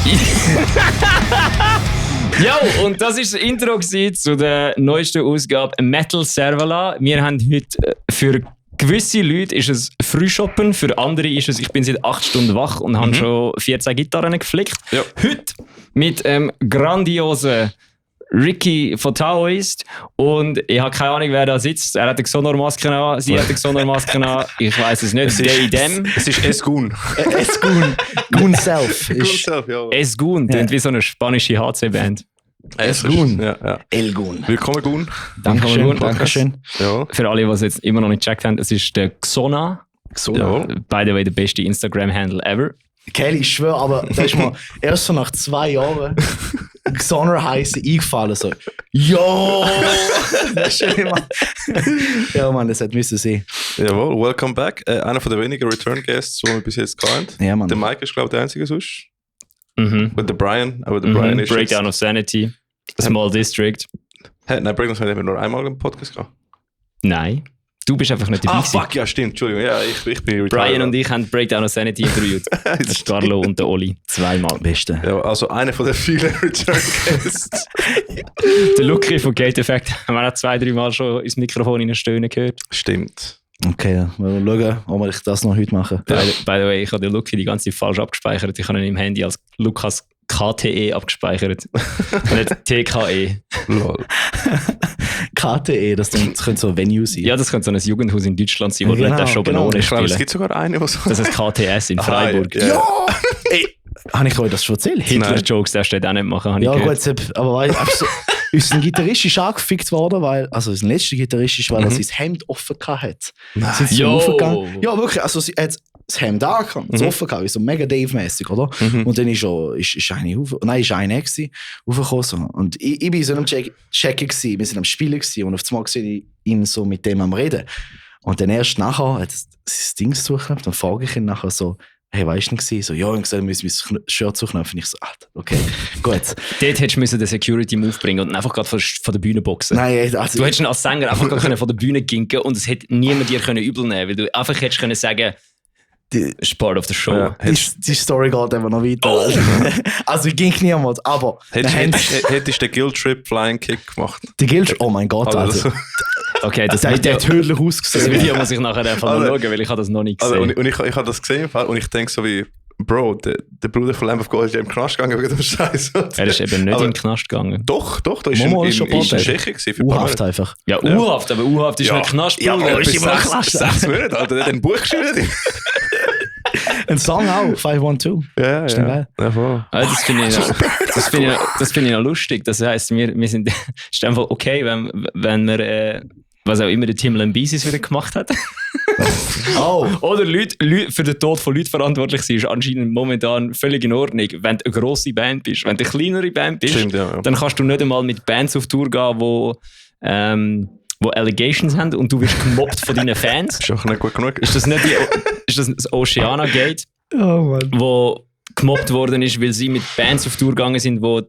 Jo, und das war das Intro zu der neuesten Ausgabe Metal Servala. Wir haben heute für gewisse Leute ist es Frühshoppen, für andere ist es, ich bin seit 8 Stunden wach und habe schon 14 Gitarren geflickt. Ja. Heute mit grandiosen Ricky von Taoist und ich habe keine Ahnung, wer da sitzt. Er hat eine Xonor-Maske an, sie hat eine Xonor-Maske an, ich weiß es nicht. Es ist Esgun. Esgun. Gun Self. Esgun, klingt wie so eine spanische HC-Band. Esgun. Ja. Elgun. Willkommen, Gun. Dankeschön. Ja. Für alle, die es jetzt immer noch nicht gecheckt haben, es ist der Xona. Ja. By the way, der beste Instagram-Handle ever. Kelly, ich schwöre, aber da ist mir erst so nach 2 Jahren Xonor heißen eingefallen. So, jo! Das ist schön, Mann. Ja, Mann, das hätte müssen sein. Jawohl, welcome back. Einer von den wenigen Return-Guests, die wir bis jetzt hatten. Ja, Mann. Der Mike ist, glaube ich, der einzige sonst. Und der Brian. Aber der Brian ist Breakdown of Sanity. Small District. Nein, Breakdown of Sanity haben wir nur einmal im Podcast gehabt. Nein. Du bist einfach nicht dabei. Fuck, ja, stimmt. Entschuldigung. Ja, ich bin retired. Brian und ich haben Breakdown of Sanity interviewt. Carlo und der Oli. 2-mal. Beste. Ja, also einer von den vielen Return-Guests. Der Lucky von Gate Effect haben wir auch 2-3 Mal schon ins Mikrofon stöhnen gehört. Stimmt. Okay, ja. Wir schauen, ob wir das noch heute machen. By the way, ich habe den Lucky die ganze Zeit falsch abgespeichert. Ich habe ihn im Handy als Lukas KTE abgespeichert. Nicht TKE. Lol. KTE, das könnte so ein Venue sein. Ja, das könnte so ein Jugendhaus in Deutschland sein, wo du nicht schon genau. ohne Ich glaube, es spielen. gibt sogar eine, was so. Das ist KTS in Freiburg. Ja! Ey, habe ich euch das schon erzählt? Hitler-Jokes darfst du auch nicht machen, habe ich gehört. Gut, aber weil unser Gitarrist ist angefickt worden, weil, also unser letzter Gitarrist ist, weil er sein Hemd offen hatte. Sind sie aufgegangen? Ja, wirklich, also sie hat das Hemd angehabt, das offen gehabt, so mega Dave-mäßig, oder? Und dann ist eine raufgekommen. So. Und ich bin so am Checken gewesen, wir sind am Spielen gewesen, und auf einmal sehe ich ihn so mit dem am Reden. Und dann erst nachher hat er das Ding suchen, dann frage ich ihn nachher so, hey, weißt du nicht? So, ja, ich gesagt, wir müssen mein Shirt zuknöpfen. Ich so, okay, gut. Dort hättest du den Security-Move bringen und einfach gerade von der Bühne boxen. Nein, also du hättest ihn als Sänger einfach gerade von der Bühne ginken und es hätte niemand dir übel nehmen, weil du einfach hättest können sagen, it's part of the show. Ja, die Story geht eben noch weiter. Oh. Also ging niemand, aber... Hättest du den Guilt-Trip Flying Kick gemacht? Der Guilt-Trip? Oh mein Gott, also. Okay, das hat tödlich ausgesehen. Das Video muss ich nachher einfach noch schauen, weil ich habe das noch nicht gesehen. Und ich habe das gesehen und ich denke so wie, Bro, der Bruder von Lamb of God ist ja im Knast gegangen wegen dem Scheiß. Er ist eben nicht in den Knast gegangen. Doch, da ist in Tschechien gewesen. U-Haft einfach. Ja, U-Haft, aber U-Haft ist nicht Knast. Ja, aber ist immer Knast. 6 Monate, Alter, der hat ein Buch geschrieben. Ein Song auch, 512. Ja. Voll. Das finde ich noch lustig. Das heisst, wir sind ist einfach okay, wenn wir was auch immer der Tim Lambesis wieder gemacht hat. Oder Leute für den Tod von Leuten verantwortlich sind, ist anscheinend momentan völlig in Ordnung. Wenn du eine grosse Band bist, wenn du eine kleinere Band bist, dann kannst du nicht einmal mit Bands auf Tour gehen, wo Allegations haben und du wirst gemobbt von deinen Fans. Ist auch nicht gut genug. Ist das das Oceana Gate, wo gemobbt worden ist, weil sie mit Bands auf Tour gegangen sind, wo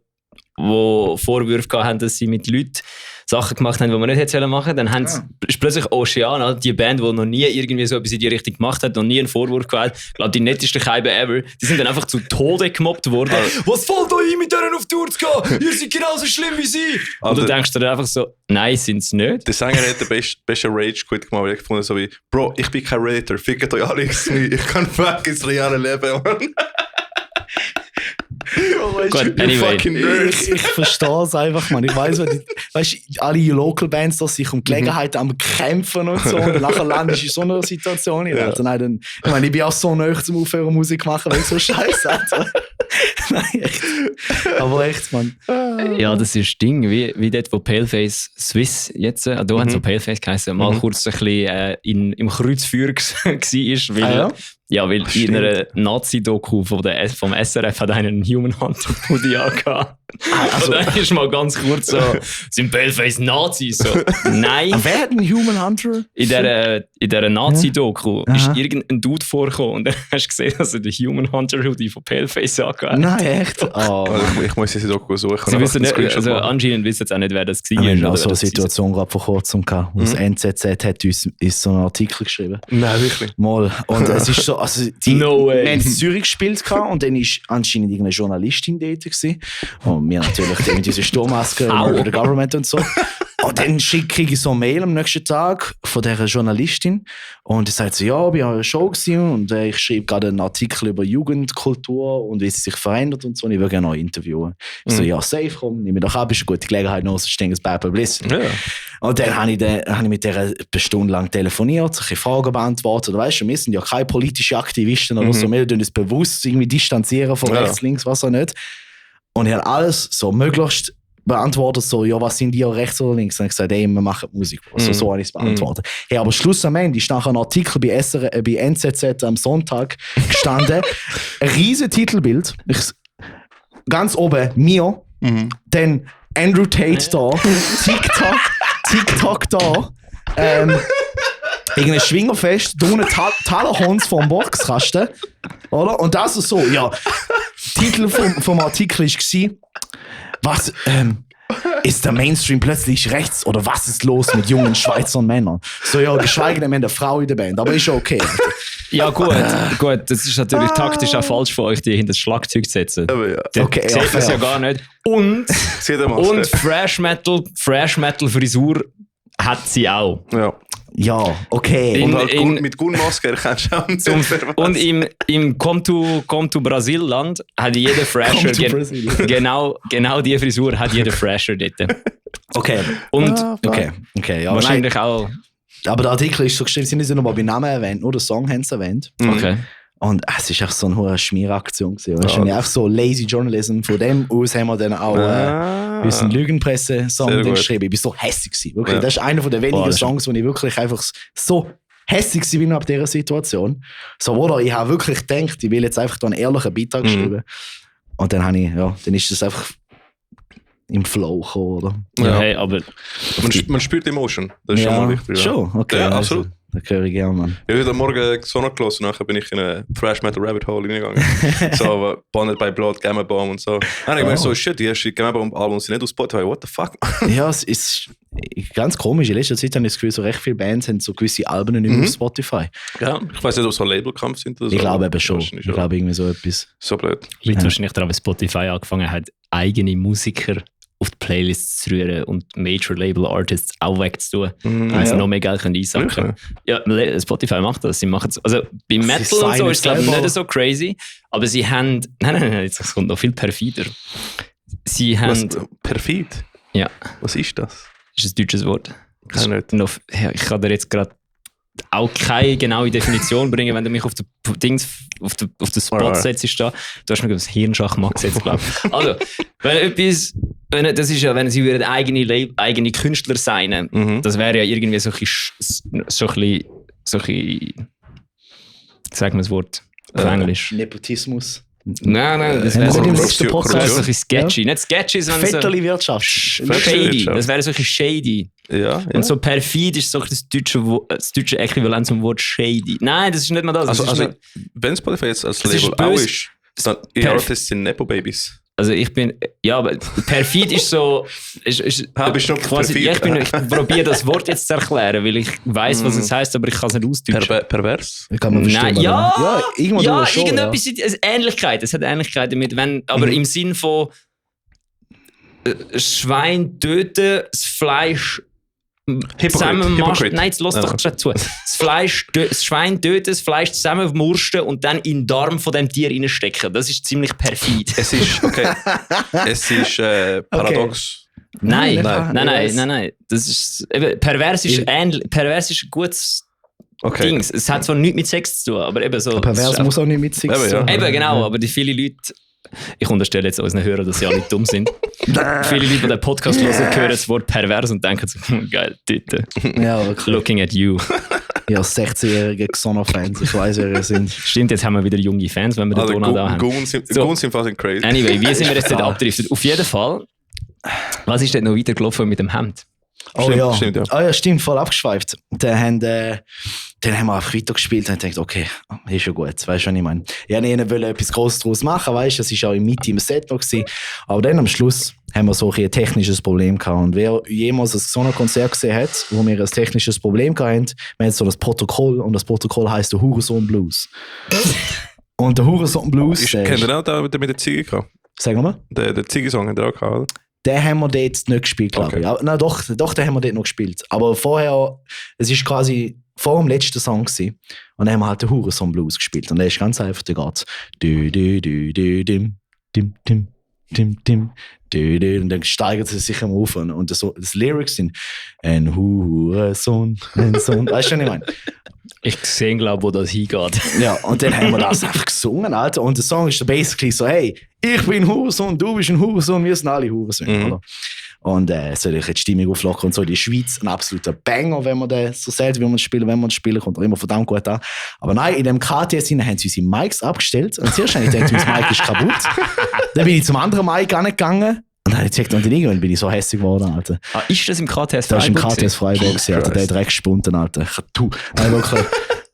Vorwürfe hatten, dass sie mit Leuten Sachen gemacht haben, die man nicht hätte machen sollen. Dann ist plötzlich Oceana, die Band, die noch nie irgendwie so etwas in die Richtung gemacht hat, noch nie einen Vorwurf gehabt. Ich glaube, die netteste Scheibe ever. Die sind dann einfach zu Tode gemobbt worden. Was fällt euch mit denen auf Tour zu gehen? Ihr seid genauso schlimm wie sie. Und du denkst dir einfach so, nein, sind sie nicht. Der Sänger hat den besten Rage-Quit gemacht, weil ich gefunden so wie, Bro, ich bin kein Redditor, fickt euch alle, ich kann weg ins reale Leben. Gut, anyway. Ich verstehe es einfach, man. Ich weiss, alle Local Bands, die sich um Gelegenheit am Kämpfen und so, und dann nachher landest du in so einer Situation. Ja. Also, nein, ich bin auch so nahe zum Aufhören Musik machen, weil ich so scheiße habe. Nein, echt. Aber echt, man. Ja, das ist das Ding, wie dort, wo Paleface Swiss jetzt, da haben so Paleface geheißen, mal kurz ein bisschen im Kreuzfeuer war, weil in einer Nazi-Doku vom SRF hat einen Human Hunter Hoodie angehabt. Also, und dann ist mal ganz kurz so, sind Paleface Nazis? So, nein. Wer hat einen Human Hunter? In dieser Nazi-Doku ist irgendein Dude vorgekommen und dann hast du gesehen, dass er den Human Hunter Hoodie von Paleface angehabt hat. Nein, Echt? Oh. Ich muss diese Doku suchen. Sie wissen nicht, also anscheinend wissen sie auch nicht, wer das war. Wir haben so eine Situation gerade vor kurzem gehabt, wo das NZZ hat uns so einen Artikel geschrieben. Nein, wirklich? Mal. Und es ist so, also wir haben in Zürich gespielt und dann war anscheinend irgendeine Journalistin dort gewesen. Und wir natürlich mit dieser Sturmmaske über den Government und so. Und dann kriege ich so eine Mail am nächsten Tag von dieser Journalistin und die sagt so, ja, ich war eine Show gewesen und ich schreibe gerade einen Artikel über Jugendkultur und wie sie sich verändert und so und ich würde gerne noch interviewen. Ich so, ja, safe, komm, nimm mir doch ab, ist eine gute Gelegenheit, noch so stehen, Bad Publicity. Ja. Und dann habe ich mit der eine Stunde lang telefoniert, solche Fragen beantwortet. Weißt du, wir sind ja keine politischen Aktivisten oder so, wir tun uns bewusst irgendwie distanzieren von rechts, links, was auch nicht. Und ich habe alles so möglichst beantwortet, so, ja, was sind die rechts oder links? Dann habe ich gesagt, ey, wir machen Musik. Also, so habe ich es beantwortet. Hey, aber Schluss am Ende ist nachher ein Artikel bei NZZ am Sonntag gestanden. Ein riesen Titelbild. Ganz oben mir, dann Andrew Tate da, TikTok da, irgendein Schwingerfest, da unten Talerhons vom Boxkasten, oder? Und das ist so, ja, Titel vom Artikel war, was, ist der Mainstream plötzlich rechts oder was ist los mit jungen Schweizer Männern? So, ja, geschweige denn eine Frau in der Band, aber ist schon okay. Ja, gut, das ist natürlich taktisch auch falsch von euch, die hinter das Schlagzeug zu setzen. Aber ja. Okay, seht das ja gar nicht. Und Fresh Metal Frisur hat sie auch. Ja. Ja, okay. Und halt mit Gunmaske erkennst du auch nicht. Und im Come to Brasil-Land hat jeder Fresher genau die Frisur hat jeder Fresher dort. Okay. Und okay, ja, wahrscheinlich auch. Aber der Artikel ist so geschrieben, sie sind nochmal bei Namen erwähnt, nur den Song haben sie erwähnt. Okay. Und es war echt so eine hohe Schmieraktion. Wahrscheinlich auch so lazy Journalism. Von dem aus haben wir dann auch unseren Lügenpresse-Song geschrieben. Ich war so hässig. Wirklich. Ja. Das ist einer der wenigen Songs, wo ich wirklich einfach so hässig bin ab dieser Situation. So, oder ich habe wirklich gedacht, ich will jetzt einfach da einen ehrlichen Beitrag schreiben. Und dann habe ich, dann ist das einfach im Flow gekommen, oder? Ja, hey, aber man spürt Emotion. Das ist schon mal wichtig. Schon, okay. Ja, absolut. Das höre ich gerne, Mann. Ich habe heute Morgen Sonne gelassen, nachher bin ich in eine Thrash Metal Rabbit Hole reingegangen. So, Bonded by Blood, Gamma Bomb und so. Dann habe ich mir so, shit, die ersten Gamma Bomb Album sind nicht auf Spotify, what the fuck? Ja, es ist ganz komisch. In letzter Zeit habe ich das Gefühl, so recht viele Bands haben so gewisse Alben nicht mehr auf Spotify. Ja, ich weiß nicht, ob es so ein Labelkampf sind oder so. Ich glaube eben schon. Ich glaube irgendwie so etwas. So blöd. Liegt wahrscheinlich daran, weil Spotify angefangen hat, eigene Musiker auf die Playlists zu rühren und Major-Label-Artists auch wegzutun, weil sie noch mehr Geld einsacken können. Ja, Spotify macht das. Sie machen es. Also bei Metal und so ist es glaube ich nicht so crazy, aber sie haben... Nein, jetzt kommt noch viel perfider. Sie haben... Perfid? Ja. Was ist das? Das ist ein deutsches Wort. Ich kann dir jetzt gerade auch keine genaue Definition bringen, wenn du mich auf den Spot setzt. Du hast mir das Hirnschachmatt gesetzt, glaube ich. Also, das ist ja, wenn sie würden eigene Künstler sein, das wäre ja irgendwie so ein sag mal das Wort auf Englisch. Nepotismus. Nein, das wäre so ein bisschen sketchy. Ja. Nicht sketchy, sondern Vetterli-Wirtschaft. Shady. Das wäre so ein shady. Ja. Und so perfid ist so das deutsche Äquivalent zum Wort shady. Nein, das ist nicht mal das. Also wenn Spotify jetzt als Label auch ist, dann die Artists sind Nepo-Babys. Also ich bin, ja, aber perfid ist so, bist du quasi, ich probiere das Wort jetzt zu erklären, weil ich weiss, was es heisst, aber ich kann es nicht ausdeutschen. Pervers? Ich kann man verstehen. Nein, irgendetwas. Ähnlichkeit. Es hat Ähnlichkeit damit, aber im Sinn von Schwein töten, das Fleisch zusammenmaschen. Nein, jetzt lass doch schon zu. Das Schwein töten, das Fleisch zusammenmursten und dann in den Darm von dem Tier reinstecken. Das ist ziemlich perfid. Es ist, okay. Es ist paradox. Okay. Nein. Das ist, pervers ist ein gutes Ding. Es hat zwar nichts mit Sex zu tun, aber eben so. Pervers muss auch nicht mit Sex zu tun. Eben, genau. Aber die viele Leute, ich unterstelle jetzt unseren Hörern, dass sie alle dumm sind. Viele Leute, die den Podcast hören, hören das Wort pervers und denken so, geil, Tüte. Ja, wirklich. Looking at you. Ja, 16-jährige Xona-Fans, ich weiss, wer ihr sind. Stimmt, jetzt haben wir wieder junge Fans, wenn wir den Donald da haben. Goons sind fast crazy. Anyway, wie sind wir jetzt dort abgedriftet? Auf jeden Fall, was ist denn noch weitergelaufen mit dem Hemd? Stimmt, ja. Oh ja, stimmt, voll abgeschweift. Dann haben wir einfach weitergespielt und ich dachte, okay, ist schon gut, weißt du, was ich meine? Ich wollte etwas Grosses daraus machen, weißt du, das war auch in Mitte im Set noch gewesen. Aber dann am Schluss haben wir so ein technisches Problem gehabt. Und wer jemals so ein Konzert gesehen hat, wo wir ein technisches Problem hatten, wir haben so das Protokoll und das Protokoll heisst der Hurensohn Blues. Und der Hurensohn Blues. Kennt ihr auch den mit der Ziege gehabt? Sagen wir mal? Der Ziege-Song hat er auch gehabt, oder? Den haben wir dort nicht gespielt, glaube ich. Nein, doch, den haben wir dort noch gespielt. Aber vorher, es ist quasi vor dem letzten Song gewesen. Und dann haben wir halt den Hurensohn Blues gespielt. Und der ist ganz einfach, der geht dim, dim, dim, dim, dim, und dann steigert es sich immer auf. Und das Lyrics sind ein Hurensohn, ein Sohn. Weißt du, was ich meine? Ich sehe, glaube ich, wo das hingeht. Ja, und dann haben wir das einfach gesungen, Alter. Und der Song ist basically so, hey, ich bin ein Hurensohn, du bist ein Hurensohn, wir sind alle Hurensöhne, oder? Und soll ich jetzt die Stimmung auflockern und so. Die Schweiz, ein absoluter Banger, wenn man den so selten, wie man spielen, wenn man spielen, kommt er immer verdammt gut an. Aber nein, in dem KTS haben sie unsere Mics abgestellt. Und zuerst habe ich gedacht, mein Mic ist kaputt. Dann bin ich zum anderen Mic gegangen. Und dann habe ich gesagt, und dann irgendwann bin ich so hässlich geworden, Alter. Ah, ist das im KTS Freiburg? Das ist im KTS Freiburg, Alter. Der hat direkt gespunten, Alter.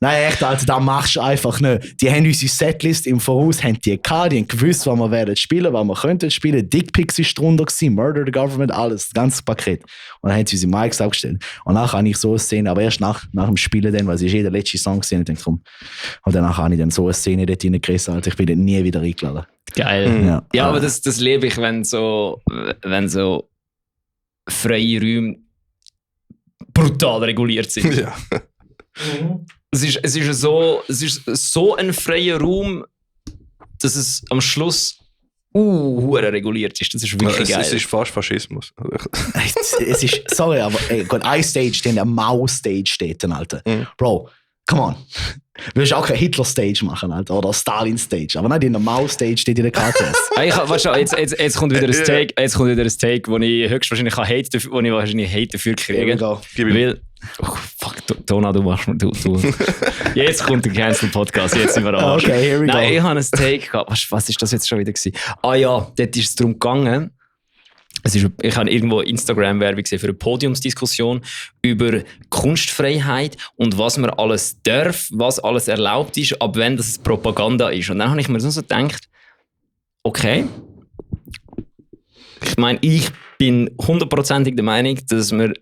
Nein, echt, Alter, das machst du einfach nicht. Die haben unsere Setlist im Voraus, haben die haben gewusst, was wir werden spielen, was wir könnten spielen. Dickpics ist drunter gewesen, Murder the Government, alles, das ganze Paket. Und dann haben sie unsere Mics aufgestellt. Und nachher habe ich so eine Szene, aber erst nach dem Spielen dann, weil es ist der letzte Song gesehen, und ich denke, komm. Und danach habe ich dann so eine Szene dort reingerissen, Alter, ich bin dann nie wieder eingeladen. Geil. Ja, aber das liebe ich, wenn so freie Räume brutal reguliert sind. Ja. Es ist so ein freier Raum, dass es am Schluss reguliert ist. Das ist wirklich geil. Es ist fast Faschismus. Es ist, sorry, aber ein Stage, der Mao-Stage steht dann, Alter. Bro, come on. Du willst auch keine Hitler-Stage machen, Alter, oder Stalin-Stage. Aber nicht in der Mao-Stage steht in der KTS. Jetzt kommt wieder ein Take, wo ich höchstwahrscheinlich Hate dafür kriege. Weil, fuck, Dona, du machst mir, du. Jetzt kommt der Cancel-Podcast, jetzt sind wir am Arsch. Okay, here we go. Nein, ich habe ein Take gehabt. Was ist das jetzt schon wieder gewesen? Ah ja, dort ist es darum gegangen, ich habe irgendwo Instagram-Werbung gesehen für eine Podiumsdiskussion über Kunstfreiheit und was man alles darf, was alles erlaubt ist, ab wenn das Propaganda ist. Und dann habe ich mir so gedacht, okay, ich meine, ich bin 100%ig der Meinung, dass man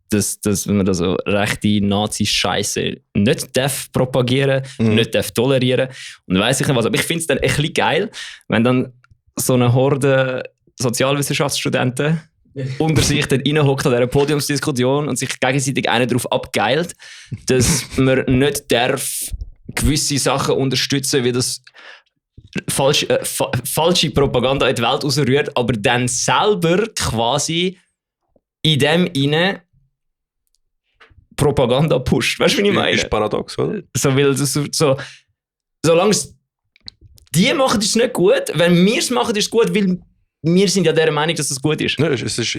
das so rechte Nazi-Scheiße nicht darf propagieren, nicht darf tolerieren. Und weiss ich nicht was, aber ich finde es dann ein bisschen geil, wenn dann so eine Horde Sozialwissenschaftsstudenten unter sich dort reinhockt an dieser Podiumsdiskussion und sich gegenseitig einen darauf abgeilt, dass man nicht darf gewisse Sachen unterstützen, wie das falsche Propaganda in die Welt rausrührt, aber dann selber quasi in dem inne Propaganda pusht. Weißt du, wie ich meine? Das ist paradox, oder? Solange die machen, ist es nicht gut. Wenn wir es machen, ist es gut, weil wir sind ja der Meinung, dass es gut ist. Nein, es ist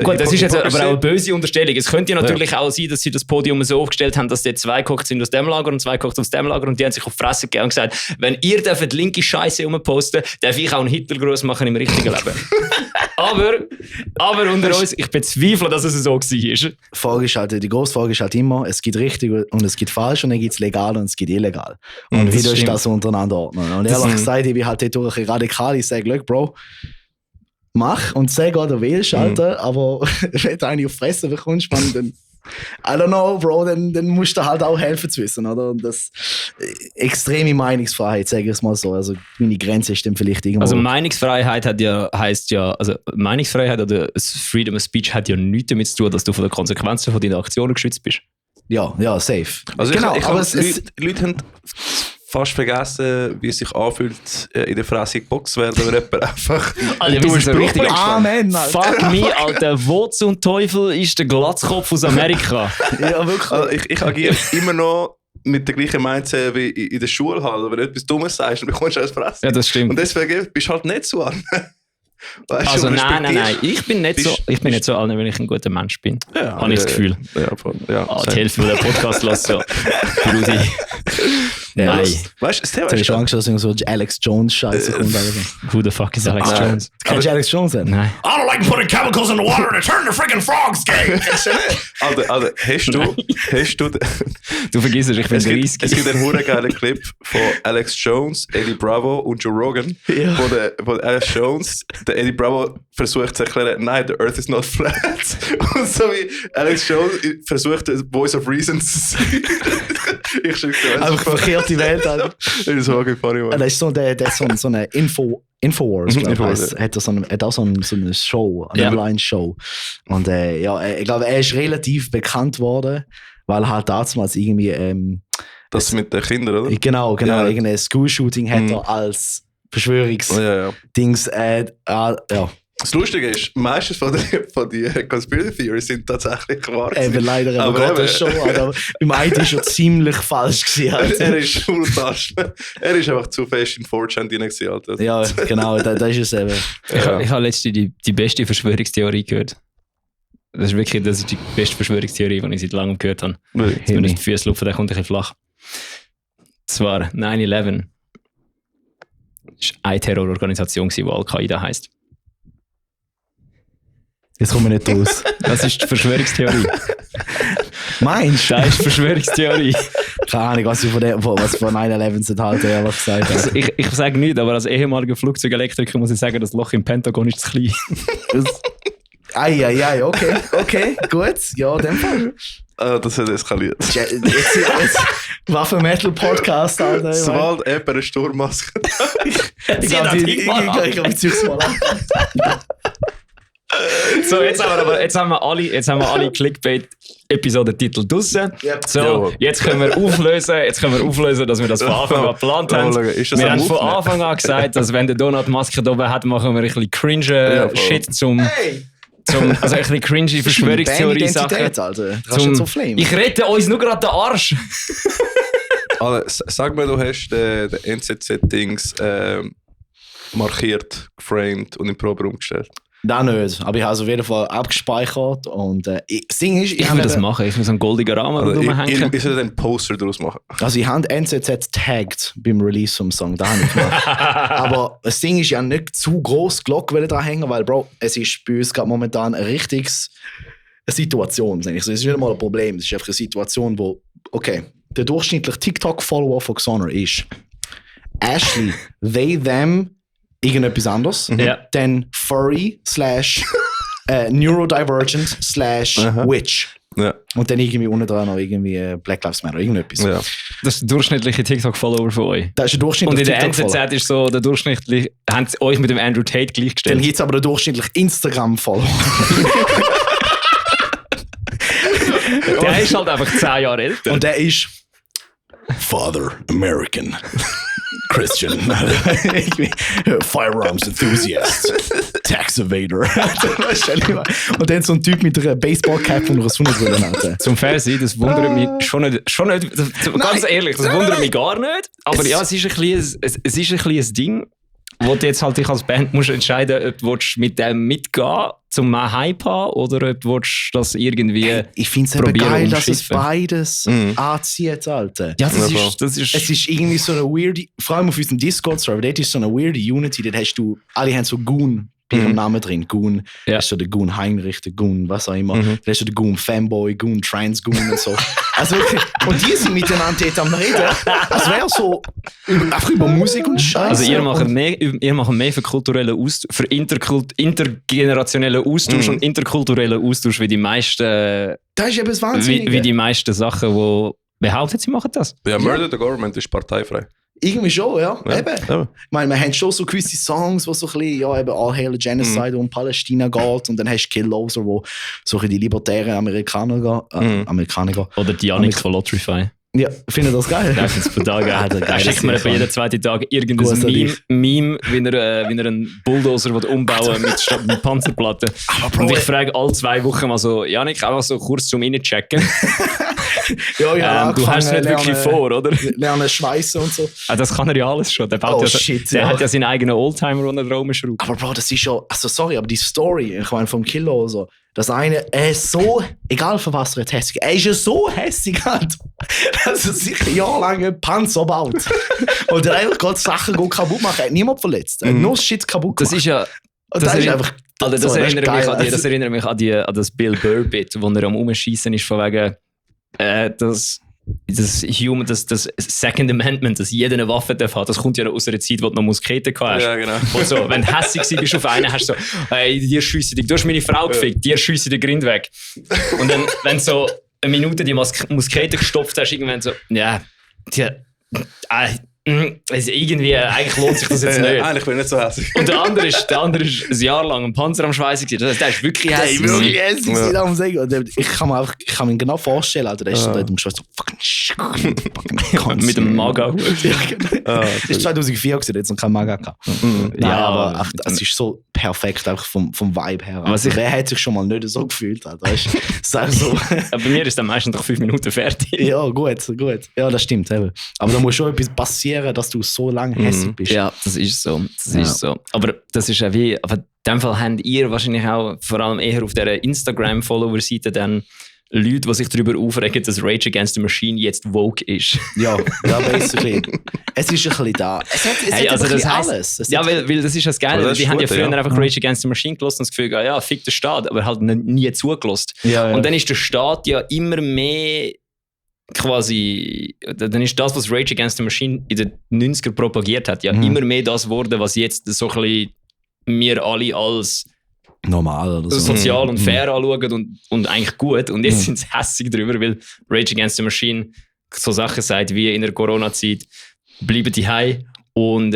gut, das ist jetzt aber auch eine böse Unterstellung. Es könnte ja natürlich auch sein, dass sie das Podium so aufgestellt haben, dass dort zwei gekocht sind aus dem Lager und zwei gekocht aus dem Lager und die haben sich auf die Fresse gegeben und gesagt, wenn ihr dürft linke Scheiße rumposten, darf ich auch einen Hitlergruß machen im richtigen Leben. aber unter uns, ich bezweifle, dass es so war. Die grosse Frage ist halt immer, es gibt richtig und es gibt falsch und dann gibt es legal und es gibt illegal. Und wie ist das untereinander ordnen? Und ehrlich gesagt, ich bin halt dort durch ein radikal, ich sage, look, Bro, mach und sag, was du willst, Alter, aber wenn du eine auf die Fresse bekommst, dann I don't know, Bro, dann musst du halt auch helfen zu wissen, oder? Und das extreme Meinungsfreiheit, sage ich es mal so. Also meine Grenze ist dann vielleicht irgendwo. Also Meinungsfreiheit Meinungsfreiheit oder Freedom of Speech hat ja nichts damit zu tun, dass du von den Konsequenzen von deinen Aktionen geschützt bist. Ja, safe. Also genau, aber Leute haben fast vergessen, wie es sich anfühlt, in der Fresse geboxt werden, wenn jemand einfach... Alter, du bist so richtig... Amen, Alter. Fuck me, Alter. Wo zum Teufel ist der Glatzkopf aus Amerika? Ja, wirklich. Also ich agiere immer noch mit der gleichen Mindset wie in der Schulhalle. Wenn du etwas Dummes sagst, dann bekommst du eine Fresse. Ja, das stimmt. Und deswegen bist du halt nicht so an. Weißt also nein. Ich bin nicht so an, wenn ich ein guter Mensch bin. Ja, habe ich das Gefühl. Ja, die Hälfte der Podcast lässt ja. Brudi. Ja, Nein. Weißt du, das Thema Ich habe schon Angst, dass so Alex Jones Scheiße kommt. Who the fuck is Alex Jones? Kennst du Alex Jones denn? Nein. I don't like putting chemicals in the water to turn the freaking frogs gay. Alter, hast du... Du vergisst es, ich bin 30. Es gibt einen geilen Clip von Alex Jones, Eddie Bravo und Joe Rogan, wo Alex Jones, der Eddie Bravo versucht zu erklären, nein, the Earth is not flat. Und so wie Alex Jones versucht, the Voice of Reason zu sein. Ich schon gesagt, einfach verkehrt die Welt. Alter. Das ist wirklich funny, man. Das ist so eine Infowars, hat auch so eine Show, eine Online-Show. Und ich glaube, er ist relativ bekannt worden, weil er halt damals irgendwie... das mit den Kindern, oder? Genau, irgendein School-Shooting hat er als Verschwörungs-Dings... Das Lustige ist, meistens von den Conspiracy Theories sind tatsächlich wahr. Eben leider, aber das schon. Aber beim einen war er ziemlich falsch gewesen. Er ist brutal. Er ist einfach zu fest in 4chan drin gewesen, Alter. Ja, genau, das ist es eben. Ich habe letztens die beste Verschwörungstheorie gehört. Das ist die beste Verschwörungstheorie, die ich seit langem gehört habe. Jetzt bin ich die Füße lupfen, der kommt ein bisschen flach. Das war 9/11. Das war eine Terrororganisation, die Al-Qaida heisst. Jetzt kommen wir nicht raus. Das ist die Verschwörungstheorie. Meinst du? Das ist die Verschwörungstheorie. Keine Ahnung, was von 9/11 sind halt, ehrlich gesagt. Also ich sage nichts, aber als ehemaliger Flugzeugelektriker muss ich sagen, das Loch im Pentagon ist zu klein. Ei, okay, gut. Ja, in dem Fall. Das hat eskaliert. Jetzt Waffen-Metal-Podcast, Alter. Sobald jemand eine Sturmmaske Ich glaube, ich ziehe es mal an. So, jetzt haben wir alle Clickbait-Episodentitel draussen. Yep. So, jetzt können wir auflösen, dass wir das von Anfang an geplant haben. Wir haben von Anfang an gesagt, dass wenn der Donald Maske da oben hat, machen wir ein bisschen cringe Shit also ein bisschen cringe Verschwörungstheorie-Sachen. Ich rette uns nur gerade den Arsch. Also, sag mal, du hast den NZZ-Dings markiert, geframed und in den Proberaum gestellt. Das nicht, aber ich habe es auf jeden Fall abgespeichert und das Ding ist... Ich will das machen, ich muss einen goldigen Rahmen rumhängen. Ich soll einen Poster daraus machen. Also ich habe NZZ tagged beim Release vom Song, das habe ich gemacht. Aber das Ding ist ja nicht zu gross Glocke dran hängen, weil Bro, es ist bei uns gerade momentan eine Situation. Es ist nicht mal ein Problem, es ist einfach eine Situation, wo, okay, der durchschnittliche TikTok-Follower von Xoner ist Ashley, they, them, irgendetwas anderes. Dann Furry / Neurodivergent / Witch. Ja. Und dann irgendwie unten dran noch irgendwie Black Lives Matter, irgendetwas. Ja. Das ist der durchschnittliche TikTok-Follower von euch. Das ist der durchschnittliche TikTok-Follower. Und in der NZZ ist so der durchschnittliche, haben sie euch mit dem Andrew Tate gleichgestellt. Dann gibt es aber den durchschnittlichen Instagram-Follower. Der ist halt einfach 10 Jahre älter. Und der ist Father American. Christian, Firearms Enthusiast, Tax Evader. Und dann so ein Typ mit einer Baseballcap und einer Sonnenbrille hatte. Zum Fernsehen, das wundert mich schon nicht. Ganz ehrlich, das wundert mich gar nicht. Aber ja, es ist ein bisschen ein Ding, wo du jetzt halt dich als Band musst entscheiden, ob du mit dem mitgehen zum mehr Hype haben oder ob du das irgendwie ich finde es eben geil, dass es beides anzieht, Alter. Ja, das ist... Es ist irgendwie so eine weirde, vor allem auf unserem Discord-Server, dort ist so eine weirde Unity, dort hast du, alle haben so Goon bei ihrem Namen drin. Goon, ist so der Goon Heinrich, der Goon, was auch immer. Dann hast du den Goon Fanboy, Goon Trans Goon und so. Also wirklich, und die sind miteinander am Reden. Es wäre so einfach über Musik und Scheiße. Also ihr macht mehr für kulturellen Austausch, für intergenerationellen Austausch und interkulturellen Austausch wie die meisten. Das ist eben das Wahnsinnige. Wie die meisten Sachen, die behaupten, sie machen das. Ja, Murder the Government ist parteifrei. Irgendwie schon, ja. Eben. Ja. Ich meine, wir haben schon so gewisse Songs, die so ein bisschen, ja, eben All Hail Genocide um Palästina geht. Und dann hast du Killdozer, wo so die libertären Amerikaner gehen. Oder die Yannick von Lotrify. Ja, finde das geil. Ja, ich finde es brutal geil. Er schickt mir etwa jeden zweiten Tag irgendein Meme, wie er einen Bulldozer umbauen mit Panzerplatten. Und ich frage alle 2 Wochen mal so, Yannick, einfach so kurz zum Reinchecken. Ja, du hast es nicht wirklich vor, oder? Lernen schweißen und so. Das kann er ja alles schon. Der hat ja seinen eigenen Oldtimer, den er rumschraubt. Aber Bro, das ist schon, also sorry, aber die Story, ich meine vom Kilo, also, dass einer so, egal für was er jetzt hässig, er ist ja so hässig halt, dass er sich jahrelang einen Panzer baut. Und er einfach gerade Sachen kaputt macht. Er hat niemand verletzt. Er hat nur Shit kaputt gemacht. Das ist ja... Das erinnert mich an das Bill Burr-Bit, wo er am Umschießen ist, von wegen das Second Amendment, dass jeder eine Waffe darf haben, das kommt ja aus einer Zeit, wo du noch Musketen hast. Ja, genau. Und so, wenn du hässig bist auf einen, hast du so, hey, dir schiesse dich, du hast meine Frau gefickt, dir schiesse den Grind weg. Und dann, wenn du so eine Minute die Muskete gestopft hast, irgendwann so, ja, also irgendwie, eigentlich lohnt sich das jetzt nicht. Eigentlich bin ich nicht so hässlich. Und der andere ist ein Jahr lang ein Panzer am Schweißen gewesen. Das heißt, der ist wirklich hässlich. Der ist wirklich hässlich, darum sage ich. Ich kann mir genau vorstellen, Alter, der ist so dort im Schweiß so fucking mit dem Maga-Hut. Ja, genau. Das war 2004 gewesen, jetzt noch kein Maga gehabt. Nein, aber es ist so perfekt, auch vom Vibe her. Also, wer hat sich schon mal nicht so gefühlt? Alter, weißt du? So. Bei mir ist dann meistens doch 5 Minuten fertig. Ja, gut. Ja, das stimmt. Eben. Aber da muss schon etwas passieren, dass du so lange hässlich bist. Ja, das ist so. Ist so. Aber das ist ja wie, aber in dem Fall habt ihr wahrscheinlich auch vor allem eher auf dieser Instagram-Follower-Seite dann Leute, die sich darüber aufregen, dass Rage Against the Machine jetzt Vogue ist. Ja, basically. Es ist ein bisschen da. Es hat also das heisst, alles. Ja, weil das ist das Geile. Die haben ja früher einfach Rage Against the Machine gelassen und das Gefühl, ja, fick den Staat, aber halt nie zugelassen. Ja. Und dann ist der Staat ja immer mehr quasi, dann ist das, was Rage Against the Machine in den 90er propagiert hat, ja immer mehr das geworden, was jetzt so ein bisschen wir alle als normal oder so sozial und fair anschauen und eigentlich gut. Und jetzt sind sie hässig drüber, weil Rage Against the Machine so Sachen sagt wie in der Corona-Zeit, bleibt daheim und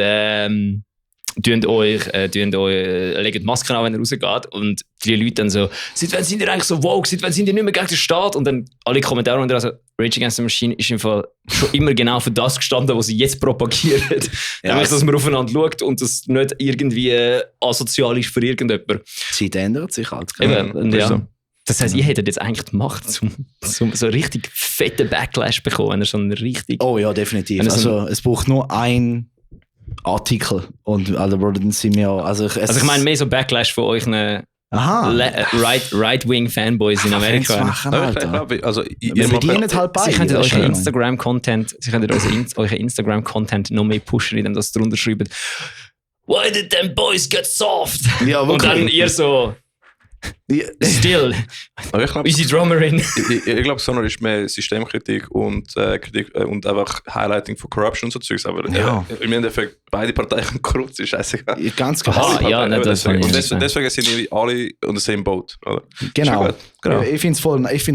legt Masken an, wenn ihr rausgeht. Und die Leute dann so, seit wann sind ihr eigentlich so woke, seit wann sind ihr nicht mehr gegen den Staat? Und dann alle Kommentare unter, also Rage Against the Machine ist im Fall schon immer genau für das gestanden, was sie jetzt propagieren. Nämlich, dass man aufeinander schaut und das nicht irgendwie asozial ist für irgendjemanden. Die Zeit ändert sich halt. Ja. Das heisst, ihr hättet jetzt eigentlich die Macht, zum so richtig fetten Backlash bekommen, wenn ihr so einen richtig... Oh ja, definitiv. Also es braucht nur ein Artikel und also dann sind wir also ich meine mehr so Backlash von euch Right-Wing-Fanboys in Amerika. Also wir verdienen halt bei. Sie könnten euren Instagram-Content noch mehr pushen, indem das drunter schreibt. Why did them boys get soft? Ja, und dann ihr so still. Unsere Drummerin. Ich glaube, Sonor ist mehr Systemkritik und Kritik und einfach Highlighting von Corruption und so Zeugs. Aber im Endeffekt, beide Parteien korrupt sind, scheißegal. Ganz genau. Deswegen sind wir alle on the same boat. Oder? Genau. Ich finde es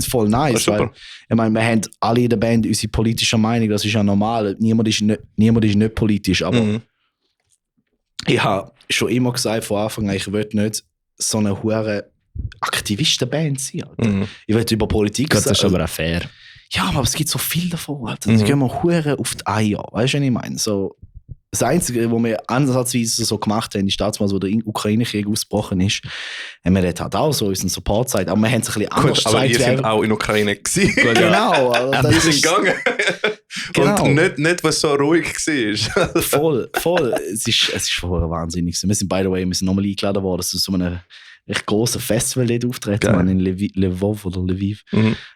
voll nice, weil ich meine, wir haben alle in der Band unsere politische Meinung, das ist ja normal. Niemand ist nicht politisch, aber ich habe schon immer gesagt, von Anfang an, ich will nicht so eine hure Aktivistenband sein. Ich will über Politik sagen. Das ist aber auch fair. Ja, aber es gibt so viel davon. Alter. Die gehen wir hure auf die Eier. Weißt du, was ich meine? So, das Einzige, was wir ansatzweise so gemacht haben, ist damals, wo der Ukraine-Krieg ausgebrochen ist, haben wir dort halt auch so unseren Support gezeigt. Aber wir haben es ein bisschen anders gezeigt. Aber ihr seid auch in Ukraine gewesen. Genau. Also wir sind gegangen. Genau. Und nicht, was so ruhig war. Voll. Es ist vorher wahnsinnig. Wir sind, by the way, nochmal eingeladen worden, dass wir so einem recht grossen Festival dort auftreten, in Lvov oder Lviv.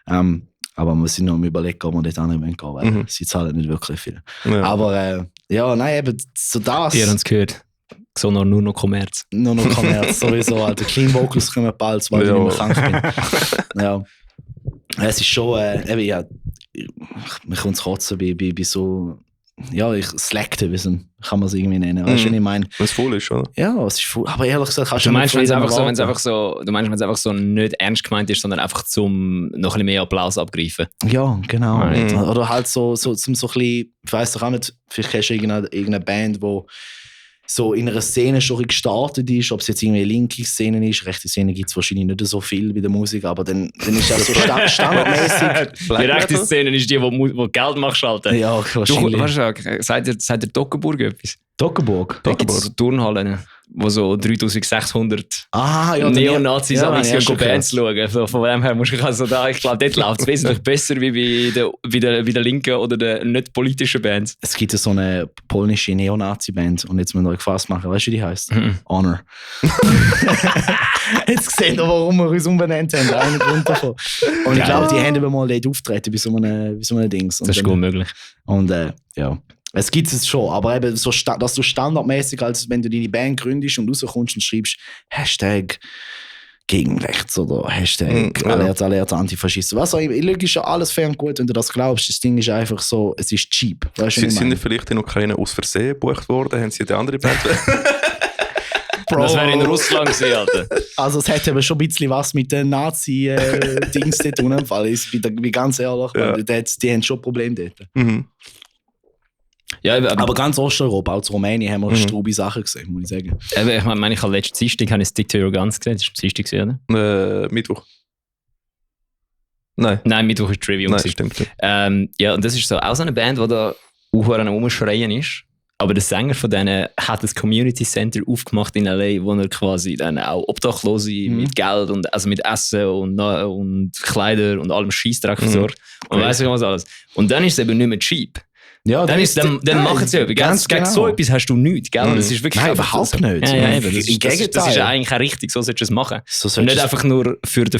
Aber wir sind noch am Überlegen, ob wir dort hin gehen, weil sie zahlen nicht wirklich viel. Ja. Aber eben so das. Ihr habt es gehört. So nur noch Kommerz. Nur noch Kommerz, sowieso. Alter. Clean Vocals kommen bald, weil ich nicht mehr krank bin. Ja. Es ist schon, mir kommt es kotzen bei so, ich Slacktivism, kann man es irgendwie nennen. Weißt du, was ich meine? Wenn es voll ist, oder? Ja, es ist voll. Aber ehrlich gesagt, kannst du meinst, wenn es einfach so nicht ernst gemeint ist, sondern einfach zum noch ein bisschen mehr Applaus abgreifen? Ja, genau. Oder halt so zum so ein bisschen, ich weiss doch auch nicht, vielleicht kennst du irgendeine Band, wo so in einer Szene schon gestartet ist, ob es jetzt irgendwie eine linke Szene ist, rechte Szene gibt es wahrscheinlich nicht so viel bei der Musik, aber dann ist das so standardmäßig. Die rechte Szene ist die, wo Geld machst, Alter. Ja, wahrscheinlich. Sagt der Dockenburg etwas? Dockenburg? Da gibt es Turnhallen, wo so 3600 ja, Neonazis ja, ja, Bands schauen. Von dem her musst du also da, ich glaube, dort läuft es wesentlich besser wie bei der linken oder der nicht politischen Bands. Es gibt so eine polnische Neonazi-Band und jetzt müssen wir gefasst machen. Weißt du, wie die heisst? Honor. Jetzt seht ihr, warum wir uns umbenannt haben. Einen Grund davon. Und ich glaube, die haben eben mal dort auftreten bei so einem Dings. Und das ist gut möglich. Und ja. Es gibt es schon, aber eben so, dass du standardmäßig, als wenn du deine Band gründest und rauskommst und schreibst Hashtag gegen rechts oder Hashtag Alert Antifaschisten. Was auch immer. Logisch ist ja alles fair und gut, wenn du das glaubst. Das Ding ist einfach so, es ist cheap. Weißt du, sind vielleicht in Ukraine aus Versehen gebucht worden? Haben sie die andere Band? Bro. Das wäre in Russland gewesen, Alter. Also es hat eben schon ein bisschen was mit den Nazi-Dings zu tun. Ich bin ganz ehrlich, weil die haben schon Probleme dort. Mhm. Ja, aber ganz Osteuropa, auch zu Rumänien, haben wir strube Sachen gesehen, muss ich sagen. Ich meine, ich habe letzten Dienstag Stick to Your Guns gesehen. Das war Dienstag gesehen, oder? Mittwoch. Nein, Mittwoch ist Trivium. Nein, stimmt. Ja, und das ist so auch so eine Band, die da auch rumschreien ist. Aber der Sänger von denen hat das Community Center aufgemacht in L.A., wo er quasi dann auch Obdachlose mit Geld und also mit Essen und Kleider und allem Scheissdreck versorgt. Und weiss ich was alles. Und dann ist es eben nicht mehr cheap. Ja, dann machen sie etwas. Gegen so etwas hast du nichts, gell? Das ist wirklich nein, überhaupt nicht. Ja, das ist ja eigentlich auch richtig, so solltest du es machen. So und nicht einfach nur für noch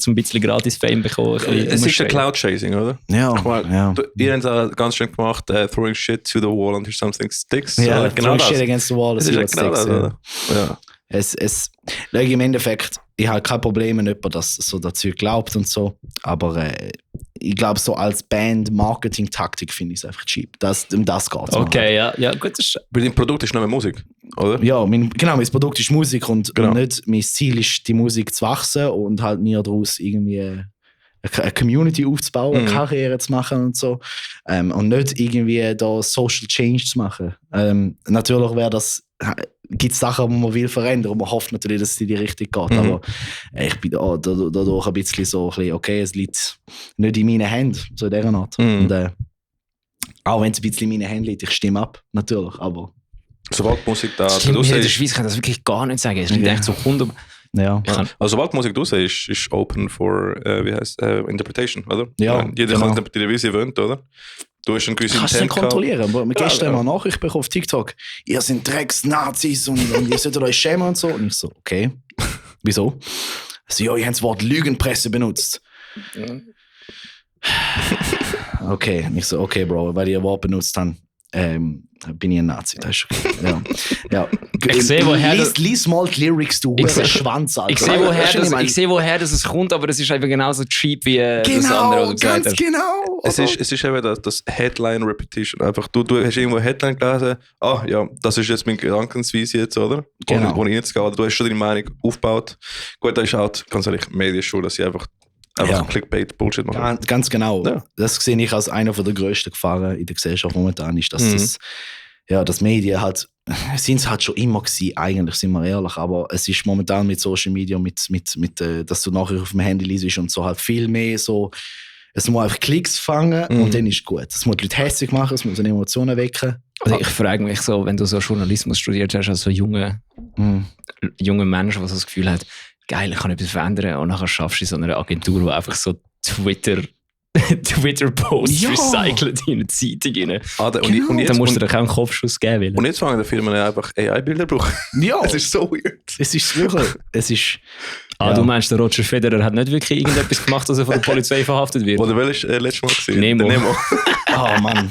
ein bisschen gratis Fame bekommen. Es ist ein Cloud-Chasing, oder? Ja. Ihr habt es ganz schön gemacht, throwing shit to the wall until something sticks. Ja, genau throwing shit against the wall, das ist genau das, oder? Ja. Im Endeffekt, ich habe kein Problem, wenn jemand das so dazu glaubt und so, aber ich glaube, so als Band-Marketing-Taktik finde ich es einfach cheap. Um das geht es. Okay, ja, gut. Weil dein Produkt ist nicht mehr Musik, oder? Ja, mein Produkt ist Musik und nicht mein Ziel ist, die Musik zu wachsen und halt mir daraus irgendwie eine Community aufzubauen, eine Karriere zu machen und so. Und nicht irgendwie da Social Change zu machen. Natürlich gibt es Sachen, die man will verändern und man hofft natürlich, dass es in die Richtung geht. Aber ich bin dadurch ein bisschen okay, es liegt nicht in meinen Händen, so in dieser Art. Und, auch wenn es ein bisschen in meinen Händen liegt, ich stimme ab, natürlich, aber... Sobald Musik da... In der Schweiz kann ich das wirklich gar nicht sagen. Es ist echt so 100... Ja. Also sobald Musik raus ist open for interpretation, oder? Ja, jeder kann interpretieren, wie sie wollen, oder? Du hast einen gewissen Intent. Kannst du nicht kontrollieren. Wir gestern mal Nachricht bekommen auf TikTok. Ihr seid Drecks-Nazis und ihr solltet euch schämen und so. Und ich so, okay. Wieso? Also, ja, ihr habt das Wort Lügenpresse benutzt. Okay. Und ich so, okay, Bro, weil ihr Wort benutzt habt, bin ich ein Nazi. Das ist okay. Ja. Ich sehe, woher lies mal die Lyrics, du Schwanz, Alter. Ich sehe, woher das kommt, aber das ist einfach genauso cheap wie das andere, was du gesagt hast. Genau. Es ist eben das Headline-Repetition. Einfach, du hast irgendwo eine Headline gelesen, das ist jetzt meine Gedankensweise jetzt, oder? Genau. Wo ich jetzt gehe, du hast schon deine Meinung aufgebaut. Gut, da ist auch ganz ehrlich Medienschule, dass sie einfach Clickbait-Bullshit machen. Ganz genau. Ja. Das sehe ich als einer der grössten Gefahren in der Gesellschaft momentan, ist, dass das Medien halt, sind es halt schon immer gewesen, eigentlich, sind wir ehrlich, aber es ist momentan mit Social Media, dass du nachher auf dem Handy liest und so halt viel mehr so, es muss einfach Klicks fangen und dann ist gut. Es muss die Leute hässlich machen, es muss Emotionen wecken. Also ich frage mich so, wenn du so Journalismus studiert hast, als so junge Mensch, der so das Gefühl hat, geil, ich kann etwas verändern und nachher schaffst du in so einer Agentur, die einfach so Twitter-Posts recycelt in eine Zeitung rein. Und dann musst du dir keinen Kopfschuss geben. Und jetzt fangen die Firmen einfach AI-Bilder brauchen. Ja. Es ist so weird. Es ist wirklich. Du meinst, der Roger Federer hat nicht wirklich irgendetwas gemacht, dass er von der Polizei verhaftet wird? Oder welches letztes Mal gesehen? Nemo. Oh Mann.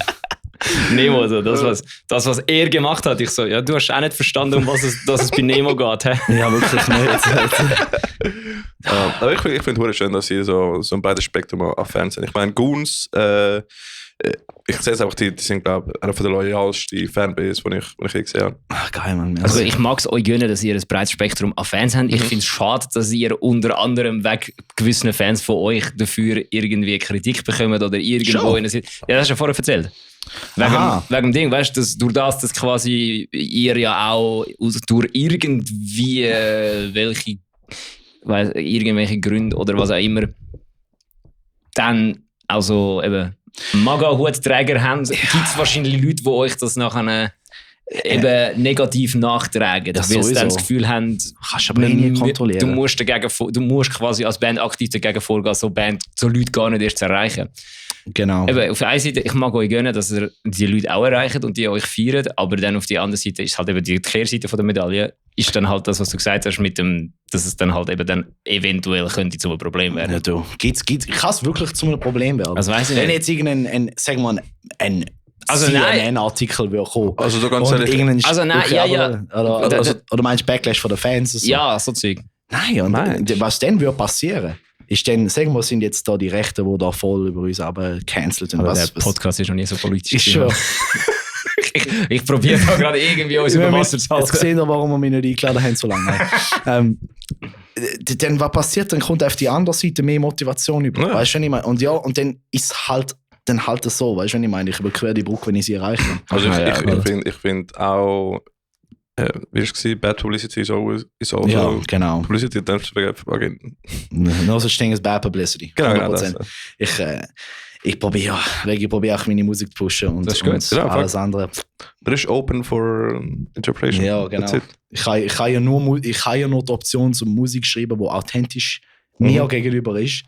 Nemo, also das, was er gemacht hat. Ich so, ja, du hast auch nicht verstanden, um was es bei Nemo geht. He? Ja, wirklich nicht. Aber ich finde es schön, dass sie so ein breites Spektrum an Fans sind. Ich meine, Goons, ich sehe es einfach, die sind, glaube ich, einer der loyalsten Fanbase, die ich je gesehen habe. Ach, geil, Mann. Also ich mag es euch gönnen, dass ihr ein breites Spektrum an Fans habt. Ich finde es schade, dass ihr unter anderem wegen gewissen Fans von euch dafür irgendwie Kritik bekommt oder irgendwo in einer Situation. Ja, das hast du ja vorher erzählt. Wegen dem Ding, weißt du, durch das, dass quasi ihr ja auch durch irgendwelche Gründe oder was auch immer dann also eben MAGA-Hutträger haben, gibt es wahrscheinlich Leute, die euch das nachher eben negativ nachtragen, Ja, weil sie dann das sowieso. Gefühl haben, Kannst aber nie kontrollieren. du musst quasi als Band aktiv dagegen vorgehen, so Leute gar nicht erst zu erreichen. Genau. Eben, auf der einen Seite, ich mag euch gönnen, dass ihr die Leute auch erreicht und die euch feiern, aber dann auf der anderen Seite ist halt eben die Kehrseite von der Medaille, ist dann halt das, was du gesagt hast, mit dem, dass es dann halt eben dann eventuell könnte zu einem Problem werden. Ja, du. Kann es wirklich zu einem Problem werden? Also weiss ich Wenn nicht. jetzt irgendein sagen wir mal, ein Also nein. CNN-Artikel würde kommen. Also so ganz und ehrlich. irgendein Also nein, okay, ja. Oder meinst du Backlash von den Fans? Und so? Ja, so Zeug. Nein, und was dann würde passieren, ist dann, sagen wir, sind jetzt da die Rechten, die da voll über uns aber cancelt. Aber der Podcast ist noch nie so politisch. ist schon. Ich probiere da gerade irgendwie uns über Wasser zu Jetzt halten. sehen wir, warum wir mich nicht eingeladen haben so lange. Dann was passiert, dann kommt auf die andere Seite mehr Motivation über. Ja. Weißt du, was ich meine? Und ja, und dann ist halt so, weißt du, was ich meine? Ich überquere die Brücke, wenn ich sie erreiche. Also Ja, ich find auch, wie war es? Bad publicity is also Ja, genau. publicity. Dann again. No such thing as bad publicity. Genau, 100%. Ich probiere auch meine Musik zu pushen und, Das ist gut. und Genau, alles andere. But it's open for interpretation. Ja, That's genau. it. Ich habe ja nur die Option zum Musik schreiben, die authentisch mir gegenüber ist.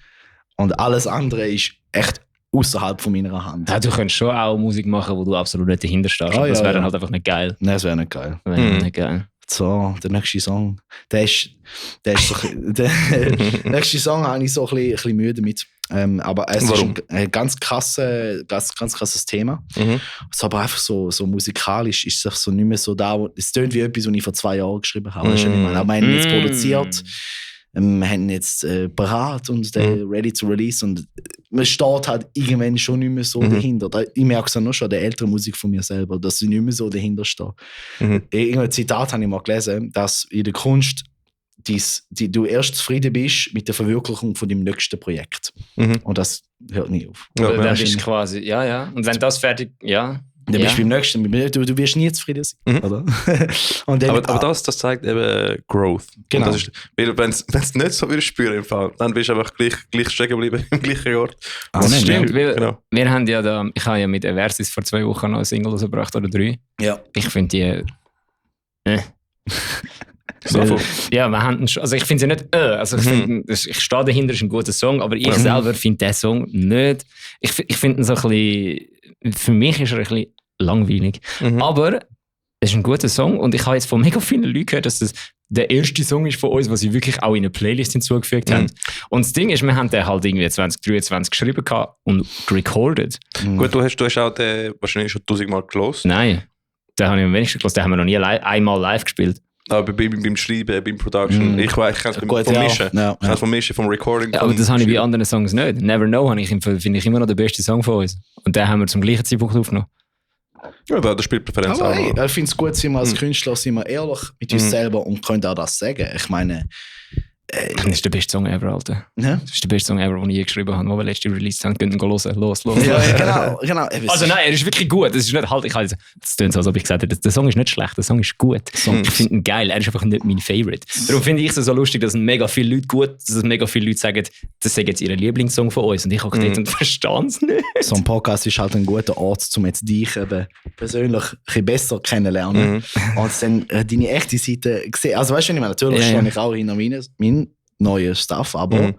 Und alles andere ist echt außerhalb von meiner Hand. Ja, du könntest schon auch Musik machen, wo du absolut nicht dahinter stehst. Ah, das ja, wäre dann ja. halt einfach nicht geil. Nein, das wäre nicht geil. Nicht geil. So, der nächste Song. Der ist so, der nächste Song habe ich so ein bisschen Mühe damit. Aber es Warum? ist ein ganz krasses Thema. Mhm. Es ist aber einfach so musikalisch ist es so nicht mehr so da. Es tönt wie etwas, was ich vor 2 Jahren geschrieben habe. Weißt du, was ich meine? Aber wir haben jetzt produziert, wir haben jetzt parat und ready to release und man steht halt irgendwann schon nicht mehr so dahinter. Ich merke es ja noch schon an der älteren Musik von mir selber, dass ich nicht mehr so dahinter stehe. Irgendein Zitat habe ich mal gelesen, dass in der Kunst du erst zufrieden bist mit der Verwirklichung von deinem nächsten Projekt. Und das hört nie auf. Ja, Dann ja. bist du quasi, ja. Und wenn das fertig, ja. Dann bist du beim nächsten, du wirst nie zufrieden sein. Oder? Und dann, Aber das zeigt eben Growth. Genau. Und das ist, weil wenn du es nicht so würdest spüren im Fall, dann bist du einfach gleich stecken geblieben im gleichen Ort. Das nein, stimmt, weil Genau. wir haben ja da, ich habe ja mit Eversis vor 2 Wochen noch eine Single rausgebracht, oder 3. ja. Ich finde die... So voll. Ja, wir haben schon, also ich finde sie nicht also ich stehe dahinter, ist ein guter Song, aber ich selber finde den Song nicht, ich finde ihn so ein bisschen, für mich ist er ein bisschen langweilig, aber es ist ein guter Song und ich habe jetzt von mega vielen Leuten gehört, dass das der erste Song ist von uns, was sie wirklich auch in eine Playlist hinzugefügt haben. Und das Ding ist, wir haben den halt irgendwie 2023 geschrieben und recorded. Gut, du hast auch den wahrscheinlich schon 1000-mal gelost. Nein, den habe ich am wenigsten gehört, den haben wir noch nie einmal live gespielt. Aber beim Schreiben, beim Production, ich kenne es vom Gut, ja. Mischen. Ja. Ich kenne es vom Mischen, vom Recording. Ja, aber vom das habe ich bei Schreiben. anderen Songs nicht. Never Know finde ich immer noch der beste Song von uns. Und den haben wir zum gleichen Zeitpunkt aufgenommen. Ja, aber das spielt Präferenz Aber auch. hey, ich finde es gut, sind wir als Künstler sind wir ehrlich mit uns selber und können auch das sagen. Ich meine, Das ist der beste Song ever, Alter. ne? Das ist der beste Song ever, den ich je geschrieben habe, den wir letztes released haben. Könnt ihr ihn hören. Los. Ja, genau. Also nein, er ist wirklich gut. Das ist nicht halt, das klingt so, als ob ich gesagt hätte, der Song ist nicht schlecht, der Song ist gut. Ich finde ihn geil, er ist einfach nicht mein Favorite. Darum finde ich es so lustig, dass mega viele Leute sagen, das sei jetzt ihr Lieblingssong von uns. Und ich habe dort und verstehe es nicht. So ein Podcast ist halt ein guter Ort, um jetzt dich eben persönlich ein bisschen besser kennenlernen. Und dann deine echte Seite sehen. Also weißt du, ich meine, natürlich stehe ich auch hinter meinen neuen Stuff, aber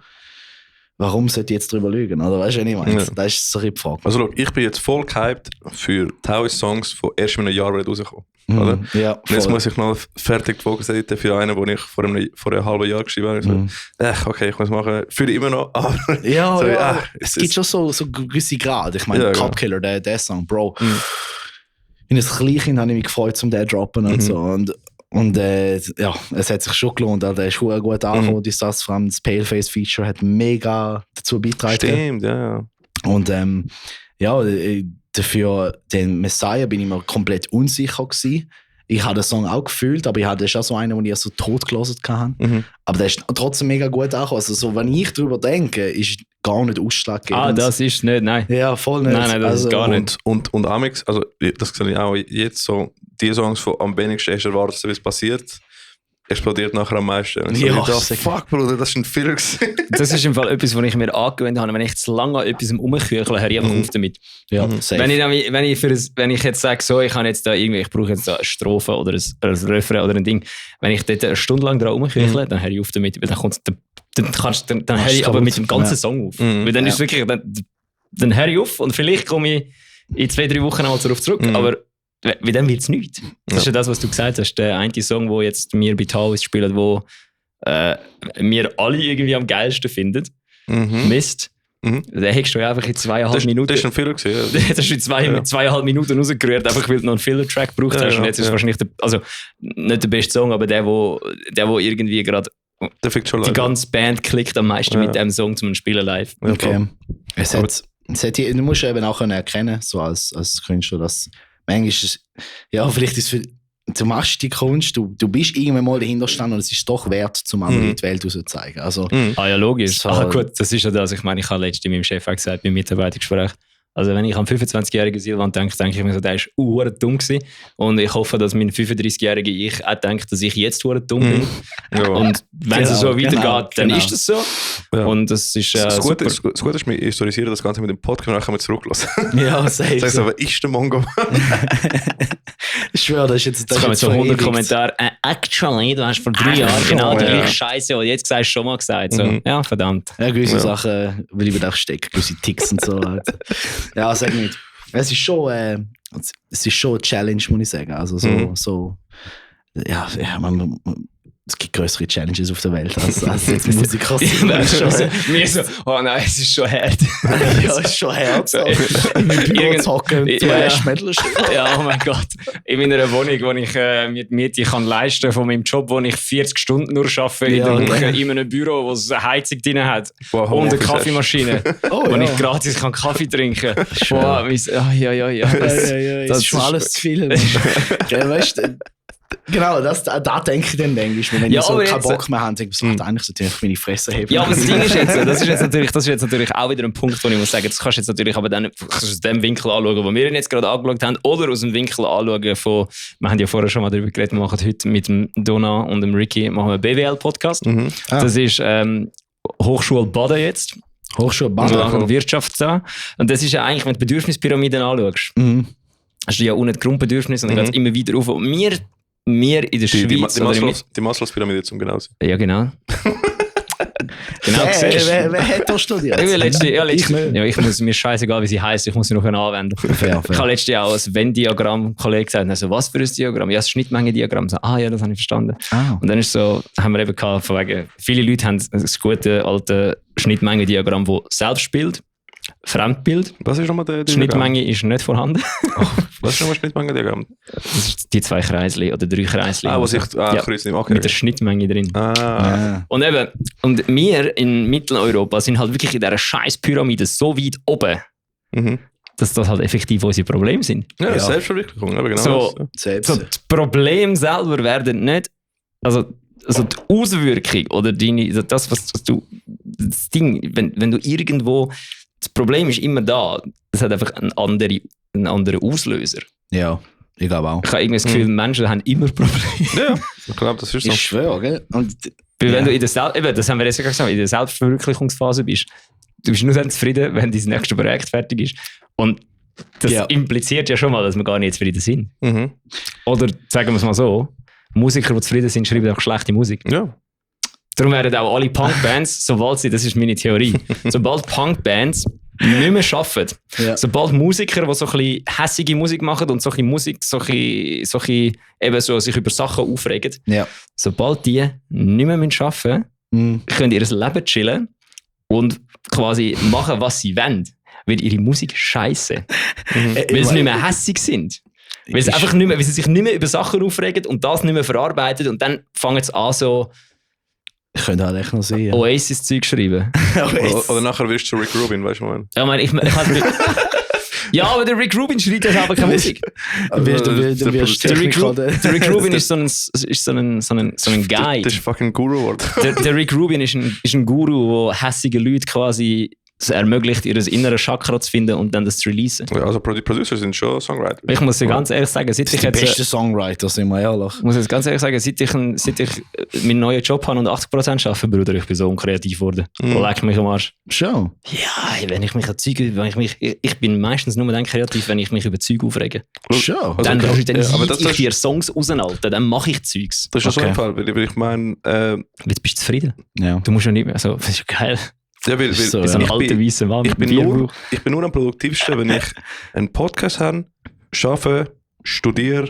warum sollte ich jetzt drüber lügen? Oder weißt du, was ich meine? Ja. Das ist so eine Frage. Also schau, ich bin jetzt voll gehypt für tausend Songs, die erst in einem Jahr rauskommen. Oder? Ja, Und jetzt voll. muss ich noch fertig die Fokusseite für einen, den ich vor einem halben Jahr geschrieben habe. Ich so, okay, ich muss machen. Fühle ich immer noch, aber Ja, so, ja. es Es gibt schon so gewisse Grade. Ich meine, Ja, Cupkiller, der Song, Bro. In einem Kleinkind habe ich mich gefreut, um den zu droppen und so. Und ja, es hat sich schon gelohnt. Der ist sehr gut angekommen. Das vor allem das Paleface-Feature hat mega dazu beigetragen. stimmt, ja. Und ja, dafür den Messiah bin ich mir komplett unsicher gewesen. Ich habe den Song auch gefühlt, aber ich hatte schon so einen, den ich so tot gelassen hatte. Aber der ist trotzdem mega gut angekommen. Also so, wenn ich darüber denke, ist gar nicht ausschlaggebend. Das ist nicht, nein. Ja, voll nicht. Nein, das ist gar nicht. Und Amix, also das sehe ich auch jetzt so, die Songs, die am wenigsten erst erwartet, wie es passiert, explodiert nachher am meisten. Und Ja, fuck, Bruder, das war ein Fehler. Das ist im Fall etwas, was ich mir angewöhnt habe. Wenn ich zu lange an etwas rumküchle, höre ich einfach auf damit. Ja, wenn ich jetzt sage, so, ich brauche jetzt da eine Strophe oder ein Refrain oder ein Ding, wenn ich dort eine Stunde lang dran rumküchle, dann höre ich auf damit, weil dann höre ich aber mit dem ganzen Song auf. Weil dann ist wirklich, dann höre ich auf und vielleicht komme ich in 2-3 Wochen einmal darauf zurück, aber wie dann wird es nichts. Das ist ja das, was du gesagt hast. Der eine Song, den jetzt wir bei Taoist spielen, wo wir alle irgendwie am geilsten finden. Mist. Den hättest du ja einfach in 2,5 Minuten. Das ist ein Fehler gewesen. Ja. Das hast du in 2,5 Minuten rausgerührt, einfach weil du noch einen Filler-Track gebraucht hast. Und jetzt ist es wahrscheinlich nicht der beste Song, aber der wo irgendwie gerade die ganze Band klickt am meisten mit dem Song zum Spielen live. Okay. Du musst eben auch erkennen, so als Künstler, dass manchmal ist es, vielleicht ist es du machst die Kunst, du bist irgendwann mal dahinter gestanden und es ist doch wert, zum anderen die Welt rauszuzeigen. Also, ja, logisch. Gut, das ist ja das. Ich meine, ich habe letztens meinem Chef auch gesagt, beim Mitarbeitergespräch, also wenn ich an 25-jährigen Silvan denke ich mir so, der war dumm gewesen. Und ich hoffe, dass mein 35-jähriger Ich auch denkt, dass ich jetzt dumm bin. Ja. Und wenn es so weitergeht, dann ist das so. Ja. Und das ist das Gute ist, wir historisieren das Ganze mit dem Podcast und dann können wir zurücklassen. Ja, safe. Das heißt aber, ist der Mongo? Ich schwöre, das ist jetzt das kommen so 100 Kommentare. Actually, du hast vor 3 Jahren genau die gleiche Scheiße, die jetzt gesagt hast, schon mal gesagt. So. Ja, verdammt. Ja, gewisse Sachen bleiben auch stecken, gewisse Ticks und so. Ja, sag nicht. Es ist schon eine Challenge, muss ich sagen. Also es gibt größere Challenges auf der Welt als jetzt Musiker. Mir so, oh nein, es ist schon hart. Ja, es ist schon hart. In meinem Büro hocken und Thrash-Metal spielen. Ja, oh mein Gott. In meiner Wohnung, wo ich mir die Miete kann leisten von meinem Job, wo ich 40 Stunden nur arbeite, in einem Büro, wo es eine Heizung drin hat und eine Kaffeemaschine, wo ich gratis Kaffee trinken kann. Wow, das ist schon alles zu viel. Weißt du, genau, da denke ich dann manchmal, wenn ich so keinen Bock mehr habe, denke ich, was macht eigentlich so, ich meine Fresse heben. Ja, aber das Ding ist jetzt, das ist jetzt natürlich auch wieder ein Punkt, wo ich muss sagen, das kannst du jetzt natürlich aber dann aus dem Winkel anschauen, wo wir ihn jetzt gerade angeschaut haben, oder aus dem Winkel anschauen von, wir haben ja vorher schon mal darüber geredet, wir machen heute mit dem Donna und dem Ricky machen wir einen BWL-Podcast. Das ist Hochschule Baden jetzt. Hochschule Baden? Wirtschaft da. Und das ist ja eigentlich, wenn du Bedürfnispyramiden anschaust, hast du ja unten die Grundbedürfnisse und dann geht es immer wieder auf. Und wir in der Schweiz... Die Maslows-Pyramide zum genau sein. Ja, genau. Genau, wer hat da studiert? Ich muss mir scheißegal, wie sie heisst, ich muss sie noch anwenden. Fair. Ich habe letztes Jahr auch ein Venn-Diagramm Kollege gesagt, also, was für ein Diagramm? Ja, das Schnittmenge-Diagramm. So, ja, das habe ich verstanden. Und dann ist so, haben wir eben gehabt, von wegen, viele Leute haben das gute alte Schnittmenge-Diagramm, das Selbstbild, Fremdbild. Was ist nochmal der Schnittmenge ist nicht vorhanden. Was ist nochmal Schnittmenge-Diagramm? Das ist die 2 Kreisli oder 3 Kreisli. Kreisli, okay. Mit der Schnittmenge drin. Und eben, und wir in Mitteleuropa sind halt wirklich in dieser scheiß Pyramide so weit oben, dass das halt effektiv unsere Probleme sind. Ja, Selbstverwirklichung, aber genau. So, die Probleme selber werden nicht, also die Auswirkung oder das Ding, wenn du irgendwo, das Problem ist immer da, es hat einfach einen anderen Auslöser. Ja, ich glaube auch. Ich habe irgendwie das Gefühl, Menschen haben immer Probleme. Ja, ich glaube, das ist so. Ich schwöre, gell? Und, wenn du das haben wir jetzt gesagt, in der Selbstverwirklichungsphase bist, du bist nur dann zufrieden, wenn dein nächstes Projekt fertig ist. Und das impliziert ja schon mal, dass wir gar nicht zufrieden sind. Oder sagen wir es mal so, Musiker, die zufrieden sind, schreiben auch schlechte Musik. Ja. Darum werden auch alle Punkbands, das ist meine Theorie, sobald Punkbands nicht mehr arbeiten, sobald Musiker, die so ein bisschen hässige Musik machen und so ein bisschen Musik, eben so sich über Sachen aufregen, sobald die nicht mehr arbeiten müssen, können ihr Leben chillen und quasi machen, was sie wollen, wird ihre Musik scheiße. Weil sie nicht mehr hässig sind. Weil sie sich nicht mehr über Sachen aufregen und das nicht mehr verarbeiten und dann fangen sie an so... Ich könnte halt echt noch sehen. Oasis-Zeug schreiben. Oder nachher wirst du Rick Rubin, weißt du mal. Ja, aber der Rick Rubin schreibt ja selber keine Musik. Der Rick Rubin ist so ein Guide. Das ist fucking Guru. Der Rick Rubin ist ein Guru, der hässige Leute quasi es ermöglicht, ihr inneres Chakra zu finden und dann das zu releasen. Ja, also die Producer sind schon Songwriter. Ich muss dir ganz ehrlich sagen, seit ich jetzt... Die besten Songwriter, sind wir ehrlich. Ich muss jetzt ganz ehrlich sagen, seit ich meinen neuen Job habe und 80% arbeite, Bruder, ich bin so unkreativ geworden. Leck mich am Arsch. Schon? Ja, wenn ich mich an Zeug... Ich bin meistens nur dann kreativ, wenn ich mich über Zeug aufrege. Schon? Also, dann ich 4 Songs raus, Alter, dann mache ich Zeugs. Das ist schon so ein Fall, weil ich meine... Jetzt bist du zufrieden. Ja. Du musst ja nicht mehr... Also, das ist ja geil. Ja, weil so, ein alter weißer Mann. Ich bin nur am produktivsten, wenn ich einen Podcast habe, arbeite, studiere,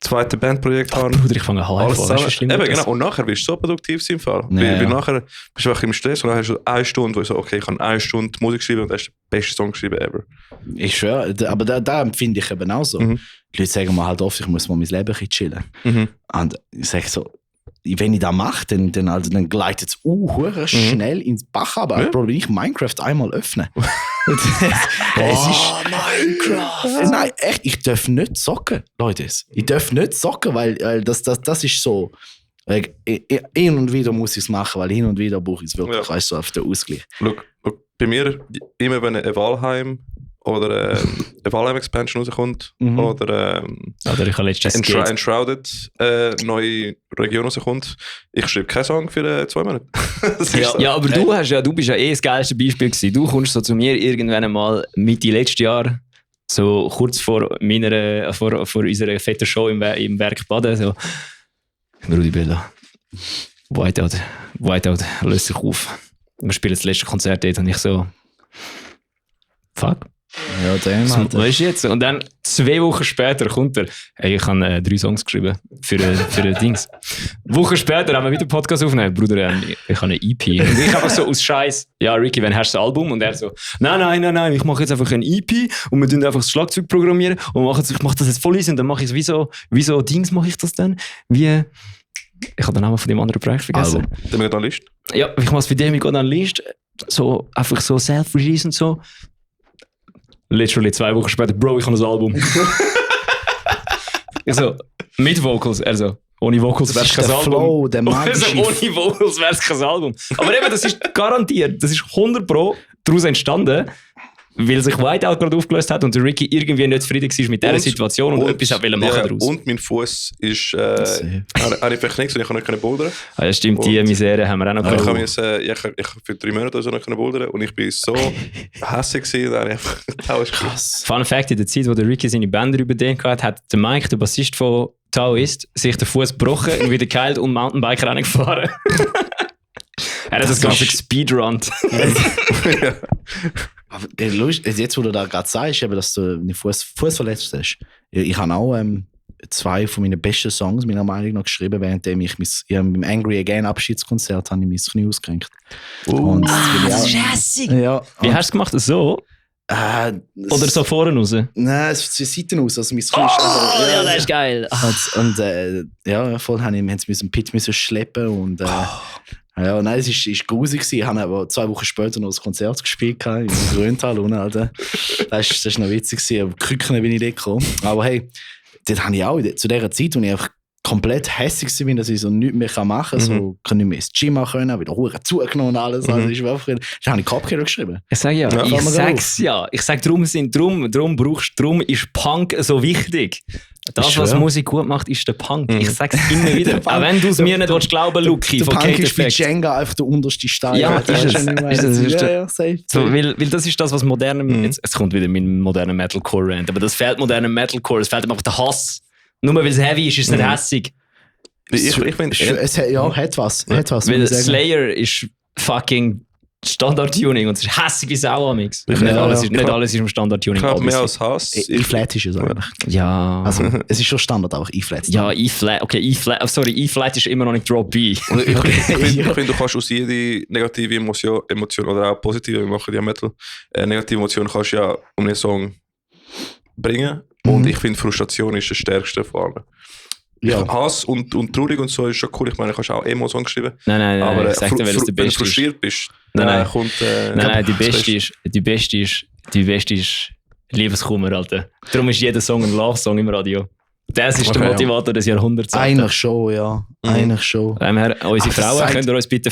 zweite Bandprojekt habe. Bruder, ich fange halb an. Alles zusammen. Eben, genau. Und nachher bist du so produktiv im Fall. Ja. Weil nachher bist du einfach im Stress und dann hast du 1 Stunde, wo ich so, okay, ich kann 1 Stunde Musik schreiben und das ist der beste Song geschrieben ever. Ich schwöre, aber da empfinde ich eben auch so. Die Leute sagen mir halt oft, ich muss mal mein Leben ein bisschen chillen. Und ich sage so, wenn ich das mache, dann gleitet es schnell ins Bach. Aber wenn ich Minecraft einmal öffne. Es ist Minecraft! Nein, echt, ich darf nicht zocken, Leute. Ich darf nicht zocken, weil das ist so. Hin und wieder muss ich es machen, weil hin und wieder brauche ich es wirklich, weißt du, auf den Ausgleich. Look, bei mir, immer wenn ein Valheim oder eine Valheim-Expansion rauskommt oder ich habe letztes Enshrouded neue Region rauskommt, ich schreibe keinen Song für 2 Monate. Ja, aber du bist ja das geilste Beispiel gewesen. Du kommst so zu mir irgendwann einmal Mitte letztes Jahr, so kurz vor unserer fetten Show im Werk Baden, so Rudi Bella, Whiteout löst sich auf. Wir spielen das letzte Konzert dort und ich so fuck. Ja, den weißt du jetzt? Und dann 2 Wochen später kommt er. Hey, ich habe 3 Songs geschrieben für Dings. Wochen später haben wir wieder einen Podcast aufgenommen. Bruder, ich habe eine EP. Und ich einfach so aus Scheiß. Ja, Ricky, wann hast du das Album? Und er so, nein, ich mache jetzt einfach ein EP und wir tun einfach das Schlagzeug programmieren und ich mache das jetzt voll easy und dann mache ich es wie so Dings mache ich das dann? Ich habe den Namen von dem anderen Projekt vergessen. Demi God Unleashed? Ja, ich mache es für Demi God Unleashed. So, einfach so Self-Release und so. Literally 2 Wochen später, Bro, ich habe ein Album. Ich so, mit Vocals, also ohne Vocals wäre es kein Album. Flow, der also, ohne Vocals wäre es kein Album. Aber eben, das ist garantiert, das ist 100% daraus entstanden, weil sich Whiteout gerade aufgelöst hat und der Ricky irgendwie nicht zufrieden war mit dieser Situation und etwas machen daraus. Und mein Fuß ist... habe ich vielleicht nichts und ich kann nicht bouldern. Ja, stimmt, die Misere haben wir auch noch gehabt. Ich für 3 Monate oder so nicht bouldern und ich bin so hässlich gewesen. Das ist krass. Fun Fact, in der Zeit, wo der Ricky seine Bänder überdehnt hat, hat der Mike, der Bassist von Taoist, sich den Fuß gebrochen und wieder geheilt und Mountainbike-Rennen gefahren. Er hat das Ganze gespeedrunnt. Ja. Aber jetzt, wo du da gerade sagst, dass du den Fuß verletzt hast, ich habe auch 2 von meinen besten Songs meiner Meinung nach geschrieben, währenddem ich beim Angry Again Abschiedskonzert habe ich mein Knie ausgerenkt. Das ist hässig. Ja, wie hast du es gemacht? So? Oder so vorne raus? Nein, es ist Seiten raus. Also mein Knie ja, das ist geil. Und voll haben sie einen Pit schleppen und ja, nein, es ist grusig gewesen. Ich habe aber 2 Wochen später noch ein Konzert gespielt in Gröntal. Alter. Das ist noch witzig gewesen. Aber Krücken bin ich dort gekommen. Aber hey, dort habe ich auch zu dieser Zeit, wo ich einfach komplett hässlich bin, dass ich so nichts mehr machen kann. So kann ich nicht mehr ins Gym machen, wieder Huren zugenommen und alles. Also da habe ich Kopfkiller geschrieben. Ich sage ja, ich sag's ja. Ich sage, drum ist Punk so wichtig. Das, was Musik gut macht, ist der Punk. Ich sag's immer wieder. Auch wenn du es mir nicht glauben willst, Luki. Der Punk ist wie Jenga einfach der unterste Stein. Ja, weil das ist das, was modernem... Jetzt kommt wieder mein moderner Metalcore-Rant, aber das fehlt modernem Metalcore. Es fehlt einfach der Hass. Nur weil es heavy ist, ist es nicht hässig. Ich finde... hat was. Weil Slayer ist fucking Standard-Tuning und es ist hässig wie Sau amix. Nicht alles ist im Standard-Tuning. Ich glaube, mehr als Hass. E-Flat ist es eigentlich. Ja. Also, es ist schon Standard, aber E-Flat. Ja, E-Flat. Okay, E-Flat ist immer noch nicht Drop B. Ich finde, du kannst aus jeder negative Emotion oder auch positive, wir machen ja Metal, negative Emotion kannst du ja um einen Song bringen. Und ich finde, Frustration ist das Stärkste von allem. Ja. Hass und traurig und so ist schon cool. Ich meine, du kannst auch Emo-Songs schreiben. Nein, aber ich sag dir, wenn du frustriert bist, kommt... die beste ist Liebeskummer, Alter. Darum ist jeder Song ein Love-Song im Radio. Das ist der Motivator des Jahrhunderts. Eigentlich schon, ja. Eigentlich schon. Unsere Frauen, könnt ihr uns bitte...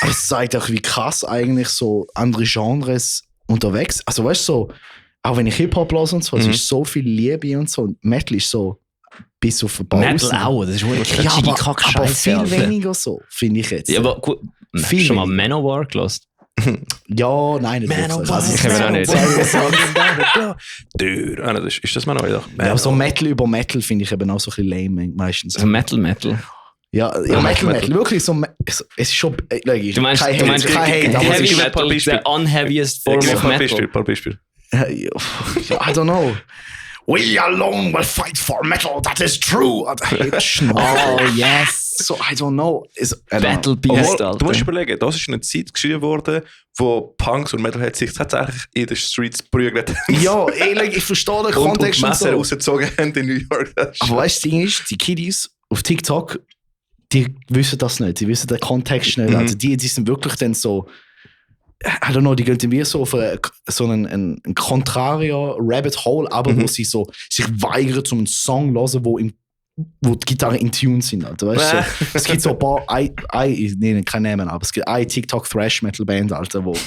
Es zeigt auch, wie krass eigentlich so andere Genres unterwegs. Also weißt du, so, auch wenn ich Hip-Hop höre und so, es ist so viel Liebe und so. Und Metal ist so bis auf den Bauch. Metal auch, das ist wohl kitschige Kack-Scheiße. Aber viel weniger so, finde ich jetzt. Ja, aber gut, hast du schon mal Manowar gehört? Ja, nein, nicht wirklich. Also, ich habe auch nicht. Ist das Manowar? Ja, aber so Metal über Metal finde ich eben auch so ein bisschen lame meistens. Also Metal? Ja, Metal. Wirklich so, es ist schon... Du meinst kein Hate, aber Heavy Metal ist the unheaviest form of Metal. Paar Beispiel. I don't know. We alone will fight for metal, that is true. Oh, yes. So, I don't know. Battle Beast, Alter. Du musst überlegen, das ist eine Zeit geschrieben worden, wo Punks und Metalheads sich tatsächlich in den Streets prügeln. Ja, ehrlich, ich verstehe den Kontext und Messer rausgezogen haben in New York. Aber weißt du, das Ding ist, die Kiddies auf TikTok, die wissen das nicht, die wissen den Kontext nicht. Also die sind wirklich dann so... I don't know, die gehen wie so auf so einen Contrario-Rabbit Hole, aber wo sie so sich weigern, zum einen Song zu hören, wo die Gitarren in Tune sind. Alter, weißt du? Es gibt so ein paar, ich nenne keinen Namen, aber es gibt eine TikTok-Thrash-Metal-Band, Alter, wo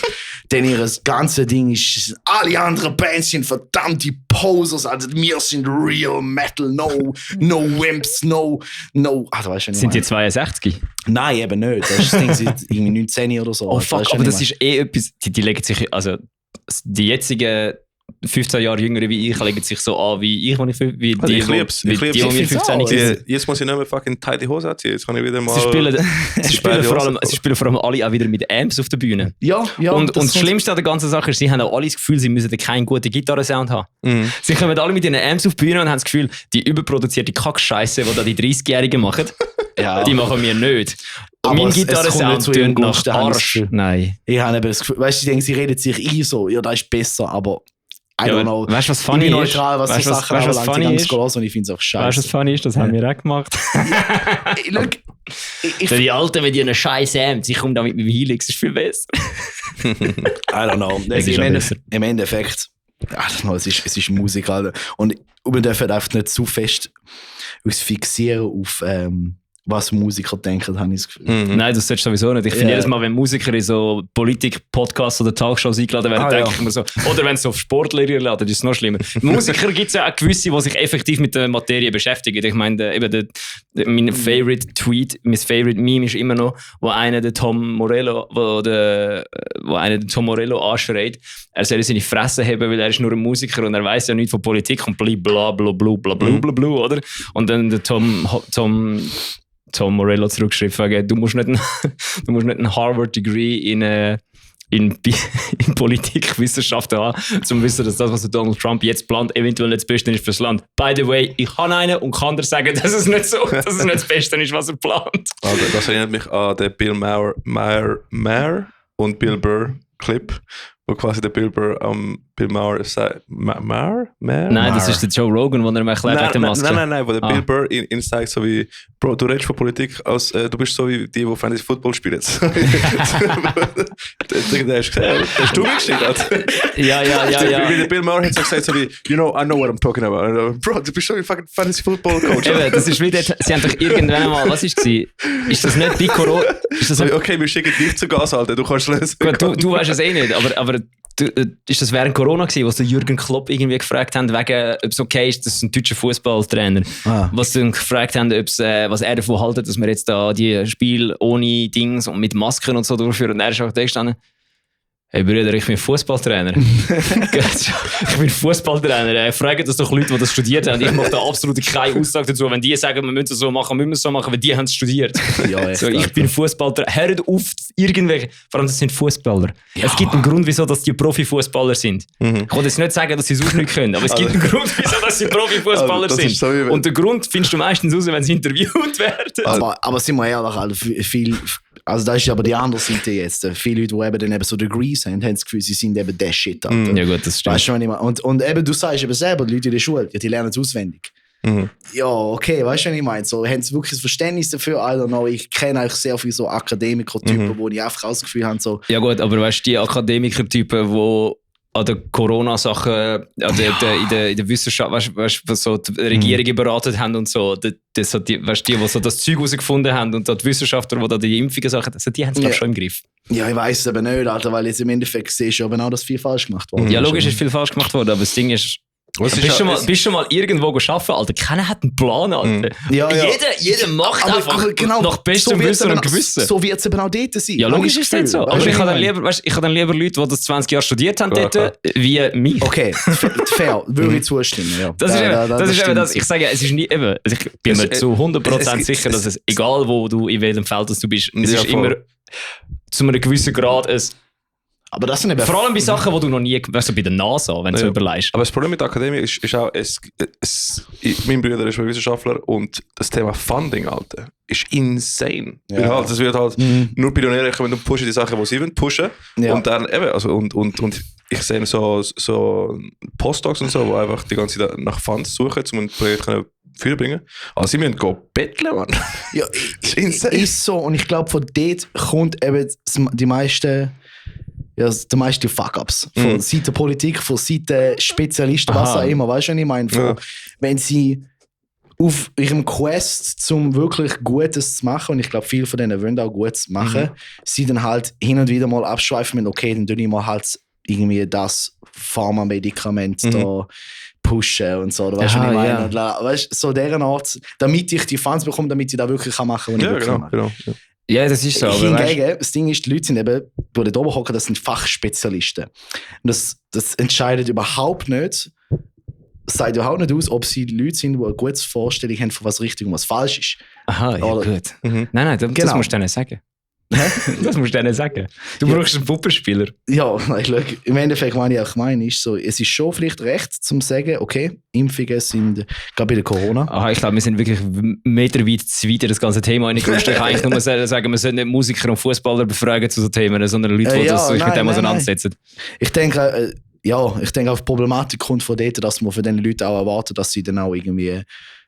denn ihr ganze Ding ist, alle anderen Bands sind verdammte Posers, also wir sind real Metal, no Wimps, no, also, weißt du, sind die 62? Nein, eben nicht. Das ist das Ding seit irgendwie 19 oder so. Oh fuck, aber das ist etwas, die legen sich, also die jetzigen 15 Jahre jüngere wie ich legen sich so an wie ich, wie die, ich lieb's. die 15 sind. Jetzt muss ich nicht mehr fucking tighte Hose anziehen. Jetzt kann ich wieder mal... Sie spielen vor allem alle auch wieder mit Amps auf der Bühne. Ja. Und das Schlimmste an der ganzen Sache ist, sie haben auch alle das Gefühl, sie müssen keinen guten Gitarrensound haben. Sie kommen alle mit ihren Amps auf die Bühne und haben das Gefühl, die überproduzierte Kackscheiße, die da die 30-Jährigen machen, die machen wir nicht. Und mein Gitarrensound tönt nach Arsch. Nein. Ich habe eben das Gefühl, weißt du, ich denke, sie reden sich ein so, ja, das ist besser, aber... I don't know. Weißt du, was funny ist? Neutral, was weißt, Sachen was funny ist? Und ich finde es auch scheiße. Weißt du, was funny ist? Das haben wir auch gemacht. Die Alten mit ihren scheiß Amps, ich komme da mit meinem Helix, ist viel besser. I don't know. Im Endeffekt, I don't know, es ist Musik, Alter. Und wir dürfen einfach nicht zu fest uns fixieren auf... was Musiker denken, habe ich das Gefühl. Nein, das solltest du sowieso nicht. Ich finde jedes Mal, wenn Musiker in so Politik-Podcasts oder Talkshows eingeladen werden, denke ich mir so, oder wenn sie auf Sportlehrer laden, das ist noch schlimmer. Musiker gibt es ja auch gewisse, die sich effektiv mit der Materie beschäftigen. Ich meine, mein Favorite Tweet, mein Favorite Meme ist immer noch, wo einer den Tom Morello anschreit, er soll seine Fresse haben, weil er ist nur ein Musiker und er weiß ja nichts von Politik und bla bla bla bla bla bla bla, oder? Und dann der Tom Morello zurückgeschrieben, du musst nicht ein Harvard-Degree in Politikwissenschaften haben, um zu wissen, dass das, was Donald Trump jetzt plant, eventuell nicht das Beste ist fürs Land. By the way, ich kann einen und kann dir sagen, dass es nicht das Beste ist, was er plant. Also, das erinnert mich an den Bill Maher und Bill Burr Clip, wo quasi der Bill Burr Bill Maher sagt, Maher? Nein, das ist der Joe Rogan, wo er ihm erklärt wegen der Maske. Nein, wo der Bill Burr ihn sagt, so wie, Bro, du redest von Politik, als du bist so wie die Fantasy Football spielen. Der hast gesagt, hast du mir geschrieben? Ja. Der Bill Maher hat so gesagt, so wie, I know what I'm talking about. Bro, du bist so wie fucking Fantasy Football Coach. Eben, das ist wie dort, sie haben doch irgendwann mal, was ist es? Ist das nicht bei Corona? Okay, wir schicken dich zu Gas, Alter, du kannst lösen. Du weißt es eh nicht, aber ist das während Corona gewesen, was der Jürgen Klopp irgendwie gefragt haben, wegen, ob es okay ist, das ist ein deutscher Fußballtrainer, was sie gefragt haben, was er davon haltet, dass wir jetzt da die Spiele ohne Dings und mit Masken und so durchführen. Und er ist auch da gestanden, hey Brüder, ich bin Fußballtrainer. Ich bin Fußballtrainer. Fragen das doch Leute, die das studiert haben. Ich mache da absolut keine Aussage dazu. Wenn die sagen, wir müssen es so machen, weil die haben es studiert. Ja, echt, so, ich bin Fußballtrainer. Hört auf, irgendwelche. Vor allem, das sind Fußballer. Ja. Es gibt einen Grund, wieso dass die Profifußballer sind. Ich will jetzt nicht sagen, dass sie es auch nicht können, aber es gibt einen Grund, wieso dass sie Profifußballer sind. So, und den Grund findest du meistens raus, wenn sie interviewt werden. Aber sind wir ehrlich, also viel. Also das ist aber die andere Seite jetzt. Viele Leute, die eben so Degrees haben das Gefühl, sie sind eben der Shit. Alter. Ja gut, das stimmt. Weißt du, und eben, du sagst eben selber, die Leute in der Schule, die lernen es auswendig. Ja, okay, weißt du, was ich meine? So, haben sie wirklich das Verständnis dafür? I don't know, ich kenne eigentlich sehr viele so Akademiker-Typen, wo ich einfach das Gefühl habe, so... Ja gut, aber weißt du, die Akademiker-Typen, die an den Corona-Sachen, in der Wissenschaft, weißt du, was so die Regierungen beraten haben und so, die so die so das Zeug herausgefunden haben und die Wissenschaftler, die da die Impfungen Sachen, also die haben es glaube schon im Griff. Ja, ich weiss es eben nicht, Alter, weil jetzt im Endeffekt siehst du aber auch, dass viel falsch gemacht wurde. Ja, logisch ist viel falsch gemacht worden, aber das Ding ist, bist du schon mal irgendwo arbeiten, Alter? Keiner hat einen Plan, Alter. Ja. Jeder macht aber einfach genau, nach bestem Wissen und Gewissen. So wird es eben auch dort sein. Ja, logisch ist das so. Aber ich habe dann lieber Leute, die das 20 Jahre studiert haben, dort, wie mich. Okay, fair, würde ich zustimmen. Ja. Das ist eben das. Ich sage, es ist nie eben. Also ich bin mir zu 100% sicher, dass es, egal wo du, in welchem Feld du bist, es ist immer zu einem gewissen Grad ein. Aber das sind eben vor allem bei Sachen, die du noch nie, weißt du, bei der NASA, wenn du so überlegst. Aber das Problem mit der Akademie ist auch, mein Bruder ist Wissenschaftler und das Thema Funding, Alter, ist insane. Ja. Weil halt, es wird halt nur Pioniere kommen und pushen die Sachen, die sie wollen pushen. Ja. Und dann eben, also, und ich sehe so Postdocs und so, die einfach die ganze Zeit nach Funds suchen, um ein Projekt führen bringen. Also sie müssen betteln, Mann. Ja, ist so. Und ich glaube, von dort kommt eben die meisten... Ja, die meisten Fuck-Ups. Von Seite Politik, von Seite Spezialisten, was auch immer. Weißt du, was ich meine? Wenn sie auf ihrem Quest, zum wirklich Gutes zu machen, und ich glaube, viele von denen wollen auch Gutes machen, sie dann halt hin und wieder mal abschweifen mit, okay, dann tue ich mal halt irgendwie das Pharma-Medikament da pushen und so. Weißt du, was ich meine? Ja. Weißt du, so deren Art, damit ich die Funds bekomme, damit ich das wirklich machen kann, was ich wirklich mache. Genau. Ja, das ist so. Hingegen, das Ding ist, die Leute sind eben, die da oben hocken, das sind Fachspezialisten. Und das entscheidet überhaupt nicht, sagt überhaupt nicht aus, ob sie Leute sind, die eine gute Vorstellung haben, von was richtig und was falsch ist. Aha, ja, gut. Nein, das musst du denen sagen. Das musst du denen sagen. Du brauchst einen Puppenspieler. Ja, im Endeffekt, was ich auch meine, ist so, es ist schon vielleicht recht, zum zu sagen, okay, Impfungen sind, gerade bei der Corona. Aha, ich glaube, wir sind wirklich meterweit zu weit in das ganze Thema reingerutscht. Ich kann eigentlich nur sagen, wir sollten nicht Musiker und Fußballer befragen zu so Themen, sondern Leute, die sich mit dem auseinandersetzen. Ich denke, auf die Problematik kommt von dort, dass man von den Leuten auch erwartet, dass sie dann auch irgendwie,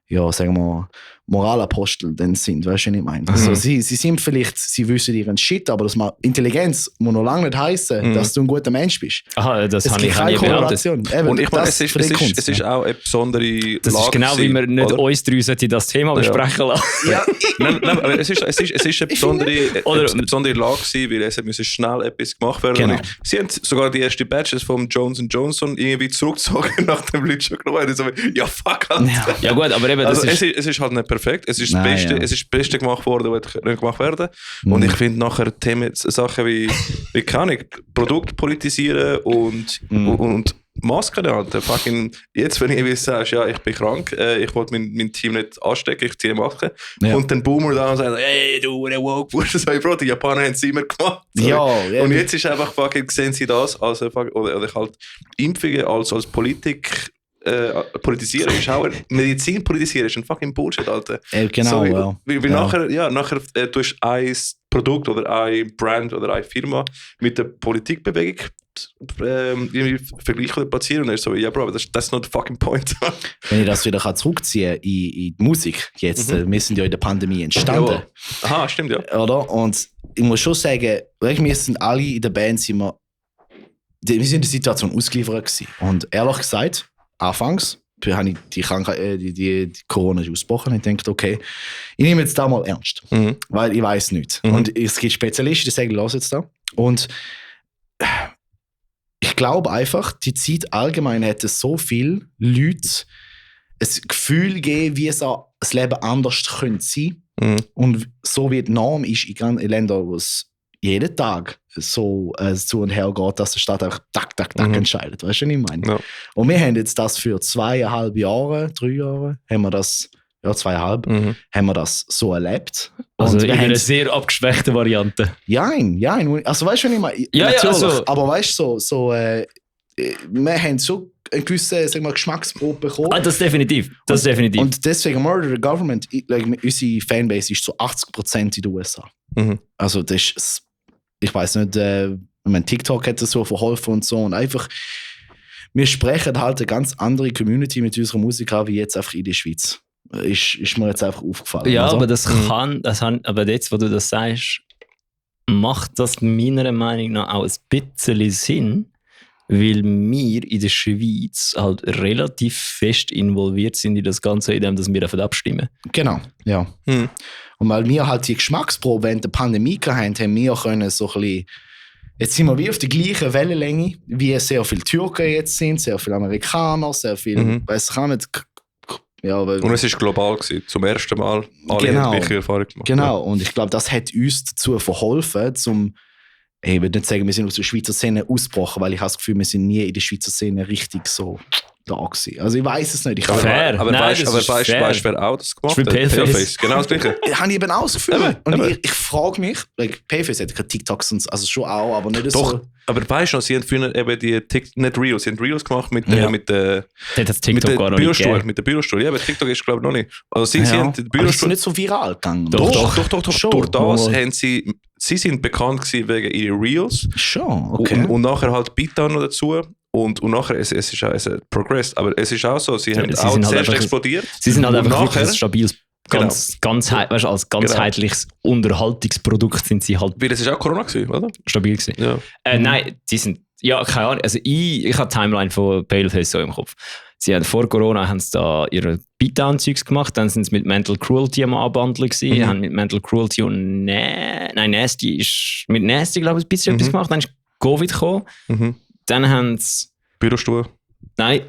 ja, sagen wir mal, Moralapostel dann sind, weißt du, was ich meine? Also sie sind vielleicht, sie wissen ihren Shit, aber das Intelligenz muss noch lange nicht heissen, dass du ein guter Mensch bist. Aha, das habe ich keine Korrelation. Und ich meine, es ist auch eine besondere das Lage. Das ist genau, wie wir nicht uns drei das Thema besprechen lassen. Ja. Nein, aber es ist eine besondere Lage gewesen, weil es müsse schnell etwas gemacht werden. Genau. Sie haben sogar die ersten Batches vom Johnson & Johnson irgendwie zurückgezogen, nachdem Leute schon genommen haben. So, ja, fuck, Alter. Ja gut, aber eben, das es ist halt nicht perfekt. Es ist das Beste gemacht worden, was gemacht werden. Und ich finde nachher Themen, Sachen wie kann ich Produkt politisieren und Masken halten. Fucking, jetzt, wenn ich sagst, ja, ich bin krank, ich wollte mein Team nicht anstecken, ich ziehe Masken. Und dann Boomer da und sagt, hey, du, der Woke-Bursch, das habe ich Bro, die Japaner haben es immer gemacht. Ja, und jetzt ist einfach, fucking, sehen sie das, also, oder halt Impfungen als Politik, politisieren ist auch Medizin politisieren ist ein fucking Bullshit, Alter. Genau, so, wie nachher tust du ein Produkt oder ein Brand oder eine Firma mit der Politikbewegung irgendwie vergleichen oder platzieren und dann ist so, ja Bro, that's not the fucking point. Wenn ich das wieder zurückziehen kann in die Musik, jetzt, wir sind ja in der Pandemie entstanden. Ja. Aha, stimmt, ja. Oder? Und ich muss schon sagen, wir sind alle in der Band, wir sind in der Situation ausgeliefert gewesen. Und ehrlich gesagt, anfangs, habe ich die Krankheit, die Corona ausgebrochen und ich dachte, okay, ich nehme jetzt da mal ernst, weil ich weiß nichts. Und es gibt Spezialisten, die sagen, lass jetzt da. Und ich glaube einfach, die Zeit allgemein hätte so viele Leute ein Gefühl gegeben, wie es das Leben anders könnte sein. Und so wie die Norm ist in Ländern, wo es jeden Tag so zu und her geht, dass der Staat einfach tak entscheidet. Weißt du, was ich meine? Ja. Und wir haben jetzt das für 2,5 Jahre, 3 Jahre, haben wir das, ja 2,5, haben wir das so erlebt. Also in einer sehr abgeschwächten Variante. Ja, also weißt du, was ich meine? Ja, natürlich, also. aber weißt du, wir haben so einen gewissen Geschmacksprobe bekommen. Das definitiv. Definitiv. Und deswegen Murder the Government, unsere Fanbase ist zu 80% in den USA. Also das ist, ich weiß nicht, TikTok hat das so verholfen und so. Und einfach, wir sprechen halt eine ganz andere Community mit unserer Musik an, wie jetzt einfach in der Schweiz. Ist mir jetzt einfach aufgefallen. Ja, also. Aber aber jetzt, wo du das sagst, macht das meiner Meinung nach auch ein bisschen Sinn, weil wir in der Schweiz halt relativ fest involviert sind in das Ganze, indem wir davon abstimmen. Genau, ja. Und weil wir halt die Geschmacksprobe während der Pandemie hatten, haben wir können so ein bisschen, jetzt sind wir wie auf der gleichen Wellenlänge, wie sehr viele Türken jetzt sind, sehr viele Amerikaner, sehr viele, weiss ich auch nicht. Ja, und es war global gewesen, zum ersten Mal. Alle haben die gleiche Erfahrung gemacht. Genau, und ich glaube, das hat uns dazu verholfen, ich würde nicht sagen, wir sind aus der Schweizer Szene ausgebrochen, weil ich habe das Gefühl, wir sind nie in der Schweizer Szene richtig so da gewesen. Also ich weiß es nicht. Aber weißt du, wer auch das gemacht hat? Paleface. Genau das Gleiche. Habe ich eben auch das Gefühl. Und ich frage mich, Paleface hat keine TikToks, also schon auch, aber nicht Doch, so. aber weißt du noch, sie haben früher eben nicht Reels, sie haben Reels gemacht mit der Bürostuhl. Mit der Bürostuhl. Ja, aber TikTok ist glaube ich noch nicht. Also sie haben den Bürostuhl. Aber ist nicht so viral gegangen. Doch. Durch das haben sie sind bekannt gewesen wegen ihren Reels. Schon, okay. Und nachher halt Beatdown noch dazu. Und nachher, es ist auch progressed, aber es ist auch so, sie haben auch zuerst explodiert. Sie sind halt einfach wirklich ein stabiles, als ganzheitliches Unterhaltungsprodukt sind sie halt. Weil es ist auch Corona gewesen, oder? Stabil gewesen. Ja. Nein, die sind, ja, keine Ahnung, also ich habe die Timeline von Paleface so im Kopf. Sie haben vor Corona haben sie da ihre Beatdown-Zeugs gemacht, dann sind sie mit Mental Cruelty am Anbandeln gewesen, haben mit Mental Cruelty und Nasty mit Nasty, glaube ich, ein bisschen etwas gemacht, dann ist Covid gekommen. Dann haben sie... Bürostuhl? Nein.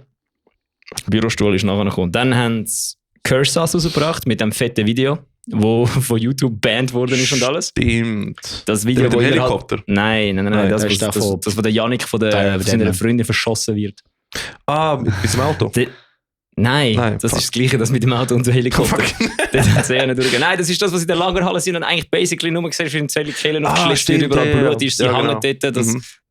Bürostuhl ist nachher gekommen. Dann haben sie Curse rausgebracht mit dem fetten Video, wo von YouTube banned worden ist und alles. Stimmt. Das Video, wo Helikopter? Nein. Das wo der Janik von seiner Freundin verschossen wird. Mit dem Auto? Nein, das ist das Gleiche, das mit dem Auto und dem Helikopter. Das hat sehr nicht durchgehen. Nein, das ist das, was in der Lagerhalle sind und eigentlich basically nur gesehen für zwei Kehlen und geschlitzt wird, überall Blut ist, sie hängen dort.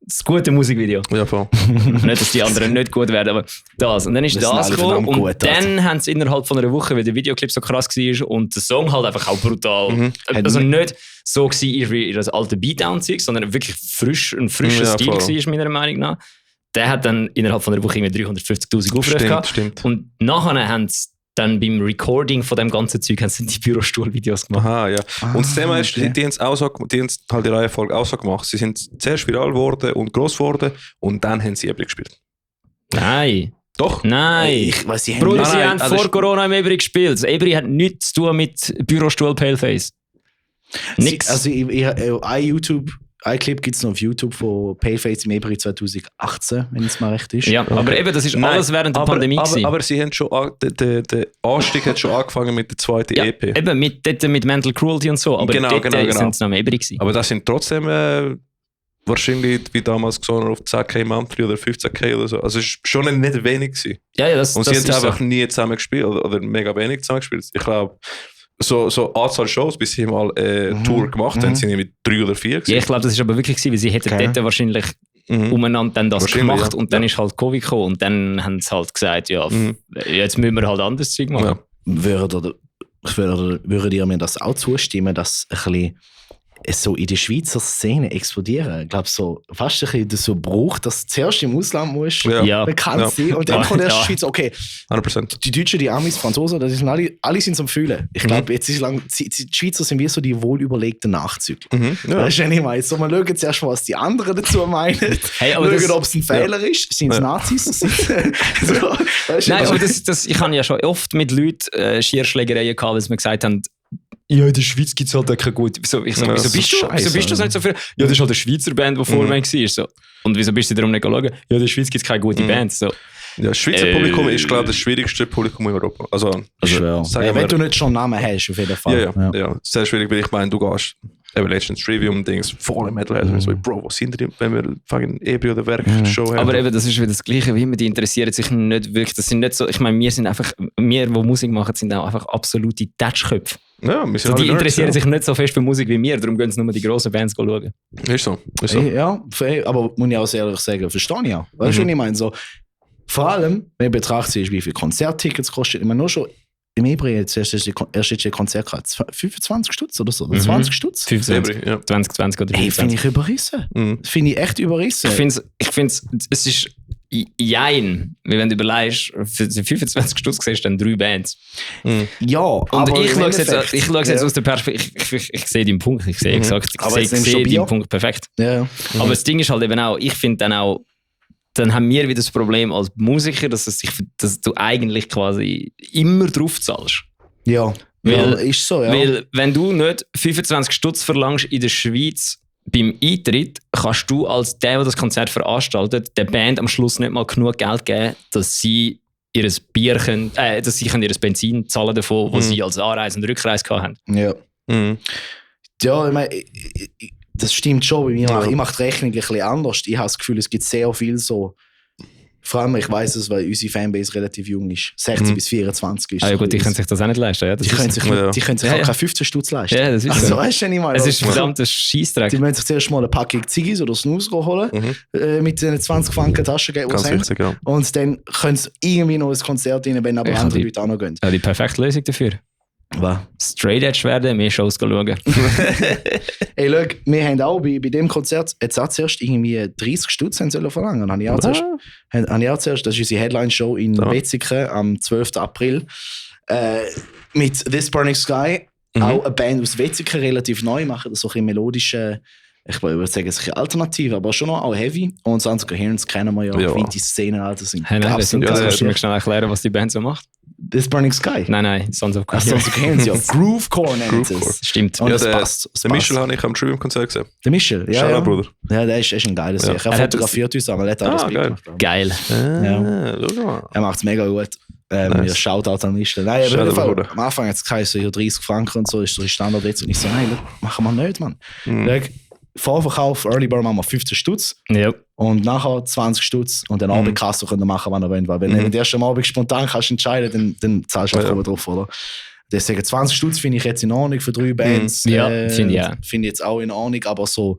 Das gute Musikvideo. Ja, voll. Nicht, dass die anderen nicht gut werden, aber das. Und dann ist das gekommen und gut, dann haben sie innerhalb von einer Woche, weil der Videoclip so krass war und der Song halt einfach auch brutal. Also nicht so war wie das alte Beatdown-Zeug, sondern wirklich ein frischer Stil war, meiner Meinung nach. Der hat dann innerhalb von einer Woche 350'000 Aufrufe gehabt. Stimmt. Und nachher haben sie dann beim Recording von dem ganzen Zeug haben sie die Bürostuhl-Videos gemacht. Aha, ja. Und das Thema ist, die haben halt die Reihenfolge auch so gemacht. Sie sind zuerst viral geworden und gross geworden und dann haben sie Ebri gespielt. Nein. Doch? Nein. Sie haben vor Corona im Ebri gespielt. Das Ebri hat nichts zu tun mit Bürostuhl Paleface. Nix. Also ein Clip gibt es noch auf YouTube von Paleface im April 2018, wenn es mal recht ist. Ja, aber eben, das ist alles während der Pandemie. Aber sie haben schon, der Anstieg hat schon angefangen mit der zweiten EP. Eben, mit Mental Cruelty und so, aber genau. sind sie noch im April gewesen. Aber das sind trotzdem wahrscheinlich, wie damals gesagt, auf 10.000 Monthly oder 15.000 oder so. Also es war schon nicht wenig gewesen. Ja, und sie haben einfach nie zusammen gespielt oder mega wenig zusammen gespielt. Ich glaube, so Anzahl Shows, bis sie mal Tour gemacht haben, sind mit 3 oder 4 gewesen. Ja, ich glaube, das ist aber wirklich gewesen, weil sie hätten dort wahrscheinlich umeinander dann das gemacht und dann ist halt Covid gekommen und dann haben sie halt gesagt, jetzt müssen wir halt anderes Zeug machen. Ja. Würdet ihr mir das auch zustimmen, dass ein bisschen so in der Schweizer Szene explodieren? Ich glaube, so fast ein bisschen so braucht, dass du zuerst im Ausland musst bekannt sein und dann kommt erst die Schweiz. Okay, 100%. Die Deutschen, die Amis, Franzosen, das sind alle sind zum Fühlen. Ich glaube, jetzt ist die Schweizer sind wie so die wohlüberlegten Nachzügler. Weißt du, was ich meine? So, man schaut zuerst mal, was die anderen dazu meinen. Schauen, ob es ein Fehler ist. Sind es Nazis? Nein, aber ich habe ja schon oft mit Leuten Schierschlägereien gehabt, weil sie mir gesagt haben, ja, in der Schweiz gibt es halt auch keine gute. Wieso bist du das nicht so viel? Ja, das ist halt eine Schweizer Band, die vor mir war. So. Und wieso bist du darum nicht schauen? Ja, in der Schweiz gibt es keine gute Band. So. Ja, das Schweizer Publikum ist, glaube ich, das schwierigste Publikum in Europa. Also wenn du nicht schon einen Namen hast, auf jeden Fall. Ja, sehr schwierig, weil ich meine, du gehst Legends Trivium Dings, voll Metalhead, so, Bro, was sind die, wenn wir fangen Ebri oder Werk-Show haben? Aber eben, das ist wieder das Gleiche wie immer, die interessieren sich nicht wirklich, das sind nicht so, ich meine, wir, die Musik machen, sind auch einfach absolute Touchköpfe. Ja, wir sind die interessieren sich nicht so fest für Musik wie wir, darum gehen sie nur die grossen Bands schauen. Ist so. Ja, aber muss ich auch sehr ehrlich sagen, verstehe ich auch. Weißt du, was ich meine? So, vor allem, wenn du betrachtest, wie viele Konzerttickets kosten, ich meine, nur schon im Ebri jetzt erst ein Konzert gehabt, 25 Stutz oder so, 20 Stutz? 25, ja. 20 oder 25. Finde ich überrissen. Finde ich echt überrissen. Ich finde es ist jein, weil wenn du überlegst, für 25 Stutz siehst du dann 3 Bands. Ja, und aber ich schaue es jetzt aus der Perspektive, ich sehe deinen Punkt, ich sehe exakt, ich sehe deinen Punkt perfekt. Ja. Aber das Ding ist halt eben auch, ich finde dann auch, dann haben wir wieder das Problem als Musiker, dass du eigentlich quasi immer drauf zahlst. Ja, ist so, ja. Weil wenn du nicht 25 Stutz verlangst in der Schweiz beim Eintritt, kannst du als der das Konzert veranstaltet, der Band am Schluss nicht mal genug Geld geben, dass sie ihr Benzin zahlen davon, was sie als Anreise und Rückreise hatten. Ja. Ja, ich meine, das stimmt schon bei mir. Ich mache die Rechnung ein bisschen anders. Ich habe das Gefühl, es gibt sehr viel so. Vor allem, ich weiss es, weil unsere Fanbase relativ jung ist. 16 bis 24 ist. Ja gut, die können sich das auch nicht leisten. Ja, die können sich auch keine 15 Stutz leisten. Ja, das ist also, so. Weißt du nicht mal. Es ist verdammt ein Scheissdreck. Die müssen sich zuerst mal eine Packung Ziggis oder Snus holen, mit den 20 Franken Taschengeld, ganz richtig, ja. Und dann können sie irgendwie noch ins Konzert rein, wenn aber andere Leute auch noch gehen. Ja, die perfekte Lösung dafür. Was? Straight Edge werden, mehr Shows schauen. Ey, schau, wir haben auch bei dem Konzert jetzt auch zuerst irgendwie 30 Stutz verlangen. Habe ich auch zuerst, das ist unsere Headline-Show in Wetzikon am 12. April. Mit This Burning Sky, auch eine Band aus Wetzikon, relativ neu, machen das so ein bisschen melodische, ich würde sagen, es ist eine Alternative, aber schon noch auch heavy. Und Sons Coherence kennen wir ja, wie die Szenen, Alter, sind. Hey, nein, kannst du mir schnell erklären, was die Band so macht? This Burning Sky? Nein, Sons of Coherence. Sons of Coherence, ja. Groovecore nennt es. Stimmt. Und ja, das passt. Den Michel habe ich am Trivium-Konzert gesehen. Der Michel? Ja, ja. Bruder. Ja, der ist ein geiler Sieg. Er fotografiert uns, aber er hat auch das Bild gemacht. Geil. Er macht es mega gut. Wir Shoutout an Michel. Nein, aber auf jeden Fall, am Anfang hat es geheißen, hier 30 Franken und so, ist so die Standard jetzt. Und ich so, nein, machen wir nicht, Mann. Vorverkauf, Early Bird machen wir 15 Stutz. Ja. Und nachher 20 Stutz und dann Abendkasse können wir machen, wann er will. Weil wenn du erst am Abend spontan kannst entscheiden, dann zahlst du einfach drauf, oder? Deswegen 20 Stutz finde ich jetzt in Ordnung für 3 Bands. Ja, finde ich auch. Finde ich jetzt auch in Ordnung, aber so,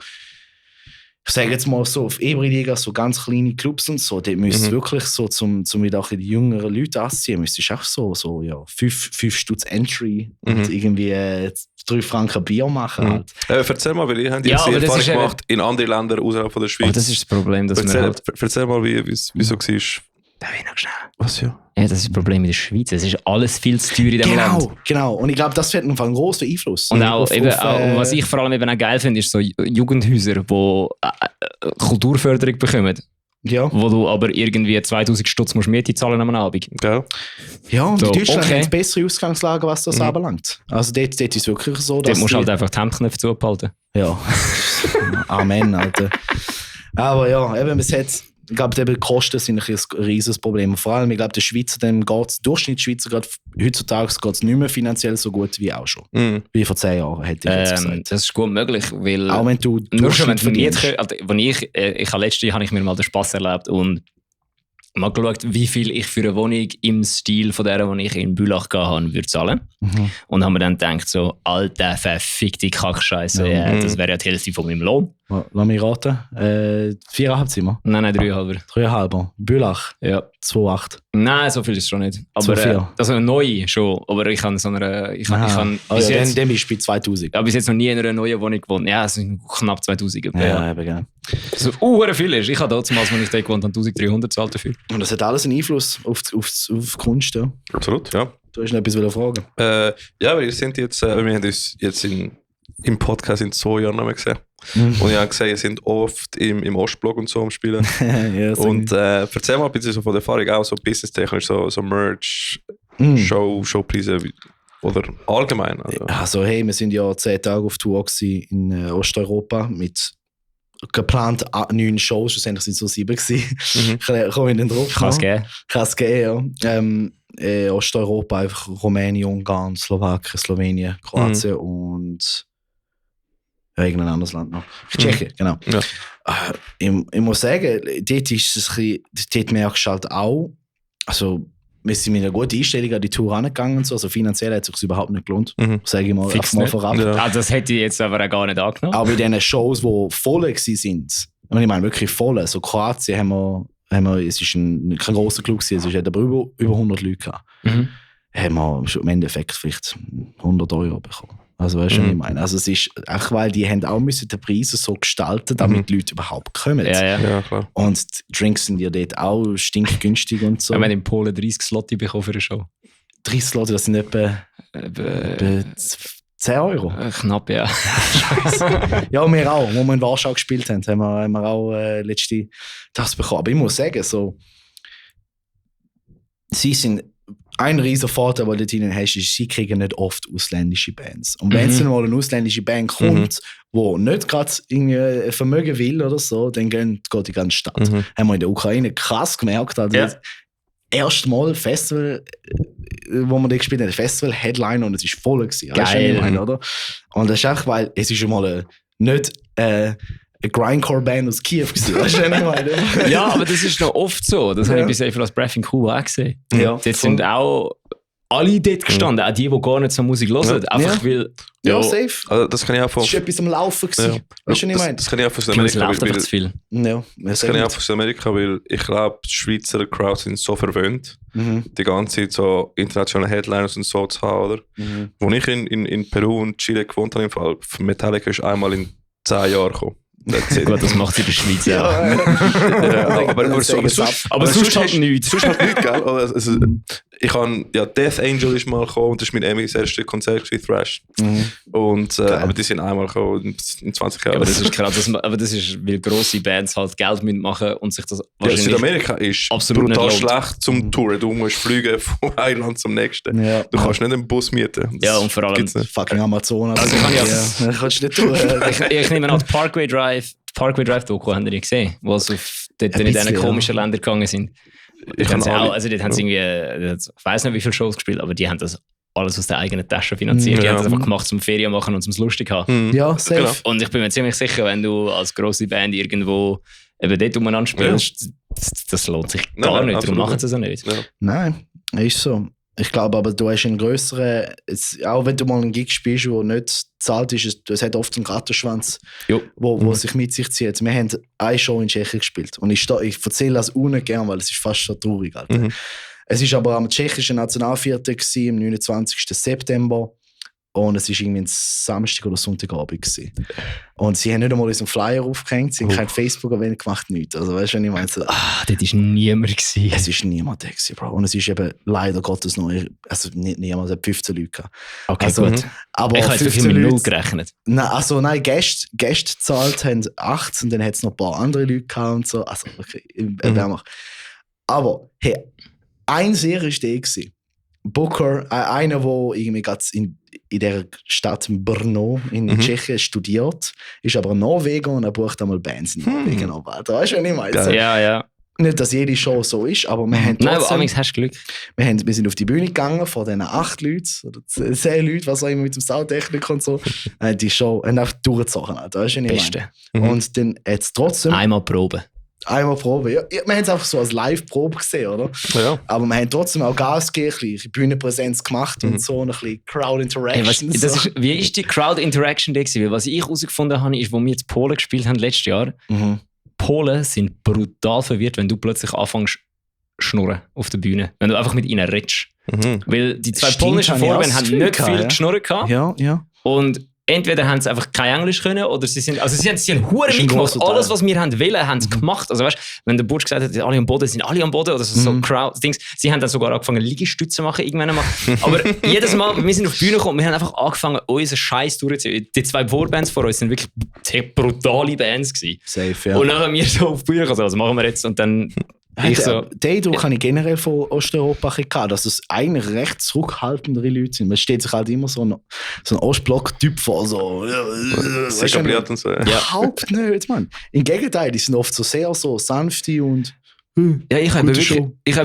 ich sage jetzt mal so, auf Ebri-Liga, so ganz kleine Clubs und so, die müssen wirklich so, zum wieder auch die jüngeren Leute anziehen, müsstest du auch so, ja, 5 Stutz Entry und irgendwie 3 Franken Bier machen. Halt. Erzähl mal, weil ihr habt jetzt die Erfahrung gemacht in andere Länder außerhalb von der Schweiz. Oh, das ist das Problem, dass erzähl mal, wie so war. Darf ich noch schnell? Was, ja? Ja, das ist das Problem in der Schweiz. Es ist alles viel zu teuer in diesem Land. Genau. Und ich glaube, das wird einen grossen Einfluss. Und auch, was ich vor allem eben auch geil finde, ist so Jugendhäuser, die Kulturförderung bekommen. Ja. Wo du aber irgendwie 2000 Stutz musst Miete zahlen am Abend. Ja, und so, in Deutschland haben bessere Ausgangslagen, was das anbelangt. Also dort ist es wirklich so, dass dort musst du halt einfach die Hemdknöpfe zubehalten. Ja. Amen, Alter. Aber ja, eben, ich glaube, die Kosten sind ein riesiges Problem. Vor allem, ich glaube, der Schweizer, dem geht's, Durchschnittsschweizer, gerade heutzutage geht es nicht mehr finanziell so gut wie auch schon. Wie vor 10 Jahren, hätte ich jetzt gesagt. Das ist gut möglich, weil auch wenn du nur schon wenn verdienst. Letztes Jahr habe ich mir mal den Spass erlebt und mal geschaut, wie viel ich für eine Wohnung im Stil von der, die ich in Bülach hatte, würde zahlen. Und haben mir dann gedacht, so, alter, verfickte Kackscheiße, das wäre ja die Hälfte von meinem Lohn. Lass mich raten. 4,5 Zimmer? Nein, 3,5. 3,5. Bülach? Ja. 2,8. Nein, so viel ist es schon nicht. Aber also neu schon. Aber ich habe so eine. Dann bist du bei 2000. Ich habe bis jetzt noch nie in einer neuen Wohnung gewohnt. Ja, es sind knapp 2000. Ja, eben, genau. So viel ist. Ich habe damals, als ich da gewohnt habe, 1300 gezahlt dafür. Und das hat alles einen Einfluss auf die Kunst, ja? Absolut, ja. Du hast noch etwas fragen. Ja, wir sind jetzt, wir haben uns jetzt im Podcast in 2 Jahren noch mehr gesehen. Und ich habe gesehen, ihr sind oft im Ostblock und so am Spielen. Ja, und erzähl mal ein bisschen so von der Erfahrung, auch so businesstechnisch, so Merch, Showpreise oder allgemein. Also hey, wir sind ja 10 Tage auf Tour in Osteuropa mit geplant 9 Shows, schlussendlich sind es so 7 gewesen. Komme ich dann drauf? Kann es geben, ja. Osteuropa, einfach Rumänien, Ungarn, Slowakei, Slowenien, Kroatien und irgendein anderes Land noch. Tschechien, genau. Ja. Ich muss sagen, dort merkst du halt auch, also wir sind mit einer guten Einstellung an die Tour angegangen, so. Also finanziell hat es sich überhaupt nicht gelohnt, sage ich mal, vorab. Ja. Das hätte ich jetzt aber auch gar nicht angenommen. Auch bei diesen Shows, die voll waren, und ich meine wirklich voll, so Kroatien haben wir, es ist kein grosser Club gewesen, es hat aber über 100 Leute gehabt. Haben wir im Endeffekt vielleicht 100 € bekommen. Also weißt du, was ich meine? Also es ist auch, weil die haben auch müssen die Preise so gestalten, damit die Leute überhaupt kommen. Ja, klar. Und die Drinks sind ja dort auch stinkgünstig und so. Wir haben in Polen 30 Zloty bekommen für eine Show. 30 Zloty, das sind etwa 10 Euro? Knapp, ja. Ja, wir auch. Wo wir in Warschau gespielt haben wir auch letzte das bekommen. Aber ich muss sagen, so, sie sind ein riesen Vorteil, den du dort hast, ist, sie kriegen nicht oft ausländische Bands. Und wenn es mal eine ausländische Band kommt, die nicht gerade ein Vermögen will oder so, dann geht die ganze Stadt. Haben wir in der Ukraine krass gemerkt. Also das erste Mal Festival, wo wir da gespielt haben, Festival-Headline und es war voll gewesen. Geil. Oder? Und das ist echt, weil es ist schon mal nicht eine Grindcore-Band aus Kiew gewesen. Weißt du, meine? Ja, aber das ist noch oft so. Das habe ich bei Safe Lost Breath in Kuba auch gesehen. Ja, dort sind auch alle dort gestanden, auch die gar nicht so Musik hören. Einfach weil... Ja, safe. Also das kann ich auch von... Das war etwas am Laufen. Ja. Weißt du, was ich meine? Das kann ich auch von Es Südamerika, läuft einfach zu viel. Ja, das kann ich auch von Südamerika, weil ich glaube, die Schweizer Crowds sind so verwöhnt, die ganze Zeit so internationale Headliners und so zu haben, oder? Wo ich in Peru und Chile gewohnt habe, im Fall, Metallica ist einmal in 10 Jahren gekommen. Gut, das macht sie in der Schweiz auch. Aber sonst halt nichts. Sonst halt nichts, gell? Also, ich habe, Death Angel ist mal gekommen und das war mein Emmys erstes Konzert für Thrash. Und, aber die sind einmal gekommen in 20 Jahren. Ja, aber das ist krass, aber das ist, weil grosse Bands halt Geld machen und sich das wahrscheinlich... Südamerika ist absolut brutal schlecht zum Touren. Du musst fliegen von einem Land zum nächsten. Ja. Du kannst nicht einen Bus mieten. Ja, und vor allem... Fucking Amazonas. Also kann ich kannst du nicht tun. Ich nehme an, die Parkway Drive-Doku haben die gesehen, wo sie dort in diesen komischen Ländern gegangen sind. Dort haben sie irgendwie, ich weiss nicht, wie viele Shows gespielt, aber die haben das alles aus der eigenen Tasche finanziert. Die haben das einfach gemacht zum Ferien machen und zum lustig haben. Ja, safe. Genau. Und ich bin mir ziemlich sicher, wenn du als grosse Band irgendwo eben dort umeinander spielst, das lohnt sich gar nicht. Darum machen sie es auch nicht. Ja. Nein, ist so. Ich glaube aber, du hast einen grösseren, auch wenn du mal einen Gig spielst, der nicht zahlt ist, es hat oft einen Rattenschwanz, wo sich mit sich zieht. Wir haben eine Show in Tschechien gespielt und ich erzähle das ungern, weil es ist fast schon traurig. Alter. Es war aber am tschechischen Nationalviertel am 29. September und es war irgendwie ein Samstag oder Sonntagabend gewesen. Und sie haben nicht einmal unseren Flyer aufgehängt, sie haben kein Facebook-Event gemacht, nichts. Also weißt du, was ich meine? Dort war niemand gewesen. Es war niemand da gewesen, Bro. Und es ist eben leider Gottes noch, also nicht niemand, es hat 15 Leute gehabt. Okay, also, gut. Aber ich habe jetzt mit 0 gerechnet. Nein, Gäste gezahlt haben 18 und dann hat es noch ein paar andere Leute gehabt und so. Also, okay, aber, hey, ein sehr war der gewesen. Booker, einer, der irgendwie gerade in dieser Stadt Brno in Tschechien studiert, ist aber ein Norweger und er bucht einmal Bands in Norwegen. Weißt du, was ich meine? Ja. Nicht, dass jede Show so ist, aber wir haben trotzdem... Nein, aber hast du Glück. Wir sind auf die Bühne gegangen von diesen 8 Leuten oder 10 Leuten, was auch immer mit dem Soundtechnik und so. Die Show haben einfach durchgezogen. Weißt du, was ich meine? Und dann hat es trotzdem... Einmal Probe. Ja, wir haben es einfach so als Live-Probe gesehen, oder? Ja. Aber wir haben trotzdem auch Gas gegeben, ein bisschen Bühnenpräsenz gemacht und so, ein bisschen Crowd-Interaction. Wie ist die Crowd-Interaction da gewesen? Was ich herausgefunden habe, ist, wo wir jetzt Polen gespielt haben letztes Jahr, Polen sind brutal verwirrt, wenn du plötzlich anfängst schnurren auf der Bühne. Wenn du einfach mit ihnen redest. Weil die zwei polnischen Vorband haben nicht viel geschnurrt gehabt. Ja. Und entweder haben sie einfach kein Englisch können oder sie haben hure mitgemacht. Alles, was wir wollen, haben sie gemacht. Also weißt, wenn der Bursch gesagt hat, alle am Boden, sind alle am Boden oder so Crowd-Dings. Sie haben dann sogar angefangen, Liegestütze zu machen irgendwann einmal. Aber jedes Mal, wir sind auf die Bühne gekommen, wir haben einfach angefangen, unseren Scheiß durchzuziehen. Die zwei Vorbands vor uns sind wirklich brutale Bands gewesen. Safe, ja. Und dann haben wir so auf die Bühne gekommen, was machen wir jetzt? Und dann... Den Eindruck habe ich generell von Osteuropa gehabt, dass es eigentlich recht zurückhaltendere Leute sind. Man steht sich halt immer so ein Ostblock-Typ vor, so. Etabliert und so. Ja. Überhaupt nicht, Mann. Im Gegenteil, die sind oft so sehr so sanfte und. Ja, ich habe wirklich so, ich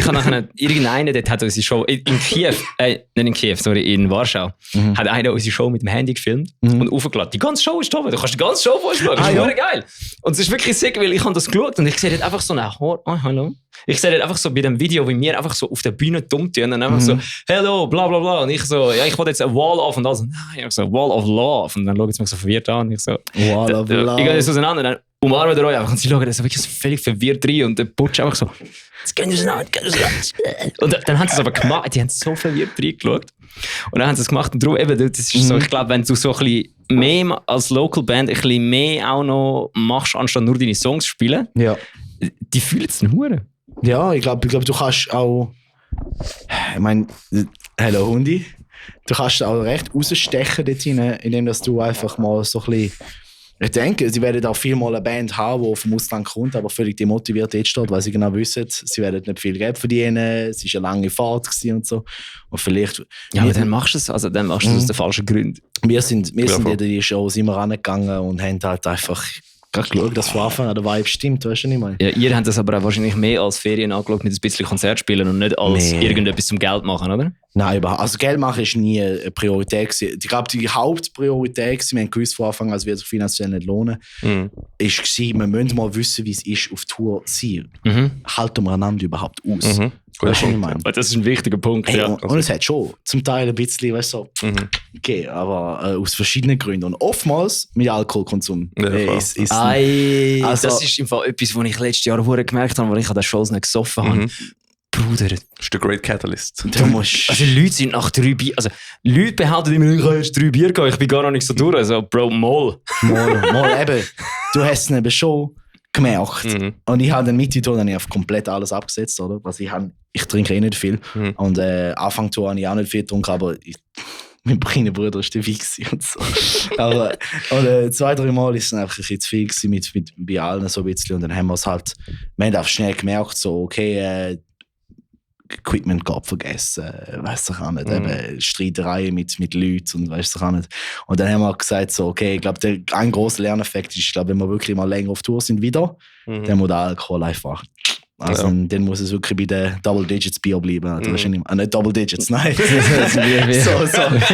habe nachher, irgendeiner, der hat unsere Show in Warschau, hat einer unsere Show mit dem Handy gefilmt und aufgeladen. Die ganze Show ist da, du kannst die ganze Show vorstellen, das ist super geil. Und es ist wirklich sick, weil ich habe das geschaut und ich sehe dort einfach so hallo. Ich sehe dort einfach so bei dem Video, wie wir einfach so auf der Bühne dumm tun und dann einfach so, hello, bla bla bla. Und ich so, ja, ich wollte jetzt eine Wall of und also, nein, ich so, Wall of Love. Und dann schaut es mich so verwirrt an und ich so, Wall of Love. Ich gehe das auseinander und dann umarmen wir euch einfach und sie schauen so wirklich völlig verwirrt rein und der Butch einfach so, jetzt gehen wir auseinander. Und dann haben sie es aber gemacht, die haben so verwirrt reingeschaut. Und dann haben sie es gemacht und darum eben, das ist so, ich glaube, wenn du so ein bisschen mehr als Local Band ein bisschen mehr auch noch machst, anstatt nur deine Songs spielen, die fühlen es dann hure. Ja, ich glaube, du kannst auch. Ich meine, Hello Hundi. Du kannst auch recht rausstechen dort rein, indem dass du einfach mal so ein bisschen... Ich denke, sie werden auch viel mal eine Band haben, die vom Ausland kommt, aber völlig demotiviert dort steht, weil sie genau wissen, sie werden nicht viel Geld verdienen, es war eine lange Fahrt und so. Und vielleicht... Ja, aber dann machst du es aus den falschen Gründen. Wir sind in die Shows immer rangegangen und haben halt einfach geschaut, dass von Anfang an der Vibe stimmt, weißt du nicht mal. Ja, ihr habt das aber auch wahrscheinlich mehr als Ferien angeschaut mit ein bisschen Konzert spielen und nicht als irgendetwas zum Geld machen, oder? Nein, überhaupt. Also Geld machen ist nie eine Priorität gewesen. Ich glaube, die Hauptpriorität, wir haben gewusst von Anfang an, es wird sich finanziell nicht lohnen, ist gewesen, wir müssen mal wissen, wie es ist, auf Tour zu sein. Halten wir einander überhaupt aus? Weißt du, was ich meine? Das ist ein wichtiger Punkt, hey, ja. Und es hat schon zum Teil ein bisschen, weißt du, so, okay, aber aus verschiedenen Gründen. Und oftmals mit Alkoholkonsum. Das ist im Fall etwas, was ich letztes Jahr gemerkt habe, weil ich an den Shows nicht gesoffen habe. Bruder. Das ist der Great Catalyst. Also Leute sind nach 3 Bier... Also Leute behaupten immer, ich habe erst 3 Bier gehabt, ich bin gar noch nicht so durch. Also Bro, mal eben. Du hast es eben schon gemerkt. Und ich habe dann mitgetan, dann habe ich komplett alles abgesetzt, oder? Also ich trinke eh nicht viel. Und Anfang Tour habe ich auch nicht viel getrunken, aber mein kleiner Bruder war der Wichs und so. Aber 2-3 Mal ist es einfach ein bisschen zu viel gewesen bei allen so ein bisschen. Und dann haben wir es halt... Wir haben einfach schnell gemerkt, so, okay, Equipment gab vergessen, weiss ich auch nicht, eben Streitereien mit Leuten und weiss ich auch nicht. Und dann haben wir gesagt, so, okay, ich glaube, ein grosser Lerneffekt ist, wenn wir wirklich mal länger auf Tour sind wieder, dann muss der Alkohol einfach. Also dann muss es wirklich bei den Double Digits Bier bleiben. Also wahrscheinlich, nicht Double Digits, nein. so.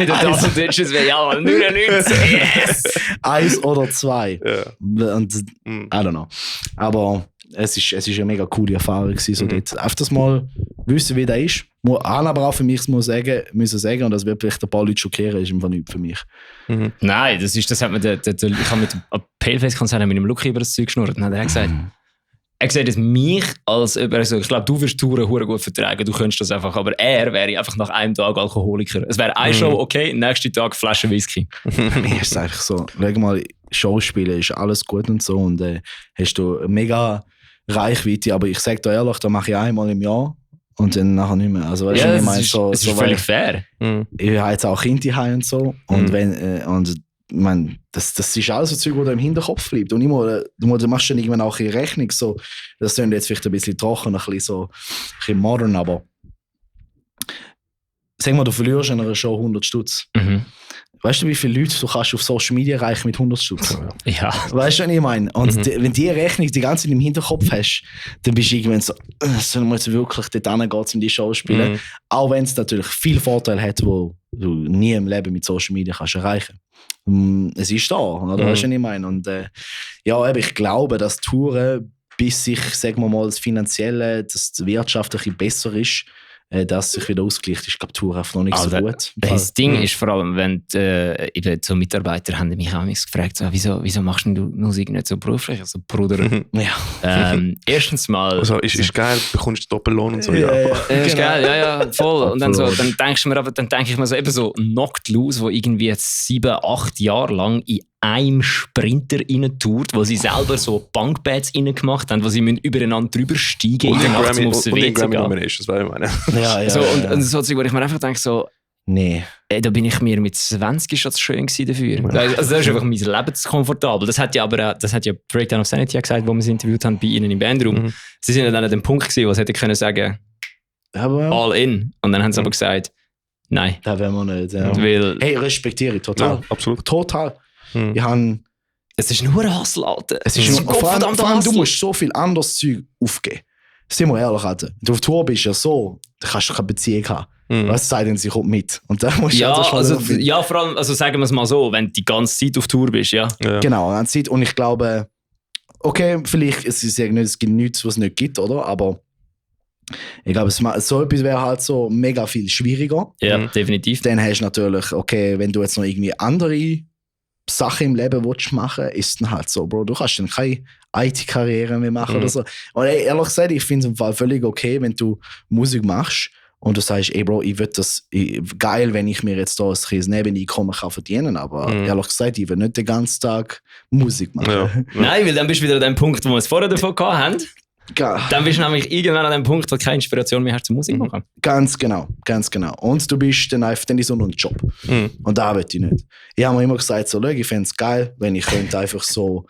Double Digits wäre ja 99. Yes! 1 oder 2. Yeah. Und I don't know. Aber es ist eine mega coole Erfahrung gewesen, so dort. Auf das mal wissen, wie der ist. Aber auch für mich müssen sagen, und das wird vielleicht ein paar Leute schockieren, ist einfach nichts für mich. Nein, das hat mir ich habe mit dem Paleface-Konzert mit dem Lucky über das Zeug geschnurrt und dann hat er gesagt, dass mich als ich glaube, du wirst Touren hure gut vertragen, du könntest das einfach, aber er wäre einfach nach einem Tag Alkoholiker. Es wäre eine Show, okay, nächsten Tag Flasche Whisky. Mir ist es einfach so, schau mal, Showspielen ist alles gut und so und hast du mega Reichweite, aber ich sage dir ehrlich, da mache ich einmal im Jahr und dann nachher nicht mehr. Also, weißt du, ich meine, das ist völlig fair. Ich habe jetzt auch Kinder heim und so und ich meine, das ist alles so Zeug, das im Hinterkopf bleibt. Und du machst dann irgendwann auch eine Rechnung. So, das klingt jetzt vielleicht ein bisschen trocken, ein bisschen modern, aber sag mal, du verlierst in einer Show 100 Stutz. Weißt du, wie viele Leute du kannst auf Social Media erreichen mit 100 Stutz? Ja. Weißt du, was ich meine? Und wenn die Rechnung die ganze Zeit im Hinterkopf hast, dann bist du irgendwann so, sollen wir jetzt wirklich dort hingehen, um die Show zu spielen? Auch wenn es natürlich viele Vorteile hat, die du nie im Leben mit Social Media kannst erreichen. Es ist da, oder? Weißt du, was ich meine? Und ich glaube, dass Touren, bis sich, sagen wir mal, das Finanzielle, das Wirtschaftliche besser ist, dass sich wieder ausgleicht, ist, glaube ich, Tour einfach noch nicht so gut. Das Ding ist vor allem, wenn eben so Mitarbeiter haben mich auch gefragt, so, wieso machst du Musik nicht so beruflich? Also Bruder. Erstens mal... Also ist geil, bekommst du Doppellohn und so. Ist geil, ja, voll. Und dann denke ich mir so, eben so Knocked Loose, wo irgendwie jetzt 7-8 Jahre lang in einem Sprinter rein tourt, wo sie selber so Bankbeds rein gemacht haben, wo sie übereinander drüber steigen und den Grammy-Nominations, weil ich meine. Und so, wo ich mir einfach denke, so, nee. Da bin ich mir mit 20 schon zu schön dafür. Also das ist einfach mein Leben zu komfortabel. Das hat ja Breakdown of Sanity gesagt, wo wir sie interviewt haben bei ihnen im Bandraum. Sie sind ja dann an dem Punkt gewesen, wo sie hätten können sagen, all in. Und dann haben sie aber gesagt, nein. Da werden wir nicht. Ja. Weil, respektiere ich total. Ja, absolut. Total. Es ist nur ein Hustle, Alter. Vor allem, du musst so viel anderes Zeug aufgeben. Sind wir ehrlich, Alter. Du auf Tour bist ja so, da kannst du keine Beziehung haben. Was sei denn, sie kommt mit. Und dann musst du vor allem, also sagen wir es mal so, wenn du die ganze Zeit auf Tour bist, ja. Genau, ganze Zeit. Und ich glaube, okay, vielleicht, es gibt nichts, was es nicht gibt, oder? Aber ich glaube, so etwas wäre halt so mega viel schwieriger. Ja, definitiv. Dann hast du natürlich, okay, wenn du jetzt noch irgendwie andere Sachen im Leben machen willst, ist dann halt so, Bro, du kannst dann keine IT-Karriere mehr machen oder so. Und ehrlich gesagt, ich finde es im Fall völlig okay, wenn du Musik machst und du sagst, ey Bro, ich würde das geil, wenn ich mir jetzt da ein Nebeneinkommen kann verdienen, aber ehrlich gesagt, ich will nicht den ganzen Tag Musik machen. Ja. Nein, weil dann bist du wieder an dem Punkt, wo wir es vorher davon hatten. Dann bist du nämlich irgendwann an dem Punkt, wo du keine Inspiration mehr hast zum Musik machen. Ganz genau. Und du bist dann einfach so nur ein Job. Und da will ich nicht. Ich habe mir immer gesagt, so, ich fände es geil, wenn ich könnte einfach so...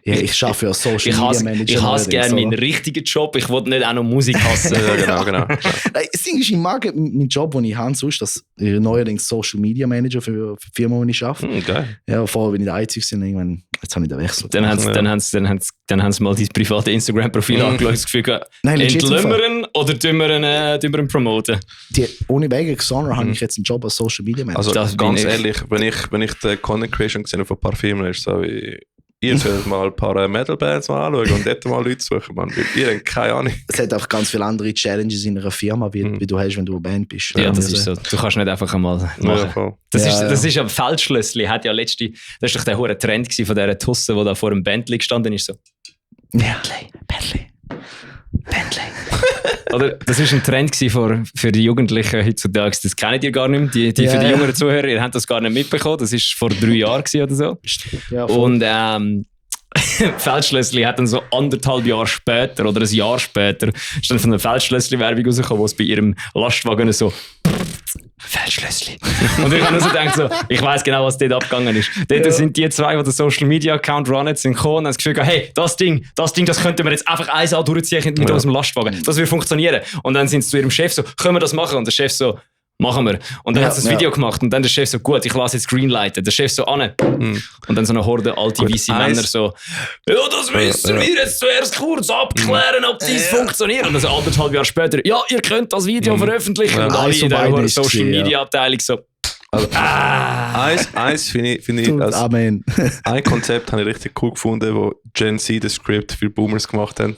Ja, ich arbeite als Social Media Manager. Ich hasse gerne meinen richtigen Job. Ich will nicht auch noch Musik hassen. genau. Das Ding ist, ich mag meinen Job, den ich habe, so ist das neuerdings Social Media Manager für die Firma, die ich arbeite. Geil. Ja, vorher bin ich der Einzige und irgendwann, jetzt habe ich den Wechsel. Dann haben sie mal dein private Instagram-Profil angeschaut, das Gefühl gehabt, entlümmern oder tun wir ihn promoten? Ohne wegen Xonor habe ich jetzt einen Job als Social Media Manager. Also ganz ehrlich, wenn ich die Content Creation gesehen habe von ein paar Firmen, ist so wie... Ihr sollt mal ein paar Metal-Bands mal anschauen und dort mal Leute suchen, man. Ihr habt keine Ahnung. Es hat auch ganz viele andere Challenges in einer Firma, wie du hast, wenn du eine Band bist. Ja, das ist so. Du kannst nicht einfach einmal machen. Ja, das ist ja Feldschlössli. Hat ja das ist doch der hohe Trend von dieser Tusse, die da vor einem Bentley gestanden ist. So. Bentley. Oder, das war ein Trend für die Jugendlichen heutzutage. Das kennt ihr gar nicht mehr. Die für die jüngeren Zuhörer, ihr habt das gar nicht mitbekommen. Das war vor 3 Jahren oder so. Ja, und Feldschlössli hat dann so 1,5 Jahre später oder ein Jahr später ist dann von einer Feldschlössli-Werbung rausgekommen, wo es bei ihrem Lastwagen so Feldschlössli. Und ich habe nur so gedacht, so, ich weiss genau, was dort abgegangen ist. Dort sind die zwei, die den Social Media Account runnen, sind gekommen und haben das Gefühl gehabt, hey, das Ding, das könnten wir jetzt einfach eins an durchziehen mit unserem Lastwagen. Das wird funktionieren. Und dann sind sie zu ihrem Chef so, können wir das machen? Und der Chef so, machen wir. Und dann hat sie das Video gemacht und dann der Chef so, gut, ich lasse jetzt greenlighten. Der Chef so, Anne. Und dann so eine Horde alte, weisse Männer so, ja, das müssen wir jetzt zuerst kurz abklären, ob dies funktioniert. Und dann so 1,5 Jahre später, ja, ihr könnt das Video veröffentlichen. Und alle in der Social Media Abteilung so, also, eins finde ich als Amen. Ein Konzept habe ich richtig cool gefunden, wo Gen Z das Skript für Boomers gemacht haben.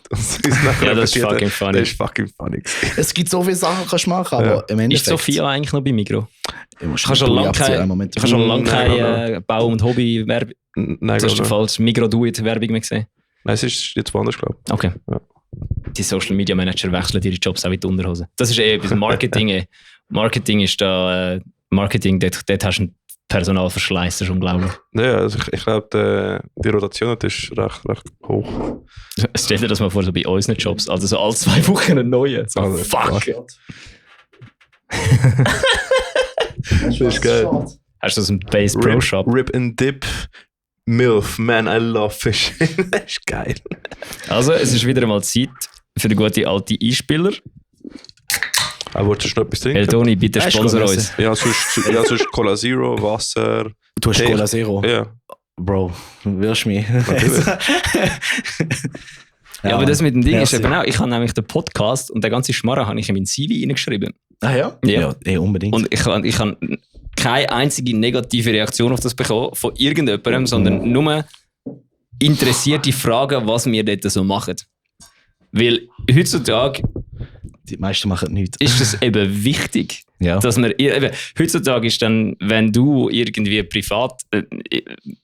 Ja, das ist fucking funny. Das ist fucking funny. Es gibt so viele Sachen, die du machen, aber im Endeffekt... Ist Sophia eigentlich noch bei Migros? Ich kann schon lange keine Bau- und Hobby-Werbung... Nein, das ist der falsch. Migros-Do-It-Werbung mehr gesehen? Nein, es ist jetzt woanders, glaube ich. Okay. Ja. Die Social Media Manager wechseln ihre Jobs auch in die Unterhose. Das ist etwas Marketing. Marketing ist da... Marketing, dort hast du einen Personalverschleiß, das ist unglaublich. Ja, also ich glaube, die Rotation ist recht hoch. Stell dir das mal vor, so bei unseren Jobs. Also so alle 2 Wochen einen neuen. So, also, fuck! Das ist geil. Hast du so einen Base Pro Shop? Rip and Dip MILF, man, I love fish. Das ist geil. Also, es ist wieder einmal Zeit für den guten alten Einspieler. Wolltest du noch etwas trinken? Eldoni, bitte sponsor uns. Ja, sonst Cola Zero, Wasser. Du hast Cola Zero? Ja. Bro, du wirst mich. Ja, aber das mit dem Ding ist eben auch, ich habe nämlich den Podcast und den ganzen Schmarrn habe ich in mein CV reingeschrieben. Ah ja? Ja, unbedingt. Und ich habe keine einzige negative Reaktion auf das bekommen von irgendjemandem, sondern nur interessierte Fragen, was wir dort so machen. Weil heutzutage... Die meisten machen nichts. Ist das eben wichtig, dass man eben, heutzutage ist dann, wenn du irgendwie privat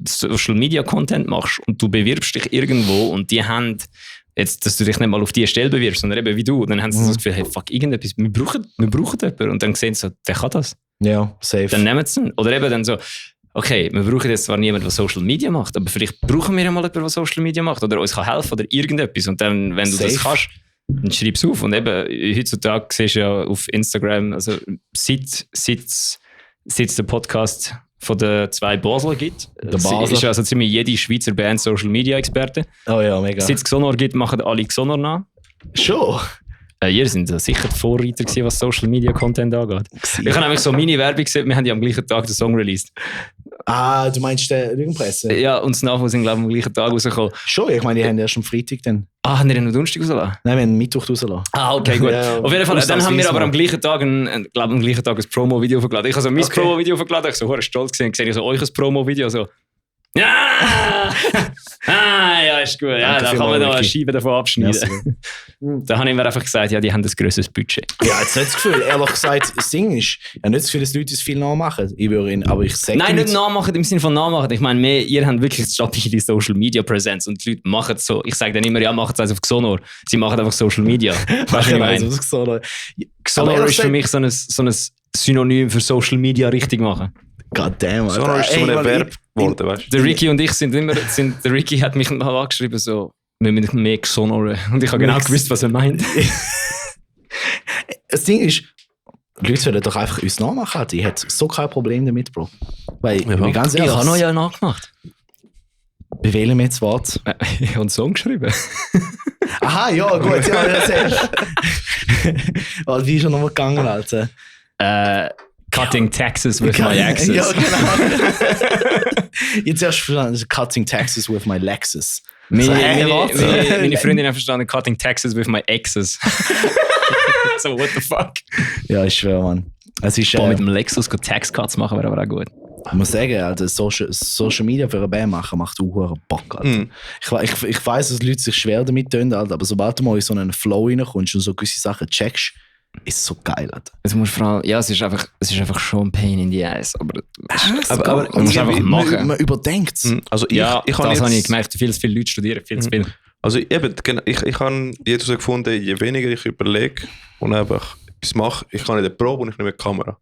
Social Media Content machst und du bewirbst dich irgendwo und die haben jetzt, dass du dich nicht mal auf die Stelle bewirbst, sondern eben wie du, dann haben sie das Gefühl, hey, fuck, irgendetwas, wir brauchen jemanden und dann sehen sie so, der kann das. Ja, safe. Dann nehmen sie ihn. Oder eben dann so, okay, wir brauchen jetzt zwar niemanden, der Social Media macht, aber vielleicht brauchen wir ja mal jemanden, der Social Media macht oder uns kann helfen oder irgendetwas und dann, wenn du das kannst, dann schreib es auf. Und eben, heutzutage siehst du ja auf Instagram, also seit der Podcast von den 2 Basel gibt, ist also ziemlich jede Schweizer Band Social Media Experte. Oh ja, mega. Seit es Xonor gibt, machen alle Xonor nach. Schon? Ihr sind sicher die Vorreiter gewesen, was Social Media Content angeht. Ich habe nämlich so meine Werbung gesehen, wir haben ja am gleichen Tag den Song released. Ah, du meinst den Lügenpresse? Ja, und das Nachwuchs sind, glaube ich, am gleichen Tag rausgekommen. Schon, ich meine, die haben erst am Freitag dann. Ah, haben die noch Donnerstag rausgelassen? Nein, wir haben Mittwoch rausgelassen. Ah, okay, gut. Ja, auf jeden Fall, dann haben wir aber am gleichen Tag ein Promo-Video vergeladen. Ich habe so mein Promo-Video vergeladen, ich war so stolz gesehen, ich so euch ein Promo-Video, so ja, ja, ist gut. Ja, da kann man noch eine Scheibe davon abschneiden. Da habe ich mir einfach gesagt, ja, die haben ein grösseres Budget. Ja, jetzt nicht das Gefühl, ehrlich gesagt, das Ding ist, ja, nicht das Gefühl, dass Leute es viel nachmachen. Ich würde ihn, aber ich sage nein, nicht nachmachen im Sinne von nachmachen. Ich meine, ihr habt wirklich stabile Social Media Präsenz und die Leute machen es so. Ich sage dann immer, ja, machen es auf Xonor. Sie machen einfach Social Media. Weißt du, was ich meine? Xonor ist für mich so ein Synonym für Social Media richtig machen. Goddamn, Xonor ist so ein Verb geworden, weißt du? Der Ricky und ich sind immer, der Ricky hat mich mal angeschrieben, so, wir müssen mehr gesonoren. Und ich habe genau gewusst, was er meint. Das Ding ist, die Leute sollen doch einfach uns nachmachen. Ich hätte so kein Problem damit, Bro. Weil, ganz ehrlich, ich habe noch ja nachgemacht. Bei welchem jetzt Wort? Ich habe einen Song geschrieben. Aha, ja, gut, ja, erzähl. Wie ist er nochmal gegangen, Alter? Cutting taxes with my exes. Ja, genau. Jetzt erst verstanden, cutting taxes with my Lexus. Meine Freundin hat verstanden, cutting taxes with my exes. So, what the fuck? Ja, ich schwöre, Mann. Es ist, mit dem Lexus Tax-Cuts machen wäre aber auch gut. Ich muss sagen, Alter, Social Media für eine Band machen macht auch Bock, Alter. Ich weiss, dass Leute sich schwer damit tun, Alter, aber sobald du mal in so einen Flow reinkommst und so gewisse Sachen checkst, ist es so geil, Alter. Es muss vor allem, ja, es ist einfach schon ein Pain in the ass, aber man muss einfach machen. Man überdenkt es. Also das habe ich gemerkt, viel zu viele Leute studieren, viel zu viel. Also eben, ich habe jetzt herausgefunden, je weniger ich überlege und einfach etwas mache, ich kann in der Probe und ich nehme die Kamera.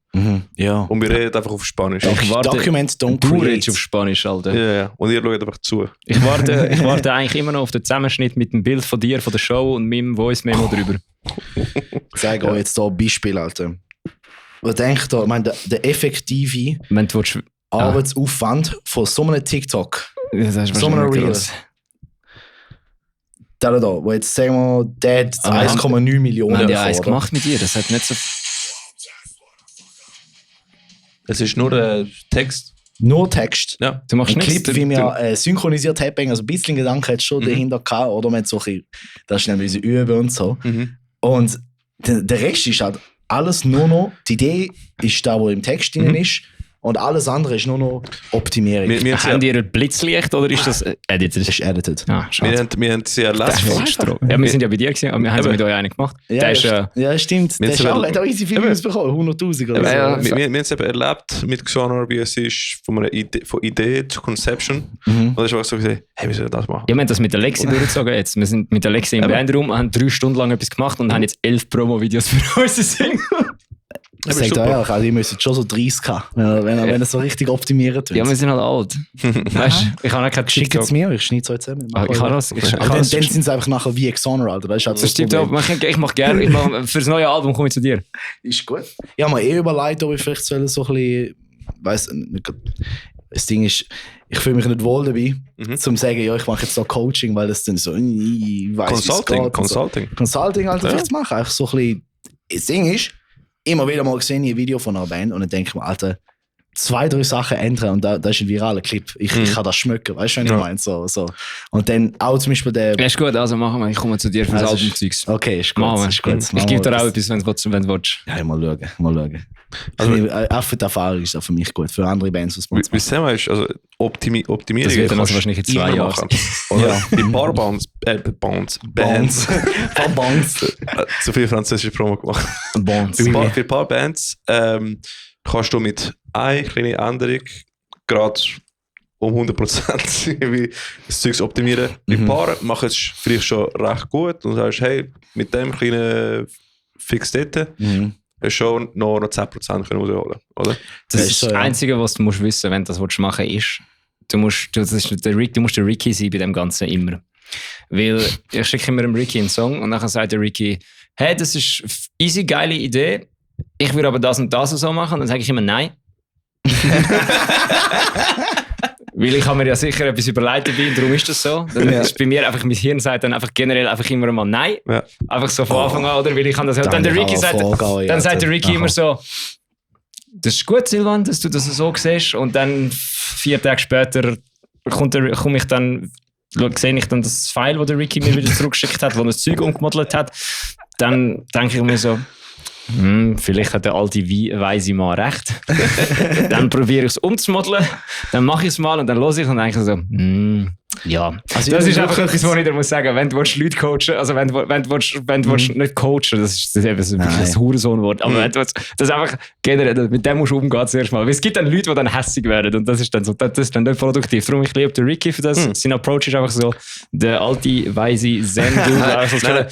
Ja. Und wir reden einfach auf Spanisch. Documents don't create. Du redest auf Spanisch, Alter. Ja. Und ihr schaut einfach zu. Ich warte eigentlich immer noch auf den Zusammenschnitt mit dem Bild von dir, von der Show und meinem Voice-Memo drüber. Ich sage euch jetzt hier ein Beispiel, Alter. Was denkt ihr? Ich meine, der effektive Arbeitsaufwand von so einem TikTok, so einem Reels, da, wo jetzt sagen wir, der hat 1,9 Millionen. Wir haben ja eins gemacht mit dir, das hat nicht so. Es ist nur Text. Nur Text. Ja. Du machst ein Clip, wie wir synchronisiert haben, also ein bisschen Gedanken hat schon dahinter gehabt, oder man hat so ein bisschen, das ist nämlich Üben und so. Und der Rest ist halt alles nur noch, die Idee ist da, wo im Text drin ist. Und alles andere ist nur noch Optimierung. Haben die ein Blitzlicht oder ist das edited? Das ist edited. Ah, wir haben sie ja, wir sind ja bei dir gewesen, aber wir haben es mit euch einen gemacht. Ja, stimmt. Der hat auch easy viel Views bekommen, 100'000 oder so. Ja, wir haben es eben erlebt mit Xonor, wie es ist, von Idee zu Conception. Und da ist einfach so gesagt, hey, wir sollen das machen. Ja, wir haben das mit Alexi durchgezogen jetzt. Wir sind mit Alexi im Bandraum, haben 3 Stunden lang etwas gemacht und haben jetzt 11 Promo-Videos für unsere Single. Ich sage dir ehrlich, also, ihr müsst schon so 30 haben, wenn ihr so richtig optimiert wird. Ja, wir sind halt alt. Weißt du, ich habe auch kein Schickt es mir, ich schneide es euch zusammen. Ich kann das. Dann sind es einfach nachher wie Xonor, Alter. Das ist halt so das stimmt auch. Ich mache gerne. Für das neue Album komme ich zu dir. Ist gut. Ich habe mir überlegt, ob ich vielleicht so ein bisschen, weiss nicht, das Ding ist, ich fühle mich nicht wohl dabei, zum zu sagen, ja, ich mache jetzt noch Coaching, weil das dann so, ich weiss, Consulting halt vielleicht zu machen. Einfach so ein bisschen, das Ding ist, immer wieder mal gesehen ein Video von einer Band und dann denke ich mir, Alter, 2, 3 Sachen ändern und da ist ein viraler Clip. Ich kann das schmücken, weißt du, was ich meine? So. Und dann auch zum Beispiel der... Ja, ist gut, also machen wir. Ich komme zu dir für das Album-Zeugs. Okay, ist gut. Ich gebe dir auch etwas, wenn du willst. Ja, mal schauen. Also, auch für die Erfahrung ist das für mich gut, für andere Bands, was man wie Sam ist, also Optimierung. Das wird dann also wahrscheinlich in 2 Jahren. Oder bei ein paar Bands. Zu viel französische Promo gemacht. Bei ein paar Bands kannst du mit einer kleinen Änderung gerade um 100% das Zeug optimieren. Ein paar machen es vielleicht schon recht gut und sagst, hey, mit dem kleinen Fix dort schon noch 10% rausholen, oder? Das ist das Einzige, was du musst wissen, wenn du das machen willst. Du musst der Ricky sein bei dem Ganzen immer. Weil ich schicke immer dem Ricky einen Song und dann sagt der Ricky, hey, das ist eine easy, geile Idee, ich würde aber das und das und so machen. Und dann sage ich immer nein. Weil ich habe mir ja sicher etwas überlegt dabei und darum ist das so. Dann ist bei mir einfach, mein Hirn sagt dann einfach generell einfach immer mal nein. Ja. Einfach so von Anfang an, oder? Weil ich kann das ja. Dann der Ricky sagt, dann sagt der Ricky immer so, das ist gut, Silvan, dass du das so siehst. Und dann 4 Tage später sehe ich dann das File, das der Ricky mir wieder zurückgeschickt hat, wo er das Zeug umgemodelt hat. Dann denke ich mir so, vielleicht hat der alte weise Mann recht. Dann probiere ich es umzumodeln, dann mache ich es mal und dann höre ich und denke so, ja. Also das ist einfach etwas, was ich dir muss sagen, wenn du Leute coachen, also wenn du nicht coachen, das ist eben so ein Hurensohnwort, aber wenn du das ist einfach generell, mit dem musst du umgehen zuerst mal. Weil es gibt dann Leute, die dann hässig werden und das ist dann nicht produktiv. Darum ich liebe den Ricky für das. Sein Approach ist einfach so, der alte, weise Zen-Dude.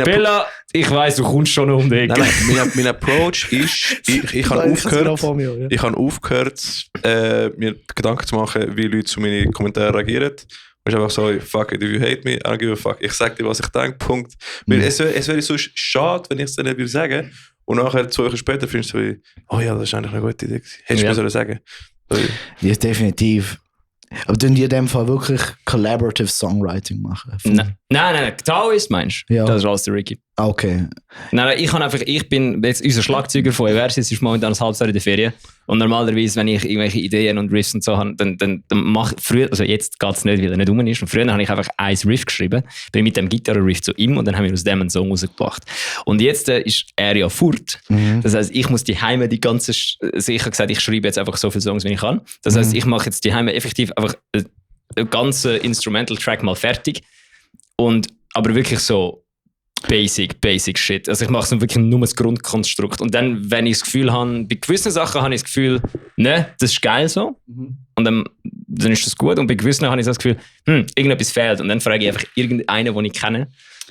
Bella, ich weiss, du kommst schon um die Ecke. Mein Approach ist, ich habe aufgehört, mir Gedanken zu machen, wie Leute zu meinen Kommentaren reagieren. ist einfach so, fuck it, if you hate me, I don't give a fuck. Ich sag dir, was ich denke, Punkt. Weil es wäre so schade, wenn ich es dann nicht sagen würde. Und nachher 2 Wochen später findest du so, oh ja, das ist eigentlich eine gute Idee. Hättest du mir sollen sagen. Ja, definitiv. Aber tun die in dem Fall wirklich Collaborative Songwriting machen? Nein. Taoist meinst du? Ja. Das ist alles der Ricky. Okay. Nein, ich bin jetzt unser Schlagzeuger von Eversis, ist momentan ein halbes Jahr in der Ferien. Und normalerweise, wenn ich irgendwelche Ideen und Riffs und so habe, dann mache ich früher, also jetzt geht es nicht, weil er nicht rum ist. Und früher habe ich einfach ein Riff geschrieben, bin mit dem Gitarre-Riff zu ihm und dann haben wir aus dem einen Song rausgebracht. Und jetzt ist er ja fort. Das heisst, ich muss die Heime die ganze, also ich habe gesagt, ich schreibe jetzt einfach so viele Songs, wie ich kann. Das heisst, ich mache jetzt die Heime effektiv einfach einen ganzen Instrumental-Track mal fertig. Aber wirklich so Basic Shit. Also ich mache so wirklich nur das Grundkonstrukt. Und dann, wenn ich das Gefühl habe, bei gewissen Sachen habe ich das Gefühl, ne, das ist geil so. Und dann ist das gut. Und bei gewissen habe ich das Gefühl, irgendetwas fehlt. Und dann frage ich einfach irgendeinen, den ich kenne,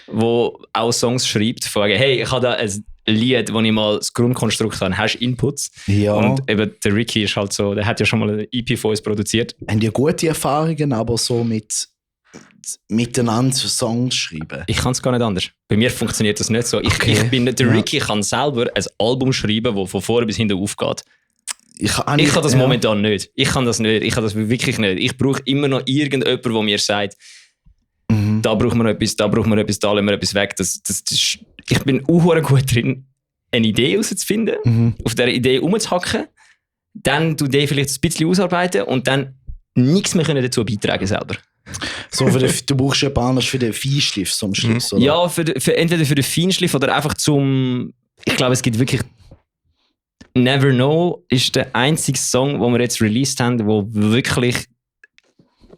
der auch Songs schreibt, frage, hey, ich habe da ein Lied, wo ich mal das Grundkonstrukt habe. Hast du Inputs? Ja. Und eben der Ricky ist halt so, der hat ja schon mal eine EP von uns produziert. Haben die gute Erfahrungen, aber so miteinander Songs schreiben? Ich kann es gar nicht anders. Bei mir funktioniert das nicht so. Der Ricky kann selber ein Album schreiben, das von vorne bis hinten aufgeht. Ich kann das momentan nicht. Ich kann das wirklich nicht. Ich brauche immer noch irgendjemanden, der mir sagt, da braucht man etwas, da lassen wir etwas weg. Ich bin auch gut drin, eine Idee herauszufinden, auf dieser Idee rumzuhacken, dann die Idee vielleicht ein bisschen ausarbeiten und dann nichts mehr dazu beitragen selber. So du brauchst jemand anderes für den Feinschliff zum Schluss, oder? Ja, entweder für den Feinschliff oder einfach ich glaube, es gibt wirklich Never Know ist der einzige Song, den wir jetzt released haben, wo wirklich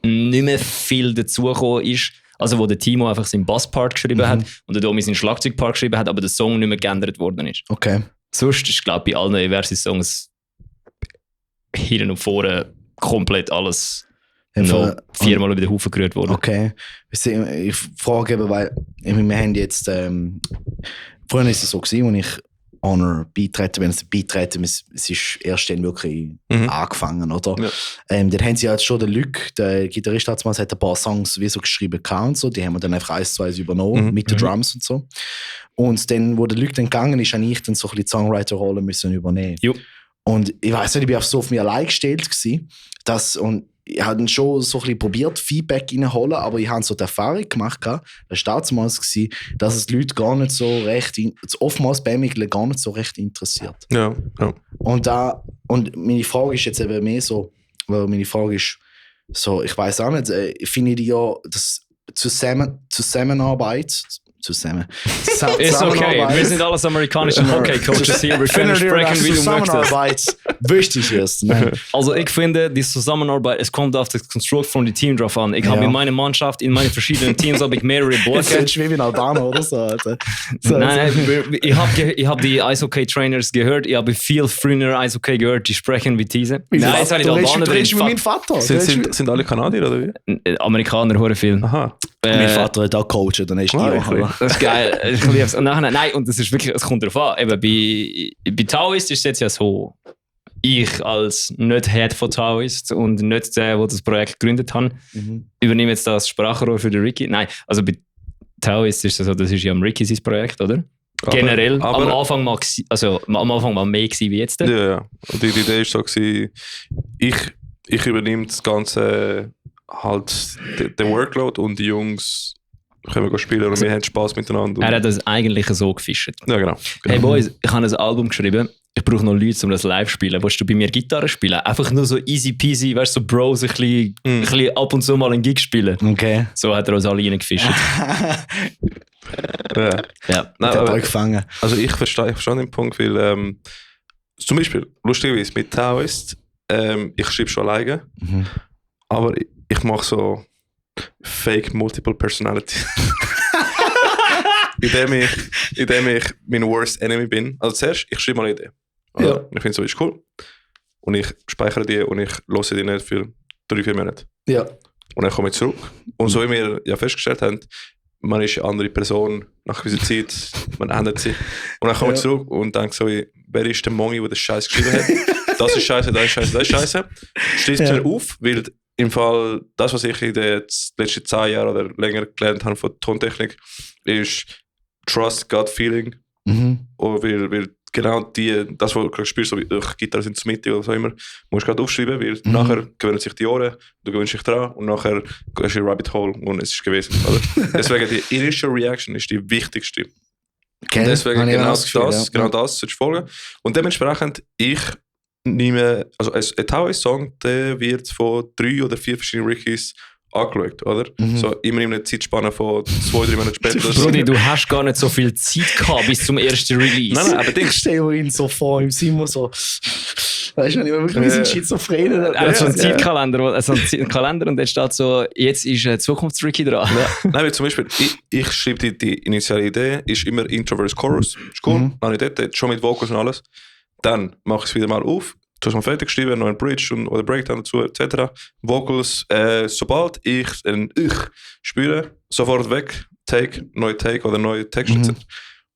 nicht mehr viel dazugekommen ist. Also wo der Timo einfach seinen Basspart geschrieben hat und der Domi seinen Schlagzeugpart geschrieben hat, aber der Song nicht mehr geändert worden ist. Okay. Sonst ist, glaube ich, bei allen Eversis-Songs hinten und vorne komplett alles noch 4-mal über den Haufen gerührt worden. Okay. Ich frage eben, weil wir haben jetzt früher ist es so gewesen, als ich Honor beitreten, wenn es beitreten, es ist erst dann wirklich angefangen, oder? Ja. Dann haben sie halt schon den Luc, der Gitarrist, hat ein paar Songs wie so geschrieben und so, die haben wir dann einfach 1-2 übernommen, mit den Drums und so. Und dann, wo der Luc dann gegangen ist, habe ich dann so ein bisschen die Songwriter-Rolle müssen übernehmen. Jo. Und ich weiss nicht, ich war so auf mich allein gestellt gewesen, und ich habe dann schon so ein bisschen probiert, Feedback reinzuholen, aber ich habe so die Erfahrung gemacht, das war damals, dass es die Leute gar nicht so recht, oftmals bei mir gar nicht so recht interessiert. Ja. Und meine Frage ist jetzt eben mehr so, ich weiss auch nicht, finde ich ja, dass Zusammenarbeit. Ist okay, wir sind alles amerikanische Hockey-Coaches hier, wir können sprechen, wie du möchtest. Wichtig ist. Ne? Also ich finde, die Zusammenarbeit, es kommt auf das Konstrukt von dem Team drauf an. Ich habe in meiner Mannschaft, in meinen verschiedenen Teams, habe ich mehrere Blöcke. Das ist wie in Albano oder so. Alter. Nein, ich hab die Eishockey-Trainers gehört, ich habe viel früher Eishockey gehört, die sprechen wie diese. Nein, jetzt habe ich Albaner drin. Du mit meinem Vater. Sind alle Kanadier oder wie? Amerikaner, hören viel. Aha. Mein Vater hat auch gecoacht, dann ist die auch. Das ist geil. Ich liebe es. Nein, und das ist wirklich, es kommt darauf an. Eben bei Taoist ist es jetzt ja so, ich als nicht Head von Taoist und nicht der das Projekt gegründet hat, übernehme jetzt das Sprachrohr für den Ricky. Nein, also bei Taoist ist es so, das ist ja am Ricky sein Projekt, oder? Generell. Aber am Anfang mal mehr gewesen wie jetzt. Ja. Und die Idee war so, ich übernehme das Ganze halt den Workload und die Jungs können wir spielen und wir haben Spass miteinander. Er hat das eigentlich so gefischt. Ja, genau. Hey Boys, ich habe ein Album geschrieben. Ich brauche noch Leute, um das live zu spielen. Willst du bei mir Gitarre spielen? Einfach nur so easy peasy, weißt du, so Bros, ein bisschen ab und zu mal einen Gig spielen. Okay. So hat er uns alle reingefischt. Ja. Nein, aber gefangen. Also ich verstehe den Punkt, weil zum Beispiel, lustigerweise mit Taoist, ich schreibe schon alleine, aber ich mache so Fake Multiple Personality. indem ich mein Worst Enemy bin. Also zuerst, ich schreibe mal eine Idee. Ja. Ich finde so, ist cool. Und ich speichere die und ich höre die nicht für 3-4 Monate. Ja. Und dann komme ich zurück. Und so wie wir ja festgestellt haben, man ist eine andere Person nach gewisser Zeit, man ändert sich. Und dann komme ich zurück und denke so, wer ist der Mongi, der den Scheiß geschrieben hat? Das ist scheiße, das ist scheiße, das ist scheiße. Schließt mir auf, weil im Fall, das, was ich in den letzten 10 Jahren oder länger gelernt habe von Tontechnik, ist Trust Gut Feeling. Weil genau das, was du gerade spürst, so wie Gitarre sind zur Mitte oder so immer, musst du gerade aufschreiben, weil nachher gewöhnen sich die Ohren, du gewöhnst dich dran und nachher gehst du in Rabbit Hole und es ist gewesen. Oder? Deswegen die Initial Reaction ist die wichtigste. Und deswegen genau das sollst du folgen. Und dementsprechend, ich nehme, also ein Taoist-Song, der wird von 3 oder 4 verschiedenen Rickys angeschaut, oder? So immer in einer Zeitspanne von 2-3 Monaten später. Brudi, du hast gar nicht so viel Zeit gehabt bis zum ersten Release. Nein, aber ich stelle mir ihn so vor, im Simon so, weißt du, wenn ich wirklich ein bisschen schizophren. Er hat so einen Zeitkalender, und dann steht so, jetzt ist ein Zukunfts-Ricky dran. Ja. Nein, zum Beispiel, ich schreibe die initiale Idee, ist immer Intro-Verse Chorus. Ist cool, dann habe ich dort, schon mit Vocals und alles. Dann mache ich es wieder mal auf. Du hast mal fertig geschrieben, noch ein Bridge oder Breakdown dazu, etc. Vocals, sobald ich spüre, sofort weg, neue Take oder neue Texte.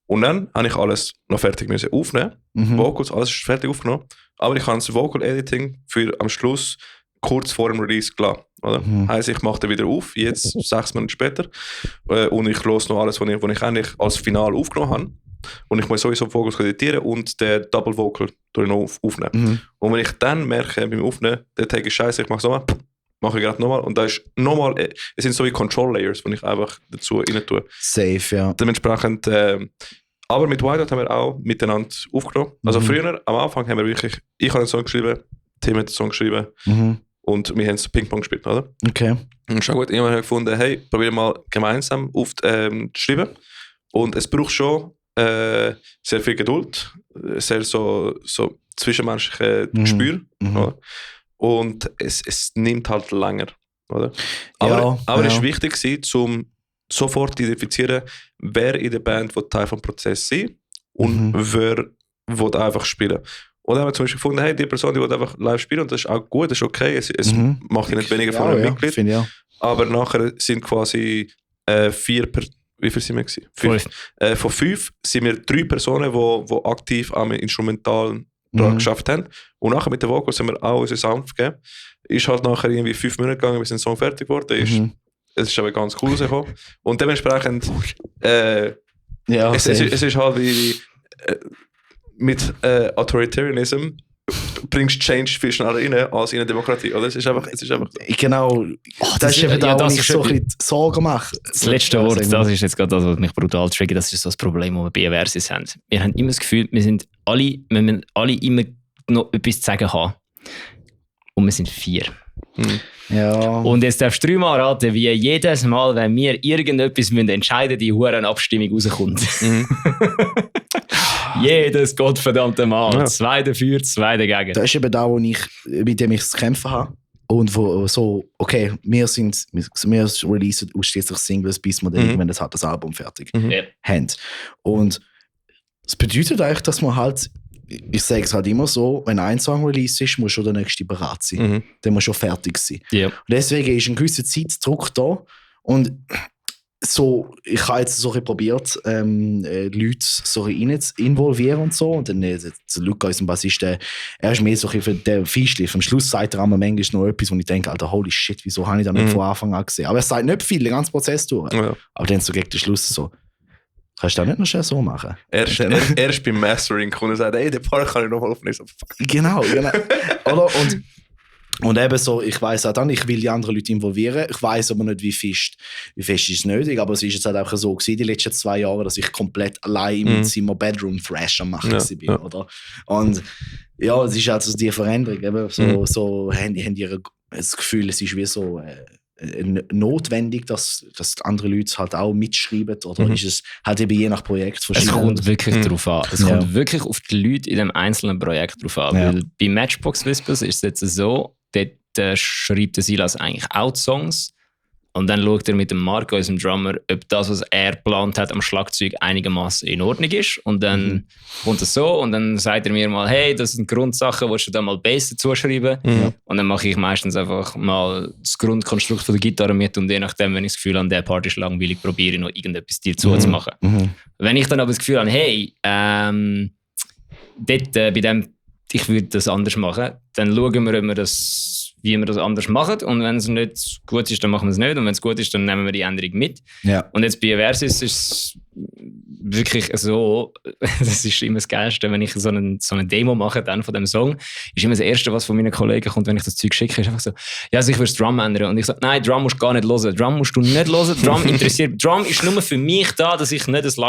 Und dann habe ich alles noch fertig müssen aufnehmen. Vocals, alles ist fertig aufgenommen. Aber ich habe das Vocal Editing für am Schluss kurz vor dem Release gelassen. Oder? Heisst, ich mache den wieder auf, jetzt 6 Monate später. Und ich höre noch alles, was ich eigentlich als Final aufgenommen habe. Und ich muss sowieso Vocals editieren und den Double Vocal noch aufnehmen. Und wenn ich dann merke beim Aufnehmen, der Tag ist scheiße, ich mache es nochmal, mache ich gerade nochmal. Und da ist nochmal, es sind so wie Control Layers, die ich einfach dazu rein tue. Safe, ja. Dementsprechend, aber mit Whiteout haben wir auch miteinander aufgenommen. Also früher, am Anfang haben wir wirklich, ich habe einen Song geschrieben, Tim hat einen Song geschrieben und wir haben so Ping-Pong gespielt, oder? Okay. Und schon gut, irgendwann habe ich gefunden, hey, probier mal gemeinsam zu schreiben. Und es braucht schon sehr viel Geduld, sehr so zwischenmenschliche Gespür. Und es nimmt halt länger. Oder? Aber es ist wichtig gewesen, um sofort zu identifizieren, wer in der Band Teil des Prozesses sein und wer will einfach spielen. Und dann haben wir zum Beispiel gefunden, hey, die Person, die will einfach live spielen, und das ist auch gut, das ist okay, es macht ja nicht weniger von einem Mitglied. Aber nachher sind quasi 4 wie viel sind wir gewesen? 5. Von 5 sind wir 3 Personen, die aktiv am Instrumental geschafft haben. Und nachher mit den Vocals haben wir auch unseren Sound gegeben. Ist halt nachher irgendwie 5 Minuten gegangen, bis der Song fertig wurde. Es ist aber ganz cool rausgekommen. Und dementsprechend, es ist halt wie mit Authoritarianism bringst Change viel schneller rein als in einer Demokratie, oder? Es ist einfach genau, das ist eben da, wo ich so ein bisschen Sorgen mache. Das letzte Wort, das ist jetzt gerade das, was mich brutal triggert, das ist so das Problem, das wir bei Eversis haben. Wir haben immer das Gefühl, wir müssen alle immer noch etwas zu sagen haben. Und wir sind 4. Ja. Und jetzt darfst du 3 Mal raten, wie jedes Mal, wenn wir irgendetwas entscheiden müssen, die Hurenabstimmung rauskommt. Jedes gottverdammte Mal. Ja. 2 dafür, 2 dagegen. Das ist eben da, mit dem ich zu kämpfen habe. Und wo so, okay, wir releasen ausschließlich Singles, bis wir dann, wenn das hat, das Album fertig haben. Und das bedeutet eigentlich, dass man halt, ich sage es halt immer so, wenn ein Song release ist, muss schon der nächste bereit sein. Der muss schon fertig sein. Und deswegen ist ein gewisser Zeitdruck da. Und so, ich habe jetzt so probiert, Leute so rein zu involvieren und so. Und dann Luca, unser Bassist, er ist mehr so für den Feinschliff. Am Schluss sagt er manchmal noch etwas, wo ich denke, Alter, holy shit, wieso habe ich das nicht von Anfang an gesehen? Aber er sagt nicht viel, den ganzen Prozess durch. Ja. Aber dann so gegen den Schluss so, kannst du das nicht noch schnell so machen? Erst beim Mastering kommt und sagt, ey, den Part kann ich noch mal aufnehmen. So, genau. Oder? Und eben so, ich weiss auch dann, ich will die anderen Leute involvieren. Ich weiss aber nicht, wie fest ist es nötig. Aber es ist jetzt halt einfach so gewesen, die letzten 2 Jahre, dass ich komplett allein im Zimmer Bedroom-Thrash am machen bin. Oder? Und ja, es ist halt so die Veränderung. Eben so haben die das Gefühl, es ist wie so notwendig, dass andere Leute halt auch mitschreiben. Oder ist es halt eben je nach Projekt verschieden? Es kommt wirklich darauf an. Es kommt wirklich auf die Leute in dem einzelnen Projekt drauf an. Weil bei Matchbox Whispers ist es jetzt so, dort schreibt der Silas eigentlich auch die Songs und dann schaut er mit dem Marco, unserem Drummer, ob das, was er geplant hat am Schlagzeug, einigermaßen in Ordnung ist. Und dann kommt es so und dann sagt er mir mal, hey, das sind Grundsachen, willst du da mal Bass dazu schreiben? Und dann mache ich meistens einfach mal das Grundkonstrukt von der Gitarre mit und je nachdem, wenn ich das Gefühl habe, der Part ist langweilig, probiere ich noch irgendetwas dazu zu machen. Wenn ich dann aber das Gefühl habe, hey, dort bei dem ich würde das anders machen, dann schauen wir, ob wir das wie wir das anders machen. Und wenn es nicht gut ist, dann machen wir es nicht. Und wenn es gut ist, dann nehmen wir die Änderung mit. Ja. Und jetzt bei Versus ist es wirklich so, das ist immer das Geilste, wenn ich so eine Demo mache dann von dem Song, ist immer das Erste, was von meinen Kollegen kommt, wenn ich das Zeug schicke, ist einfach so, ja, also ich will das Drum ändern. Und ich sage, nein, Drum musst du gar nicht hören. Drum musst du nicht hören. Drum ist nur für mich da, dass ich nicht zu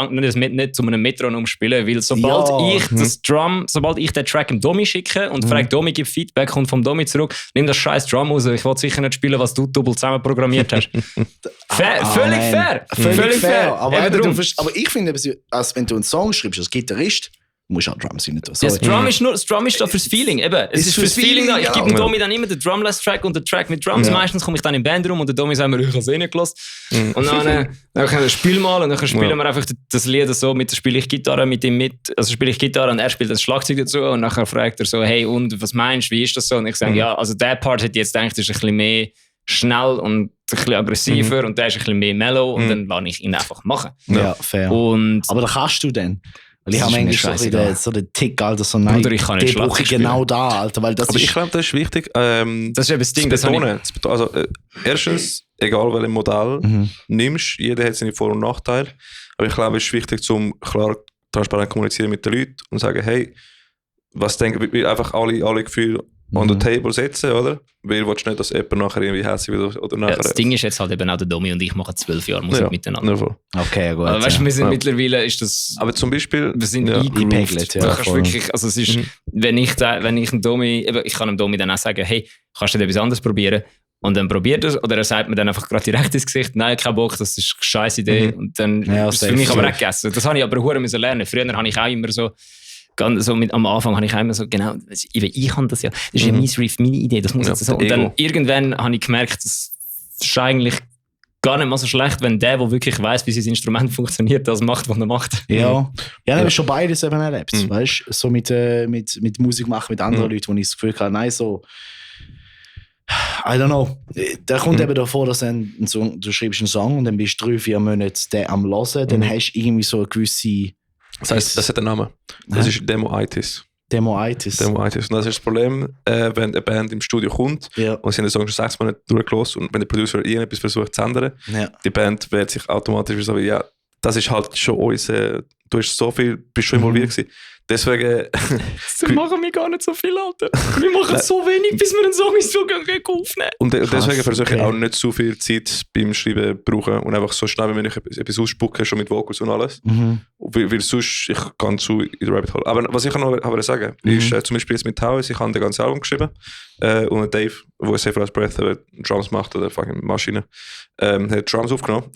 einem Metronom spiele, weil sobald ich den Track dem Domi schicke und frage, Domi gibt Feedback, kommt vom Domi zurück, nimm das scheiß Drum raus, ich will sicher nicht spielen, was du doppelt zusammen programmiert hast. Völlig fair. Aber ich finde, also wenn du einen Song schreibst als Gitarrist, musst du auch Drums rein tun. Das Drum ist da fürs Feeling. Eben, es ist fürs Feeling da. Ich gebe dem Domi dann immer den Drumless-Track und den Track mit Drums. Meistens komme ich dann im Bandroom und der Domi sagt mir, ich habe es eh nicht gelassen. Und dann spiel mal und dann spielen wir einfach das Lied so, spiele ich Gitarre mit ihm mit. Also spiele ich Gitarre und er spielt das Schlagzeug dazu und nachher fragt er so, hey, und was meinst du, wie ist das so? Und ich sage, ja, also der Part hätte ich jetzt gedacht, ist ein bisschen mehr schnell und ein bisschen aggressiver und der ist ein bisschen mehr mellow und dann lasse ich ihn einfach machen. Ja, fair. Aber da kannst du dann. Weil ich habe eigentlich so den Tick, Alter, so nein, den brauche ich genau da, Alter. Weil aber ich glaube, das ist wichtig. Das ist eben das Ding, das betonen. Also, erstens, egal welches Modell nimmst, jeder hat seine Vor- und Nachteile. Aber ich glaube, es ist wichtig, zum klar transparent kommunizieren mit den Leuten und sagen, hey, was denken wir, einfach alle Gefühle on the table setzen, oder? Weil du willst nicht, dass jemand nachher irgendwie hässlich wird oder nachher... Ja, das Ding ist jetzt halt eben auch der Domi und ich machen 12 Jahre Musik miteinander. Ja, okay, gut. Aber weißt du, wir sind mittlerweile, ist das... Aber zum Beispiel... Wir sind eingegroovt. Ja, wirklich, also es ist, wenn ich einen Domi... Ich kann dem Domi dann auch sagen, hey, kannst du etwas anderes probieren? Und dann probiert er es, oder er sagt mir dann einfach gerade direkt ins Gesicht, nein, kein Bock, das ist eine scheiß Idee. Und dann ist es für mich aber auch gegessen. Das habe ich aber verdammt lernen. Früher habe ich auch immer so am Anfang habe ich immer so, genau, ich kann das ja, das ist ja mein Riff, meine Idee, das muss jetzt so. Und dann irgendwann habe ich gemerkt, das ist eigentlich gar nicht mal so schlecht, wenn der wirklich weiss, wie sein Instrument funktioniert, das macht, was er macht. Ja, ich habe schon beides eben erlebt, weißt du, so mit Musik machen, mit anderen Leuten, wo ich das Gefühl habe, nein, so, I don't know. Da kommt eben davor, dass du schreibst einen Song und dann bist du 3-4 Monate den am Hören, dann hast du irgendwie so eine gewisse... Das heisst, das hat einen Namen. Das ist Demoitis. Demoitis. Und das ist das Problem, wenn eine Band im Studio kommt und sie haben den Song schon 6 Monate durchgelassen und wenn der Producer irgendetwas versucht zu ändern, die Band wird sich automatisch so wie, ja, das ist halt schon unser, du hast so viel, bist schon involviert gewesen. Deswegen... Sie machen wir gar nicht so viel, Alter. Wir machen so wenig, bis wir einen Song ins Studio aufnehmen. Und deswegen versuche ich auch nicht so viel Zeit beim Schreiben brauchen und einfach so schnell wie möglich etwas ausspucken, schon mit Vocals und alles. Weil sonst, ich kann zu in der Rabbit Hole. Aber was ich noch sagen ist, zum Beispiel jetzt mit Towers, ich habe das ganze Album geschrieben und Dave, der Safer as Breath Drums macht oder fucking Maschine, hat Drums aufgenommen.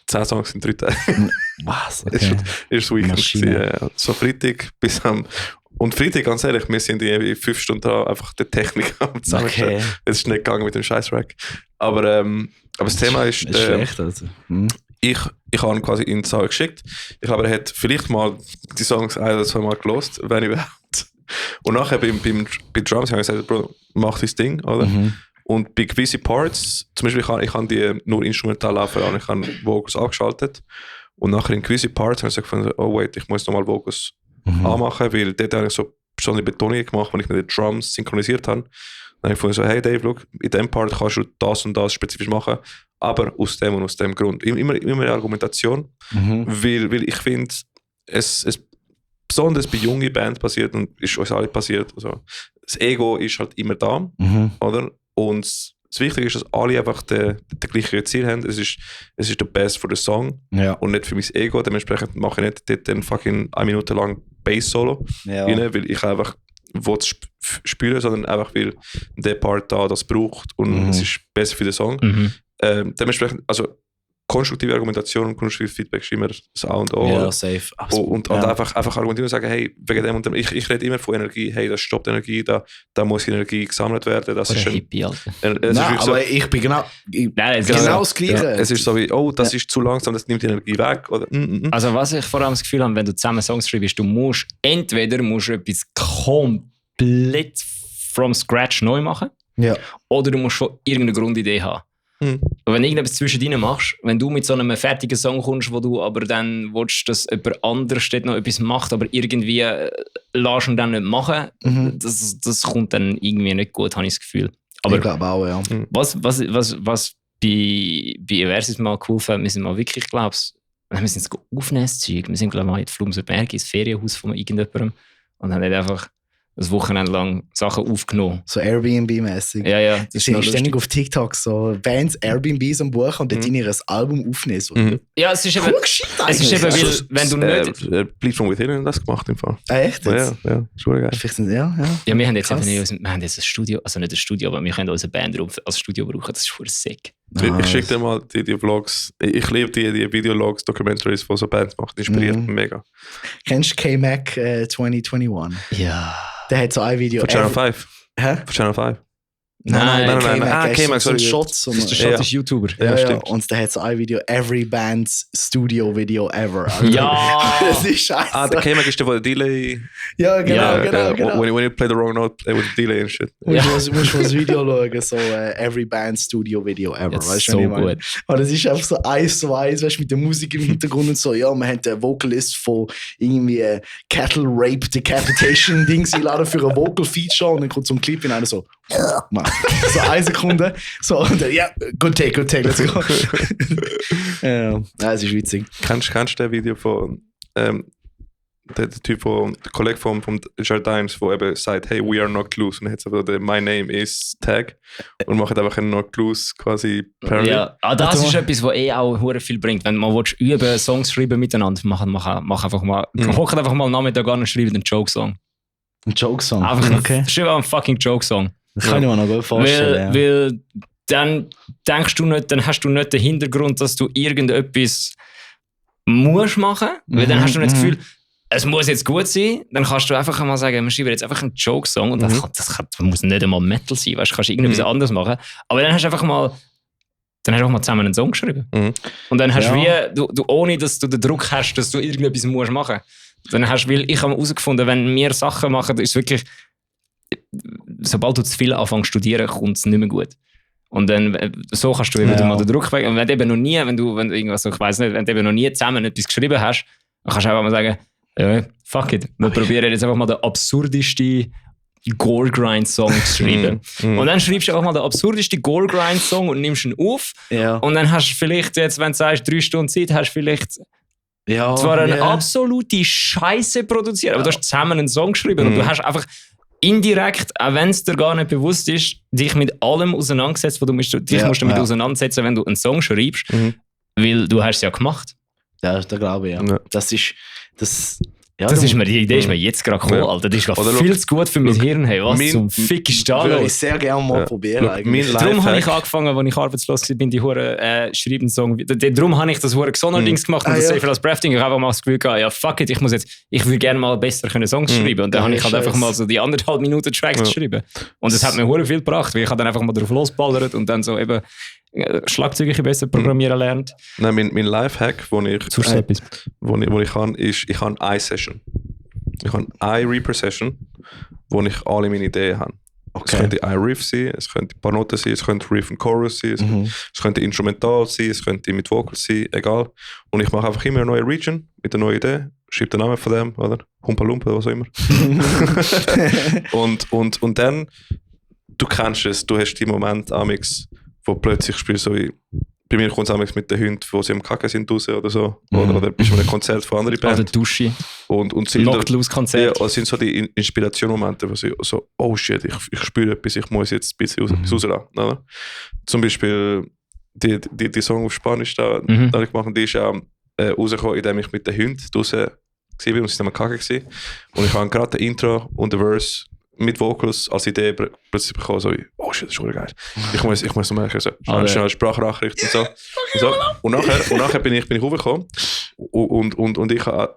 10 Songs in 3 Tagen. Was? Okay. Ist Weekend. So Freitag bis am... Und Freitag, ganz ehrlich, wir sind irgendwie 5 Stunden dran, einfach die Technik am zusammenstellen. Okay. Es ist nicht gegangen mit dem Scheiß-Rack. Aber das Thema ist... ist schlecht, also. Ich habe ihn quasi in die Zahl geschickt. Ich glaube, er hat vielleicht mal die Songs 1 oder 2 Mal gelost, wenn überhaupt. Und nachher bei Drums habe ich gesagt, Bro, mach dein Ding, oder? Und bei gewissen Parts, zum Beispiel ich habe die nur instrumental laufen und ich habe Vocals angeschaltet. Und nachher in gewissen Parts habe ich so gefunden, oh wait, ich muss nochmal Vocals anmachen, weil dort habe ich so besondere Betonungen gemacht, wenn ich mit den Drums synchronisiert habe. Dann habe ich gefunden, so, hey Dave, look, in diesem Part kannst du das und das spezifisch machen, aber aus dem und aus dem Grund. Immer eine Argumentation, weil ich finde, es besonders bei jungen Bands passiert und ist uns alle passiert. Also, das Ego ist halt immer da, oder? Und das Wichtige ist, dass alle einfach das gleiche Ziel haben. Es ist der Best für den Song und nicht für mein Ego. Dementsprechend mache ich nicht dort den fucking 1 Minute lang Bass-Solo rein, weil ich einfach spüren, sondern einfach, weil der Part da das braucht und es ist besser für den Song. Dementsprechend, also konstruktive Argumentation und konstruktives Feedback ist immer das A und O. Ja, safe. Und einfach argumentieren und sagen, hey, wegen dem und dem, ich rede immer von Energie, hey, das stoppt Energie, da muss Energie gesammelt werden. Das ist Hippie, Alter. Nein, aber ich bin genau das Gleiche. Ja, es ist so wie, oh, das ist zu langsam, das nimmt die Energie weg. Oder, Also was ich vor allem das Gefühl habe, wenn du zusammen Songs schreibst, du musst entweder etwas komplett from scratch neu machen, oder du musst schon irgendeine Grundidee haben. Und wenn du irgendetwas zwischendrin machst, wenn du mit so einem fertigen Song kommst, wo du aber dann willst, dass jemand anderes noch etwas macht, aber irgendwie lässt ihn dann nicht machen, das kommt dann irgendwie nicht gut, habe ich das Gefühl. Aber ich glaube auch, ja. Was bei Eversis mal geholfen hat, wir sind mal wirklich, glaube ich, wir sind aufnehmen, das Zeug. Wir sind, glaube ich, mal in Flumsenberg ins Ferienhaus von irgendjemandem und haben nicht einfach ein Wochenende lang Sachen aufgenommen. So Airbnb-mäßig. Ja, das ich sehe ständig auf TikTok so Bands Airbnbs am Buchen und dort in ihr Album aufnehmen. So. Ja, es ist eben, weil, wenn du nicht... Bleed From Within haben das gemacht im Fall. Echt? Ja, schon geil. Ja, wir haben jetzt ein Studio, also nicht ein Studio, aber wir können unsere Band als Studio brauchen, das ist voll sick. Ich schicke dir mal die Vlogs. Ich liebe die Videologs, Documentaries, die so Bands machen. Die inspiriert mich mega. Kennst du K-Mac 2021? Ja. Der hat so ein Video. Von Channel 5. Hä? Von Channel 5. Nein. K-Mac, so ein sorry. Shots. Das ist der schottische YouTuber. Ja, stimmt. Und der hat so ein Video, every band's Studio Video ever. Also, Ja! Das ist scheiße. Der K-Mac ist der, der Delay... Ja, genau. When you play the wrong note, with the delay and shit. Musst du das Video schauen, so every band's Studio Video ever. Das weißt ist so gut. Aber das ist einfach so eins zu eins, weißt du, mit der Musik im Hintergrund und so. Ja, man hat den Vocalist von irgendwie Cattle Rape Decapitation Dings eingeladen für ein Vocal Feature und dann kommt so ein Clip in einer so... so 1 Sekunde. So, und dann, ja, good take, let's go. Ja, es ist witzig. Kennst du das Video von der Typ, der Kollege vom Jardines, der eben sagt, hey, we are not loose. Und dann hat so den My Name is Tag und macht einfach einen not loose quasi Parody. Ja, das ist etwas, was auch hure viel bringt. Wenn man üben, Songs schreiben miteinander, mach einfach mal, hockt einfach mal Nachmittag an und schreibt einen Joke-Song. Ein Joke-Song? Einfach schreib einen fucking Joke-Song. Das kann ich mir noch gut vorstellen. Weil dann denkst du nicht, dann hast du nicht den Hintergrund, dass du irgendetwas musst machen, weil dann hast du nicht das Gefühl, es muss jetzt gut sein, dann kannst du einfach mal sagen, wir schreiben jetzt einfach einen Joke-Song und das muss nicht einmal Metal sein, weißt du, kannst irgendetwas anderes machen, aber dann hast du einfach mal zusammen einen Song geschrieben. Und dann hast du du ohne dass du den Druck hast, dass du irgendetwas musst machen. Dann hast du, weil ich habe herausgefunden, wenn wir Sachen machen, ist wirklich, sobald du zu viel anfängst zu studieren, kommt es nicht mehr gut. Und dann, so kannst du eben mal den Druck weg. Und wenn du eben noch nie, wenn du irgendwas, ich weiss nicht, wenn du eben noch nie zusammen etwas geschrieben hast, dann kannst du einfach mal sagen, fuck it, wir probieren jetzt einfach mal den absurdesten Gore-Grind-Song zu schreiben. Und dann schreibst du einfach mal den absurdesten Gore-Grind-Song und nimmst ihn auf. Ja. Und dann hast du vielleicht jetzt, wenn du sagst, 3 Stunden Zeit, hast du vielleicht zwar eine absolute Scheiße produziert, aber du hast zusammen einen Song geschrieben und du hast einfach indirekt, auch wenn es dir gar nicht bewusst ist, dich mit allem auseinandergesetzt, wo du musst damit auseinandersetzen, wenn du einen Song schreibst, weil du hast es ja gemacht. Ja, da glaube ich, ja. Das ist die Idee ist mir jetzt gerade gekommen, Alter. Das ist gerade viel zu gut für mein Hirn. Hey, was zum Fick ist da los? Würde ich sehr gerne mal probieren. Darum habe ich angefangen, als ich arbeitslos war, die hure Schreiben-Song. Darum habe ich das hure Gesonner-Dings gemacht und das Safe als Brafting. Ich habe einfach mal das Gefühl gehabt, ja fuck it, ich würde gerne mal besser Songs schreiben. Und dann habe ich halt einfach mal so die 1,5 Minuten Tracks geschrieben. Und das hat mir hure viel gebracht, weil ich habe dann einfach mal drauf losballert und dann so eben Schlagzeuge besser programmieren lernt. Nein, mein Lifehack, wo ich kann, ist, ich habe eine Session. Ich habe eine Reaper-Session, wo ich alle meine Ideen habe. Okay. Es könnte ein Riff sein, es könnte ein paar Noten sein, es könnte Riff und Chorus sein, es könnte instrumental sein, es könnte mit Vocals sein, egal. Und ich mache einfach immer eine neue Region mit einer neuen Idee, schreibe den Namen von dem, oder? Humpa Lumpa, was auch immer. und dann, du kennst es, du hast die Momente amix, wo plötzlich spielst du so wie, bei mir kommt es amix mit den Hunden, wo sie am Kacken sind draussen oder so. Oder bist du bei einem Konzert von anderen Bands. Oder Dusche. Und Knocked-Loose-Konzert. Ja, es sind so die Inspirationsmomente, wo sie so, oh shit, ich spüre etwas, ich muss jetzt ein bisschen rauslassen. Oder? Zum Beispiel die Song auf Spanisch da habe ich gemacht, die ist auch rausgekommen, indem ich mit den Hunden draussen war und sie sind am Kacken gewesen. Und ich habe gerade den Intro und den Verse mit Vocals als Idee plötzlich bekommen, so wie, oh shit, das ist schon geil. Ich muss noch merken, so schnell Sprachnachricht und so. Und nachher bin ich hochgekommen und ich an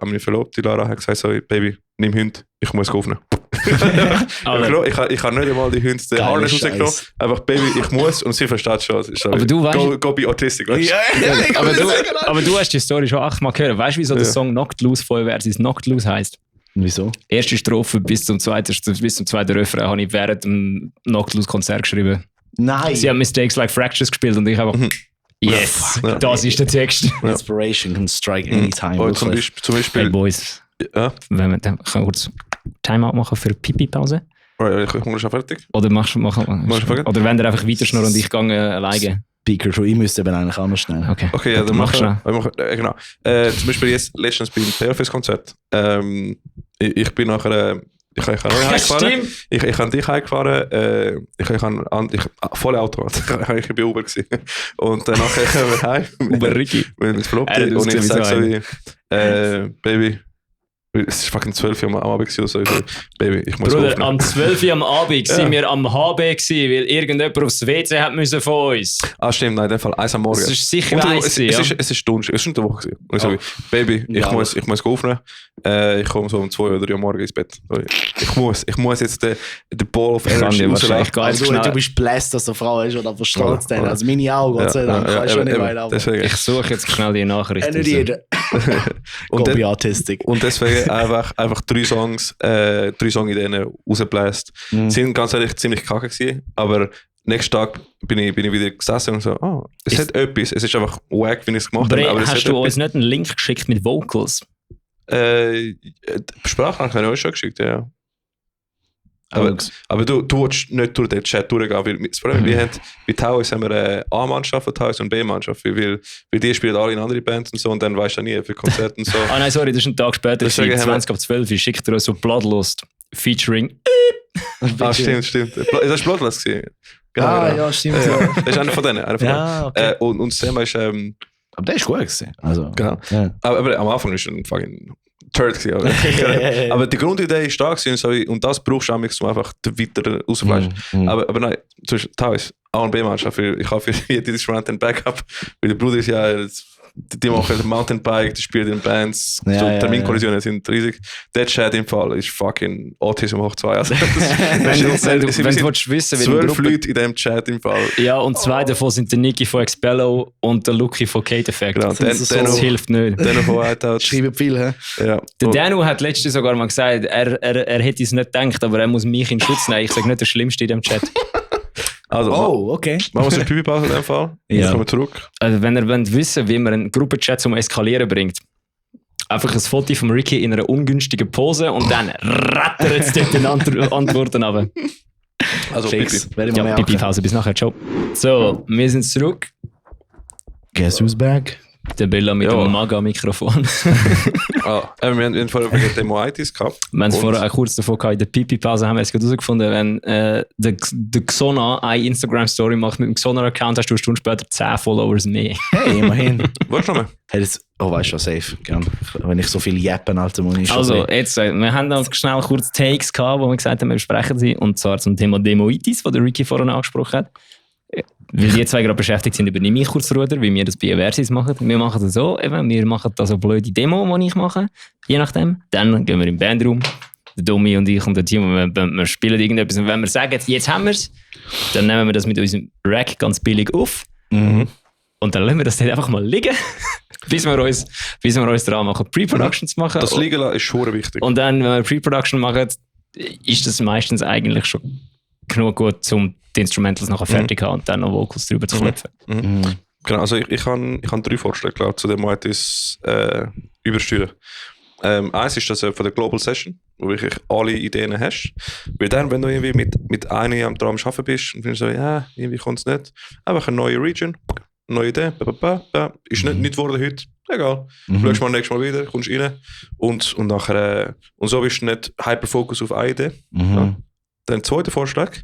meine Verlobte Lara hat gesagt, so, Baby, nimm Hund, ich muss aufnehmen. Ich habe nicht einmal die Hunde den Harness rausgenommen, einfach Baby, ich muss, und sie versteht schon. Aber du weißt, go be autistic, weißt du? Aber du hast die Story schon 8-mal gehört. Weißt du, wieso der Song Knocked Loose von Eversis Knocked Loose heisst? Wieso? Erste Strophe bis zum zweiten Refrain habe ich während dem Knocked Loose Konzert geschrieben. Nein! Sie haben Mistakes Like Fractures gespielt und ich habe yes, das ist der Text. Inspiration can strike anytime. Zum Beispiel Hey Boys, wenn wir dann kurz Timeout machen für eine Pipi-Pause. Ich komme schon fertig. Oder oder wenn ihr einfach weiter schnurren und ich gehe alleine. Speaker schon, ich müsste eben eigentlich auch noch schnell. Okay, ja, dann mach schnell. Genau. Zum Beispiel jetzt letztens beim Paleface-Konzert. Ich bin nachher... Ich habe heimgefahren. Ich habe dich heimgefahren. Ich voll Auto. Ich bin Uber gewesen. Und dann nachher kommen wir heim. Uber Ricky. Und ich sage so wie, Baby, es war fucking 12 Uhr am Abend gewesen, so. Baby, ich muss Bruder, aufnehmen. am 12 Uhr am Abend sind wir am HB gewesen, weil irgendjemand aufs WC hat müssen von uns. Ah, stimmt, nein, in dem Fall 1 am Morgen. Das ist sicher weiss, es ist Dunst, es ist schon eine Woche gewesen. Und ich sage, Baby, ich muss aufnehmen. Ich komme so um 2 oder 3 Uhr morgen ins Bett. Ich muss jetzt den Ball of Energy rauslassen. Also du bist bläst, dass du eine Frau ist oder versteht es denn? Also meine Augen, Gott sei Dank, weißt du nicht weiter. Ich suche jetzt schnell die Nachricht. Nicht jeder. Copy-Artistik. Und deswegen einfach 3 Songideen rausgebläst. Sind ganz ehrlich ziemlich kacke gewesen, aber nächsten Tag bin ich wieder gesessen und so, es hat etwas. Es ist einfach wack, wie ich es gemacht habe. Aber hast du uns nicht einen Link geschickt mit Vocals? Sprachnachrichten habe ich euch schon geschickt, ja. Aber du willst nicht durch den Chat durchgehen, weil das Problem, wir haben bei Taos haben wir eine A-Mannschaft von Taos und B-Mannschaft, weil die spielen alle in andere Bands und so und dann weißt du nie für Konzerte und so. Nein, sorry, das ist ein Tag später, 20:12 schickt er uns so Bloodlust featuring. Stimmt. Das war Bloodlust gewesen. Ja, stimmt. Das ist einer von denen. Okay. Und das Thema ist... aber der ist gut gewesen. Also, genau. Ja. Aber am Anfang ist ein fucking Turd gewesen. Aber die Grundidee ist da gewesen und das brauchst du auch, um einfach weiter rauszufleischen. Aber nein, zwischen Taos, A und B-Mannschaft, ich habe für jedes Instrument ein Backup, weil der Bruder ist ja... Die machen Mountainbike, die spielen in Bands, Terminkollisionen sind riesig. Der Chat im Fall ist fucking Autism hoch 2. Also, wenn du willst wissen, 12 Leute in diesem Chat im Fall. Ja, und 2 davon sind der Niki von Expello und der Luki von Kate Effect. Genau, das hilft nicht. Schreiben viel, hä? Ja. Der Danu hat letztens sogar mal gesagt, er hätte es nicht gedacht, aber er muss mich in Schutz nehmen. Ich sage nicht, der Schlimmste in dem Chat. Also, okay. Machen wir so eine Pipi-Pause in dem Fall. Ja. Kommen wir zurück. Also, wenn ihr wollt wissen, wie man einen Gruppenchat zum Eskalieren bringt, einfach ein Foto von Ricky in einer ungünstigen Pose und dann rattert es dort in Antworten runter. Also, Pipi-Pause, bis nachher, ciao. So, wir sind zurück. Guess who's back? Der Bella mit dem Maga-Mikrofon. Wir haben vorher wegen Demoitis gehabt. Wir haben es vorher auch kurz davon gehabt, in der Pipi-Pause haben wir es gerade herausgefunden, wenn der Xona eine Instagram-Story macht mit dem Xona-Account, hast du eine Stunde später 10 Followers mehr. Hey, immerhin. Willst du noch mehr? Hey, weißt du, safe. Gern. Wenn ich so viel jappen, Alter, muss ich Also, jetzt, wir haben noch schnell kurz Takes gehabt, wo wir gesagt haben, wir besprechen sie. Und zwar zum Thema Demoitis, das der Ricky vorhin angesprochen hat. Weil die 2 gerade beschäftigt sind, übernehme ich kurz das Ruder, wie wir das bei Versis machen. Wir machen das so, eben, wir machen da so blöde Demo, die ich mache, je nachdem. Dann gehen wir im Bandraum, der Domi und ich und der Team, wir spielen irgendetwas. Und wenn wir sagen, jetzt haben wir es, dann nehmen wir das mit unserem Rack ganz billig auf. Und dann lassen wir das dort einfach mal liegen, bis wir uns dran machen, Pre-Production zu machen. Das Liegen ist schon wichtig. Und dann, wenn wir Pre-Production machen, ist das meistens eigentlich schon genug gut, um die Instrumentals nachher fertig haben und dann noch Vocals drüber zu klopfen. Genau, also ich habe 3 Vorschläge, glaube ich, zu dem Moitis übersteuern. Eins ist das von der Global Session, wo du wirklich alle Ideen hast. Weil dann, wenn du irgendwie mit einer am Drum arbeiten bist und findest so, ja, irgendwie kommt es nicht, einfach eine neue Region, eine neue Idee, ist nicht geworden heute, egal. Schaust mal nächstes Mal wieder, kommst rein und nachher, und so bist du nicht Hyperfocus auf eine Idee. Ja. Dann der zweite Vorschlag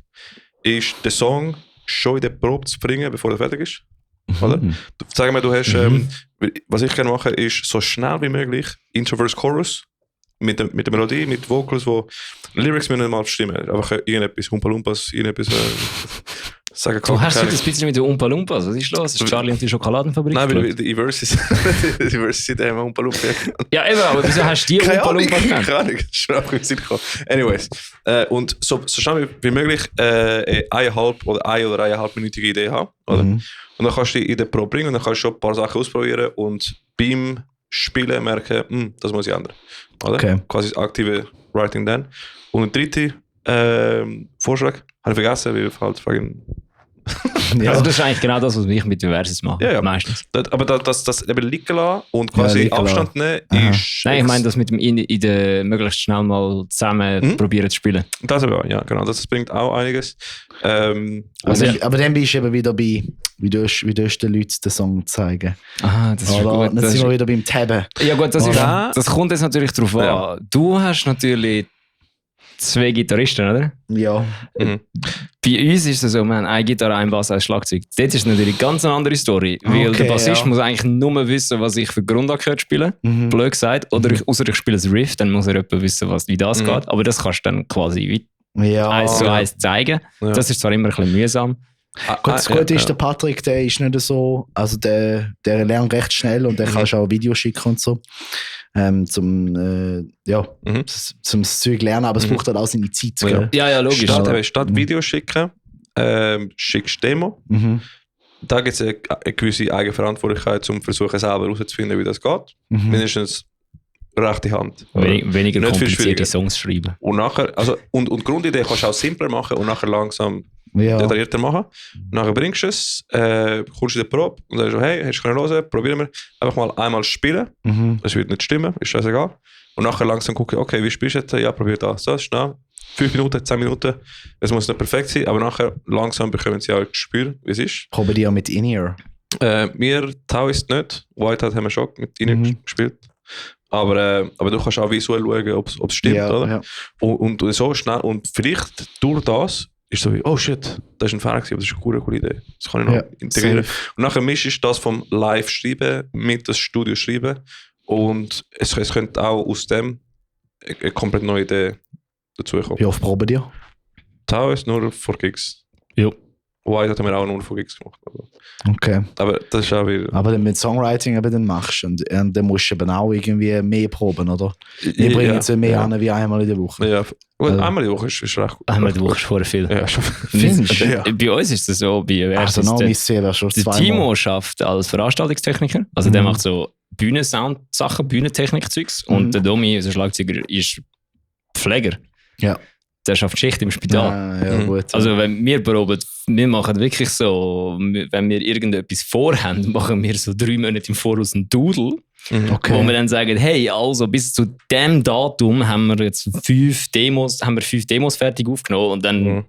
ist, den Song schon in der Probe zu bringen, bevor er fertig ist. Oder? Sag mal, du hast, was ich gerne mache, ist so schnell wie möglich Introverse Chorus mit der Melodie, mit Vocals, wo Lyrics müssen nicht mal stimmen. Einfach irgendetwas, Humpa-Lumpas, irgendetwas sagen kann. Du hast jetzt ein bisschen mit den Umpa-Lumpas, was ist los? Ist Charlie und die Schokoladenfabrik? Nein, weil die Verses sind immer Umpa-Lumpa. Ja, eben, aber wieso hast du die Umpa-Lumpas genannt? Keine Ahnung, das ist auch im Sinn gekommen. Anyways, und so schnell wie möglich eineinhalb oder 1,5-minütige Idee haben. Oder? Und dann kannst du die in den Pro bringen und dann kannst du schon ein paar Sachen ausprobieren und beim Spielen merken, das muss ich ändern. Oder? Okay. Quasi das aktive Writing dann. Und der dritte Vorschlag, habe ich vergessen, weil ich halt Ja. Also das ist eigentlich genau das, was ich mit Versus mache. Ja. Meistens. Aber das eben liegen lassen und quasi Abstand nehmen ist... Nein, ich meine, das mit dem in der möglichst schnell mal zusammen probieren zu spielen. Das aber ja, genau. Das bringt auch einiges. Aber dann bist du eben wieder bei, wie du den Leuten den Song zeigen. Aha, das ist gut. Dann sind wir wieder beim Tabben. Ja gut, das kommt jetzt natürlich darauf an. Du hast natürlich 2 Gitarristen, oder? Ja. Bei uns ist es so, wir haben eine Gitarre, ein Bass, ein Schlagzeug. Dort ist natürlich ganz eine andere Story, weil der Bassist muss eigentlich nur wissen, was ich für Grundakkorde spiele, blöd gesagt, oder außer ich spiele ein Riff, dann muss er etwa wissen, wie das geht, aber das kannst du dann quasi eins zu eins zeigen. Ja. Das ist zwar immer ein bisschen mühsam. Das Gute ist, der Patrick, der ist nicht so, also der lernt recht schnell und der kannst auch Videos schicken und so. Zum Zeug lernen, aber es braucht halt auch seine Zeit. Ja, logisch. Statt Videos schicken, schickst du Demo. Da gibt es eine gewisse Eigenverantwortlichkeit, um versuchen selber herauszufinden, wie das geht. Mindestens rechte Hand. Weniger komplizierte Songs schreiben. Und nachher, und die Grundidee kannst du auch simpler machen und nachher langsam detaillierter machen. Nachher bringst du es, kommst in die Probe und sagst so, hey, hast du können hören, probieren wir einfach mal einmal spielen. Das wird nicht stimmen, ist scheißegal. Und nachher langsam gucken, okay, wie spielst du jetzt? Ja, probier das. So, schnell. 5 Minuten, 10 Minuten. Es muss nicht perfekt sein, aber nachher langsam bekommen sie auch das Gespür, wie es ist. Probier die auch mit In-Ear? Wir Taoist nicht. Whitehead haben wir schon mit In-Ear gespielt. Aber du kannst auch visuell schauen, ob es stimmt, oder? Ja. Und so schnell. Und vielleicht durch das ist so wie, oh shit, das ist ein Fehler gewesen, aber das ist eine coole Idee. Das kann ich noch integrieren. Safe. Und nachher mischst du das vom Live-Schreiben mit das Studio-Schreiben. Und es könnte auch aus dem eine komplett neue Idee dazukommen. Wie oft proben die? Tau ist nur vor Gigs. Ja. White hat wir auch nur vor Gigs gemacht. Okay. Aber das ist auch wieder... Aber dann mit Songwriting eben dann machst und dann musst du eben auch irgendwie mehr proben, oder? Wir bringen es mehr an wie einmal in der Woche. Ja, also, einmal in der Woche ist recht gut. Einmal in der Woche ist vorher viel. Ja, schon. Findest du? Ja. Bei uns ist es so, der Timo arbeitet als Veranstaltungstechniker. Also der macht so Bühnensound-Sachen, Bühnentechnik-Zeugs. Und der Domi, unser Schlagzeuger, ist Pfleger. Ja. Der schafft Schicht im Spital. Ja, gut. Also wenn wir proben, wir machen wirklich so, wenn wir irgendetwas vorhaben, machen wir so 3 Monate im Voraus einen Doodle, wo wir dann sagen, hey, also bis zu dem Datum haben wir jetzt 5 Demos fertig aufgenommen und dann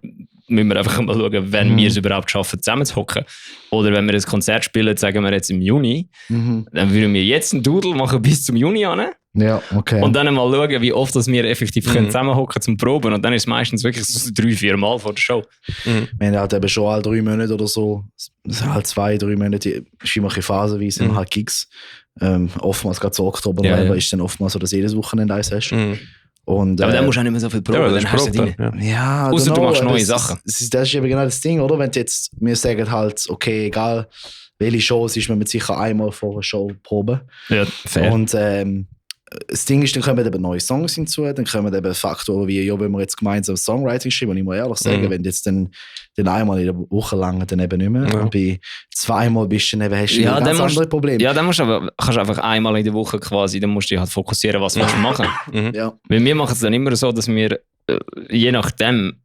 müssen wir einfach mal schauen, wenn wir es überhaupt schaffen, zusammen zu hocken. Oder wenn wir ein Konzert spielen, sagen wir jetzt im Juni, dann würden wir jetzt einen Doodle machen bis zum Juni an. Ja, okay. Und dann mal schauen, wie oft wir effektiv zusammenhocken zum Proben. Und dann ist es meistens wirklich so 3-4 Mal vor der Show. Wir haben halt eben schon alle 3 Monate oder so, das sind halt 2-3 Monate, ist immer ein phasenweise, sind halt Gigs. Oftmals gerade so Oktober, ist dann oftmals so, dass jedes Wochenende eine Session. Und, aber dann musst du auch nicht mehr so viel proben, dann hast du ja, außer du machst neue Sachen. Das ist eben genau das Ding, oder? Wenn jetzt, wir sagen halt, okay, egal welche Shows, ist man mit sicher einmal vor einer Show proben. Ja, fair. Und das Ding ist, dann kommen eben neue Songs hinzu, dann kommen eben Faktoren wie, ja, wenn wir jetzt gemeinsam Songwriting schreiben, und ich muss ehrlich sagen, wenn du jetzt dann einmal in der Woche lang dann eben nicht mehr, bei 2-mal bist du dann eben, hast du ein ganz andere Probleme. Ja, dann kannst du einfach einmal in der Woche quasi, dann musst du dich halt fokussieren, was du machen willst. Ja. Weil wir machen es dann immer so, dass wir, je nachdem,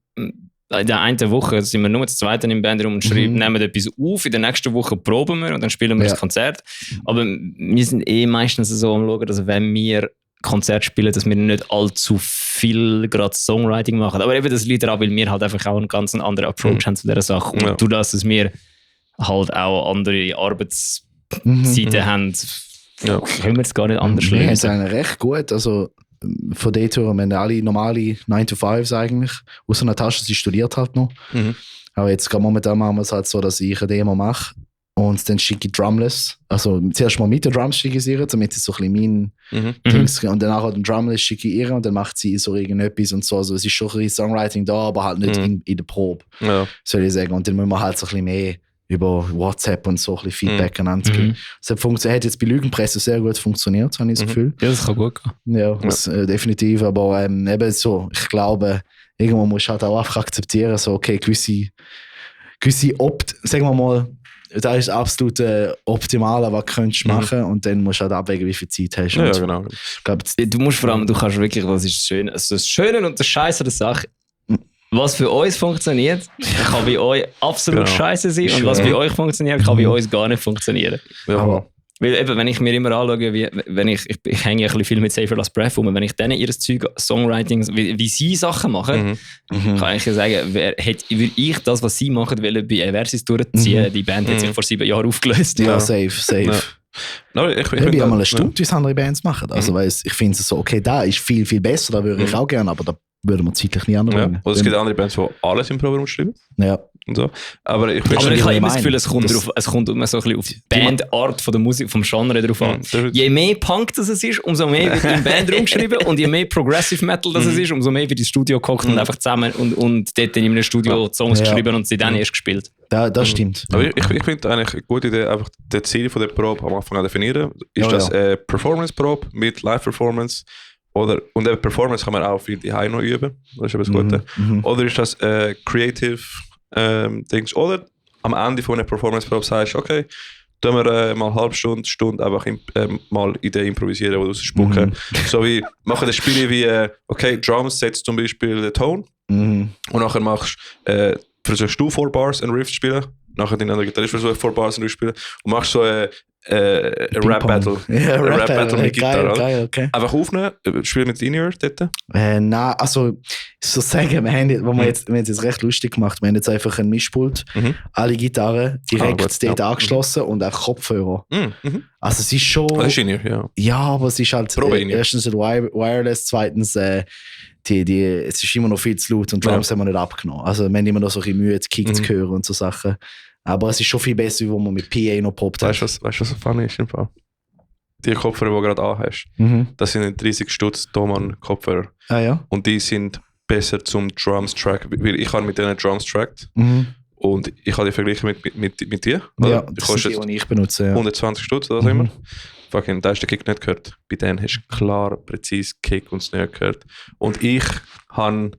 in der einen Woche sind wir nur zu zweit im Bandraum und nehmen etwas auf, in der nächsten Woche proben wir und dann spielen wir das Konzert. Aber wir sind meistens so am Schauen, dass wenn wir Konzert spielen, dass wir nicht allzu viel gerade Songwriting machen. Aber eben das liegt daran, weil wir halt einfach auch einen ganz anderen Approach haben zu dieser Sache. Und durch das, dass wir halt auch andere Arbeitszeiten haben, können wir es gar nicht anders lösen. Das ist eigentlich recht gut. Also von dort her, wir haben alle normale 9-to-5s eigentlich. Außer Natascha, sie studiert halt noch. Aber jetzt momentan machen wir es halt so, dass ich eine Demo mache und dann schicke ich Drumless. Also zuerst mal mit den Drums schicke ich ihr, damit sie so ein bisschen mein Dings, und danach halt den Drumless schicke ich ihr und dann macht sie so irgendetwas und so. Also es ist schon ein bisschen Songwriting da, aber halt nicht in der Probe, soll ich sagen. Und dann müssen wir halt so ein bisschen mehr über WhatsApp und so ein bisschen Feedback aneinander geben. Das hat jetzt bei Lügenpresse sehr gut funktioniert, habe ich das Gefühl. Ja, das kann gut gehen. Ja, das, definitiv. Aber eben so, ich glaube, irgendwann musst du halt auch einfach akzeptieren, so, okay, gewisse sagen wir mal, das ist absolut optimal, was du könntest machen, und dann musst du halt abwägen, wie viel Zeit hast du. Ja, genau. Du musst vor allem, du kannst wirklich, was ist das Schöne? Also das Schöne und das Scheisse der Sache, was für uns funktioniert, kann bei euch absolut scheiße sein und was bei euch funktioniert, kann bei uns gar nicht funktionieren. Ja. Weil eben, wenn ich mir immer anschaue, ich hänge ein bisschen viel mit Safer Last Breath um, wenn ich denen ihr Zeug, Songwriting, wie sie Sachen machen, kann ich ja sagen, würde ich das, was sie machen, bei Eversis durchziehen, die Band hat sich vor 7 Jahren aufgelöst. Ja, safe. Ja. No, ich bin ja mal erstaunt, wie es andere Bands machen. Also, weil ich finde es so, okay, da ist viel, viel besser, da würde ich auch gerne, aber da würde man zeitlich nie anbringen. Ja. Oder es gibt andere Bands, die alles im Programm schreiben. Ja. Und so. Aber ich habe immer das Gefühl, es kommt immer so ein bisschen auf die Bandart von der Musik, vom Genre drauf an. Je mehr Punk das es ist, umso mehr wird in Band rumgeschrieben und je mehr Progressive Metal das es ist, umso mehr wird ins Studio gehockt und einfach zusammen und dort in einem Studio Songs geschrieben und sie dann erst gespielt. Das stimmt. Aber ich finde eigentlich eine gute Idee, einfach das Ziel von der Probe am Anfang an definieren. Ist das Performance-Probe mit Live-Performance? Und eine Performance kann man auch viel die noch üben. Das ist etwas Gutes. Oder ist das Creative Dings? Oder am Ende von einer Performance-Probe sagst du, okay, tun wir mal eine halbe Stunde einfach mal Ideen improvisieren oder rausspucken. So wie, machen das Spiel wie, okay, Drums setzt zum Beispiel den Ton und nachher versuchst du 4 Bars einen Riff zu spielen, nachher dein anderer Gitarrist versucht 4 Bars einen Riff zu spielen und machst so ein Rap-Battle. Ja, Rap-Battle mit Gitarre. Geil, okay. Einfach aufnehmen, spielen mit In-Ear dort? Nein, also so sagen, wir haben jetzt recht lustig gemacht. Wir haben jetzt einfach ein Mischpult, alle Gitarren direkt dort angeschlossen und auch Kopfhörer. Also es ist schon... Das ist In-Ear, ja. Ja, aber es ist halt erstens wireless, zweitens es ist immer noch viel zu laut und Drums haben wir nicht abgenommen. Also wir haben immer noch so ein bisschen Mühe, Kick zu hören und so Sachen. Aber es ist schon viel besser, wo man mit PA noch poppt. Weißt du, was so funny ist im Fall? Die Kopfhörer, die du gerade anhast, das sind 30 Stutz Thomann Kopfhörer. Ah ja? Und die sind besser zum Drums-Track, weil ich habe mit denen Drums trackt. Und ich habe die verglichen mit dir. Ja, das sind die ich benutze. Ja. 120 Stutz oder was immer. Fucking, da hast du den Kick nicht gehört. Bei denen hast du klar, präzise Kick und Snare gehört. Und ich habe...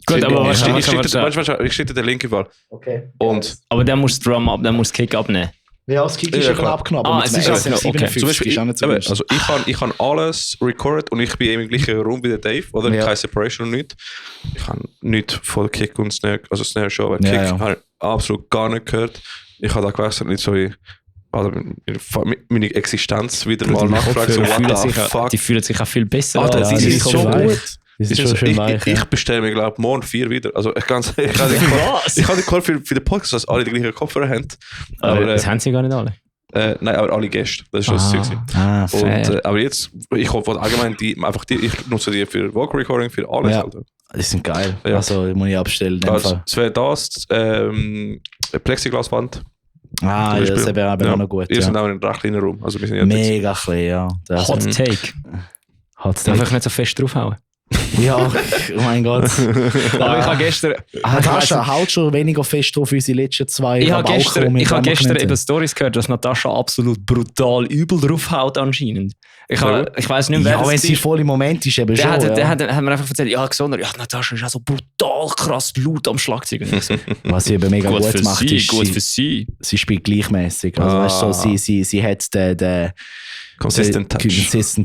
Gut, aber ich schicke dir den Link überall. Okay. Aber der muss Drum ab, der muss Kick abnehmen. Ja, das Kick ist schon abgenommen. Aber es ist auch okay. Zum Beispiel, also ich habe alles recorded und ich bin im gleichen Raum wie der Dave, oder? Ja. Keine Separation und nichts. Ich habe nichts von Kick und Snare, also Snare schon, aber Kick habe ich absolut gar nicht gehört. Ich habe da gewechselt, nicht so wie meine Existenz wieder mal nachgefragt. So, what the fuck? Die fühlen sich auch viel besser an. Das ist so gut. Ich bestelle mir, glaube ich, morgen 4 wieder. Also ich habe den Call für den Podcast, dass alle die gleichen Kopfhörer haben. Aber das haben sie gar nicht alle. Nein, aber alle Gäste. Das ist schon das Zeug. Aber jetzt, ich hoffe allgemein, ich nutze die für Vocal Recording, für alles. Ja, die sind geil. Ja. Also muss ich abstellen. Es wäre das, Plexiglaswand. Ja, das wäre aber auch noch gut. Wir sind auch in einem recht kleinen Raum. Also wir sind mega klein, ja. Hot Take. Einfach nicht so fest draufhauen. Ja, oh mein Gott. Aber ich habe gestern... Natascha haut schon weniger fest drauf unsere letzten 2. Ich habe gestern eben Stories gehört, dass Natascha absolut brutal übel draufhaut anscheinend. Ich weiss nicht mehr, wer das wenn sie voll im Moment ist, eben der schon. Der hat mir einfach erzählt, Natascha ist auch so brutal krass laut am Schlagzeug. Was sie eben mega gut macht, ist... Gut für sie. Sie spielt gleichmäßig. Also weißt du, sie hat den... Consistent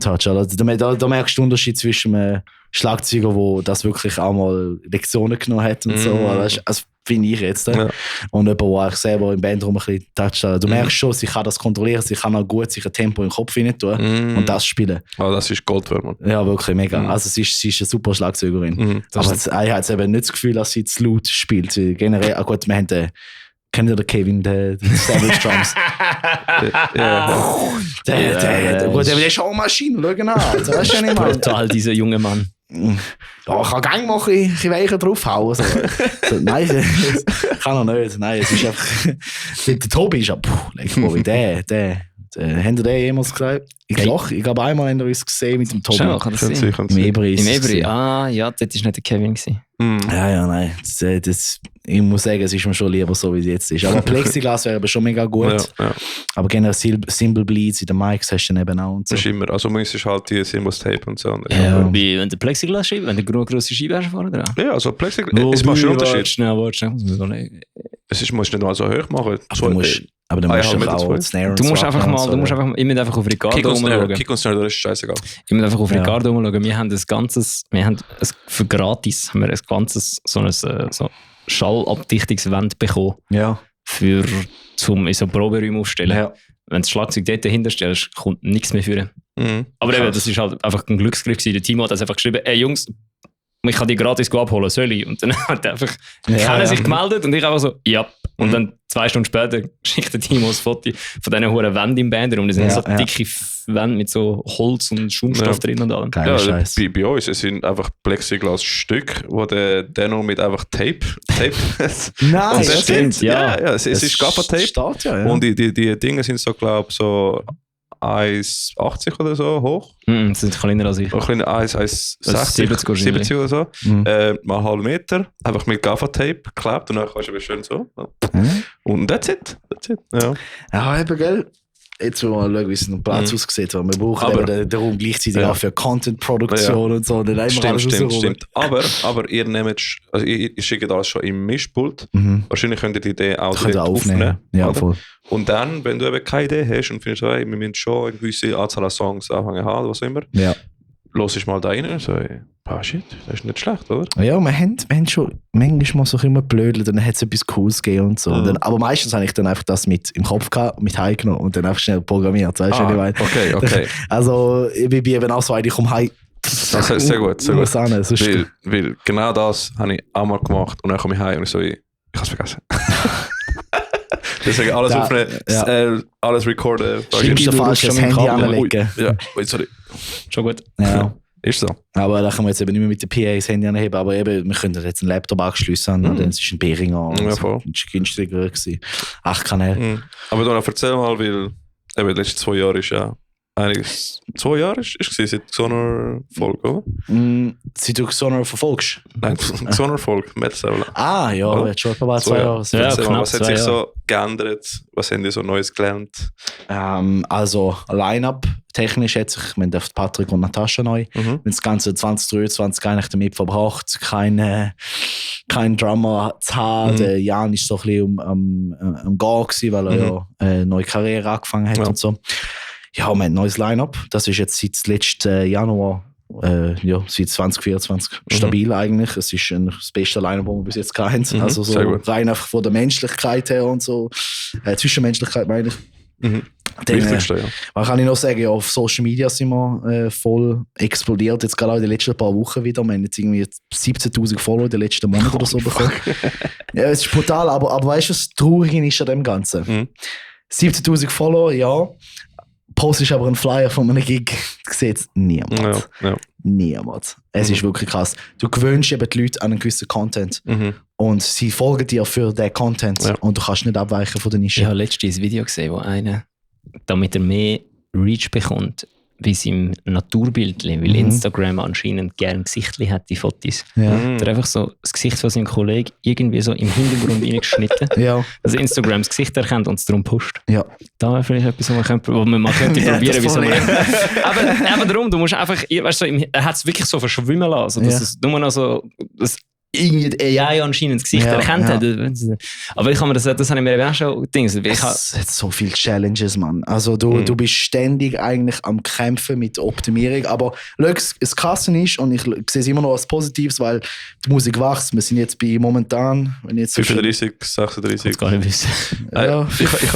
Touch. Also, da merkst du den Unterschied zwischen einem Schlagzeuger, der das wirklich auch mal Lektionen genommen hat und so. Also finde ich jetzt. Ja. Und jemand, der auch selber im Bandraum ein bisschen toucht. Du merkst schon, sie kann das kontrollieren, sie kann auch gut sich ein Tempo im Kopf hinein tun und das spielen. Oh, das ist Gold für man. Ja, wirklich, mega. Also sie ist eine super Schlagzeugerin. Aber ich habe jetzt eben nicht das Gefühl, dass sie zu laut spielt. Generell, gut, wir haben kennt ihr den Kevin, den Savage Drums? Der ist schon eine Maschine, schau genau. Das ist ja nicht mal. Brutal, dieser junge Mann. Ja, ich kann gerne mal ein bisschen weicher draufhauen. So, nein, kann er nicht. Nein, es ist einfach... Der Tobi ist ja... Leg mal wie der. Habt ihr den jemals gesagt? Ich glaube, einmal haben wir uns gesehen mit dem Tobi. Schau, kann das sein? Im Ebri. Im Ebri, ja, das war nicht der Kevin. Ja, nein. Ich muss sagen, es ist mir schon lieber so, wie es jetzt ist. Aber Plexiglas wäre aber schon mega gut. Ja. Aber generell Cymbal Bleeds in den Mics hast du dann eben auch. Und so. Das ist immer. Also man ist halt die Cymbals Tape und so. Ja. Wie wenn der Plexiglas schreibt, wenn der grosse Scheibe hast vorne dran. Ja, also Plexiglas. Es macht schon einen Unterschied. Schnell, muss es musst du nicht mal so hoch machen. Aber Aber dann musst du auch Snare du musst einfach mal, ich muss einfach auf Ricardo umschauen. Kick und Snare, das ist scheißegal. Ich muss einfach auf Ricardo umschauen. Wir haben für gratis haben wir ein ganzes so Schallabdichtungswand bekommen. Ja. Zum in so Proberäume aufstellen. Ja. Wenn du das Schlagzeug dort dahinter stellst, kommt nichts mehr für. Aber eben, das ist halt einfach ein Glücksgriff gewesen. Der Timo hat das einfach geschrieben, Jungs, ich kann die gratis abholen, soll ich? Und dann hat er einfach keiner sich gemeldet und ich einfach so, ja. Und dann 2 Stunden später schickt der Timo ein Foto von diesen hohen Wänden im Bandraum. Die sind so dicke Wände mit so Holz und Schaumstoff drin und allem. Ja, bei uns es sind einfach Plexiglas-Stücke, wo der noch mit einfach Tape. Nein, das stimmt. Ja, es ist Gaffer-Tape. Und die Dinge sind so, glaube ich, so 1,80 oder so hoch. Das sind kleiner als ich. Kleiner 1,60, 70 oder so. Mal einen halben Meter. Einfach mit Gaffer-Tape geklebt und dann kannst du aber schön so. Und that's it. Ja, eben, gell? Jetzt wollen wir mal schauen, wie es noch Platz aussieht. Weil wir brauchen den Raum gleichzeitig auch für Content-Produktion und so. Und dann stimmt. Aber ihr nehmt, also ihr schickt alles schon im Mischpult. Wahrscheinlich könnt ihr die Idee auch direkt aufnehmen. Ja, voll. Und dann, wenn du eben keine Idee hast und findest, wir müssen schon eine gewisse Anzahl an Songs anfangen haben, was auch immer, los ich mal da rein und so, shit, das ist nicht schlecht, oder? Ja, wir haben schon manchmal mal so immer blödelt, dann hat es etwas Cooles gegeben und so. Und dann, aber meistens habe ich dann einfach das mit im Kopf gehabt, mit heimgenommen und dann einfach schnell programmiert, weißt du, was ich meine? Okay. Also, ich bin eben auch so, ich komme heim. Das ist sehr gut. Weil genau das habe ich auch mal gemacht und dann komme ich heim und so, ich habe es vergessen. Deswegen alles aufnehmen, alles recorden. Schickst du falsch das Handy anlegen. Ja, sorry. Schon gut. Ja. Ist so. Aber da können wir jetzt eben nicht mehr mit der PA das Handy anheben, aber eben, wir können jetzt einen Laptop anschliessen und dann ist ein Behringer. Ja, voll. Das war günstiger gewesen. 8 Kanäle. Aber dann erzähl mal, weil eben die letzten 2 Jahre ist ja einiges. 2 Jahre ist seit Xoner-Folge, oder? Seit du Xoner verfolgst? Nein, Xoner-Folge, Metal. Ja, jetzt schon etwa 2 Jahre. Was hat sich so geändert? Was haben die so Neues gelernt? Also, Line-Up technisch hat sich, wir haben Patrick und Natascha neu. Das ganze 2023 eigentlich damit verbracht, keinen Drummer zu haben. Der Jan ist so ein bisschen am Gehen gewesen, weil er ja eine neue Karriere angefangen hat und so. Ja, wir haben ein neues Line-Up. Das ist jetzt seit letzten Januar, seit 2024 stabil eigentlich. Es ist das beste Line-Up, das wir bis jetzt hatten. Also so rein einfach von der Menschlichkeit her und so. Zwischenmenschlichkeit meine ich. Wichtigste, ja. Was kann ich noch sagen? Ja, auf Social Media sind wir voll explodiert. Jetzt gerade auch in den letzten paar Wochen wieder. Wir haben jetzt irgendwie 17.000 Follower in den letzten Monaten oder so bekommen. Ja, es ist brutal, aber weißt du, was traurig ist an dem Ganzen? 17.000 Follower, ja. Postest aber einen Flyer von einem Gig, sieht niemand. Ja. Niemand. Es ist wirklich krass. Du gewöhnst eben die Leute an einen gewissen Content und sie folgen dir für den Content und du kannst nicht abweichen von der Nische. Ich habe letztens ein Video gesehen, wo einer, damit er mehr Reach bekommt, bei seinem Naturbild, weil Instagram anscheinend gerne Gesichtchen hat, die Fotos. Ja. Der einfach so das Gesicht von seinem Kollegen irgendwie so im Hintergrund reingeschnitten. Ja. Also Instagram das Gesicht erkennt und es darum pusht. Ja. Da wäre vielleicht etwas, wo man mal könnte probieren, wie so man. Aber darum, du musst einfach, weißt du, er hat es wirklich so verschwimmen lassen, dass es nur noch so, dass irgendwie die AI anscheinend das Gesicht erkannt hat. Aber das habe ich mir eben auch schon gedacht. Es hat so viele Challenges, Mann. Also du bist ständig eigentlich am Kämpfen mit Optimierung. Aber das Krasse ist, und ich sehe es immer noch als Positives, weil die Musik wächst. Wir sind jetzt bei momentan... 35, 36. Ich kann gar nicht wissen.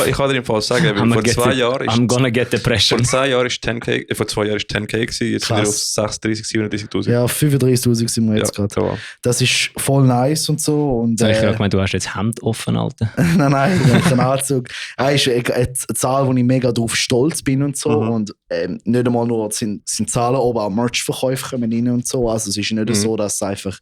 Ich kann dir im Fall sagen, weil vor 2 Jahren... I'm gonna get depression. Vor 2 Jahren ist 10K, vor 2 Jahren ist 10K gewesen, jetzt sind wir auf 36, 37'000. Ja, 35'000 sind wir jetzt gerade. Ja. Das ist voll nice und so. Und, ich habe gemeint, du hast jetzt Hemd offen, Alter. Nein, kein Anzug. Das ist eine Zahl, wo ich mega drauf stolz bin und so. Und nicht einmal nur sind Zahlen, aber auch Merch-Verkäufe kommen rein und so. Also es ist nicht so, dass es einfach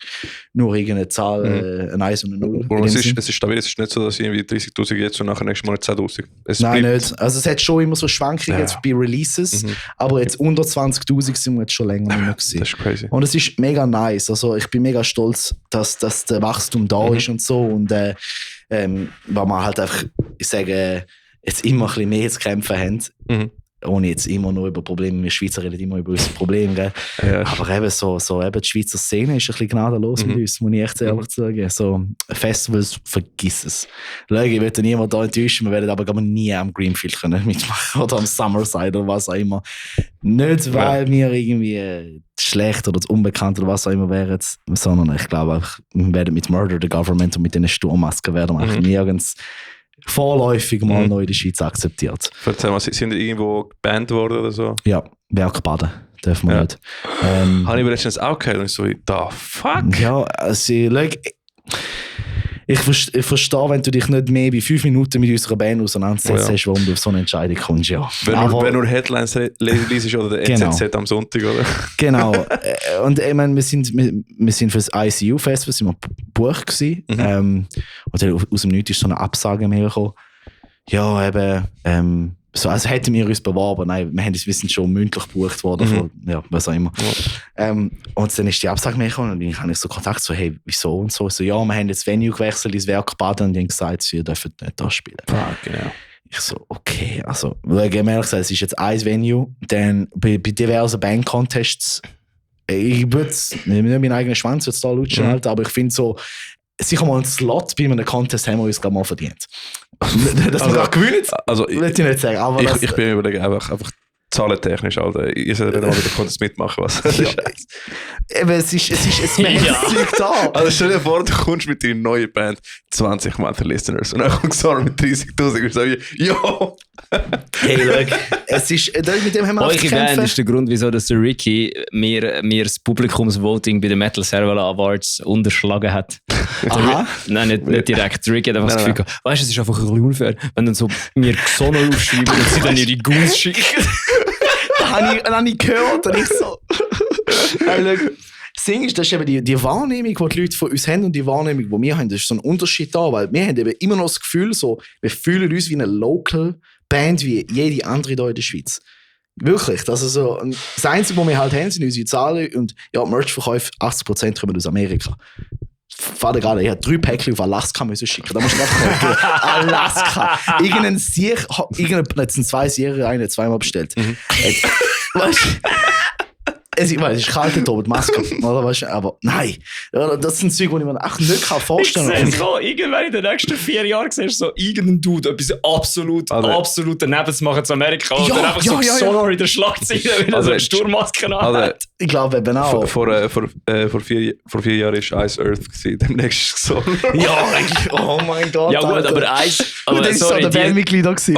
nur irgendeine Zahl, ein 1 und ein 0. Und es ist stabil, es ist nicht so, dass irgendwie 30'000 jetzt und nachher nächstes Mal 10'000. Nein, nicht. Also es hat schon immer so Schwankungen jetzt bei Releases, aber jetzt unter 20'000 sind wir jetzt schon länger nicht mehr gewesen. Das ist crazy. Und es ist mega nice. Also ich bin mega stolz, dass der Wachstum da ist und so. Und weil wir halt einfach, ich sage, jetzt immer ein bisschen mehr zu kämpfen haben. ohne jetzt immer nur über Probleme, wir Schweizer reden immer über unsere Probleme, gell? Ja. Aber eben so eben die Schweizer Szene ist ein bisschen gnadenlos mit uns, muss ich echt ehrlich sagen. So Festivals, vergiss es. Schau, ich will niemanden da enttäuschen, wir werden aber nie am Greenfield können mitmachen oder am Summerside oder was auch immer. Nicht, weil wir irgendwie schlecht oder unbekannt oder was auch immer wären, sondern ich glaube einfach, wir werden mit Murder the Government und mit diesen Sturmmasken werden wir nirgends vorläufig mal neu in der Schweiz akzeptiert. Erzähl mal, sind die irgendwo gebannt worden oder so? Ja, Bergbaden dürfen wir nicht. Habe ich letztens auch gehört und ich so, da fuck? Ja, also, ich verstehe, wenn du dich nicht mehr bei 5 Minuten mit unserer Band auseinandersetzt, warum du auf so eine Entscheidung kommst, ja. Wenn du Headlines liest oder der NZZ am Sonntag, oder? Genau. Und ich meine, wir sind für das ICU-Festival gebucht gewesen. Und dann aus dem Nichts ist so eine Absage mehr gekommen. Ja, eben, so, also hätten wir uns beworben, nein, wir sind schon mündlich gebucht worden, von, ja, was auch immer. Ja. Und dann ist die Absage mehr gekommen und dann habe ich so Kontakt, so, hey, wieso und so. So, ja, wir haben jetzt Venue gewechselt ins Werkbaden und die haben gesagt, sie dürfen nicht da spielen. Genau. Ich so, okay, also, ehrlich gesagt, es ist jetzt ein Venue, dann bei diversen Band-Contests, ich würde nicht meinen eigenen Schwanz jetzt da lutschen, halt, aber ich finde so, sicher mal einen Slot bei einem Contest haben wir uns gerade mal verdient. Dass wir auch gewinnen, will ich nicht sagen. Aber ich bin überlegen, einfach zahlentechnisch, Alter. Ihr sollt nicht mal wieder Contest mitmachen, was? Ja. Eben, es ist Zeug da. Also stell dir vor, du kommst mit deiner neuen Band 20 Monthly Listeners und dann kommt Sarah mit 30'000 und sagst, yo! Hey, look, es ist, mit dem haben wir Eure Band ist der Grund, wieso dass der Ricky mir das Publikumsvoting bei den Metal Servala Awards unterschlagen hat. Aha. Nein, nicht direkt. Ricky hat einfach das Gefühl gehabt, weißt du, es ist einfach ein bisschen unfair, wenn dann so mir Xono aufschreiben und sie dann ihre Goons schicken. Dann habe ich gehört und ich so. Das Ding ist, das ist eben die Wahrnehmung, die Leute von uns haben und die Wahrnehmung, die wir haben, das ist so ein Unterschied da, weil wir haben eben immer noch das Gefühl, so, wir fühlen uns wie eine Local Band, wie jede andere hier in der Schweiz. Wirklich, das ist so, das Einzige, was wir halt haben, sind unsere Zahlen und ja, Merch-Verkäufe, 80% kommen aus Amerika. Vater gerade, ich habe 3 Päckchen auf Alaska müssen schicken. Da musst du einfach Alaska. Irgendein Sieg, jetzt sind 2 Sieger, einer zweimal bestellt. Weißt du? Es ist kalt da oben, die Maske, oder? Weißt du? Aber nein, das sind Züge, die ich mir echt nicht vorstellen kann. Ich sehe so, irgendwann in den nächsten 4 Jahren siehst du so irgendeinen Dude etwas absolut daneben zu machen zu Amerika und dann einfach so Sonor in der Schlagzeile, weil er so eine Sturmmaske hat. Ich glaube eben auch. Vor 4 Jahren war Ice Earth, demnächst ist es Sonor. Ja, oh mein Gott. Ja gut, aber Ice... Aber das war der Bandmitglied da gewesen.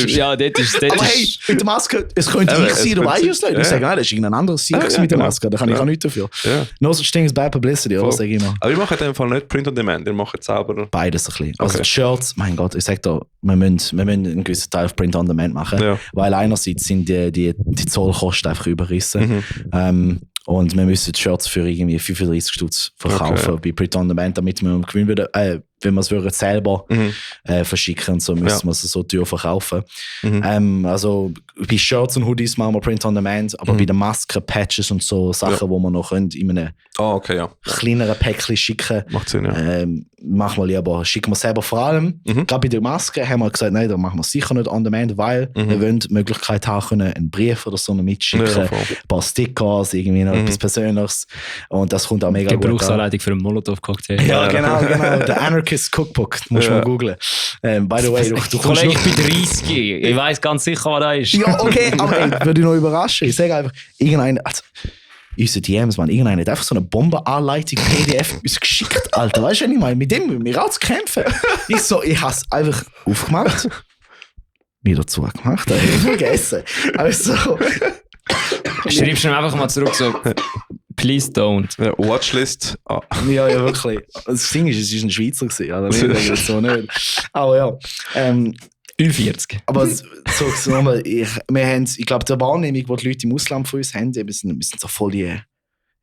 Ja, dort ist... Aber hey, mit der Maske, es könnte ich sein, du weißt es nicht. Ich sage, nein, das ist irgendein anderes Sieg mit der Maske, da kann ich auch nichts dafür. Ja. No such thing as bad publicity, oder? Sag ich immer. Aber wir machen in dem Fall nicht Print on Demand, wir machen es selber. Beides ein bisschen. Also die Shirts, mein Gott, ich sag da, wir müssen einen gewissen Teil auf Print on Demand machen, weil einerseits sind die Zollkosten einfach überrissen. Und wir müssen die Shirts für irgendwie 35 Stutz verkaufen bei Print on Demand, damit wir gewinnen würden. Wenn wir es selber verschicken und so, müssen wir es so teuer verkaufen. Also bei Shirts und Hoodies machen wir Print on Demand, aber bei den Masken, Patches und so Sachen, die wir noch in einem kleineren Päckchen schicken, macht Sinn, ja. Machen wir lieber, schicken wir selber vor allem. Gerade bei den Masken haben wir gesagt, nein, da machen wir sicher nicht on Demand, weil wir wollen die Möglichkeit haben können, einen Brief oder so mitschicken, ein paar Stickers, irgendwie noch etwas Persönliches. Und das kommt auch mega gut an. Gebrauchsanleitung für einen Molotov-Cocktail. Ja, genau. Der Anarchist Cookbook, musst du mal googlen. By the way, du kommst Kollege, ich bin 30. Ich weiss ganz sicher, was da ist. Ja, okay, aber würde ich noch überraschen. Ich sage einfach, unsere DMs, man, irgendeiner hat einfach so eine Bombenanleitung PDF uns geschickt, Alter. Weißt du, was ich meine? Mit dem müssen wir auch zu kämpfen. Ich habe es einfach aufgemacht, wieder zugemacht, habe ich vergessen. Also, schreibst du einfach mal zurück, so, please don't. Ja, Watchlist. Ja, wirklich. Das Ding ist, es war ein Schweizer gewesen, also nicht so nicht. Aber ja. 40. Aber so nochmal, ich glaube, die Wahrnehmung, die Leute im Ausland von uns haben, wir sind so voll die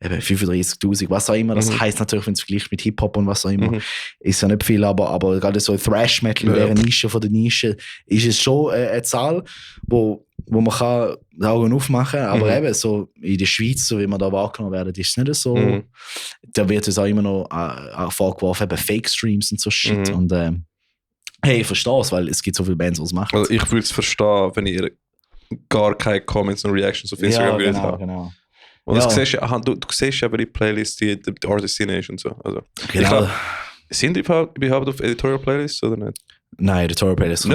35'000, was auch immer. Das heisst natürlich, wenn es vergleicht mit Hip-Hop und was auch immer, ist ja nicht viel, aber gerade so Thrash-Metal in dieser Nische von der Nische ist es schon eine Zahl, wo man kann die Augen aufmachen kann, aber eben so in der Schweiz, so wie wir da wahrgenommen werden, ist es nicht so. Da wird es auch immer noch vorgeworfen, eben Fake-Streams und so Shit. Und hey, ich verstehe es, weil es gibt so viele Bands, die es machen. Also ich würde es verstehen, wenn ihr gar keine Comments und Reactions auf Instagram ja, haben. Genau. Und das siehst du siehst ja bei der Playlist die Artist Destination und so. Also, Genau. Ich glaub, sind die überhaupt auf Editorial Playlists oder nicht? Nein, Editorial Playlists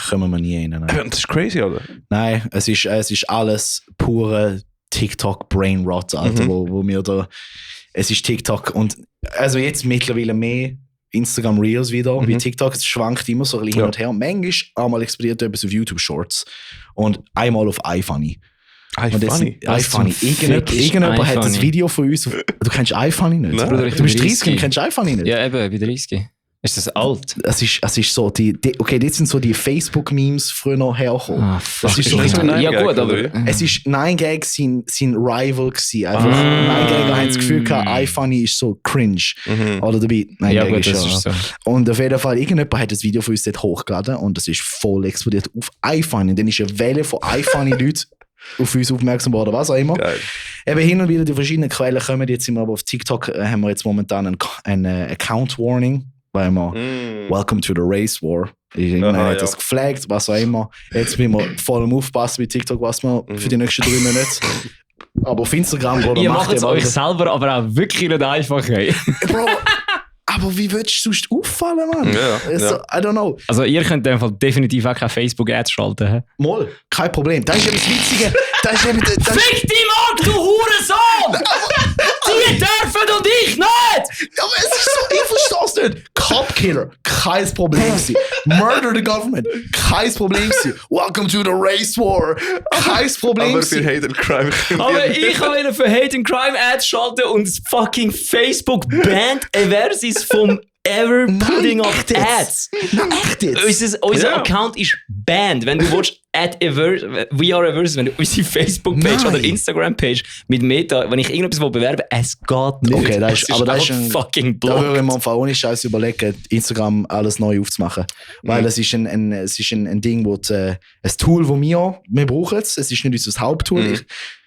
kommen wir nie rein. Nein. Das ist crazy, oder? Nein, es ist alles pure TikTok-Brainrot, Alter, wo mir da... Es ist TikTok und also jetzt mittlerweile mehr Instagram Reels wieder, wie TikTok, es schwankt immer so ein bisschen hin und her. Manchmal einmal explodiert etwas auf YouTube Shorts und einmal auf iFunny. iFunny. Irgendjemand hat das Video von uns. Du kennst iFunny nicht? Bruder, du bist 30 und kennst iFunny nicht? Ja, eben, bei 30. Ist das alt? Es ist so, okay, jetzt sind so die Facebook-Memes früher noch hergekommen. Ah, fuck. Das ist so ja gut, aber... Es ist 9gag sein Rival gewesen. Einfach 9gag haben das Gefühl gehabt, iFunny ist so cringe. Oder dabei 9gag ist das ist so. Und auf jeden Fall, irgendjemand hat das Video von uns dort hochgeladen und das ist voll explodiert auf iFunny. Und dann ist eine Welle von iFunny-Leuten auf uns aufmerksam geworden, was auch immer. Geil. Eben hin und wieder die verschiedenen Quellen kommen. Jetzt sind wir aber auf TikTok, haben wir jetzt momentan ein Account-Warning. Weil wir Welcome to the Race War. Irgendjemand hat das geflaggt, was auch immer. Jetzt müssen wir voll Aufpassen mit TikTok, was wir für die nächsten 3 Monate. Aber auf Instagram, Bro, ihr macht es euch selber aber auch wirklich nicht einfach. Hey. Bro, aber wie würdest du sonst auffallen, Mann? So, I don't know. Also ihr könnt einfach definitiv auch keine Facebook-Ads schalten. He? Moll, kein Problem. Das ist eben das Witzige. Fick dich, Mann, du Hurensohn! Die dürfen und ich nicht! Aber es ist so, ich verstehe es nicht. Cop-Killer, kein Problem gewesen. Murder the government, kein Problem gewesen. Welcome to the Race War, kein Problem gewesen. Aber für Hate and Crime. Aber ich wollte für Hate and Crime Ads schalten und das fucking Facebook banned Eversis vom ever putting up ads. Nein, echt jetzt? Unser Account ist banned. Wenn du willst, we are Eversis, wenn du unsere Facebook-Page oder Instagram-Page mit Meta, wenn ich irgendetwas bewerben will, es geht nicht. Okay, das ist ein fucking Blog. Da würde man einfach ohne Scheiß überlegen, Instagram alles neu aufzumachen. Weil es ist ein Ding, wo ein Tool, das wir brauchen. Es ist nicht unser Haupttool.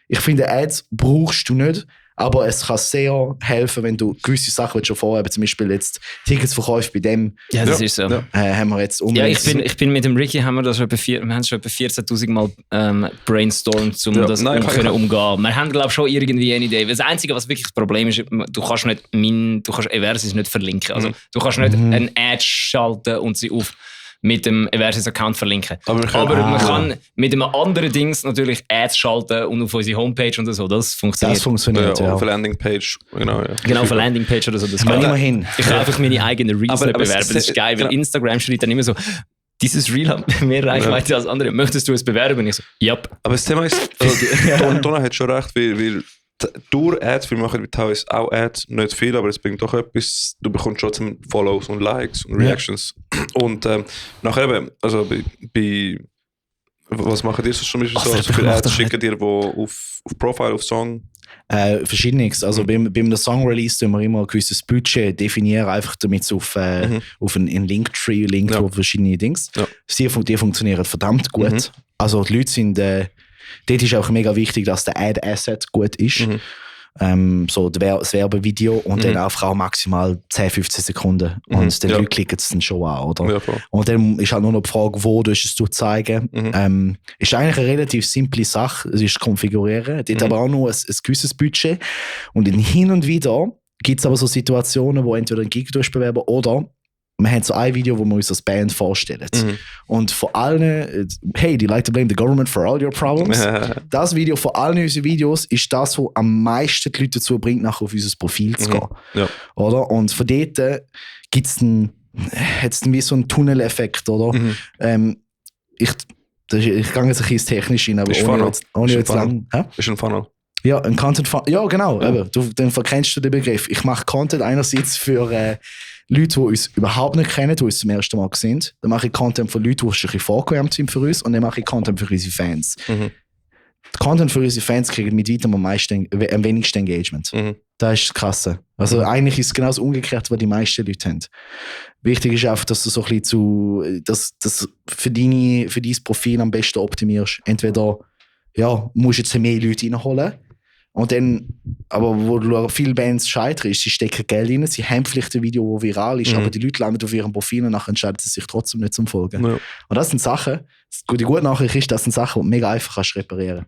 Ich finde, Ads brauchst du nicht. Aber es kann sehr helfen, wenn du gewisse Sachen schon vorher, zum Beispiel jetzt Tickets verkaufst bei dem. Ja, das ist so. Haben wir jetzt ich bin mit dem Ricky, wir haben schon etwa 14.000 Mal brainstormt, um das umgehen. Wir haben, glaube ich, schon irgendwie eine Idee. Das Einzige, was wirklich das Problem ist, du kannst Eversis nicht verlinken. Also, du kannst nicht eine Ad schalten und sie mit dem Eversis-Account verlinken. Aber man kann mit einem anderen Dings natürlich Ads schalten und auf unsere Homepage und so. Das funktioniert. Das funktioniert, ja. Auf Landingpage, genau. Ja. Genau, auf Landingpage oder so. Das kann immerhin. Ich kann einfach meine eigenen Reels nicht bewerben. Das ist geil, weil Instagram schreibt dann immer so, dieses Reel hat mehr Reichweite als andere. Möchtest du es bewerben? Und ich so, yep. Aber das Thema ist, Donna hat schon recht, weil durch Ads, wir machen mit teilweise auch Ads, nicht viel, aber es bringt doch etwas. Du bekommst trotzdem Follows und Likes und Reactions. Und nachher eben, also was machen die so zum Beispiel so? Also viele Ads schicken dir auf Profile, auf Song? Verschiedenes. Also beim Song-Release tun wir immer ein gewisses Budget definieren, einfach damit es auf einen Linktree linkt, wo verschiedene Dings. Ja. Die funktionieren verdammt gut. Also die Leute sind... dort ist auch mega wichtig, dass der Ad-Asset gut ist. So das Werbevideo und dann einfach auch maximal 10-15 Sekunden. Und dann Leute klicken es dann schon an, oder? Ja, und dann ist halt nur noch die Frage, wo du es zeigen. Ist eigentlich eine relativ simple Sache, es ist konfigurieren. Dort aber auch nur ein gewisses Budget. Und hin und wieder gibt es aber so Situationen, wo entweder ein Gig bewerben oder wir haben so ein Video, wo wir uns als Band vorstellen. Und vor allen, hey, do you like to blame the government for all your problems? Das Video von allen unseren Videos ist das, was am meisten die Leute dazu bringt, nachher auf unser Profil zu gehen. Ja. Oder? Und von dort gibt es dann wie so einen Tunneleffekt, oder? Ich gehe jetzt ein bisschen ins Technische rein, aber ohne jetzt lang. Ist ein Funnel. Ja, ein Content-Funnel. Ja, genau. Ja. Dann verkennst du den Begriff. Ich mache Content einerseits für Leute, die uns überhaupt nicht kennen, die uns zum ersten Mal sind. Dann mache ich Content für Leute, die schon ein bisschen vorgewärmt sind für uns. Und dann mache ich Content für unsere Fans. Content für unsere Fans kriegen mit weitem am wenigsten Engagement. Das ist das Krasse. Also eigentlich ist es genau das Umgekehrte, was die meisten Leute haben. Wichtig ist einfach, dass du so ein bisschen das für dein Profil am besten optimierst. Entweder musst du jetzt mehr Leute reinholen, Und dann, aber wo viele Bands scheitern, ist, sie stecken Geld rein, sie haben vielleicht ein Video, das viral ist, aber die Leute landen auf ihrem Profil und nachher entscheiden sie sich trotzdem nicht zum Folgen. Ja. Und das sind Sachen, die gute Nachricht ist, das sind Sachen, die du mega einfach kannst reparieren.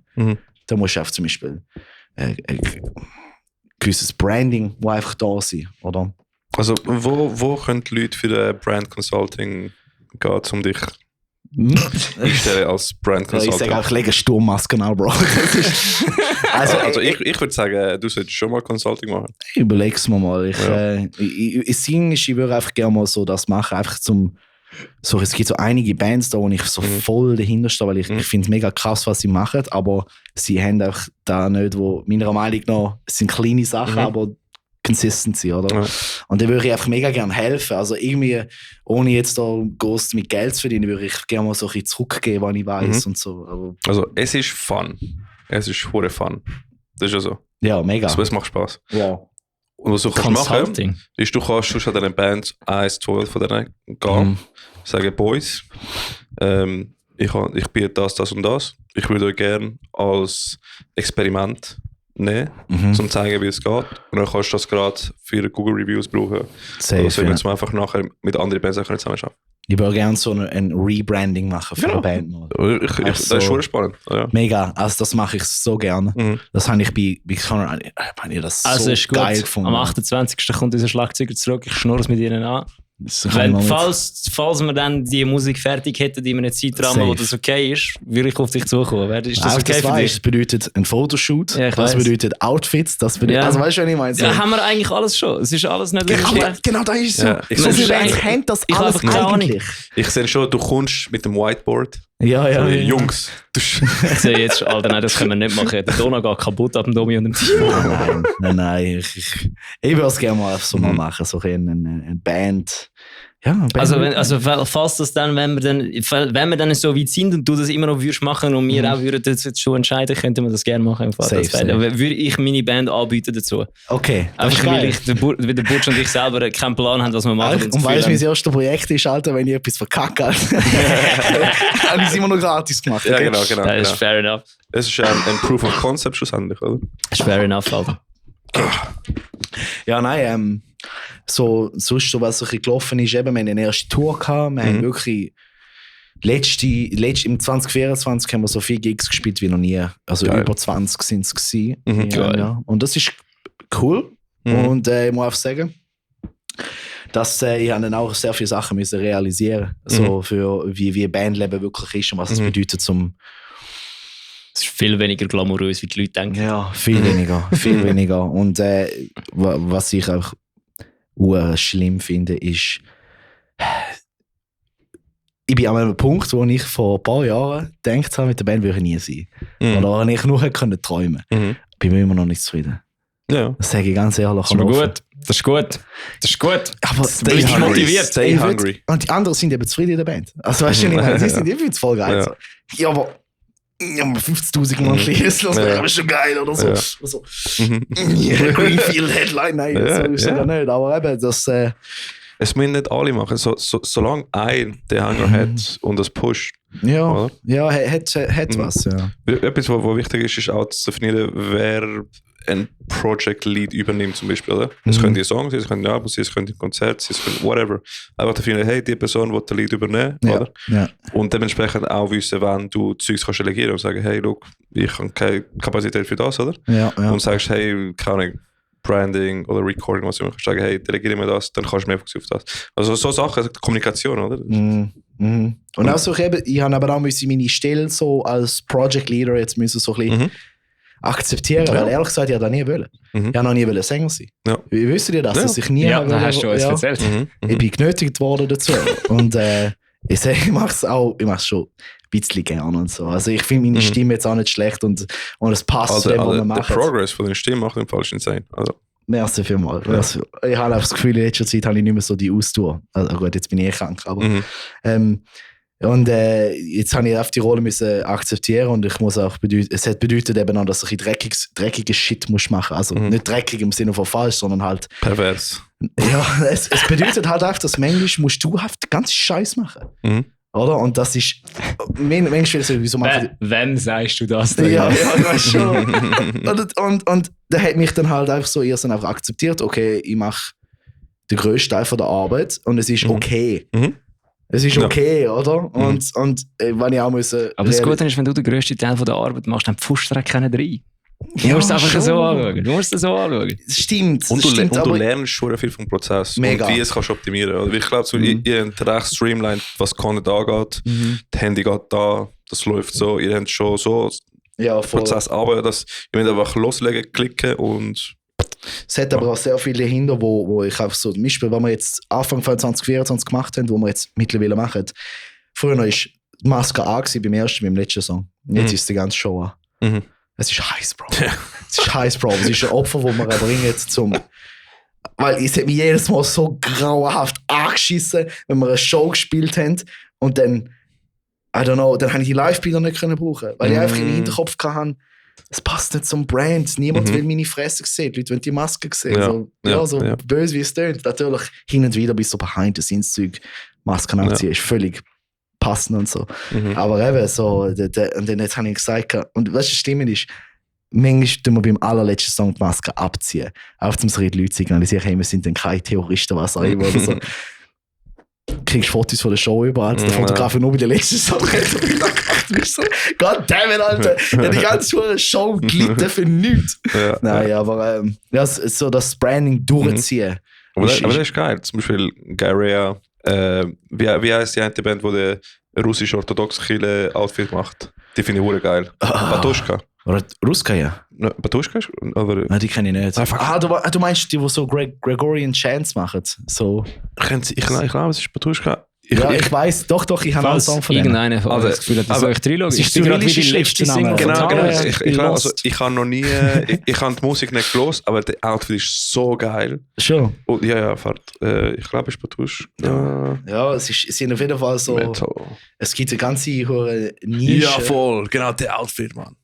Da musst du einfach zum Beispiel gewisses Branding, das einfach da sein, oder? Also wo können die Leute für Brand Consulting gehen, um dich einstellen als Brand Consultant? Ich sage auch, ich lege Sturmmasken an, Bro. also ich würde sagen, du solltest schon mal Consulting machen. Ich überlege es mir mal. Ich würde einfach gerne mal so das machen, einfach zum... So, es gibt so einige Bands da, wo ich so voll dahinter stehe, weil ich finde es mega krass, was sie machen, aber sie haben auch da nicht, wo meiner Meinung nach, es sind kleine Sachen, aber Consistency, oder? Ja. Und da würde ich einfach mega gerne helfen. Also irgendwie, ohne jetzt da groß mit Geld zu verdienen, würde ich gerne mal so ein bisschen zurückgeben, was ich weiß und so. Aber also es ist Fun. Es ist hure Fun. Das ist ja so. Ja, mega. Also, es macht Spaß. Ja. Und was du kannst machen, ist, du kannst an diesen Bands 1, 2 von denen gehen, sagen, Boys, ich biete das und das. Ich würde euch gerne als Experiment nehmen, um zu zeigen, wie es geht. Und dann kannst du das gerade für Google Reviews brauchen. Safe, also wenn wir einfach nachher mit anderen Bands zusammenarbeiten. Ich würde gerne so ein Rebranding machen für eine Band. Das ist schon spannend. Ja. Mega, also das mache ich so gerne. Das habe ich bei Conor das so geil gefunden. Am 28. kommt unser Schlagzeuger zurück, ich schnurre es mit ihnen an. Falls wir dann die Musik fertig hätten, die wir einen Zeitrahmen, wo das okay ist, würde ich auf dich zukommen. Ist das okay für dich? Das bedeutet ein Fotoshoot, das bedeutet Outfits, das bedeutet... Also weißt du, was ich meine? Ja, haben wir eigentlich alles schon. Es ist alles nicht schlecht. Genau, da ist es so. Ja. So viele Bands haben das alles eigentlich. Ich sehe schon, du kommst mit dem Whiteboard. Ja. Jungs. Ich sehe jetzt, Alter, nein, das können wir nicht machen. Der Donau geht kaputt ab dem Domi und dem Team. Nein. Ich würde es gerne mal so mal machen, so eine Band. Ja, falls das dann, wenn wir dann so weit sind und du das immer noch würdest machen und wir auch würden das jetzt schon entscheiden, könnten wir das gerne machen. Im Fall. Würde ich meine Band anbieten dazu. Okay. Einfach weil der Butch und ich selber keinen Plan haben, was wir machen. Und weißt du, mein erstes Projekt ist, Alter, wenn ich etwas verkacke, habe ich es immer noch gratis gemacht. Okay? Ja, genau. Das ist fair enough. Es ist ein Proof of Concept schlussendlich, oder? Das ist fair enough, Alter. Okay. Ja, nein, sonst so was ein bisschen gelaufen ist, eben, wir haben eine erste Tour gehabt, wir haben wirklich im 2024 haben wir so viele Gigs gespielt wie noch nie, also geil. Über 20 sind es gewesen. Ja. Und das ist cool und ich muss auch sagen, dass ich dann auch sehr viele Sachen müssen realisieren, so für wie Bandleben wirklich ist und was es bedeutet zum... Es ist viel weniger glamourös, wie die Leute denken. Ja, viel weniger. Und was ich auch schlimm finde, ist, ich bin an einem Punkt, wo ich vor ein paar Jahren gedacht habe, mit der Band würde ich nie sein. Oder wo ich nur hätte träumen können. Bin mir immer noch nicht zufrieden. Ja. Das sage ich ganz ehrlich. Das ist gut. Aber du bist motiviert. Stay hungry. Und die anderen sind eben zufrieden in der Band. Also weißt du nicht, sie sind irgendwie voll geil. Ja, aber 50.000 Mann lesen, das wäre schon geil oder so. Greenfield Headline, nein, so ist es nicht. Aber eben, das... Es müssen nicht alle machen. Solange ein den Hanger hat und das pusht. Ja, hat was, ja. Etwas, was wichtig ist auch zu definieren, wer ein Project Lead übernimmt zum Beispiel, oder? Es können die Songs, es können Albums, es können Konzerte, es können whatever. Einfach definieren, hey, die Person will den Lead übernehmen, oder? Ja. Und dementsprechend auch wissen, wenn du Zeugs kannst delegieren und sagen, hey, look, ich habe keine Kapazität für das, oder? Ja. Und sagst, hey, keine Ahnung, Branding oder Recording, was immer, kannst sagen, hey, delegiere mir das, dann kannst du mehr fokussieren auf das. Also so Sachen, Kommunikation, oder? Und auch so, ich habe aber auch meine Stelle so als Project Leader jetzt müssen so ein bisschen akzeptieren, weil ehrlich gesagt, ich habe das nie wollen. Ich habe noch nie sein sein. Ja. Wie wisst ihr das, dass ich nie habe? Ja, hast du uns erzählt. Ich bin genötigt worden dazu. Und ich mache es schon ein bisschen gerne und so. Also ich finde meine Stimme jetzt auch nicht schlecht und es passt zu dem, was wir machen. Der Progress von deiner Stimme macht im Fall insane. Also. Merci vielmals. Ja. Ich habe das Gefühl, in letzter Zeit habe ich nicht mehr so die Ausdauer. Also gut, jetzt bin ich krank, aber und jetzt habe ich auf die Rolle müssen akzeptieren und ich muss auch es hat bedeutet eben auch, dass ich dreckiges Shit muss machen. Also nicht dreckig im Sinne von falsch, sondern halt pervers. Ja, es bedeutet halt auch, dass manchmal musst du halt den ganzen Scheiß machen. Oder? Und das ist... Manchmal wieso machen Wem sagst du das denn? Ja, ich weiß schon. und der hat mich dann halt einfach so irrsinnig einfach akzeptiert, okay, ich mache den grössten Teil von der Arbeit und es ist okay. Es ist okay, oder? Und wenn ich auch muss... Aber das Gute ist, wenn du den grössten Teil von der Arbeit machst, dann pfusst du keinen rein. Du musst es einfach so anschauen. Das stimmt. Und du lernst schon viel vom Prozess. Mega. Und wie es kannst du optimieren. Also ich glaube, ihr habt recht streamlined, was Content angeht. Das Handy geht da, das läuft so. Ihr habt schon so Prozess aber dass ihr müsst einfach loslegen, klicken und... Es hat aber auch sehr viele Hinder, wo ich einfach so, zum Beispiel, wenn wir jetzt Anfang von 2024 gemacht haben, wo wir jetzt mittlerweile machen. Früher war die Maske an beim letzten Song. Jetzt ist die ganze Show an. Es ist heiß, Bro. Es ist heiß, Bro. Es ist ein Opfer, das wir bringen zum... Weil es hat mich jedes Mal so grauenhaft angeschissen, wenn wir eine Show gespielt haben und dann, I don't know, dann habe ich die Live-Bilder nicht brauchen, weil ich einfach im Hinterkopf hatte, es passt nicht zum Brand. Niemand will meine Fresse sehen. Die Leute wollen die Maske sehen. So böse wie es tönt. Natürlich hin und wieder bis so Behind-the-Scenes-Zeug Masken anziehen. Ist völlig passend und so. Aber eben so, und dann jetzt habe ich gesagt, und was das Schlimme ist, manchmal tun wir beim allerletzten Song die Maske abziehen. Auf dem die Leute signalisieren, hey, wir sind dann keine Terroristen, was auch immer. Oder so. Kriegst Fotos von der Show überall, der Fotograf nur bei der letzten Song so, God damn it, Alter, die ganze Show glitten für nichts. Nein, aber so das Branding durchziehen. Aber das ist geil. Zum Beispiel Gaia, wie heisst die eine Band, die der russisch-orthodoxe Kirche-Outfit macht? Die finde ich auch geil. Batuschka. Oder Ruska, ja. Batuschka? Oder? Nein, die kenne ich nicht. Du meinst die so Gregorian Chants machen? So. Ich glaube, es ist Batuschka. Ich weiss, doch, ich habe einen Song von denen. Irgendeiner von das Gefühl hat, das soll ich reinschauen. Es ist gerade wie die letzte Single. Genau. Ich habe noch nie, ich habe die Musik nicht gehört, aber der Outfit ist so geil. Schon? Und, ja, ich glaube, es ist Batuschka. Ja, es sind auf jeden Fall so... Metal. Es gibt eine ganze Nische. Ja, voll. Genau, der Outfit, Mann.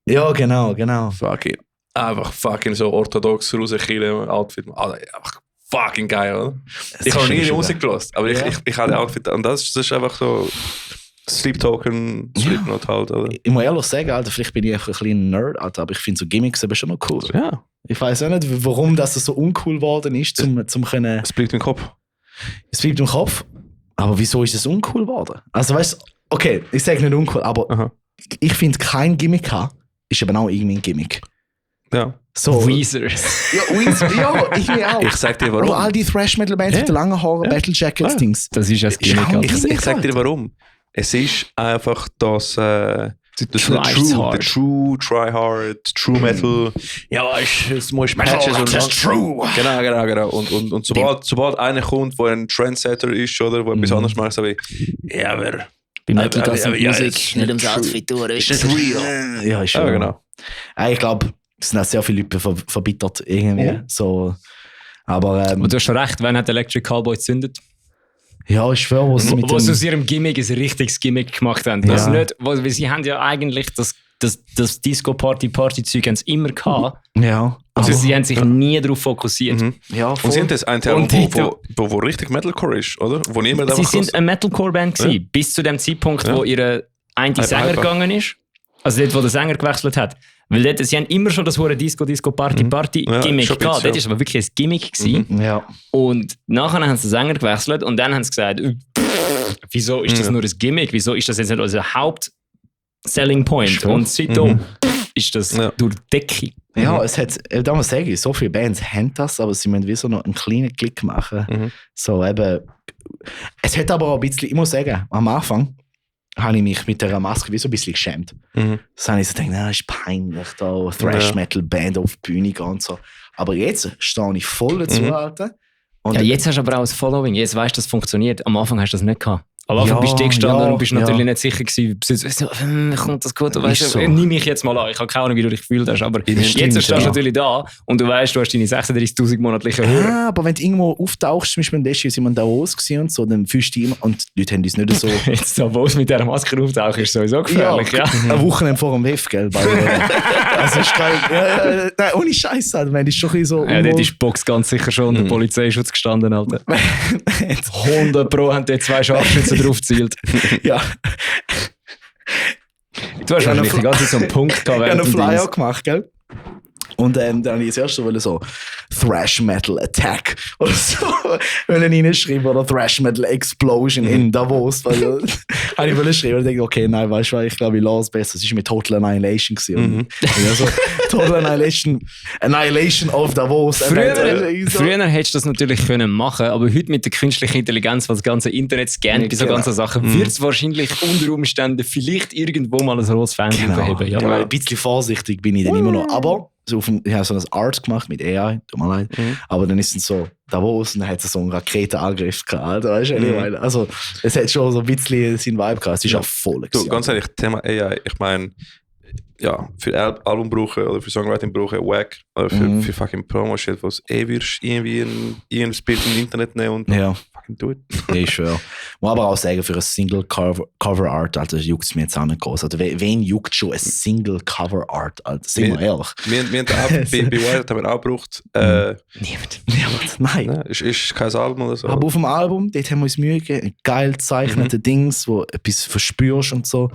Ja, genau. Fucking so orthodox Russen-Kirche-Outfit. Einfach fucking geil, oder? Ich habe noch nie die Musik gehört, aber ich habe den Outfit. Und das ist einfach so Sleep Token, Slipknot halt, oder? Ich muss ehrlich sagen, Alter, vielleicht bin ich einfach ein kleiner Nerd, Alter, aber ich finde so Gimmicks eben schon noch cool. Ja. Ich weiß auch nicht, warum das so uncool geworden ist, zum können... Es bleibt im Kopf. Es bleibt im Kopf, aber wieso ist es uncool geworden? Also weißt du, okay, ich sage nicht uncool, aber ich finde, kein Gimmick haben, ist eben auch irgendwie ein Gimmick. Ja. So. Weezer. Ja, ich auch. Ich sag dir warum. Bro, all die Thrash-Metal-Bands mit den langen Haaren, Battle Jackets-Dings. Das ist ein Gimmick. Ich sag dir warum. Es ist einfach das True Try-Hard, True Metal. Ja, es muss Patches und das True. Genau. Und sobald einer kommt, der ein Trendsetter ist oder der etwas anderes macht, sage ich, ja, aber... Bei Metal geht es um Musik, nicht ums Outfit durch. Ist das real? Ja, ist schon. Ja, genau. Ich glaube, es sind auch sehr viele Leute verbittert irgendwie. So. Aber du hast schon recht, wenn hat Electric Callboy gezündet? Ja, ich schwöre, wo sie aus ihrem Gimmick ein richtiges Gimmick gemacht haben. Das nicht, weil sie haben ja eigentlich das Disco-Party-Zeug immer gehabt. Ja. Also sie haben sich nie darauf fokussiert. Ja, und sie haben das ein Teil, wo richtig Metalcore ist, oder? Wo niemand sie sind eine Metalcore-Band gewesen, bis zu dem Zeitpunkt, wo ihre eine Sänger gegangen ist. Also dort, wo der Sänger gewechselt hat. Weil dort, sie haben immer schon das hohe Disco-Party-Gimmick gehabt. Dort war aber wirklich ein Gimmick gewesen. Ja. Und nachher haben sie den Sänger gewechselt und dann haben sie gesagt, wieso ist das nur ein Gimmick? Wieso ist das jetzt nicht unser Haupt-Selling Point? Und seitdem ist das durch die Decke. Ja, es hat, da muss ich sagen, so viele Bands haben das, aber sie müssen wie so noch einen kleinen Klick machen. So eben, es hat aber auch ein bisschen, ich muss sagen, am Anfang habe ich mich mit der Maske wie so ein bisschen geschämt. Das habe ich so gedacht, das ist peinlich, da Thrash-Metal-Band auf die Bühne gehen und so. Aber jetzt stehe ich voll dazu, Alter. Und ja, jetzt hast du aber auch ein Following, jetzt weißt du, das funktioniert. Am Anfang hast du das nicht gehabt. Am Anfang bist du gestanden und bist natürlich nicht sicher gewesen, kommt das gut? Weißt, nimm mich jetzt mal an, ich habe keine Ahnung, wie du dich gefühlt hast, aber jetzt stehst du natürlich da und du weißt, du hast deine 36'000 monatliche Höhe. Ja, aber wenn du irgendwo auftauchst, zum Beispiel in Deschi, sind wir in Davos und so, dann fühlst du immer, und die Leute haben uns nicht so... Jetzt Davos mit dieser Maske auftauchen ist sowieso gefährlich, ja. Eine Woche vor dem WEF, gell? Also ist geil. Nein, ohne Scheiß, Alter. Ist schon ein so... Ja, dort ist die Box ganz sicher schon unter Polizeischutz gestanden, Alter. 100 Pro haben dort 2 Scharfschützen drauf zielt. Ja. Du hast wahrscheinlich die ganze Zeit so einen Punkt gehabt. Ich habe einen Flyer gemacht, gell? Und dann habe ich das erste Mal so Thrash Metal Attack oder so reinschreiben oder Thrash Metal Explosion in Davos. Habe ich schreiben und dachte, okay, nein, weißt du, ich glaube, ich lasse es besser. Es war mit Total Annihilation. Also, Total Annihilation of Davos. Früher hättest du das natürlich können machen, aber heute mit der künstlichen Intelligenz, was das ganze Internet scannt, bei so ganzen Sachen, wird es wahrscheinlich unter Umständen vielleicht irgendwo mal ein rotes Fernseher verheben. Ja, ein bisschen vorsichtig bin ich dann immer noch. Aber ich habe so ein Art gemacht mit AI, tut mir leid. Aber dann ist es so Davos und dann hat es so einen Raketenangriff gehabt. Weißt du, also es hat schon so ein bisschen seinen Vibe gehabt. Es ist auch voll. Du, ganz ehrlich, Thema AI, ich meine, ja, für Album brauchen oder für Songwriting brauchen Wack oder für fucking Promo-Shit, wo es wirst irgendwie ein Bild im Internet nehmen und fucking do it. Ja, ich schwöre. Muss aber auch sagen, für ein Single-Cover-Art, Alter, juckt es mir jetzt auch nicht groß. Also, wen juckt schon ein Single-Cover-Art, Alter? Sind wir ehrlich. Wir haben auch, bei Wired haben wir auch gebraucht. Niemand. Nein. Ja, ist kein Album oder so. Aber auf dem Album, dort haben wir uns Mühe gegeben, geil gezeichnete Dings, wo du etwas verspürst und so.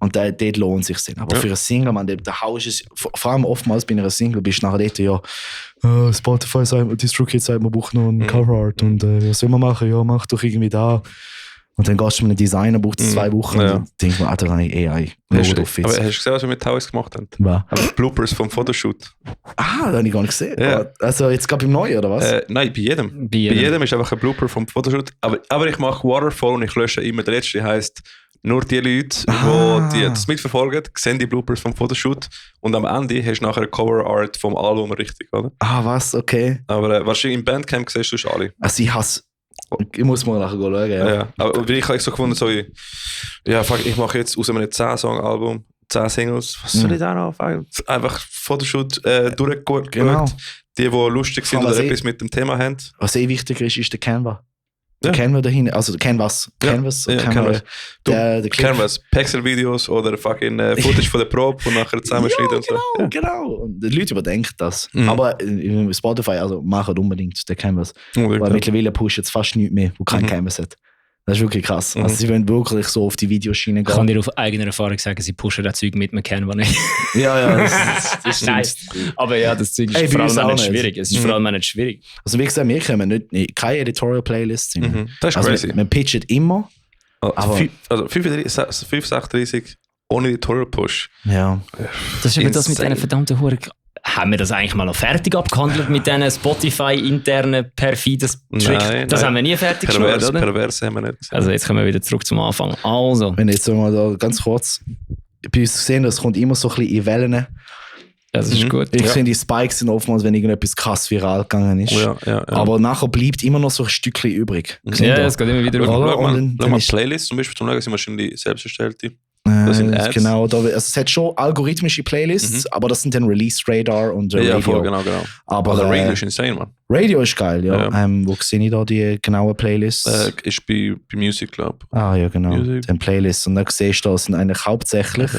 Und dort lohnt es sich dann. Aber für eine Single, man, da haust es, vor allem oftmals bei einer Single, bist du nachher dort, Spotify sagt, DistroKid sagt, man braucht noch einen Coverart und was soll man machen? Ja, mach doch irgendwie da. Und dann gehst du mit einem Designer, braucht es 2 Wochen und dann denkst du, Alter, kann ich AI. Aber hast du gesehen, was wir mit Towers gemacht haben? Was? Bloopers vom Fotoshoot. Ah, das habe ich gar nicht gesehen. Ja. Also jetzt gerade beim Neuen, oder was? Nein, bei jedem. Bei jedem ist einfach ein Blooper vom Fotoshoot. Aber ich mache Waterfall und ich lösche immer den letzten. Heisst, nur die Leute, die das mitverfolgen, sehen die Bloopers vom Fotoshoot und am Ende hast du nachher eine Cover-Art vom Album richtig, oder? Ah, was? Okay. Aber wahrscheinlich im Bandcamp siehst du es alle. Also ich muss mal nachher schauen, ja. Aber ich habe so gefunden, ich mache jetzt aus einem 10-Song-Album 10 Singles, was soll ich da noch auf? Einfach Fotoshoot durchgeschaut. Genau. Die lustig sind oder etwas mit dem Thema haben. Was wichtiger ist der Canva. Der Canva dahin, also der Canvas. Canvas. Der Canvas, Pixel-Videos oder fucking Footage von der Probe und nachher zusammenschneiden und so. Genau. Und die Leute überdenken das. Aber Spotify, also machen unbedingt den Canvas. Weil mittlerweile pushen jetzt fast nichts mehr, wo kein Canvas hat. Das ist wirklich krass. Also sie wollen wirklich so auf die Videoschiene gehen. Ich kann dir auf eigener Erfahrung sagen, sie pushen das Zeug mit, man Canva nicht. Ja, das nice. Aber ja, das Zeug ist vor allem nicht schwierig. Es ist vor allem nicht schwierig. Also wie gesagt, wir können keine Editorial-Playlists singen. Das ist crazy. Man pitcht immer. Also 536 ohne Editorial-Push. Ja. Das ist eben das mit einer verdammten Hure. Haben wir das eigentlich mal noch fertig abgehandelt mit diesen Spotify-internen perfiden Tricks? Das haben wir nie fertig gemacht, oder? Pervers haben wir nicht. Also jetzt kommen wir wieder zurück zum Anfang. Also. Wenn jetzt mal da ganz kurz bei uns sehen, das kommt immer so ein bisschen in Wellen. Das ist gut. Ich finde, die Spikes sind oftmals, wenn irgendetwas krass viral gegangen ist. Ja. Aber nachher bleibt immer noch so ein Stückchen übrig. Ja, es geht immer wieder rüber. Schau mal Playlists zum Beispiel, zum sind wahrscheinlich selbst erstellte. Das sind Ads. Genau, es hat schon algorithmische Playlists, aber das sind dann Release Radar und Radio. Ja, voll, genau. Aber Radio ist insane, man. Radio ist geil, ja. Wo sehe ich da die genauen Playlists? Ist bei Music Club. Ah ja, genau. Den Playlists. Und dann siehst du, das sind eigentlich hauptsächlich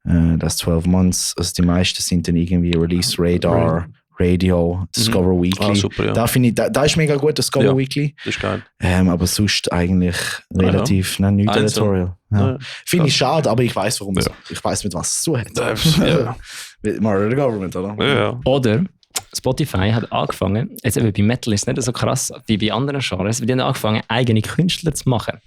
das 12 Months, also die meisten sind dann irgendwie Release Radar, Radio, Discover Weekly. Ah, super, ja. Da finde ich, da ist mega gut, Discover Weekly. Das ist geil. Aber sonst eigentlich relativ nicht Editorial. Ja. Finde ich schade, aber ich weiß, warum ich weiß, mit was es zu hat. Mit Mario the Government, oder? Ja. Oder Spotify hat angefangen, jetzt eben bei Metal ist es nicht so krass wie bei anderen Genres, die haben angefangen, eigene Künstler zu machen.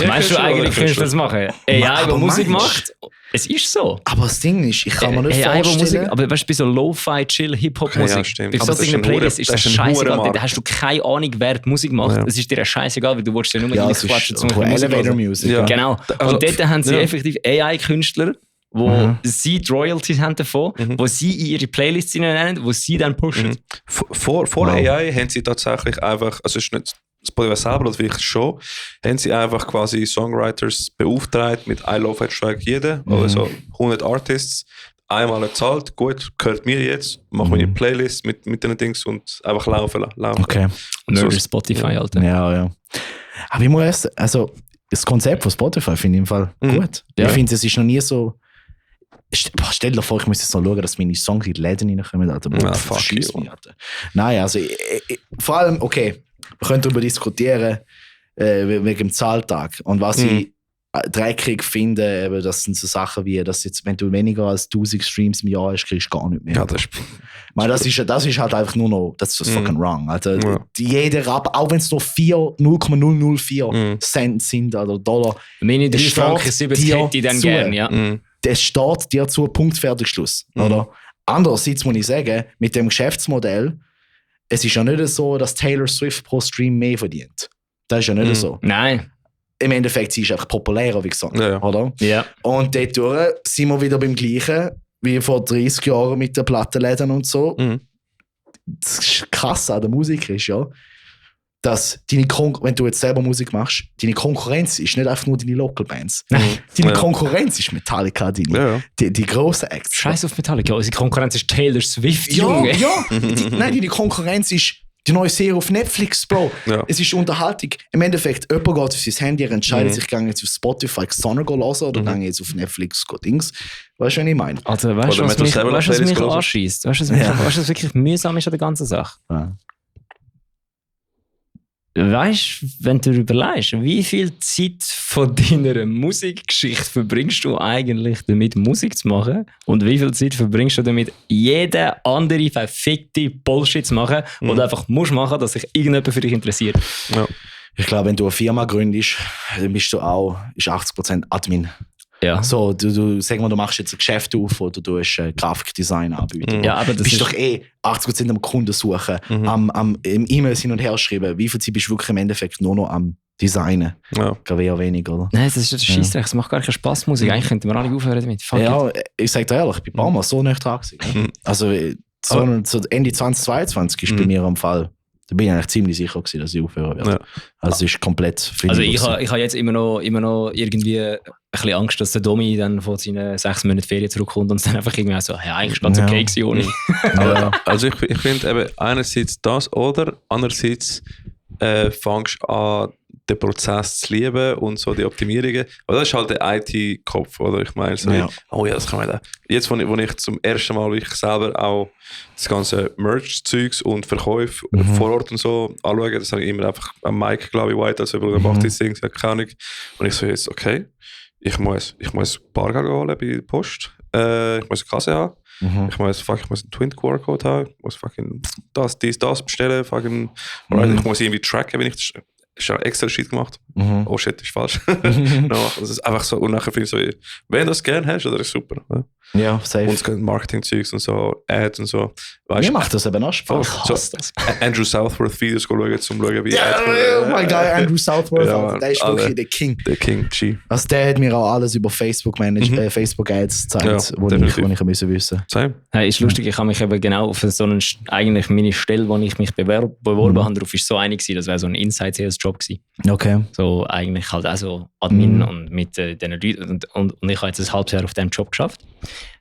Meinst du eigene Künstler zu machen? AI, die Musik macht? Es ist so. Aber das Ding ist, ich kann mir nicht vorstellen. Musik, aber weißt du, bei so Lo-Fi, Chill-Hip-Hop-Musik, bei so einer Playlist ist das scheißegal. Da hast du keine Ahnung, wer die Musik macht. Es ist dir scheißegal, weil du willst ja nur reinquatschen zum Elevator Music. Ja. Genau. Und dort haben sie effektiv AI-Künstler, wo sie die Royalties haben davon, wo sie in ihre Playlists nennen, wo sie dann pushen. Vor AI haben sie tatsächlich einfach, also es ist nicht Spotify selber, oder vielleicht schon, haben sie einfach quasi Songwriters beauftragt mit I Love Track jeden, oder so 100 Artists, einmal gezahlt, gut, gehört mir jetzt, mach mir eine Playlist mit den Dings und einfach laufen. Okay. Nur so Spotify, Alter. Ja. Aber ich muss erst, also das Konzept von Spotify finde ich im Fall gut. Ja. Ich finde, es ist noch nie so. Stell dir vor, ich muss jetzt noch schauen, dass meine Songs in die Läden reinkommen, Alter. Verschieß mich, Alter. Nein, also vor allem, okay, wir können darüber diskutieren, wegen dem Zahltag. Und was ich dreckig finde, eben, das sind so Sachen wie, dass jetzt, wenn du weniger als 1000 Streams im Jahr hast, kriegst du gar nicht mehr. Ja, das ist halt einfach nur noch, das ist fucking wrong. Also, jeder Rabatt, auch wenn es nur 0,004 Cent sind oder Dollar. Meine 3 Franken 70 hätte ich dann gerne, ja. Das steht dir zu, Punkt, fertig, Schluss. Oder? Andererseits muss ich sagen, mit dem Geschäftsmodell, es ist ja nicht so, dass Taylor Swift pro Stream mehr verdient. Das ist ja nicht so. Nein. Im Endeffekt sie ist einfach populärer, wie gesagt. Ja. Oder? Ja. Und dadurch sind wir wieder beim Gleichen wie vor 30 Jahren mit den Plattenläden und so. Das ist krass an der Musik ist, ja, dass wenn du jetzt selber Musik machst, deine Konkurrenz ist nicht einfach nur deine Local Bands. Deine Konkurrenz ist Metallica, die grossen Acts. Scheiß auf Metallica, unsere Konkurrenz ist Taylor Swift, Junge. Ja. Nein, deine Konkurrenz ist die neue Serie auf Netflix, Bro. Ja. Es ist Unterhaltung. Im Endeffekt, jemand geht auf sein Handy, er entscheidet sich, gehe jetzt auf Spotify Sonne hören oder gehe jetzt auf Netflix Dings. Weißt du, was ich meine? Also, weißt du, was mich anschießt? Weißt du, was wirklich mühsam ist an der ganzen Sache? Ja. Weißt du, wenn du überlegst, wie viel Zeit von deiner Musikgeschichte verbringst du eigentlich damit, Musik zu machen? Und wie viel Zeit verbringst du damit, jede andere verfickte Bullshit zu machen, wo du einfach musst machen, dass sich irgendjemand für dich interessiert? Ja. Ich glaube, wenn du eine Firma gründest, dann bist du auch 80% Admin. Ja. So, sag mal, du machst jetzt ein Geschäft auf oder du hast Grafikdesign anbieten. Ja, aber das bist doch 80% am Kunden suchen, am E-Mails hin und her schreiben. Wie viel Zeit bist du wirklich im Endeffekt nur noch am Designen? Ja. Eher weniger, oder? Nein, das ist das Scheissdreck. Es macht gar keinen Spass, Musik. Eigentlich könnten wir alle aufhören damit. Fuck ich sag dir ehrlich, ich bin ein paar Mal so nicht dran gewesen. Also, so Ende 2022 ist bei mir am Fall. Da bin ich eigentlich ziemlich sicher gewesen, dass ich aufhören werde. Ja. Also es ist komplett... Also ich habe jetzt immer noch irgendwie ein bisschen Angst, dass der Domi dann von seinen 6 Monaten Ferien zurückkommt und es dann einfach irgendwie so, ja, eigentlich ganz okay gewesen ohne. Ja. Also ich finde eben einerseits das oder andererseits fängst du an, den Prozess zu lieben und so die Optimierungen. Aber das ist halt der IT-Kopf, oder? Ich meine, so das kann man da. Jetzt, wo ich zum ersten Mal wirklich selber auch das ganze Merch-Zeugs und Verkäufe vor Ort und so anschaue, das habe ich immer einfach am Mike, glaube ich, White, also über macht das Ding, keine Ahnung. Und ich so jetzt, okay, ich muss Bargeld holen bei der Post, ich muss eine Kasse haben. Ich muss einen Twin-QR-Code haben, ich muss fucking das bestellen, fucking, ich muss irgendwie tracken, wenn ich das. Ich habe extra Shit gemacht. Oh shit, ist falsch. No, das ist einfach so. Und nachher finde ich so, wenn du das gerne hast, dann ist super. Oder? Ja, safe. Und Marketing-Zeugs und so, Ads und so. Mir macht das eben auch Spaß. Ich hasse das. Andrew Southworth-Videos schauen, um zu schauen, wie oh mein Gott, Andrew Southworth, ja, der ist wirklich der King. Der King, G. Also der hat mir auch alles über Facebook-Ads gezeigt, wo ich müssen wissen. Same. Hey, ist lustig, ich habe mich eben genau für so eine, eigentlich meine Stelle, wo ich mich beworben habe, darauf ist so einig gewesen, das wäre so ein Inside-Sales-Job gewesen. Okay. So eigentlich halt auch so Admin und mit diesen Leuten und ich habe jetzt ein halbes Jahr auf diesem Job geschafft.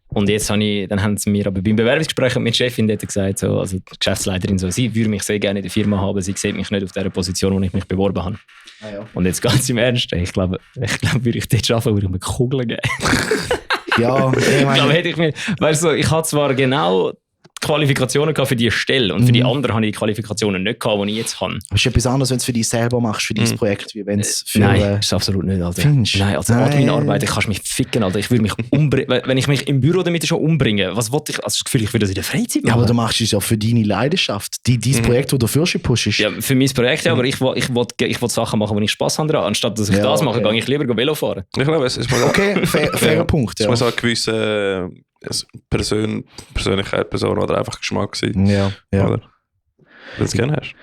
Und jetzt haben sie mir aber beim Bewerbungsgespräch mit der Chefin dort gesagt, so, also die Geschäftsleiterin, so, sie würde mich sehr gerne in der Firma haben, sie sieht mich nicht auf der Position, wo ich mich beworben habe. Ah, ja. Und jetzt ganz im Ernst, ich glaube, würde ich dort arbeiten, würde ich mir Kugeln geben. Ja, ich glaube, hätte ich mir, weißt du, ich hatte zwar genau die Qualifikationen für diese Stelle und für die anderen habe ich die Qualifikationen nicht gehabt, die ich jetzt habe. Aber es ist etwas anderes, wenn du es für dich selber machst, für dieses Projekt, wie wenn es für... Nein, ist absolut nicht, Alter. Findest? Nein, also Admin-Arbeit, ich kann mich ficken, Alter. Ich würde mich umbringen, wenn ich mich im Büro damit schon umbringe, was wollte ich, also das Gefühl, ich würde das in der Freizeit machen. Ja, aber du machst es ja für deine Leidenschaft, dieses Projekt, das du für dich pushst. Ja, für mein Projekt, ja, aber ich will Sachen machen, wo ich Spass habe daran. Anstatt dass ich das mache, gehe ich lieber Velo fahren. Ich glaube, es ist mal okay, fairer Punkt, ja. Es muss auch gewisse Persönlichkeit, Person oder einfach Geschmack sein. Ja. Oder? Wenn du es gerne hast.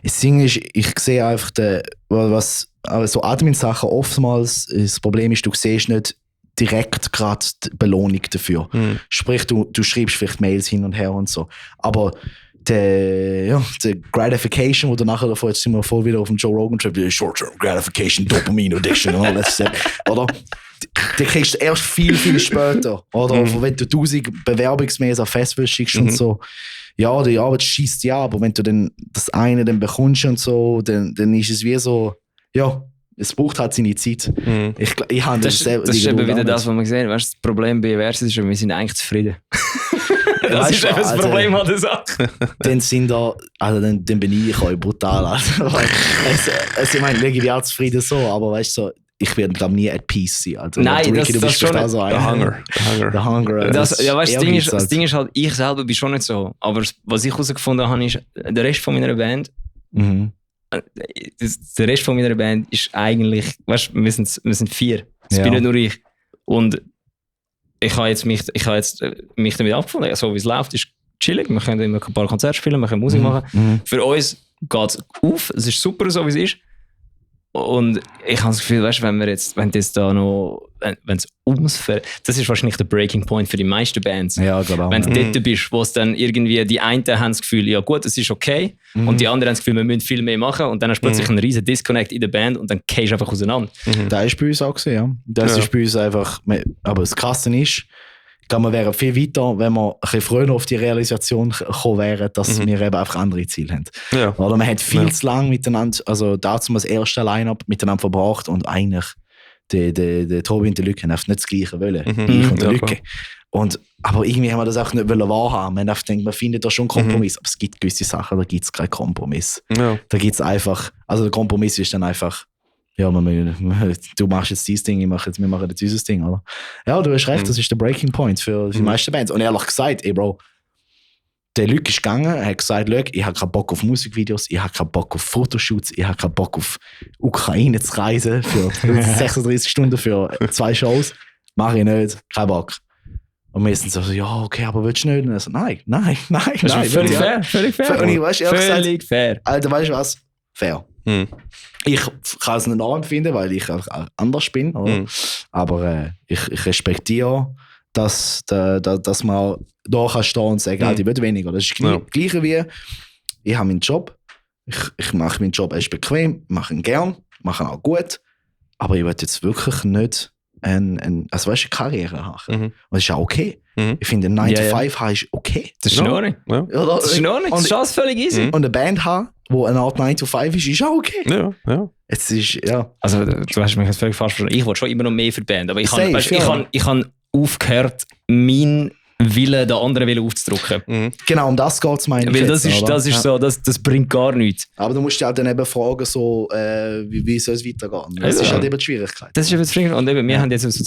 Das Ding ist, ich sehe einfach, so Admin-Sachen oftmals, das Problem ist, du siehst nicht direkt gerade die Belohnung dafür. Sprich, du schreibst vielleicht Mails hin und her und so. Aber die Gratification, wo du nachher davor, jetzt sind wir voll wieder auf dem Joe Rogan schreibt, Short-Term Gratification, Dopamine Addiction und alles. Oder? Die kriegst du erst viel, viel später. Oder wenn du 1000 Bewerbungsmails an Festivals schickst und so. Ja, die Arbeit schießt ja, aber wenn du dann das eine dann bekommst und so, dann ist es wie so, ja, es braucht halt seine Zeit. Ich habe das ist eben wieder das, was man sieht. Weißt, das Problem bei Versus ist, wir sind eigentlich zufrieden. Das ist eben das Problem an der Sache. Dann bin ich euch brutal. Also ich meine, ich bin auch zufrieden so, aber weißt du, so, ich werde glaube nie at peace sein. Also, nein, Ricky, das schon nicht. The Hunger. Ja, weißt du, das Ding ist halt, ich selber bin schon nicht so. Aber was ich herausgefunden habe, ist, der Rest von meiner Band, der Rest von meiner Band ist eigentlich, weißt du, wir sind 4. Das bin nicht nur ich. Und ich habe jetzt mich damit abgefunden. So wie es läuft, ist chillig. Wir können immer ein paar Konzerte spielen, wir können Musik machen. Für uns geht es auf. Es ist super, so wie es ist. Und ich habe das Gefühl, weißt, wenn es ums das ist wahrscheinlich der Breaking Point für die meisten Bands. Ja, genau. Wenn du dort bist, wo es dann irgendwie, die einen haben das Gefühl, ja gut, es ist okay, und die anderen haben das Gefühl, wir müssen viel mehr machen, und dann hast du plötzlich einen riesen Disconnect in der Band und dann gehst du einfach auseinander. Das ist bei uns auch gesehen, ja. Das ist bei uns einfach, aber das Krasse ist, wir wären viel weiter, wenn wir ein bisschen früher auf die Realisation gekommen wären, dass wir eben einfach andere Ziele haben. Ja. Oder man hat viel zu lange miteinander, also dazu das erste Line-Up miteinander verbracht, und eigentlich der Tobi und der Lücke haben nicht das Gleiche wollen. Ich und der Lücke. Aber irgendwie haben wir das auch nicht wahrhaben. Man hat gedacht, man findet da schon einen Kompromiss. Aber es gibt gewisse Sachen, da gibt es keinen Kompromiss. Ja. Da gibt es einfach, also der Kompromiss ist dann einfach, ja, du machst jetzt dieses Ding, wir machen jetzt dieses Ding, oder? Ja, du hast recht, das ist der Breaking Point für die meisten Bands. Und ehrlich gesagt, ey Bro, der Luke ist gegangen, er hat gesagt, ich habe keinen Bock auf Musikvideos, ich habe keinen Bock auf Fotoshoots, ich habe keinen Bock auf Ukraine zu reisen für 36 Stunden für 2 Shows. Mach ich nicht, kein Bock. Und wir sind so, ja, okay, aber willst du nicht? Und er so, nein. Völlig fair. Und ich weißt, völlig fair. Alter, weißt du was? Fair. Ich kann es nicht nachempfinden, weil ich einfach anders bin. Oder? Aber ich respektiere, dass man da kann stehen und sagen, ich will weniger. Das ist das Gleiche wie, ich habe meinen Job, ich mache meinen Job, er ist bequem, mache ihn gern, mache ihn auch gut, aber ich will jetzt wirklich nicht eine Karriere machen. Und das ist auch okay. Ich finde, ein 9-to-5 haben ist okay. Das ist in Ordnung. Ja. Das ist in Ordnung. Das ist alles völlig easy. Und eine Band haben, die eine Art 9-to-5 ist auch okay. Ja. Es ist, ja. Also, du hast mich jetzt völlig falsch verstanden. Ich wollte schon immer noch mehr für die Band, aber ich habe aufgehört, meinen Willen den anderen Willen aufzudrücken. Genau, um das geht es, meine ich. Weil das bringt gar nichts. Aber du musst dich auch dann eben fragen, so, wie soll es weitergehen? Das ist halt eben die Schwierigkeit. Das ist eben die Schwierigkeit. Und eben, wir haben jetzt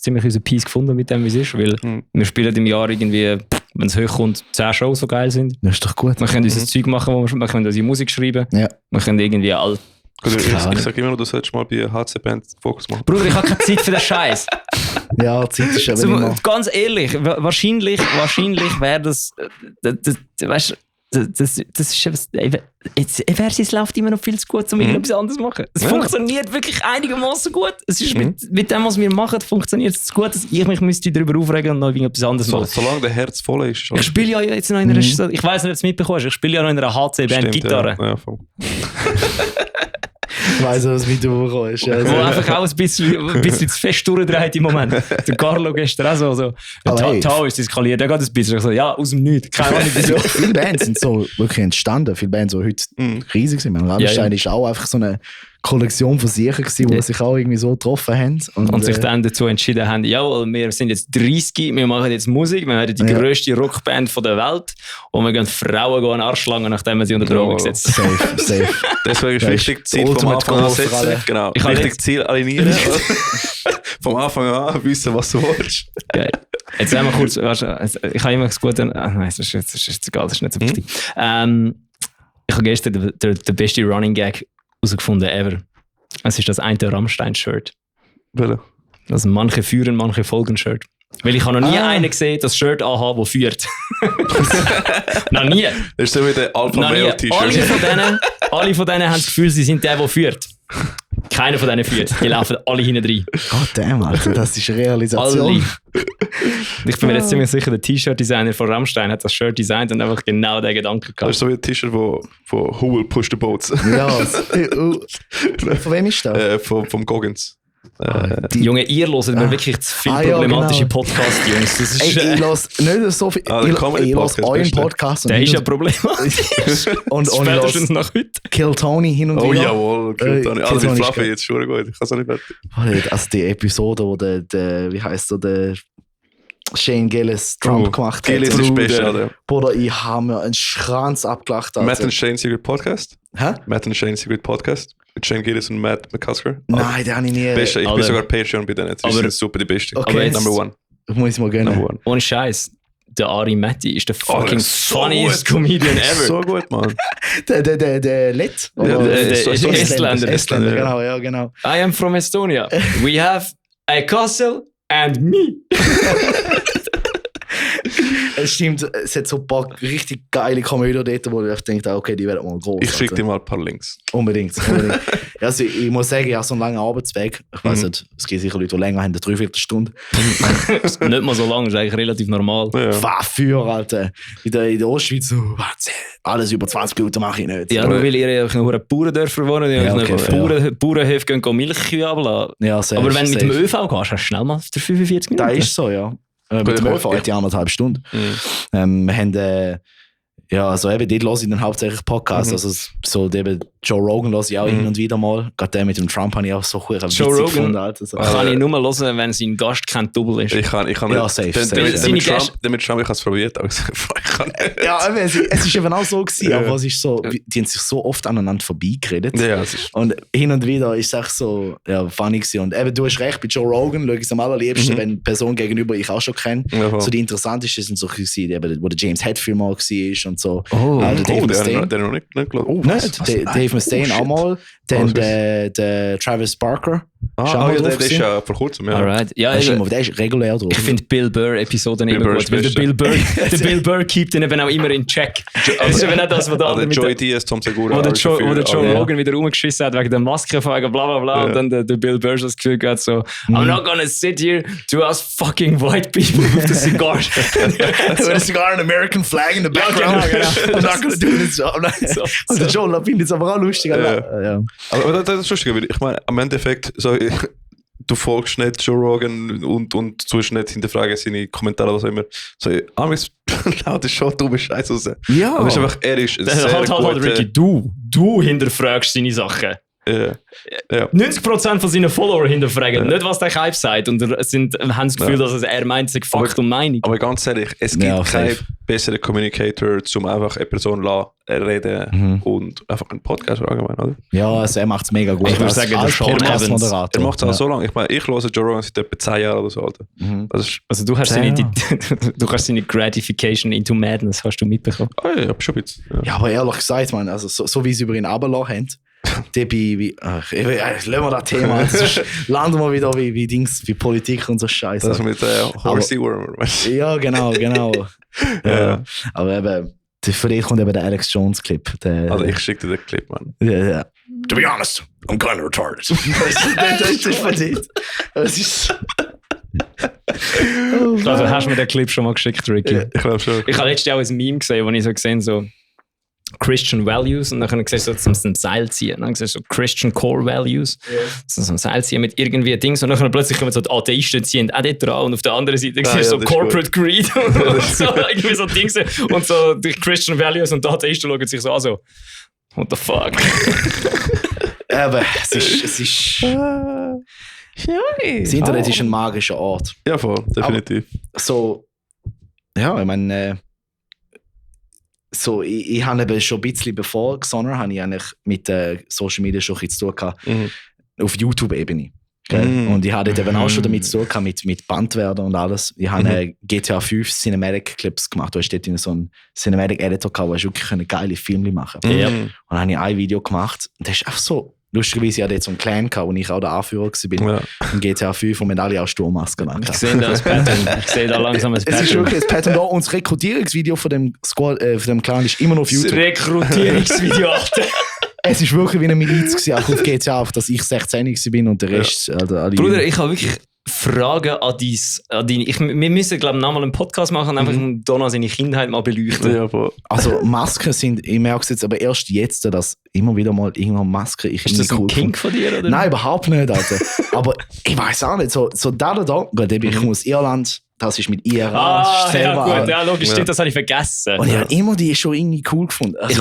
ziemlich unseren Peace gefunden mit dem, wie es ist. Weil wir spielen im Jahr irgendwie, wenn es hochkommt, 10 Shows, so geil sind. Das ist doch gut. Wir können unser Zeug machen, wir können unsere Musik schreiben. Ja. Wir können irgendwie all. Ich sage immer noch, du solltest mal bei HC Band Fokus machen. Bruder, ich habe keine Zeit für den Scheiß. Ja, Zeit ist aber immer. Ganz ehrlich, wahrscheinlich wäre das, weißt du, das ist es läuft immer noch viel zu gut, um irgendetwas anderes zu machen. Es funktioniert wirklich einigermaßen gut. Es ist mit dem, was wir machen, funktioniert es zu gut, dass ich mich darüber aufregen und noch irgendetwas anderes machen. Solange der Herz voll ist. Ich spiele ja jetzt noch in einer, ich weiß nicht, ob du es mitbekommst, ich spiele ja noch in einer HC-Band Gitarre. Ja, voll. Ich weiss, was mit dir ist. Also. Wo einfach auch ein bisschen zu fest durchdreht im Moment. Der Carlo gestern auch so. Tau ist eskaliert, der geht ein bisschen so, ja, aus dem Nichts. Keine Ahnung, wieso. Viele Bands sind so wirklich entstanden. Viele Bands, die heute riesig sind. Rammstein ist auch einfach so eine Kollektion von sich gewesen, die sich auch irgendwie so getroffen haben. Und sich dann dazu entschieden haben, jawohl, wir sind jetzt 30, wir machen jetzt Musik, wir werden die grösste Rockband der Welt und wir gehen Frauen an den Arsch langen, nachdem wir sie unter Drogen gesetzt haben. Safe. Deswegen ist wichtig, Ziel vom Anfang an setzen. Genau. Richtig Ziel alignieren. Vom Anfang an wissen, was du willst. Geil. Jetzt einmal kurz, ich habe immer das Gute. Nein, das ist egal, das ist nicht so wichtig. Ich habe gestern den besten Running Gag herausgefunden ever. Es ist das eine Rammstein-Shirt. Welche? Das manche führen, manche folgen Shirt. Weil ich habe noch nie einen gesehen, das Shirt anhaben, der führt. Noch nie. Das ist so wie der Alpha Male T-Shirt. Alle von denen haben das Gefühl, sie sind der führt. Keiner von denen führt. Die laufen alle hinten rein. Goddamn, Alter, das ist Realisation. Alle. Ich bin mir jetzt ziemlich sicher, der T-Shirt-Designer von Rammstein hat das Shirt designt und einfach genau den Gedanken gehabt. Das ist so wie ein T-Shirt von Who Will Push the Boats. Ja, von wem ist das? Vom Goggins. Junge, ihr hört mir wirklich zu viel problematische Podcasts, Jungs. Das ist, ich höre nicht so viel. Ich höre euren Podcast. Der ist ja problematisch. und spätestens nach heute. Kill Tony hin und wieder. Oh jawohl, Kill Tony. Also mit Fluffy jetzt schon gut. Ich kann es auch nicht fertig. Also die Episode, wo der wie heisst so, der Shane Gillis Trump gemacht hat. Gillis ist das Beste, oder? Bruder, ich habe mir einen Schranz abgelacht. Matt and Shane Secret Podcast? Hä? Matt and Shane Secret Podcast? Mit Shane Gillis und Matt McCusker? Nein, den habe ich nie. Beste. Ich bin sogar Patreon bei denen. Das ist super die Beste. Okay, Number one. Ich muss mal gönnen. Ohne Scheiß. Der Ari Matti ist der fucking funniest Comedian ever. So gut, Mann. Der Lit? Der Estländer. Estländer. Genau, ja, genau. I am from Estonia. We have a castle and me. Es stimmt, es hat so ein paar richtig geile Komödien dort, wo ich denke, okay, die werden mal groß. Ich schicke dir mal ein paar Links. Unbedingt. Also, ich muss sagen, ich habe so einen langen Arbeitsweg. Ich weiß nicht, es gibt sicher Leute, die länger haben, eine Dreiviertelstunde. Nicht mal so lang, ist eigentlich relativ normal. Ja. Was für, Alter. In der Ostschweiz, so, alles über 20 Minuten mache ich nicht. Ja, nur weil ihr noch in Bauerndörfern wohnt, die Ja, okay, Bauernhöfe gehen Milchkühe abladen. Ja, safe, Aber wenn du mit dem safe. ÖV gehst, hast du schnell mal für 45 Minuten. Das ist so, ja. Mit dem ÖV hat die 1,5 Stunden. Wir haben, ja, also eben, dort höre ich dann hauptsächlich Podcasts. Also so eben Joe Rogan höre ich auch hin und wieder mal. Gerade der mit dem Trump habe ich auch so witzig gefunden. Alter, so. Kann ich nur mal hören, wenn sein Gast kein Double ist. Ich kann Ja, safe. Damit Trump, ich habe es probiert, aber ich kann nicht. Ja, es ist eben auch so gewesen, aber es ist so, die haben sich so oft aneinander vorbeigeredet. Ja, es ist... Und hin und wieder ist es echt so, ja, funny gewesen. Und eben, du hast recht, bei Joe Rogan schaue ich es am allerliebsten, wenn die Person gegenüber ich auch schon kenne. Ja, so die interessantesten sind so gewesen, eben, wo der James Hetfield mal war und so. Oh, Dave Mustaine. Der noch nicht gelassen. Oh, Dave Mustaine auch mal. Dann der Travis Barker. Ja, der ist ja vor kurzem, ja. Alright. Ja, Der ist regulär drauf. ich finde Bill Burr-Episoden immer Burr gut, weil der Bill Burr keept ihn eben auch immer in Check. Das ist eben auch das, was der andere mit Joey Diaz, Tom Segura. wo der Joe Rogan wieder rumgeschissen hat wegen der Maskenfrage, bla bla bla. Ja. Und dann der Bill Burr so das Gefühl gehabt, so, I'm not gonna sit here to ask fucking white people with the cigars. With a cigar and American flag in the background. genau. I'm not gonna do this job. Und der Joe findet es aber auch lustig. Ja. Aber das ist lustig, weil ich meine, am Endeffekt, so, du folgst nicht Joe Rogan und tust nicht hinterfragen seine Kommentare oder was auch immer. So, Amis laut ist schon dumme Scheiße raus. Ja. Aber es ist einfach, er ist ein sehr Halt, Ricky, du hinterfragst seine Sachen. Ja. 90% von seinen Followern hinterfragen nicht, was der Hype sagt. Und haben das Gefühl, dass er meint, es ist Fakt und Meinung. Aber ganz ehrlich, es gibt Ja, keinen safe. besseren Communicator, um einfach eine Person reden und einfach einen Podcast allgemein, oder? Ja, also er macht es mega gut. Ich würde sagen, der Sean Evans. Er macht es auch so lange. Ich meine, ich höre Joe Rogan seit etwa 10 Jahren oder so, Alter. Das ist, Also du hast seine Gratification into Madness, hast du mitbekommen. ja, schon ein bisschen. Ja. Ja, aber ehrlich gesagt, man, also so wie sie über ihn runtergelassen haben, der lassen wir das Thema, sonst landen wir wieder wie Dings, wie Politik und so Scheiße. Das mit Horsey Worm. Ja, genau. Ja. Aber eben, für dich kommt eben der Alex Jones Clip. Also ich schicke dir den Clip, Mann. Ja. To be honest, I'm kind of retarded. Das ist verdient. Das ist... Also hast du mir den Clip schon mal geschickt, Ricky? Ich glaube schon. Ich habe letztes Jahr auch ein Meme gesehen, wo ich so gesehen so Christian Values und dann habe ich gesehen, so zum Seil ziehen. Dann gesehen so Christian Core Values. So ein Seil ziehen mit irgendwie Dings und dann plötzlich kommen so die Atheisten ziehen auch dort dran und auf der anderen Seite siehst du so Corporate Greed und so irgendwie so Dings und so die Christian Values und die Atheisten schauen sich so an so what the fuck. Aber es ist... Das Internet ist ein magischer Ort. Ja, voll, definitiv. So, ja, ich meine, so, ich habe eben schon ein bisschen bevor Xonor, habe ich eigentlich mit Social Media schon ein bisschen zu tun gehabt, auf YouTube-Ebene. Okay? Und ich hatte dort eben auch schon damit zu tun gehabt, mit Bandwerden und alles. Ich habe GTA 5 Cinematic Clips gemacht. Du hast dort so einen Cinematic Editor gehabt, wo du wirklich geile Filme machen konntest. Und dann habe ich ein Video gemacht und das ist einfach so. Lustigerweise hatte ich jetzt so einen Clan gehabt, wo ich auch der Anführer war. In GTA 5 und wir haben alle auch Sturmmasken an. Ich sehe da das Pattern. Ich sehe da langsam das Pattern. Es ist wirklich das Pattern da und das Rekrutierungsvideo von dem Clan ist immer noch auf YouTube. Das Rekrutierungsvideo, Alter. Es ist wirklich wie eine Miliz gewesen, auch auf GTA, auf dass ich 16 war und der Rest... Also alle Bruder, ich habe wirklich Fragen an deine... Wir müssen, glaube ich, nochmal einen Podcast machen und einfach Donna seine Kindheit mal beleuchten. Ja, voll. Also Masken sind, ich merke es jetzt aber erst jetzt, dass immer wieder mal irgendwann Masken... Ist das ein Kink von dir, oder? Nein, überhaupt nicht, Alter. Aber ich weiß auch nicht, so da, gut, ich komme aus Irland, das ist mit IRA. Ja gut, ja, logisch, stimmt, das habe ich vergessen. Und ich habe immer die schon irgendwie cool gefunden. Also,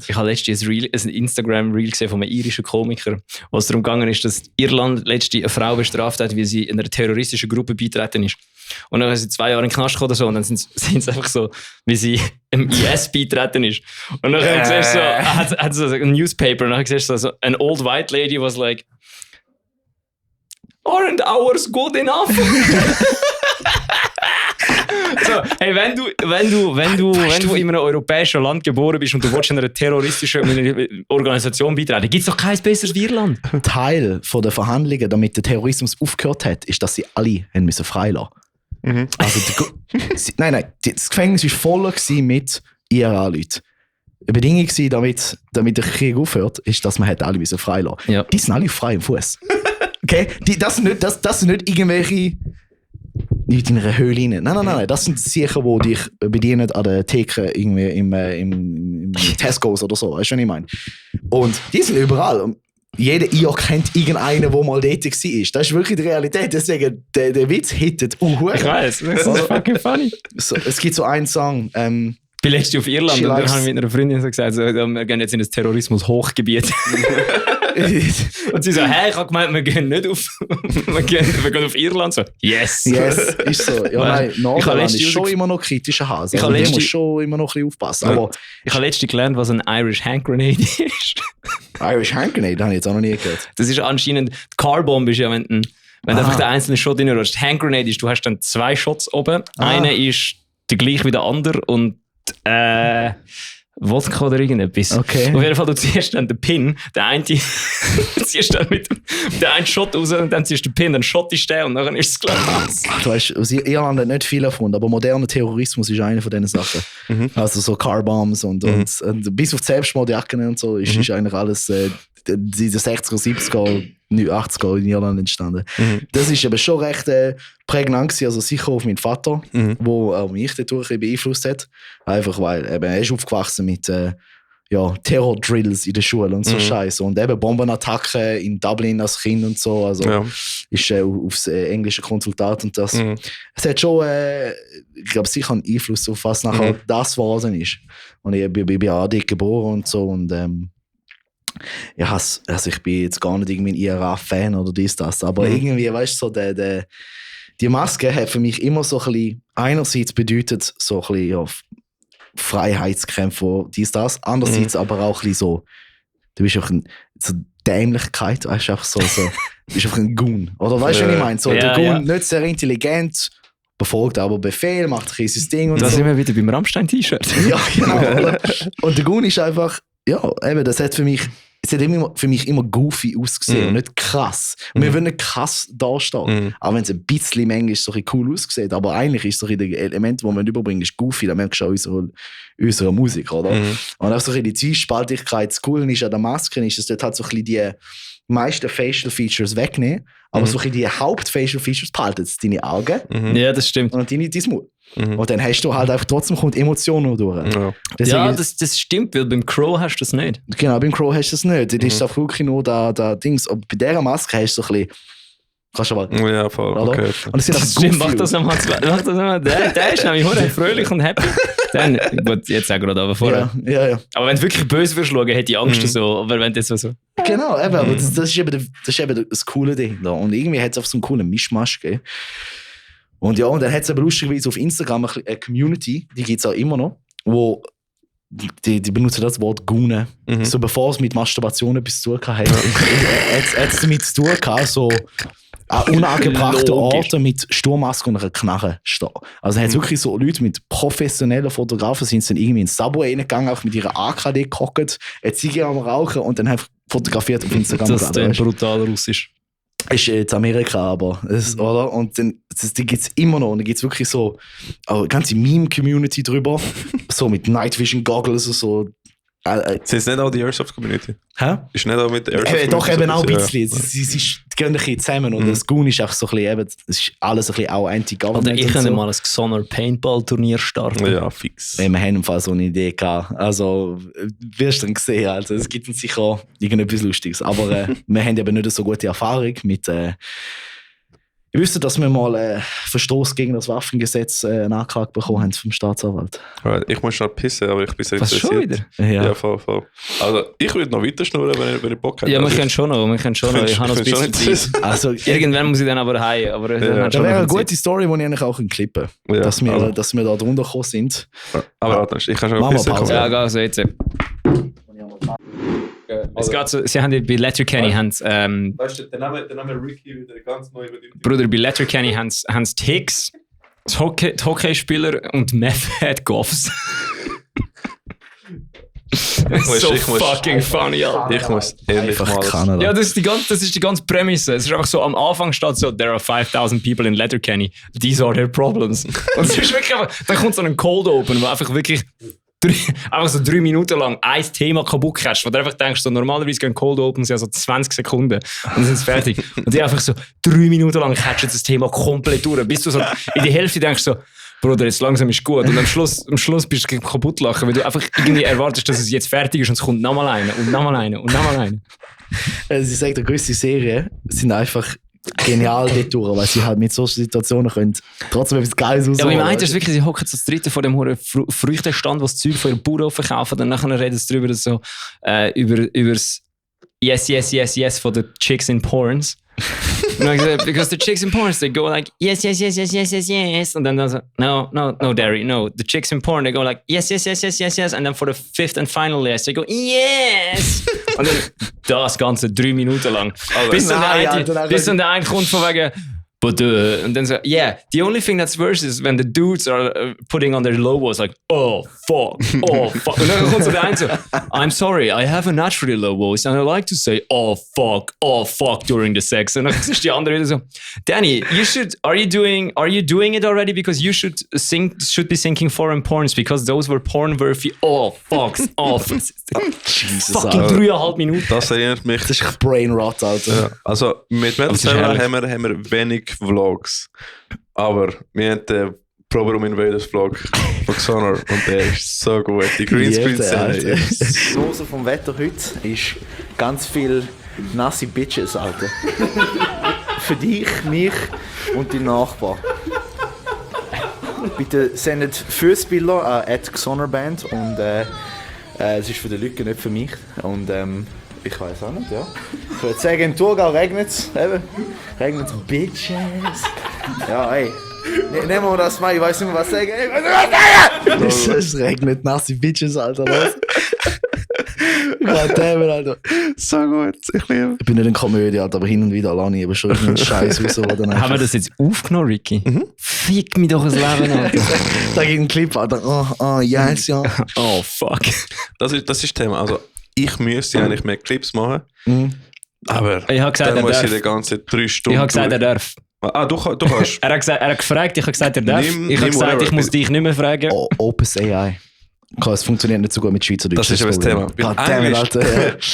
ich habe letztens ein Instagram-Reel gesehen von einem irischen Komiker, wo es darum gegangen ist, dass Irland letztens eine Frau bestraft hat, weil sie in einer terroristischen Gruppe beitreten ist. Und dann sind sie 2 Jahre in den Knast gekommen oder so und dann sind sie einfach so, wie sie im IS beitreten ist. Und dann siehst du so, hat so ein Newspaper und dann siehst du so, an old white lady was like, aren't ours good enough? So, hey, wenn du in einem europäischen Land geboren bist und du willst in einer terroristischen Organisation beitreten, gibt es doch kein besseres wie Irland. Teil der Verhandlungen, damit der Terrorismus aufgehört hat, ist, dass sie alle haben müssen freilassen. Mhm. Also das Gefängnis war voll mit IRA-Leuten. Eine Bedingung war, damit der Krieg aufhört, ist, dass man alle müssen freilassen. Ja. Die sind alle frei im Fuß. Okay? Das sind nicht irgendwelche Leute in einer Höhle rein. Nein. Das sind sicher, die dich bedienen an der Theke irgendwie im Tesco's oder so. Weißt du, was ich meine? Und die sind überall. Jeder IO kennt irgendeinen, der mal dort war. Das ist wirklich die Realität. Deswegen, der Witz hittet. Ich weiss, das ist fucking funny. So, es gibt so einen Song. Ich bin letztens auf Irland und dann habe ich mit einer Freundin gesagt, wir gehen jetzt in das Terrorismus-Hochgebiet. Und sie so, hey, ich habe gemeint, wir gehen nicht auf, wir gehen auf Irland. So, yes, ist so. Ja, nein, Nordirland ist schon immer noch kritischer Hase. Also man muss schon immer noch ein bisschen aufpassen. Aber ich habe letztens gelernt, was ein Irish Hand Grenade ist. Irish Hand Grenade habe ich jetzt auch noch nie gehört. Das ist anscheinend, die Carbomb ist ja, wenn du einfach den einzelnen Shot reinrutschst. Hand Grenade ist, du hast dann 2 Shots oben. Einer ist der gleiche wie der andere und Wodka oder irgendetwas. Okay. Auf jeden Fall, du ziehst dann den Pin, der eine ziehst dann mit der einen Shot raus und dann ziehst du den Pin, dann shottest du den und dann ist es Glas. Du weißt, aus Irland hat nicht viel erfunden, aber moderner Terrorismus ist eine von diesen Sachen. Mhm. Also so Carbombs und bis auf die Selbstmordjacken und so ist eigentlich alles in den 60er, 70er, 80er in Irland entstanden. Mhm. Das ist aber schon recht prägnant gewesen, also sicher auf meinen Vater, wo auch mich dadurch beeinflusst hat. Einfach weil er ist aufgewachsen mit Terror-Drills in der Schule und so Scheiße. Und eben Bombenattacken in Dublin als Kind und so. Also ist aufs englische Konsultat und das. Es hat schon, ich glaube, sicher einen Einfluss auf was nachher das geworden ist. Und ich bin auch dick geboren und so. Und ich bin jetzt gar nicht irgendwie ein IRA-Fan oder das. Aber irgendwie, weißt du, so die Maske hat für mich immer so ein bisschen, einerseits bedeutet so ein bisschen, Freiheitskämpfer, das. Andererseits aber auch ein bisschen so, du bist einfach so Dämlichkeit, weißt du, einfach so, du bist einfach ein Goon. Oder weißt du, was ich meine? So, der Goon, nicht sehr intelligent, befolgt aber Befehl, macht ein sein Ding und da so. Da sind wir wieder beim Rammstein-T-Shirt. Ja, genau. Oder? Und der Goon ist einfach, das hat für mich immer goofy ausgesehen und nicht krass. Und wir wollen nicht krass darstellen. Auch wenn es ein bisschen manchmal so ein cool aussieht. Aber eigentlich ist so ein das Element, das man überbringt, ist goofy. Da merkst du auch unsere Musik, oder? Und auch so ein die Zwiespaltigkeit. Das Coole ist an der Maske, ist, dass dort halt so ein bisschen die meisten Facial Features wegnehmen. Aber so ein die Haupt-Facial Features behalten. Deine Augen. Ja, das stimmt. Und dein Mund. Und dann hast du halt einfach trotzdem kommt Emotion noch durch. Ja, deswegen, das stimmt, weil beim Crow hast du das nicht. Genau, beim Crow hast du das nicht. Das ist auch wirklich nur da Dings. Aber bei dieser Maske hast du so ein bisschen. Kannst du mal. Ja, voll. Okay. Und es das stimmt, mach das einmal. Der ist nämlich sehr fröhlich und happy. Dann, gut, jetzt auch gerade, aber vorher. Ja. Aber wenn du wirklich böse wirst schauen, hätte ich Angst so. Aber wenn das so. Genau, eben, aber das ist eben das coole Ding da. Und irgendwie hat es auf so einen coolen Mischmasch gegeben. Und dann hat es aber lustigerweise auf Instagram eine Community, die gibt es auch immer noch, wo die benutzen das Wort Goonen. So bevor es mit Masturbation etwas zu tun hat, hat es damit zu tun gehabt, so an unangebrachten Orten mit Sturmmaske und einer Knarre stehen. Also hat es wirklich so Leute mit professionellen Fotografen sind dann irgendwie ins Subway reingegangen, auch mit ihrer AKD gehockt, eine Ziege am Rauchen und dann haben fotografiert auf Instagram. Das ist dann brutal russisch. Ist jetzt Amerika, aber oder? Und dann die gibt es immer noch. Und dann gibt es wirklich so eine ganze Meme-Community drüber. So mit Night Vision Goggles und so. Sind es nicht auch die Airsoft-Community? Hä? Ist nicht auch mit der Airsoft-Community? Doch, eben auch ein bisschen. Sie gehen ein bisschen zusammen. Und das Goon ist auch so ein bisschen, eben, das ist alles ein bisschen auch anti-government. Oder ich könnte mal ein Xonor Paintball-Turnier starten. Ja, fix. Wir haben im Fall so eine Idee gehabt. Also, wirst du dann sehen. Also, es gibt sicher irgendetwas Lustiges. Aber wir haben eben nicht so gute Erfahrung mit Ich wüsste, dass wir mal Verstoß gegen das Waffengesetz eine Anklage bekommen haben vom Staatsanwalt. Ich muss schon pissen, aber ich bin sehr interessiert. Was, schon wieder? Ja, voll. Also, ich würde noch weiter schnurren, wenn ich Bock hätte. Ja, wir können schon noch. Ich habe noch ein bisschen Zeit. Also, irgendwann muss ich dann aber heim. Aber das wäre eine gute Story, die ich eigentlich auch klippen kann. Ja, dass wir da drunter gekommen sind. Aber warte, ich kann schon ein bisschen Ja, also jetzt. Es geht so, sie haben bei Letterkenny weißt du, der Name Ricky wieder ganz neu übernimmt. Bruder, bei Letterkenny haben sie Hicks, die Hockeyspieler und Meth-Head Goffs. So fucking funny, Alter. Ich muss ehrlich mal... Ja, das ist die ganze Prämisse. Es ist einfach so, am Anfang steht so, there are 5,000 people in Letterkenny. These are their problems. Und es ist wirklich einfach, dann kommt so ein Cold Open, wo einfach wirklich... einfach so 3 Minuten lang ein Thema kaputt catcht, wo du einfach denkst, so, normalerweise gehen Cold Opens ja so 20 Sekunden und dann sind sie fertig. Und die einfach so 3 Minuten lang catchen das Thema komplett durch. Bis du so in die Hälfte denkst so, Bruder, jetzt langsam ist gut. Und am Schluss bist du kaputt lachen, weil du einfach irgendwie erwartest, dass es jetzt fertig ist und es kommt nochmal eine und nochmal eine und nochmal eine. Sie sagt, gewisse Serien sind einfach genial dort durch, weil sie halt mit solchen Situationen können trotzdem etwas Geiles ausmachen. Ja, aber ich meine, das wirklich, sie hocken zu dritte vor dem Früchtestand, wo das Zeug von ihren Bauern verkaufen, dann nachher reden sie darüber, so, über das yes von den Chicks in Porns. Because the chicks in porn, they go like, yes. And then there's no, Derry, no. The chicks in porn, they go like, yes. And then for the 5th and final yes, they go, yes. Und dann das Ganze 3 Minuten lang. Bis dann der eine kommt von wegen, but and then so, yeah, the only thing that's worse is when the dudes are putting on their logos like, oh fuck. Und dann kommt so der eine so, I'm sorry, I have a naturally low voice and I like to say, oh fuck during the sex. Und dann ist die andere wieder so, Danny, are you doing it already? Because you should be thinking foreign porns because those were porn-worthy, fucks. Jesus, fucking 3,5 Minuten. Das erinnert mich. Das ist Brain Rot, Alter. Ja, also mit Metal haben wir wenig Vlogs, aber wir haben den Proberoom Invaders Vlog von Xonor und der ist so gut. Die Greenscreen-Szene. So vom Wetter heute ist ganz viel nasse Bitches, Alter. Für dich, mich und die Nachbarn. Bitte sendet Füßbilder an @XonorBand und es ist für die Leute, nicht für mich. Und ich weiß auch nicht, ja. Ich würde sagen, in Thurgau regnet es. Regnet es, Bitches. Ja, ey. Nehmen wir das mal, ich weiß nicht mehr, was sagen. Es regnet nasse Bitches, Alter. Was? Goddammit, Alter. So gut, ich liebe. Ich bin nicht in Komödie, Alter, aber hin und wieder alleine. Ich habe schon einen Scheiß raus. Haben wir das jetzt aufgenommen, Ricky? Fick mich doch ins Leben, Alter. Da geht ein Clip, Alter. Yes, ja. Oh, fuck. Das ist das Thema. Also, ich müsste eigentlich mehr Clips machen. Aber ich habe gesagt, dann muss ich die ganze 3 Stunden. Ich habe gesagt, er darf. Du hast. Er hat gefragt, ich habe gesagt, er darf. Ich habe gesagt, ich muss dich nicht mehr fragen. Opus AI. Es funktioniert nicht so gut mit Schweizerdeutsch. Das ist aber das Thema.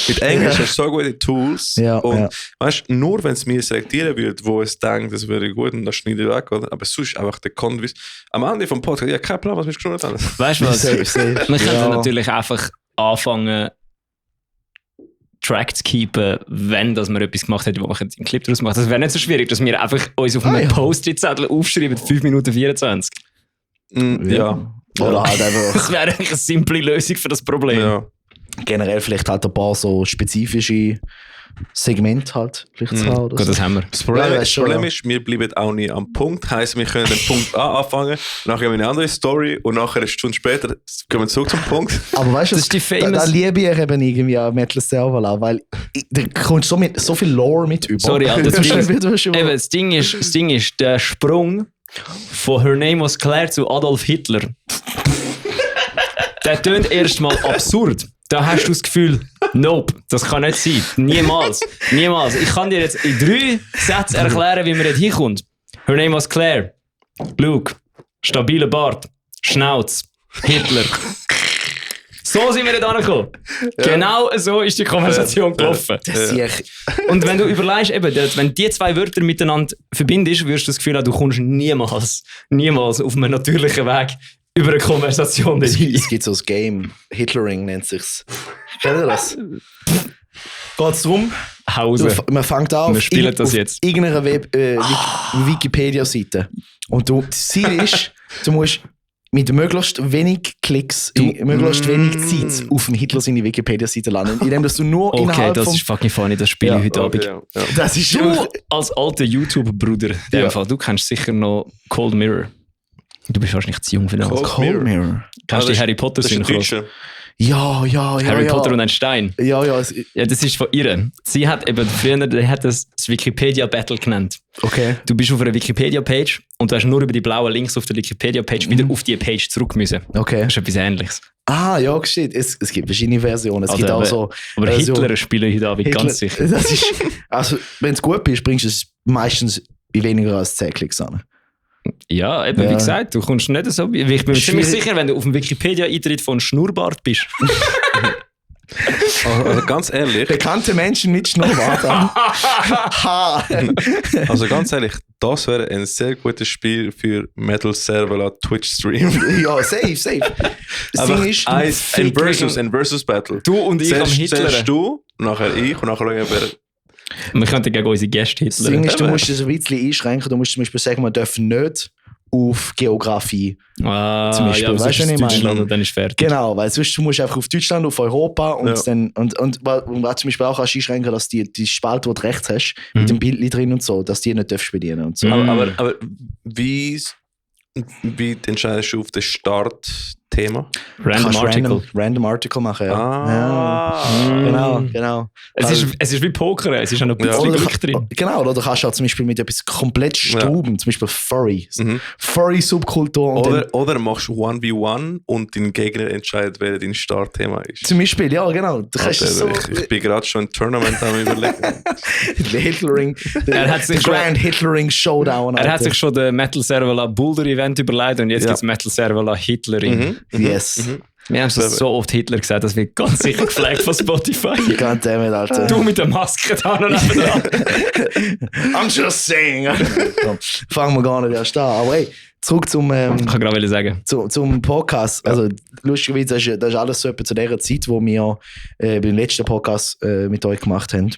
Mit Englisch hast du so gute Tools. Ja, und weißt, nur wenn es mir selektieren würde, wo es denkt, das wäre gut und das schneide ich weg, oder? Aber sonst einfach der Content. Am Ende vom Podcast, ja, kein Plan, was wir geschnurrt haben. Weißt du was? Wir könnten natürlich einfach anfangen, Track zu keepen, wenn dass wir etwas gemacht hätten, wo wir einen Clip daraus machen. Das wäre nicht so schwierig, dass wir einfach uns auf einem Post-it-Zettel aufschreiben, 5 Minuten 24. Ja. Oder halt einfach. Das wäre eigentlich eine simple Lösung für das Problem. Ja. Generell vielleicht halt ein paar so spezifische Segmente halt vielleicht zu haben. Gut, das haben wir. Das Problem ist, wir bleiben auch nie am Punkt. Heisst, wir können den Punkt A anfangen, nachher haben wir eine andere Story und nachher eine Stunde später kommen wir zurück zum Punkt. Aber weißt du, da liebe ich eben irgendwie an Metal selber, weil da kommst du so viel Lore mit über. Sorry, Alter, das Ding ist der Sprung von Her Name was Claire zu Adolf Hitler. Der tönt erstmal absurd. Da hast du das Gefühl, nope, das kann nicht sein. Niemals. Ich kann dir jetzt in 3 Sätzen erklären, wie man dort hinkommt. Her Name was Claire. Luke. Stabiler Bart. Schnauz. Hitler. So sind wir dort angekommen. Ja. Genau so ist die Konversation gelaufen. Und wenn du überlegst, eben, wenn die 2 Wörter miteinander verbindest, wirst du das Gefühl haben, du kommst niemals auf einem natürlichen Weg über eine Konversation. Es gibt so ein Game, Hitlering nennt sich's. Kennt ihr das? geht es darum, man fängt an wir spielen das jetzt. Irgendeiner Wikipedia-Seite. Und das Ziel ist, du musst mit möglichst wenig Klicks, möglichst wenig Zeit auf dem Hitler seine Wikipedia-Seite landen. Indem dass du nur okay, das ist fucking funny, das spiele ich heute Abend. Ja. Das ist du als alter YouTube-Bruder, du kennst sicher noch Cold Mirror. Du bist wahrscheinlich zu jung für das. Cold Mirror. Kennst du die Harry Potter Synchron? Ja. Harry Potter und ein Stein. Ja. Ja, das ist von ihr. Sie hat eben früher das Wikipedia-Battle genannt. Okay. Du bist auf einer Wikipedia-Page und du hast nur über die blauen Links auf der Wikipedia-Page wieder auf die Page zurück müssen. Okay. Das ist etwas Ähnliches. Ah, ja, geschieht. Es gibt verschiedene Versionen. Es gibt auch so. Aber Hitler spielen heute Abend ganz sicher. Das ist, also, wenn es gut bist, bringst du es meistens bei weniger als 10 Klicks an. Ja, eben wie gesagt, du kommst nicht so. Ich bin mir ziemlich sicher, wenn du auf dem Wikipedia-Eintritt von Schnurrbart bist. Also ganz ehrlich. Bekannte Menschen mit Schnurrbart. Also ganz ehrlich, das wäre ein sehr gutes Spiel für Metal Servola Twitch Stream. Ja, safe. Das Ding ist, ein Versus Battle. Du und ich am Hitler. Zuerst du, nachher ich und nachher schauen wir. Wir könnten gegen unsere Gäste Hitler. Das Ding ist, du musst es ein bisschen einschränken. Du musst zum Beispiel sagen, wir dürfen nicht auf Geografie. Zum Beispiel. Ja, weißt du, was ich meine? Dann ist fertig. Genau, weil sonst musst du einfach auf Deutschland, auf Europa und dann und was zum Beispiel auch kannst einschränken, dass die Spalte, die du rechts hast, mit dem Bild drin und so, dass die nicht darfst bedienen und so. Aber wie entscheidest du auf das Startthema? Random Article machen, ja. Genau. Es ist wie Poker, es ist auch noch ein bisschen Glück drin. Genau, oder du kannst auch zum Beispiel mit etwas komplett Stuben, zum Beispiel Furry. Furry-Subkultur. Oder machst du 1v1 und dein Gegner entscheidet, wer dein Startthema ist. Zum Beispiel, ja, genau. Ich bin gerade schon im Tournament am überlegen. Hitlering. Grand Hitlering Showdown. Er hat sich schon den Metal Servola Boulder Event überlegt und jetzt gibt es Metal Servola Hitlering. Yes. Wir haben so oft Hitler gesagt, das wird ganz sicher geflaggt von Spotify. Goddammit, Alter. Du mit der Maske da und nebenan. I'm just saying. Fangen wir gar nicht erst an. Aber hey, zurück zum ich kann gerade sagen. Zum Podcast. Also lustigerweise, das ist alles so etwa zu der Zeit, wo wir beim letzten Podcast mit euch gemacht haben.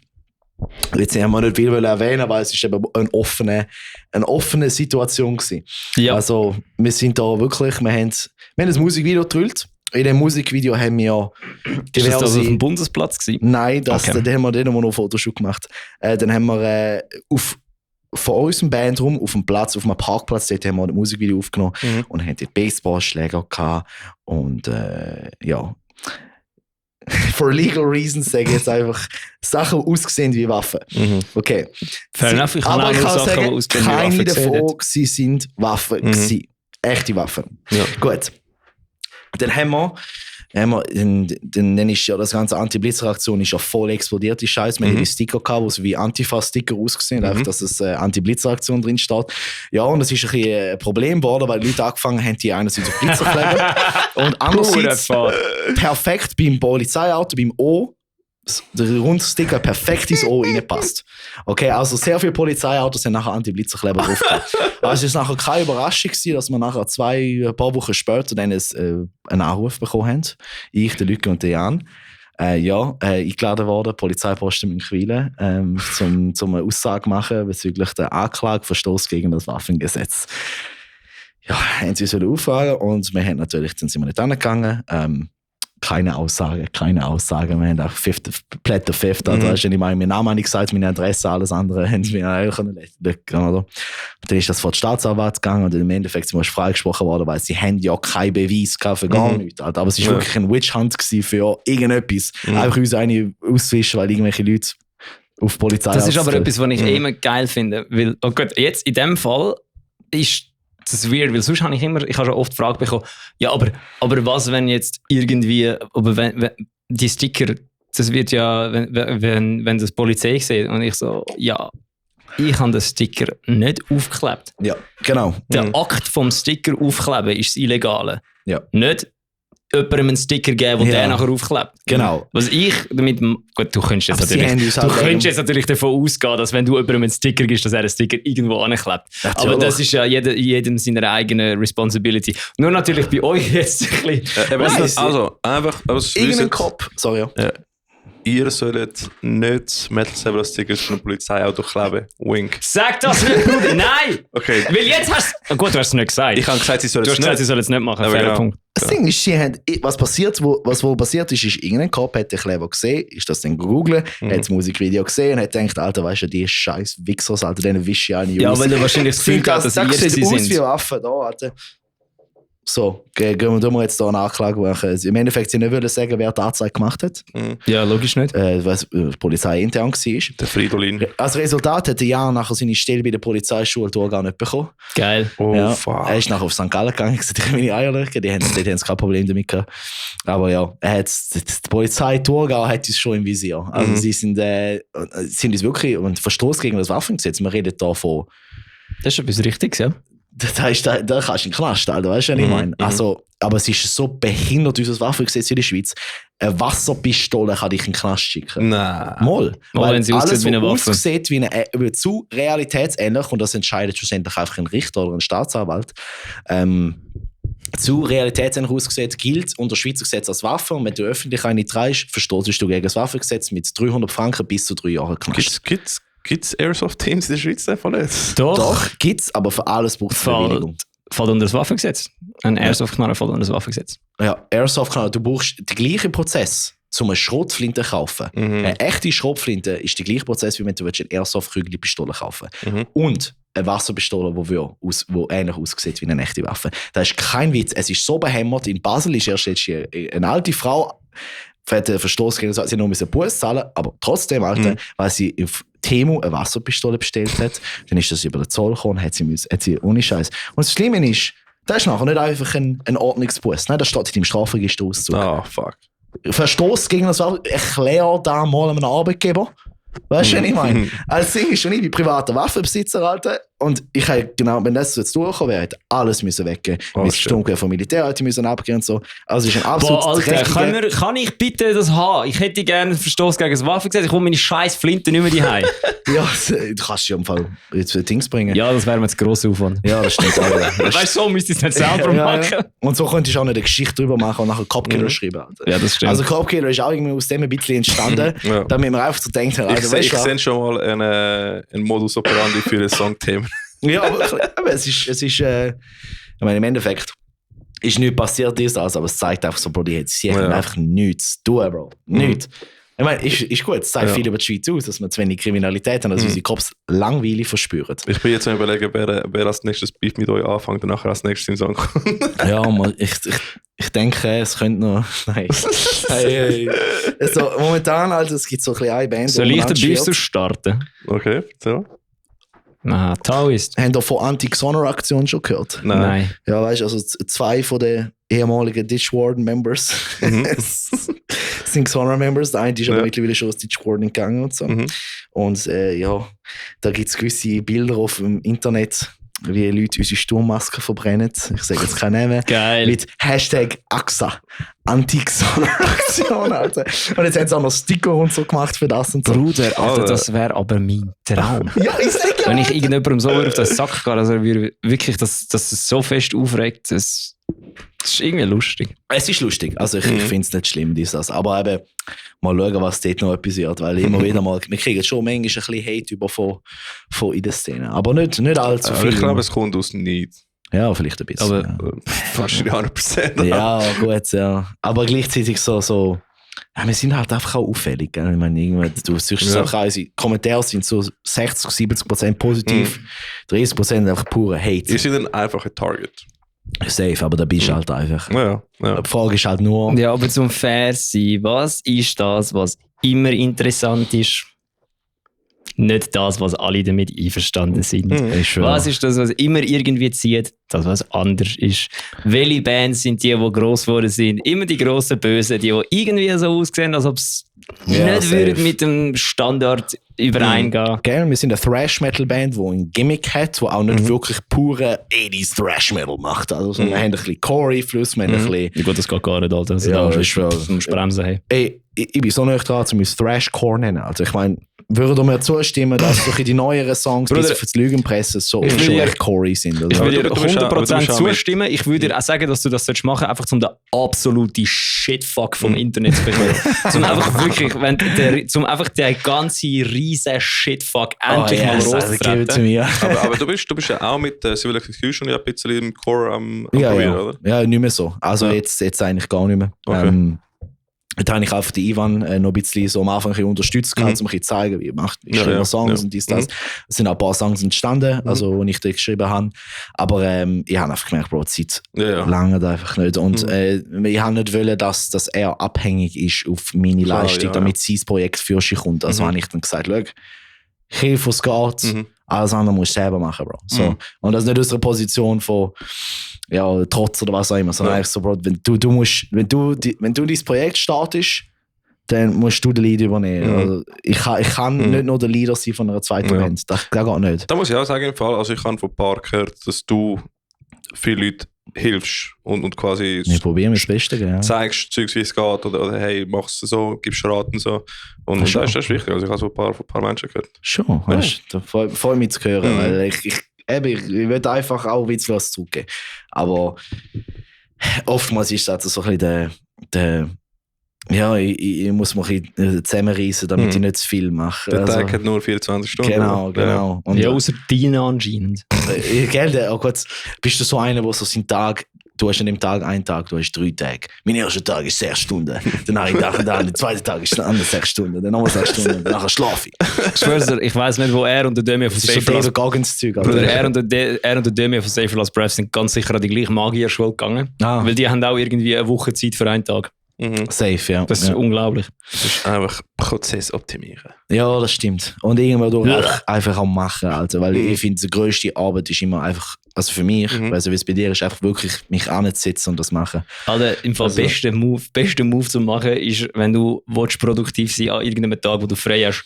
Jetzt haben wir nicht viel erwähnen, weil es ist eben eine offene Situation gewesen. Ja. Also wir sind da wirklich, wir haben ein Musikvideo gedreht. In dem Musikvideo haben wir diverse... Ist das auf dem Bundesplatz gewesen? Nein, da haben wir noch Fotoshoot gemacht. Dann haben wir von unserem Bandroom auf dem Platz, auf einem Parkplatz, dort haben wir ein Musikvideo aufgenommen und haben dort Baseballschläger gehabt und ja... For legal reasons sage ich jetzt einfach Sachen ausgesehen wie Waffen. Okay. Fair enough, ich kann sagen, keine davon sind Waffen gewesen. Echte Waffen. Ja. Gut. Dann haben wir dann ist ja das ganze Anti-Blitz-Reaktion ist ja voll explodiert, die Scheiße. Wir haben die Sticker gehabt, die so wie Antifa-Sticker ausgesehen, einfach, dass es Anti-Blitz-Reaktion drin steht. Ja, und das ist ein bisschen ein Problem geworden, weil Leute angefangen haben, die einerseits auf Blitzer kleben und andererseits perfekt beim Polizeiauto, beim O, der Rundsticker perfekt ins O reingepasst. Okay, also sehr viele Polizeiautos haben nachher Anti-Blitzerkleber drauf gehabt. Also es war nachher keine Überraschung gewesen, dass wir nachher ein paar Wochen später dann einen Anruf bekommen haben. Ich, der Lücke und der Jan. Eingeladen worden, Polizeiposten in Quillen, zum eine Aussage machen bezüglich der Anklage Verstoß gegen das Waffengesetz. Ja, haben sie uns auffragen und wir haben natürlich, dann sind wir nicht angegangen. Keine Aussage. Wir haben auch Plätter Fifth. Da hast du nicht mal meinen Namen nicht gesagt, meine Adresse, alles andere haben wir eigentlich können. Dann ist das vor die Staatsanwalt gegangen und im Endeffekt sind wir freigesprochen worden, weil sie haben ja keinen Beweis für gar nichts. Aber es war wirklich ein Witch-Hunt für irgendetwas. Einfach uns eine auswischen, weil irgendwelche Leute auf Polizei... Das ist aber etwas, was ich immer geil finde. Weil, oh Gott, jetzt in dem Fall ist das ist weird, weil sonst habe ich schon oft die Frage bekommen, ja, aber was, wenn jetzt irgendwie, aber wenn die Sticker, das wird ja, wenn das Polizei sieht und ich so, ja, ich habe den Sticker nicht aufgeklebt. Ja, genau. Der Akt vom Sticker aufkleben ist das Illegale. Ja. Nicht jemandem einen Sticker geben, der nachher aufklebt. Genau. Was ich damit... Gut, du könntest jetzt natürlich davon ausgehen, dass wenn du jemandem einen Sticker gibst, dass er einen Sticker irgendwo anklebt. Aber das ist ja jedem seine eigene Responsibility. Nur natürlich bei euch jetzt ein bisschen... Also, einfach... Irgendein Kopf... Sorry, ja. ihr sollt nicht Metal Saber-Stickers von einem Polizeiauto kleben. Wink. Sag das nicht, Bruder, nein! Okay. Weil jetzt hast du... Gut, du hast es nicht gesagt. Ich habe gesagt, sie sollen es nicht. Du hast gesagt, sie sollen es nicht machen. Fairer Punkt. Das Ding ist, was wohl passiert ist, irgendein Cop hat den Kleber gesehen, ist das dann gegoogelt, hat das Musikvideo gesehen und hat gedacht, Alter, weißt du, die scheiß Wichsers, Alter, denen wische ich auch nicht aus. Ja, weil er wahrscheinlich das Gefühl hat, dass ihr sie sind. Das sieht aus wie Waffen da, Alter. So, gehen wir jetzt hier eine Anklage machen. Im Endeffekt, sie nicht wollen sagen, wer die Anzeige gemacht hat. Ja, logisch nicht. Was die Polizei intern war. Der Fridolin. Als Resultat hat er Jahr nachher seine Stelle bei der Polizeischule gar nicht bekommen. Geil. Oh, ja, fuck. er ist nachher auf St. Gallen gegangen, gesagt, ich will meine Eier legen. Die haben kein Problem damit gehabt. Aber ja, die Polizei Thurgau hat uns schon im Visier. Also sie sind uns wirklich, und Verstoß gegen das Waffengesetz, wir reden da von... Das ist etwas Richtiges, ja. Das heisst, da kannst du in den Knast, Alter, weißt du, was ich meine? Also, aber es ist so behindert, unser Waffengesetz in der Schweiz. Eine Wasserpistole kann dich in den Knast schicken. Nein. Mal. Weil wenn sie alles, wie eine was Waffe aussieht wie eine zu realitätsähnlich, und das entscheidet schlussendlich einfach ein Richter oder ein Staatsanwalt, zu realitätsähnlich aussieht, gilt unter Schweizer Gesetz als Waffe, und wenn du öffentlich eine trägst, verstoßest du gegen das Waffengesetz mit 300 Franken bis zu 3 Jahren Knast. Gibt's Airsoft-Teams in der Schweiz von jetzt? Doch, gibt's, aber für alles braucht es Bewilligung. Fällt unter das Waffengesetz. Ein Airsoft-Knarre fällt unter das Waffengesetz. Ja, Airsoft-Knarre, du brauchst den gleichen Prozess, um eine Schrotflinte zu kaufen. Eine echte Schrotflinte ist der gleiche Prozess, wie wenn du eine Airsoft-Kügelpistole kaufen willst. Und eine Wasserpistole, die ähnlich aussieht wie eine echte Waffe. Das ist kein Witz. Es ist so behämmert. In Basel ist erst jetzt eine alte Frau, für den Verstoß gegen das, sie nur einen Bus zahlen, aber trotzdem, Alter, weil sie auf Temu eine Wasserpistole bestellt hat, dann ist das über den Zoll gekommen, hat sie ohne Scheiß. Und das Schlimme ist, das ist nachher nicht einfach ein Ordnungsbus. Nein, das steht in deinem Strafregisterauszug. Ah, fuck. Verstoß gegen das Waffen, erklär da mal einem Arbeitgeber. Weißt du, was ich meine? Als Ding ist schon ich bin privater Waffenbesitzer, Alter. Und ich hätte genau, wenn das jetzt durchgekommen wäre, hätte alles müssen weggehen. Meine Stunde vom Militär hätte müssen abgehen und so. Also es ist ein absolut Alter, kann ich bitte das haben? Ich hätte gerne einen Verstoß gegen das Waffengesetz. Ich komme meine scheiß Flinte nicht mehr daheim. Ja, du kannst ja im Fall jetzt Dings bringen. Ja, das wäre mir jetzt grosser Aufwand. Ja, das stimmt. Weißt du, so müsste ich es nicht selber machen. Ja. Und so könntest du auch eine Geschichte drüber machen und nachher Copkiller schreiben. Alter. Ja, das stimmt. Also Copkiller ist auch irgendwie aus dem ein bisschen entstanden, damit man einfach so denkt, ich sehe schon mal einen Modus operandi für ein Songthema. Ja, aber es ist ich meine, im Endeffekt ist nichts passiert, aber es zeigt einfach so, Bro, sie haben einfach nichts zu tun, Bro. Nichts. Ich meine, ist gut, es zeigt viel über die Schweiz aus, dass wir zu wenig Kriminalität haben, dass unsere Cops langweilig verspüren. Ich bin jetzt am Überlegen, wer als nächstes Beef mit euch anfängt und nachher als nächstes in Song kommt. Ja, man, ich denke, es könnte noch... Nein. Hey. Also, momentan, also, es gibt so ein bisschen eine Band, soll ich den Beef so starten? Okay, so. Na, Taoist. Haben ihr von Anti-Xoner-Aktion schon gehört? Nein. Ja, weißt du, also 2 von den ehemaligen Ditch Warden-Members sind Xoner-Members. Der eine ist aber mittlerweile schon aus Ditch Warden gegangen und so. Und ja, da gibt es gewisse Bilder auf dem Internet, wie Leute unsere Sturmmasken verbrennen. Ich sage jetzt keinen Namen. Geil. Mit Hashtag AXA. Anti-Xoner-Aktion, Alter. Und jetzt haben sie auch noch Sticker und so gemacht für das und so. Bruder, Alter, das wäre aber mein Traum. Ja, ich sage ja. Wenn ich irgendjemandem so auf den Sack gehe, also wirklich, dass es so fest aufregt, das ist irgendwie lustig. Es ist lustig. Also ich finde es nicht schlimm, das. Aber eben, mal schauen, was dort noch passiert. Weil immer wieder mal, wir kriegen schon manchmal ein bisschen Hate über von in der Szene. Aber nicht allzu viel. Ich glaube, es kommt aus Neid. Ja, vielleicht ein bisschen. Aber wahrscheinlich 100%. Ja, gut, ja. Aber gleichzeitig so ja, wir sind halt einfach auch auffällig. Gell? Ich meine, irgendwann, du siehst auch, unsere Kommentare sind so 60-70% positiv, 30% einfach pure Hate. Ihr seid dann einfach ein Target. Safe, aber da bist du halt einfach. Ja. Die Frage ist halt nur... Ja, aber zum fair sein, was ist das, was immer interessant ist? Nicht das, was alle damit einverstanden sind. Was ist das, was immer irgendwie zieht? Das, was anders ist. Welche Bands sind die gross geworden sind? Immer die grossen Bösen, die irgendwie so aussehen, als ob es nicht würde mit dem Standard übereingehen. Gerne, wir sind eine Thrash-Metal-Band, die ein Gimmick hat, die auch nicht wirklich pure 80s Thrash-Metal macht. Also wir haben ein bisschen Core-Einfluss, wir haben ein bisschen... Ja gut, das geht gar nicht, Alter. Also ja, da musst du bremsen. Hey. Ey, ich bin so nicht dran, um uns Thrash-Core nennen. Also ich meine, Würde mir zustimmen, dass so die neueren Songs, die für die Lügenpresse so schon echt Corey sind? Oder? Ich würde dir 100% zustimmen. Ich würde dir auch sagen, dass du das machen solltest, einfach um den absoluten Shitfuck vom Internet zu bekommen. Zum einfach wirklich, zum einfach den ganzen riesen Shitfuck endlich mal rauszutreten. Aber du bist ja auch mit Civil Execution ja ein bisschen im Core am Probieren, oder? Ja, nicht mehr so. Also jetzt eigentlich gar nicht mehr. Okay. Da habe ich auch den Ivan noch ein bisschen so am Anfang unterstützt, um ein bisschen zeigen, wie schreiben wir Songs und dies, das. Es sind auch ein paar Songs entstanden, also, die ich da geschrieben habe. Aber ich habe einfach gemerkt, Bro, die Zeit lange einfach nicht. Und ich habe nicht wollen, dass er abhängig ist auf meine Leistung, damit sein Projekt für sich kommt. Also habe ich dann gesagt, schau, hilf, was geht. Alles andere musst du selber machen, Bro. So. Und das ist nicht aus einer Position von Trotz oder was auch immer, sondern einfach so, Bro, wenn du dein Projekt startest, dann musst du den Lead übernehmen. Also ich kann nicht nur der Leader sein von einer zweiten Band. Das geht nicht. Da muss ich auch sagen, im Fall, also ich habe von ein paar gehört, dass du viele Leute hilfst und quasi wir probieren das Beste, zeigst, wie es geht oder hey, machst du so, gibst Rat und so. Und das ist wichtig. Also ich habe so von ein paar Menschen gehört. Schon, da freue mich zu hören, weil ich will einfach auch ein bisschen was zurückgeben. Aber oftmals ist es also so ein bisschen ich muss mich ein bisschen zusammenreißen, damit ich nicht zu viel mache. Der Tag hat nur 24 Stunden. Genau. Und außer deinen anscheinend. Gut, bist du so einer, der so seinen Tag, du hast an dem Tag einen Tag, du hast 3 Tage. Mein erster Tag ist 6 Stunden. Dann habe ich gedacht, der zweite Tag ist dann 6 Stunden. Dann nochmal 6 Stunden. Dann nachher schlafe ich. Ich schwör's dir, ich weiss nicht, wo er und der Demi von Safer Last Safer Last Breath sind ganz sicher an die gleiche Magierschule gegangen. Weil die haben auch irgendwie eine Woche Zeit für einen Tag. Safe, ja. Das ist unglaublich. Das ist einfach Prozess optimieren. Ja, das stimmt. Und irgendwann durch einfach am Machen, Alter. Weil ich finde, die grösste Arbeit ist immer einfach, also für mich, also wie es bei dir ist, einfach wirklich mich anzusetzen und das machen. Alter, im Fall beste Move zu machen ist, wenn du produktiv sein an irgendeinem Tag, wo du frei hast.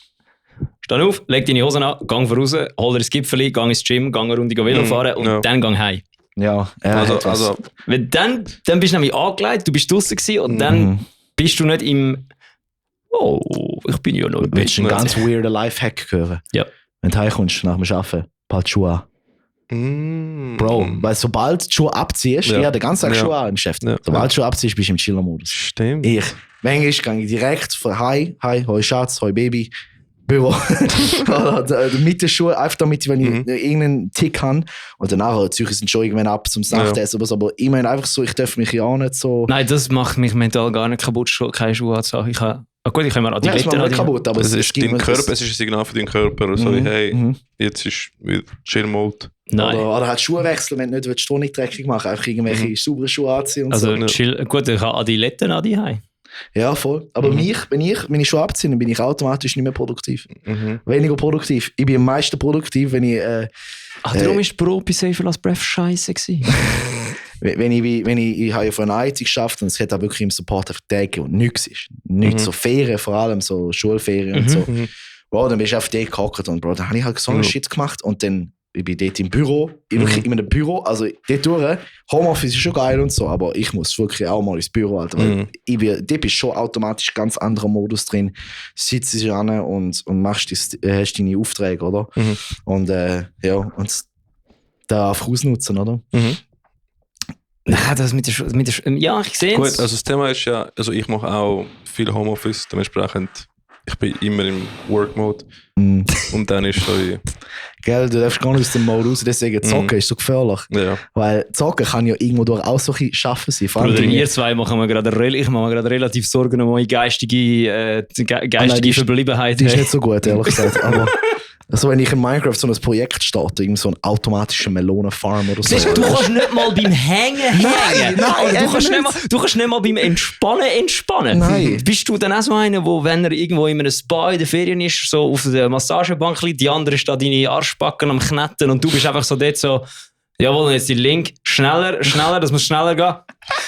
Steh auf, leg deine Hosen an, gang voraus, hol dir ein Gipfeli, gang ins Gym, gang eine Runde Velo fahren und dann gang heim. Ja, also wenn dann bist du nämlich angelegt, du bist draussen gewesen und dann bist du nicht im ich bin ja noch ein bisschen. Willst du einen ganz weirden Lifehack hören? Ja. Wenn du heimkommst nach dem Arbeiten, bald Schuhe an. Bro, weil sobald du Schuhe abziehst, ich habe den ganzen Tag Schuhe an im Geschäft. Sobald du Schuhe abziehst, bist du im Chiller-Modus. Stimmt. Manchmal gehe ich direkt von Hi, hoi Schatz, hoi Baby, Büro. Mit den Schuhen, einfach damit, wenn ich irgendeinen Tick habe. Und danach ziehe ich es schon irgendwann ab zum Nachtessen oder so. Aber ich meine einfach so, ich darf mich ja auch nicht so... Nein, das macht mich mental gar nicht kaputt, keine Schuhe anzuhaben. Ich kann mir Adiletten... das macht mich kaputt, aber es ist dein Körper, es ist ein Signal für deinen Körper. So wie, hey, jetzt ist wieder Chill-Mode. Oder halt Schuhe wechseln, wenn du nicht willst, nicht dreckig machen, einfach irgendwelche sauberen Schuhe anziehen und so. Gut, ich habe Adiletten an die Heim. Ja, voll. Aber wenn ich Schuhe abziehe, dann bin ich automatisch nicht mehr produktiv. Weniger produktiv. Ich bin am meisten produktiv, wenn ich... darum war Pro bei Safer Last Breath scheiße gewesen. Ich habe ja von einer IT geschafft und es hat auch wirklich im Support auf Tage und nichts ist. Nichts, so Ferien, vor allem so Schulferien und so. Bro, dann bist du auf die gehockt und Bro, dann habe ich halt so einen Shit gemacht und dann ich bin dort im Büro, wirklich in einem Büro, also dort durch, Homeoffice ist schon geil und so, aber ich muss wirklich auch mal ins Büro, Alter, weil dort bist schon automatisch ganz anderer Modus drin, sitzt dich an und hast deine Aufträge, oder? Und und da einfach ausnutzen, oder? Nein, das mit der ja, ich sehe es. Gut, also das Thema ist ja, also ich mache auch viel Homeoffice, dementsprechend ich bin immer im Work-Mode und dann ist so Gell, du darfst gar nicht aus dem Mode raus, deswegen Zocken ist so gefährlich. Ja. Weil Zocken kann ja irgendwo durch auch so ein Schaffen sein. Bruder, wir zwei machen mir gerade relativ Sorgen um meine geistige Verbliebenheit. Die ist nicht so gut, ehrlich gesagt. Aber also wenn ich in Minecraft so ein Projekt starte, so einen automatischen Melonenfarm oder so. Du kannst nicht mal beim Hängen hängen. Nein, du kannst nicht mal beim Entspannen. Nein. Bist du dann auch so einer, wo, wenn er irgendwo in einem Spa in den Ferien ist, so auf der Massagebank liegt, die andere steht deine Arschbacken am Knetten und du bist einfach so dort so, jawohl, jetzt die Link, schneller, das muss schneller gehen.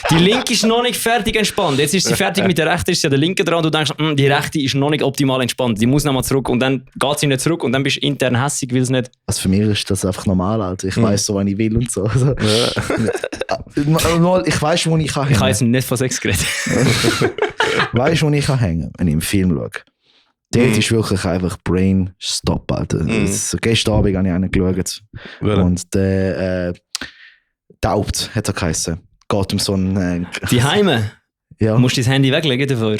Die linke ist noch nicht fertig entspannt. Jetzt ist sie fertig mit der rechten, ist sie an der linken dran und du denkst, die rechte ist noch nicht optimal entspannt. Die muss nochmal zurück und dann geht sie nicht zurück und dann bist du intern hässig, weil es nicht... Also für mich ist das einfach normal, Alter. Ich weiss so, wann ich will und so. Also, ich weiss, wo ich kann hängen. Ich habe jetzt nicht von Sex geredet. Weißt du, wo ich kann hängen, wenn ich einen Film schaue? Dort ist wirklich einfach Brain Stop, Alter. Gestern Abend habe ich einen geschaut. Und der Daubt hat er geheißen. Geht um so einen... Die Heime? Ja. Musst du das Handy weglegen dafür?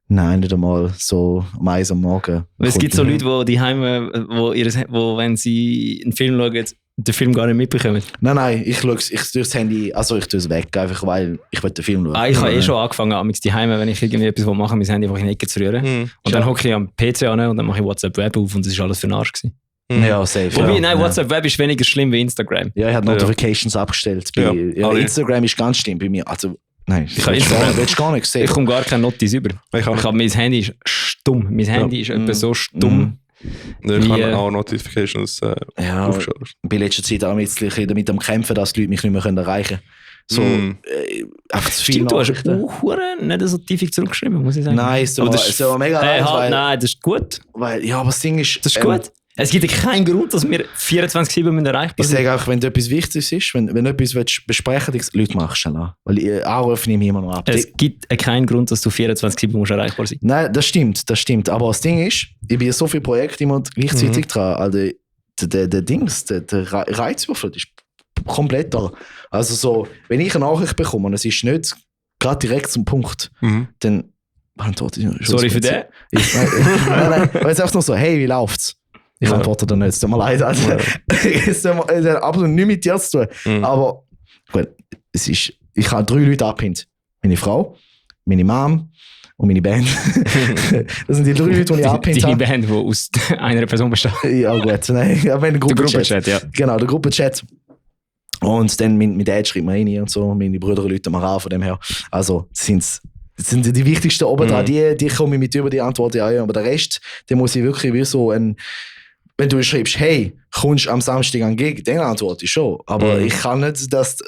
Nein, nicht einmal. So um 1 am Morgen. Weil es gibt so Leute, die Heime, wo wenn sie einen Film schauen, den Film gar nicht mitbekommen. Nein, ich tue das Handy, also ich tue es weg, einfach weil ich den Film schauen. Ich habe schon angefangen, die Heime, wenn ich irgendwie etwas mache, mein Handy einfach in die Ecke zu rühren. Und dann hocke ich am PC an und dann mache ich WhatsApp Web auf und das ist alles für den Arsch gewesen. Ja, safe. Wobei, nein, WhatsApp Web ist weniger schlimm wie Instagram. Ja, ich habe Notifications abgestellt. Instagram ist ganz schlimm bei mir. Also, nein, ich habe Instagram gar nicht gesehen. Ich komme gar keine Notiz über. Mein Handy ist stumm. Mein Handy ist etwa so stumm. Ich habe auch Notifications aufgeschaltet. Ich bin in letzter Zeit auch damit am Kämpfen, dass die Leute mich nicht mehr erreichen können. Einfach zu viel Nachrichten. Du hast auch nicht so tief zurückgeschrieben, muss ich sagen. Nein, ist aber mega leid. Nein, das ist gut. Aber das Ding ist... Das ist gut. Es gibt keinen Grund, dass wir 24/7 erreichbar sind. Ich sage auch, wenn etwas Wichtiges ist, wenn du etwas besprechen willst, Leute, mach schnell an. Weil Anrufe nehme ich immer noch ab. Es gibt keinen Grund, dass du 24/7 erreichbar sein musst. Nein, das stimmt. Aber das Ding ist, ich bin so viele Projekte immer gleichzeitig dran. Also der Reizwürfel ist komplett da. Also so, wenn ich eine Nachricht bekomme und es ist nicht gerade direkt zum Punkt, dann antworte ich nicht. Sorry für den. Nein, weil es einfach nur so, hey, wie läuft's? Ich antworte da nicht, es tut mir leid. Also, es hat absolut nichts mit dir zu tun. Aber gut, ich habe 3 Leute abgehängt. Meine Frau, meine Mom und meine Band. Das sind die 3 Leute, die ich abgehängt habe. Die Band, die aus einer Person besteht. Ja gut, nein, aber der Gruppenchat, ja. Genau, der Gruppenchat. Und dann mit Dad schreibt man rein und so, meine Brüder rufen mir an von dem her. Also das sind die wichtigsten oben dran, die komme ich mit über die Antwort an. Aber der Rest, den muss ich wirklich wie so wenn du schreibst, hey, kommst du am Samstag an Gig, dann antworte ich schon. Aber ich kann nicht, dass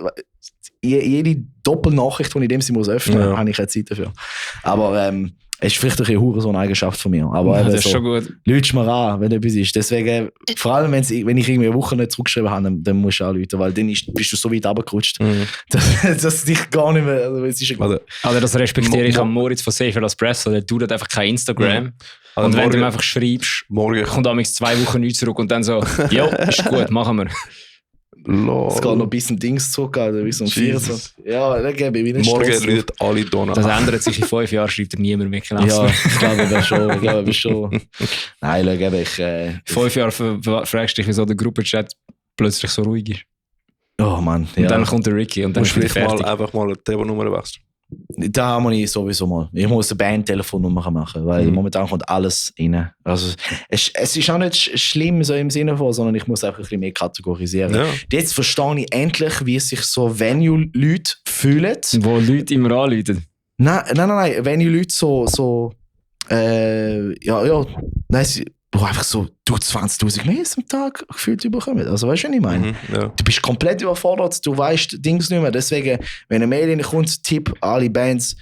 jede Doppelnachricht, die ich in dem Sinne öffnen muss, habe ich keine Zeit dafür. Aber es ist vielleicht ein bisschen so eine Eigenschaft von mir. Aber das ist schon gut. Lütst mir an, wenn etwas ist. Deswegen, vor allem, wenn ich irgendwie eine Woche nicht zurückgeschrieben habe, dann musst du anrufen, weil dann bist du so weit runtergerutscht, dass dich gar nicht mehr... Also das respektiere ich an Moritz von Safer Espresso, der tut einfach kein Instagram. Also und wenn du ihm einfach schreibst, kommt damals 2 Wochen nicht zurück und dann so, ja, ist gut, machen wir. Es geht noch bis ein Dings zurück, Alter, bis um 24. Ja, dann gebe ich wieder Morgen lädt alle Donner. Das ändert sich in 5 Jahren, schreibt niemand mehr. Ja, ich glaube das schon. Nein, schau, ich... 5 Jahre fragst du dich, wieso der Gruppenchat plötzlich so ruhig ist. Oh Mann, ja. Und dann kommt der Ricky und dann ist vielleicht einfach mal eine Telefonnummer wechseln. Da muss ich sowieso mal. Ich muss eine Band-Telefonnummer machen, weil momentan kommt alles rein. Also, es ist auch nicht schlimm so im Sinne von, sondern ich muss einfach ein bisschen mehr kategorisieren. Ja. Jetzt verstehe ich endlich, wie sich so Venue-Leute fühlen. Wo Leute immer anrufen. Nein. Venue-Leute wo einfach so 20.000 Mails am Tag gefühlt überkommen. Also weißt du, was ich meine? Du bist komplett überfordert, du weißt Dings nicht mehr. Deswegen, wenn eine Mail reinkommt, Tipp alle Bands,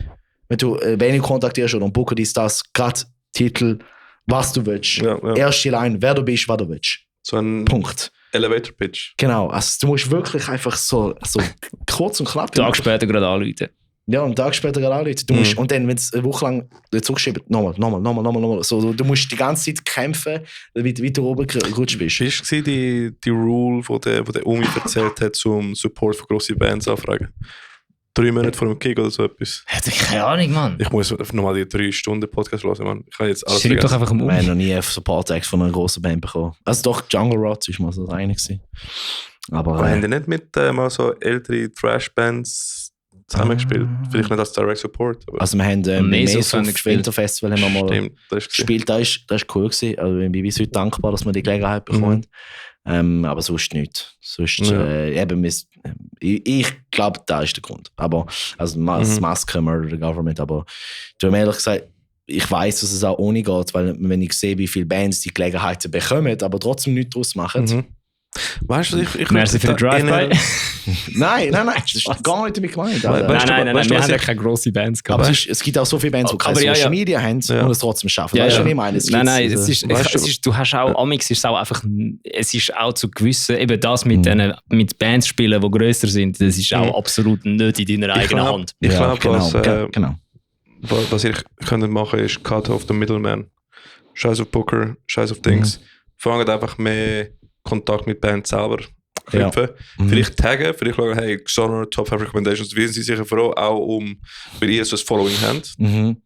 wenn du Venue kontaktierst oder buchen das, gerade Titel, was du willst. Ja. Erste Line, wer du bist, was du willst. So ein Punkt. Elevator Pitch. Genau, also du musst wirklich einfach so kurz und knapp... Tag später gerade anrufen. Ja, einen Tag später gerade anrufen. Du musst, und dann, wenn es eine Woche lang zurückschreibt, nochmal. So, du musst die ganze Zeit kämpfen, wie du oben gerutscht bist. Wie war die Rule, die der Umi erzählt hat, zum Support von grossen Bands anfragen? 3 Monate vor dem Gig oder so etwas? Hätte ich keine Ahnung, Mann. Ich muss nochmal die 3 Stunden Podcast hören, Mann. Ich kann jetzt alles vergessen. Doch einfach Wir haben noch nie Support-Acts von einer grossen Band bekommen. Also doch, Jungle Rods ist mal so das eine gewesen. Aber haben die nicht mit mal so ältere Trash-Bands zusammengespielt? Vielleicht nicht als Direct Support. Aber also wir haben Mesos Winterfestival haben wir mal gespielt. Das war cool gewesen. Also ich bin bis heute dankbar, dass wir die Gelegenheit bekommen. Aber sonst nicht. Sonst, ich glaube, das ist der Grund. Aber also Massacre, Murder the Government. Aber du hast mir ehrlich gesagt, ich weiss, dass es auch ohne geht, weil wenn ich sehe, wie viele Bands die Gelegenheiten bekommen, aber trotzdem nichts daraus machen. Weißt du, ich merci für den Drive-By. Nein, das ist gar nicht damit gemeint. Nein, wir haben ja keine grossen Bands gehabt. Aber es gibt auch so viele Bands, die keine Social Media haben und es trotzdem schaffen. Weißt du, was ich meine? Nein, du hast auch, amix ist auch einfach, es ist auch zu gewissen, eben das mit Bands spielen, die grösser sind, das ist auch absolut nicht in deiner eigenen Hand. Ich glaube, was ihr könnt machen, ist Cut off the Middleman. scheiß auf Booker, scheiß auf Dings. Fangen einfach mehr Kontakt mit Bands selber knüpfen. Vielleicht taggen, vielleicht schauen, hey, Xoner, Top 5 Recommendations, wissen sie sicher froh, auch weil ihr so ein Following habt,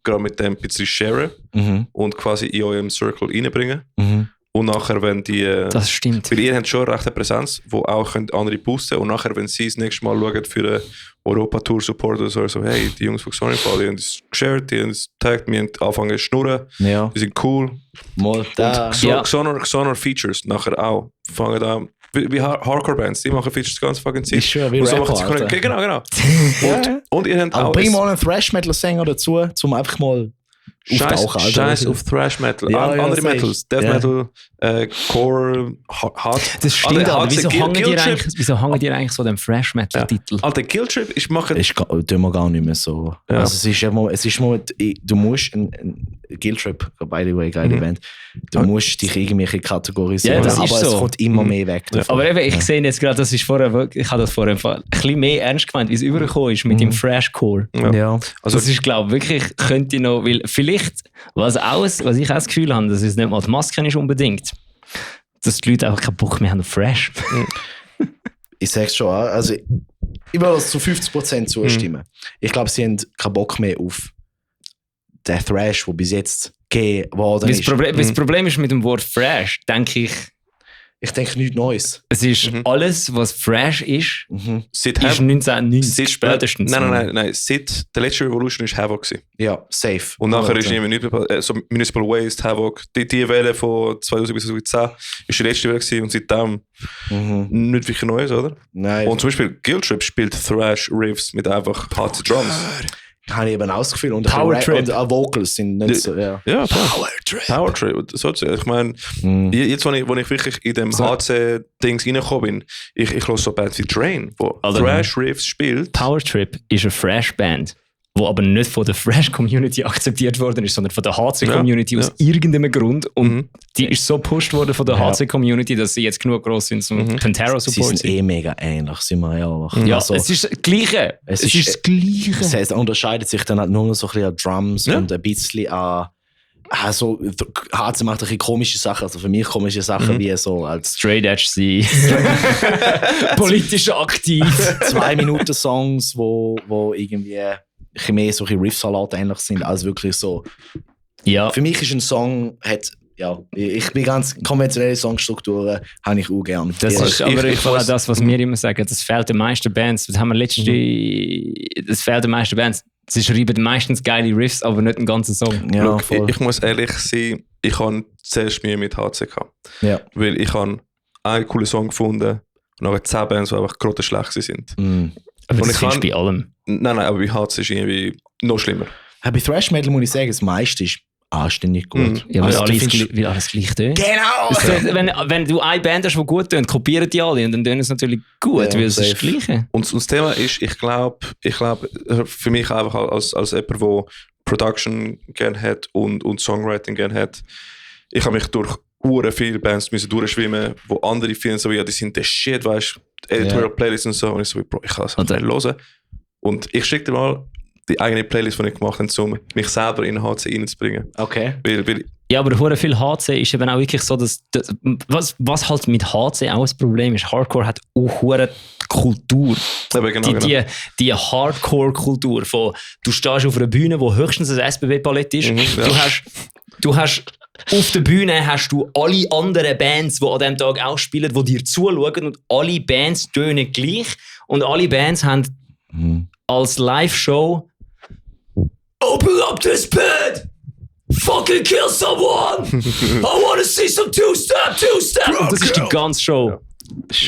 gerade mit dem ein bisschen sharen und quasi in eurem Circle reinbringen. Und nachher, wenn die... das stimmt. Weil ihr habt schon recht eine Präsenz, wo auch andere boosten und nachher, wenn sie das nächste Mal schauen für eine Europa-Tour-Support oder so, hey, die Jungs von Xonify, die haben es geshared, die haben es getaggt, wir haben angefangen zu schnurren, die sind cool. Xoner Features nachher auch, fangen an, wie Hardcore-Bands, die machen Features ganz fucking Zeit. Ist schön, wie Rapper, Genau. Und ihr habt auch... bring mal einen Thrash-Metal-Sänger dazu, um einfach mal... Scheiß auf Thrash Metal, andere Metals, Death Metal, Core, Hard. Das stimmt, aber wieso hängen die eigentlich so dem Thrash Metal Titel? Alter, Killtrip, ich mache... Das tun wir gar nicht mehr so. Ja. Also es ist mal, du musst ein Killtrip, by the way, geile Band, du musst dich irgendwie kategorisieren, aber es kommt immer mehr weg davon. Aber eben, ich sehe jetzt gerade, ich habe das vorher ein bisschen mehr ernst gemeint, wie es übergekommen ist mit dem Thrashcore. Ja. Also das ist, glaube ich, wirklich, könnte noch, weil vielleicht, was ich auch das Gefühl habe, dass es nicht mal die Maske ist unbedingt, dass die Leute einfach keinen Bock mehr haben auf Thrash. Ich sage es schon, also ich würde zu 50% zustimmen. Ich glaube, sie haben keinen Bock mehr auf den Thrash, der bis jetzt gegeben worden ist. Das Problem ist mit dem Wort Thrash, denke ich... Ich denke nichts Neues. Es ist alles, was Thrash ist, ist 1990 spätestens. Nein. Seit der letzte Revolution war Havoc. Ja, safe. Und nachher ist immer so Municipal Waste, Havoc. Die Welle von 2000 bis 2010 ist die letzte Welle und seitdem nicht wirklich Neues, oder? Nein. Und zum Beispiel Guilt Trip spielt Thrash Riffs mit einfach harte Drums. Habe ich eben auch das Gefühl. Und Power Trip. Und auch Vocals sind nicht so, ja. Power Trip. Ich meine, jetzt, wo ich wirklich in dem HC-Dings reingekommen bin, ich höre so Bands wie Drain, wo Thrash Riffs spielt. Power Trip ist eine Thrash-Band, die aber nicht von der Thrash-Community akzeptiert worden ist, sondern von der HC-Community aus irgendeinem Grund. Und die ist so gepusht worden von der HC-Community, dass sie jetzt genug gross sind zum Pantera-Support. Sie sind mega ähnlich, sind wir ehrlich. Ja, also, es ist das Gleiche. Es ist das Gleiche. Das heißt, es unterscheidet sich dann halt nur so ein bisschen an Drums und ein bisschen an... Also, HC macht ein bisschen komische Sachen, also für mich komische Sachen wie so als... Straight Edge sein. Politisch aktiv. 2-Minuten-Songs, wo irgendwie... mehr so Riff-Salat ähnlich sind, als wirklich so. Ja. Für mich ist ein Song, ich bin ganz konventionelle Songstrukturen, habe ich auch gern. Das ist aber das, was wir immer sagen, das fehlt den meisten Bands. Das haben wir das fehlt den meisten Bands. Sie schreiben meistens geile Riffs, aber nicht einen ganzen Song. Ja, Look, ich muss ehrlich sein, ich habe zuerst Mühe mit HC gehabt. Ja. Weil ich habe einen coolen Song gefunden und nachher 10 Bands, die einfach grottenschlecht sind. Aber das findest du bei allem. Nein, aber bei HC ist irgendwie noch schlimmer. Bei Thrash Metal muss ich sagen, das meiste ist anständig gut. Ja, weil alles gleich tönt. Genau! Wenn du eine Band hast, die gut tönt, kopieren die alle und dann tönt es natürlich gut, weil es ist das Gleiche. Und das Thema ist, ich glaube, für mich einfach als jemand, der Production gerne hat und Songwriting gerne hat, ich habe mich durch viele Bands müssen durchschwimmen, wo andere finden so, ja, die sind der Shit, weißt du, Editorial Playlist und so. Und ich so, Bro, ich kann das nicht hören. Und ich schicke dir mal die eigene Playlist, die ich gemacht habe, um mich selber in HC reinzubringen. Okay. Weil ja, aber hure viel HC ist eben auch wirklich so, dass was halt mit HC auch ein Problem ist. Hardcore hat auch hure Kultur. Genau. Die Hardcore-Kultur von, du stehst auf einer Bühne, wo höchstens ein SBB-Palett ist. Du hast auf der Bühne hast du alle anderen Bands, die an diesem Tag auch spielen, die dir zuschauen und alle Bands tönen gleich und alle Bands haben als Live-Show Open up this bed! Fucking kill someone! I wanna see some two-step! Und das ist die ganze Show. Ja.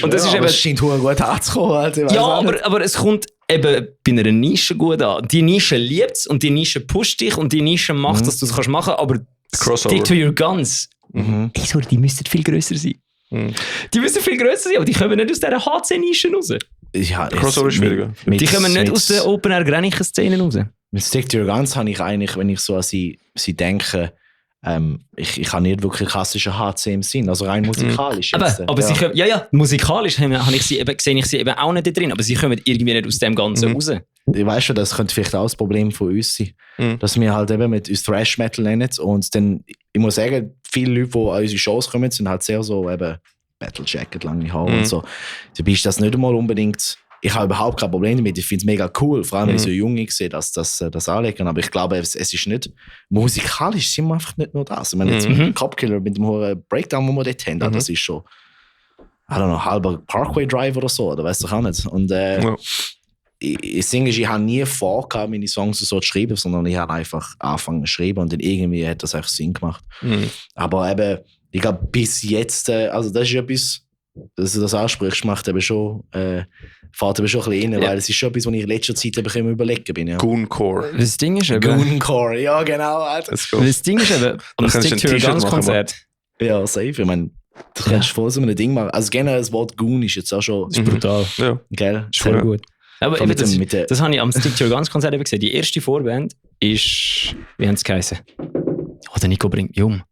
Und das ist eben... Es scheint gut anzukommen. Also ja, aber es kommt eben bei einer Nische gut an. Die Nische liebt es und die Nische pusht dich und die Nische macht, dass du es machen kannst, aber stick to your guns. Sorry, die müssten viel grösser sein. Die müssen viel grösser sein, aber die kommen nicht aus dieser HC-Nische raus. Ja, Crossover ist schwieriger. Die kommen nicht aus der Open-Air-Grenichen-Szene raus. Mit Stick to Your Guns habe ich eigentlich, wenn ich so an sie denke, ich habe nicht wirklich klassischen HC im Sinn, also rein musikalisch. Aber sie kommen, musikalisch sehe ich sie eben auch nicht da drin, aber sie kommen irgendwie nicht aus dem Ganzen raus. Ich weiss schon, das könnte vielleicht auch das Problem von uns sein, dass wir halt eben mit uns Thrash Metal nennen und dann ich muss sagen, viele Leute, die an unsere Shows kommen, sind halt sehr so eben Battle Jacket, lange Haare und so. Dabei ist das nicht einmal unbedingt... Ich habe überhaupt kein Problem damit. Ich finde es mega cool, vor allem wenn ich so jung sehe, dass das anlegen. Aber ich glaube, es ist nicht... Musikalisch sind wir einfach nicht nur das. Ich meine, jetzt mit dem Copkiller, mit dem hohen Breakdown, den wir dort haben, das ist schon... I don't know, halber Parkway Drive oder so, oder weißt du auch nicht. Und ich habe nie vor, meine Songs so zu schreiben, sondern ich habe einfach angefangen zu schreiben und dann irgendwie hat das einfach Sinn gemacht. Aber eben, ich glaube, bis jetzt, also das ist etwas, dass du das ansprichst, macht eben schon, fährt eben schon ein bisschen rein, weil es ist schon etwas, was ich in letzter Zeit eben immer überlegen bin. Ja. Gooncore. Das Ding ist eben... Gooncore, ja genau. Das Ding ist eben, am Stick to Your Guns Konzert. Ja, safe, ich meine, du kannst voll so ein Ding machen. Also generell das Wort Goon ist jetzt auch schon... Das ist brutal. Ja. Gell? Sehr gut. Aber eben das habe ich am Stick to Your Guns Konzert eben gesehen. Die erste Vorband ist... Wie haben sie geheißen? Oh, der Nico bringt mich um.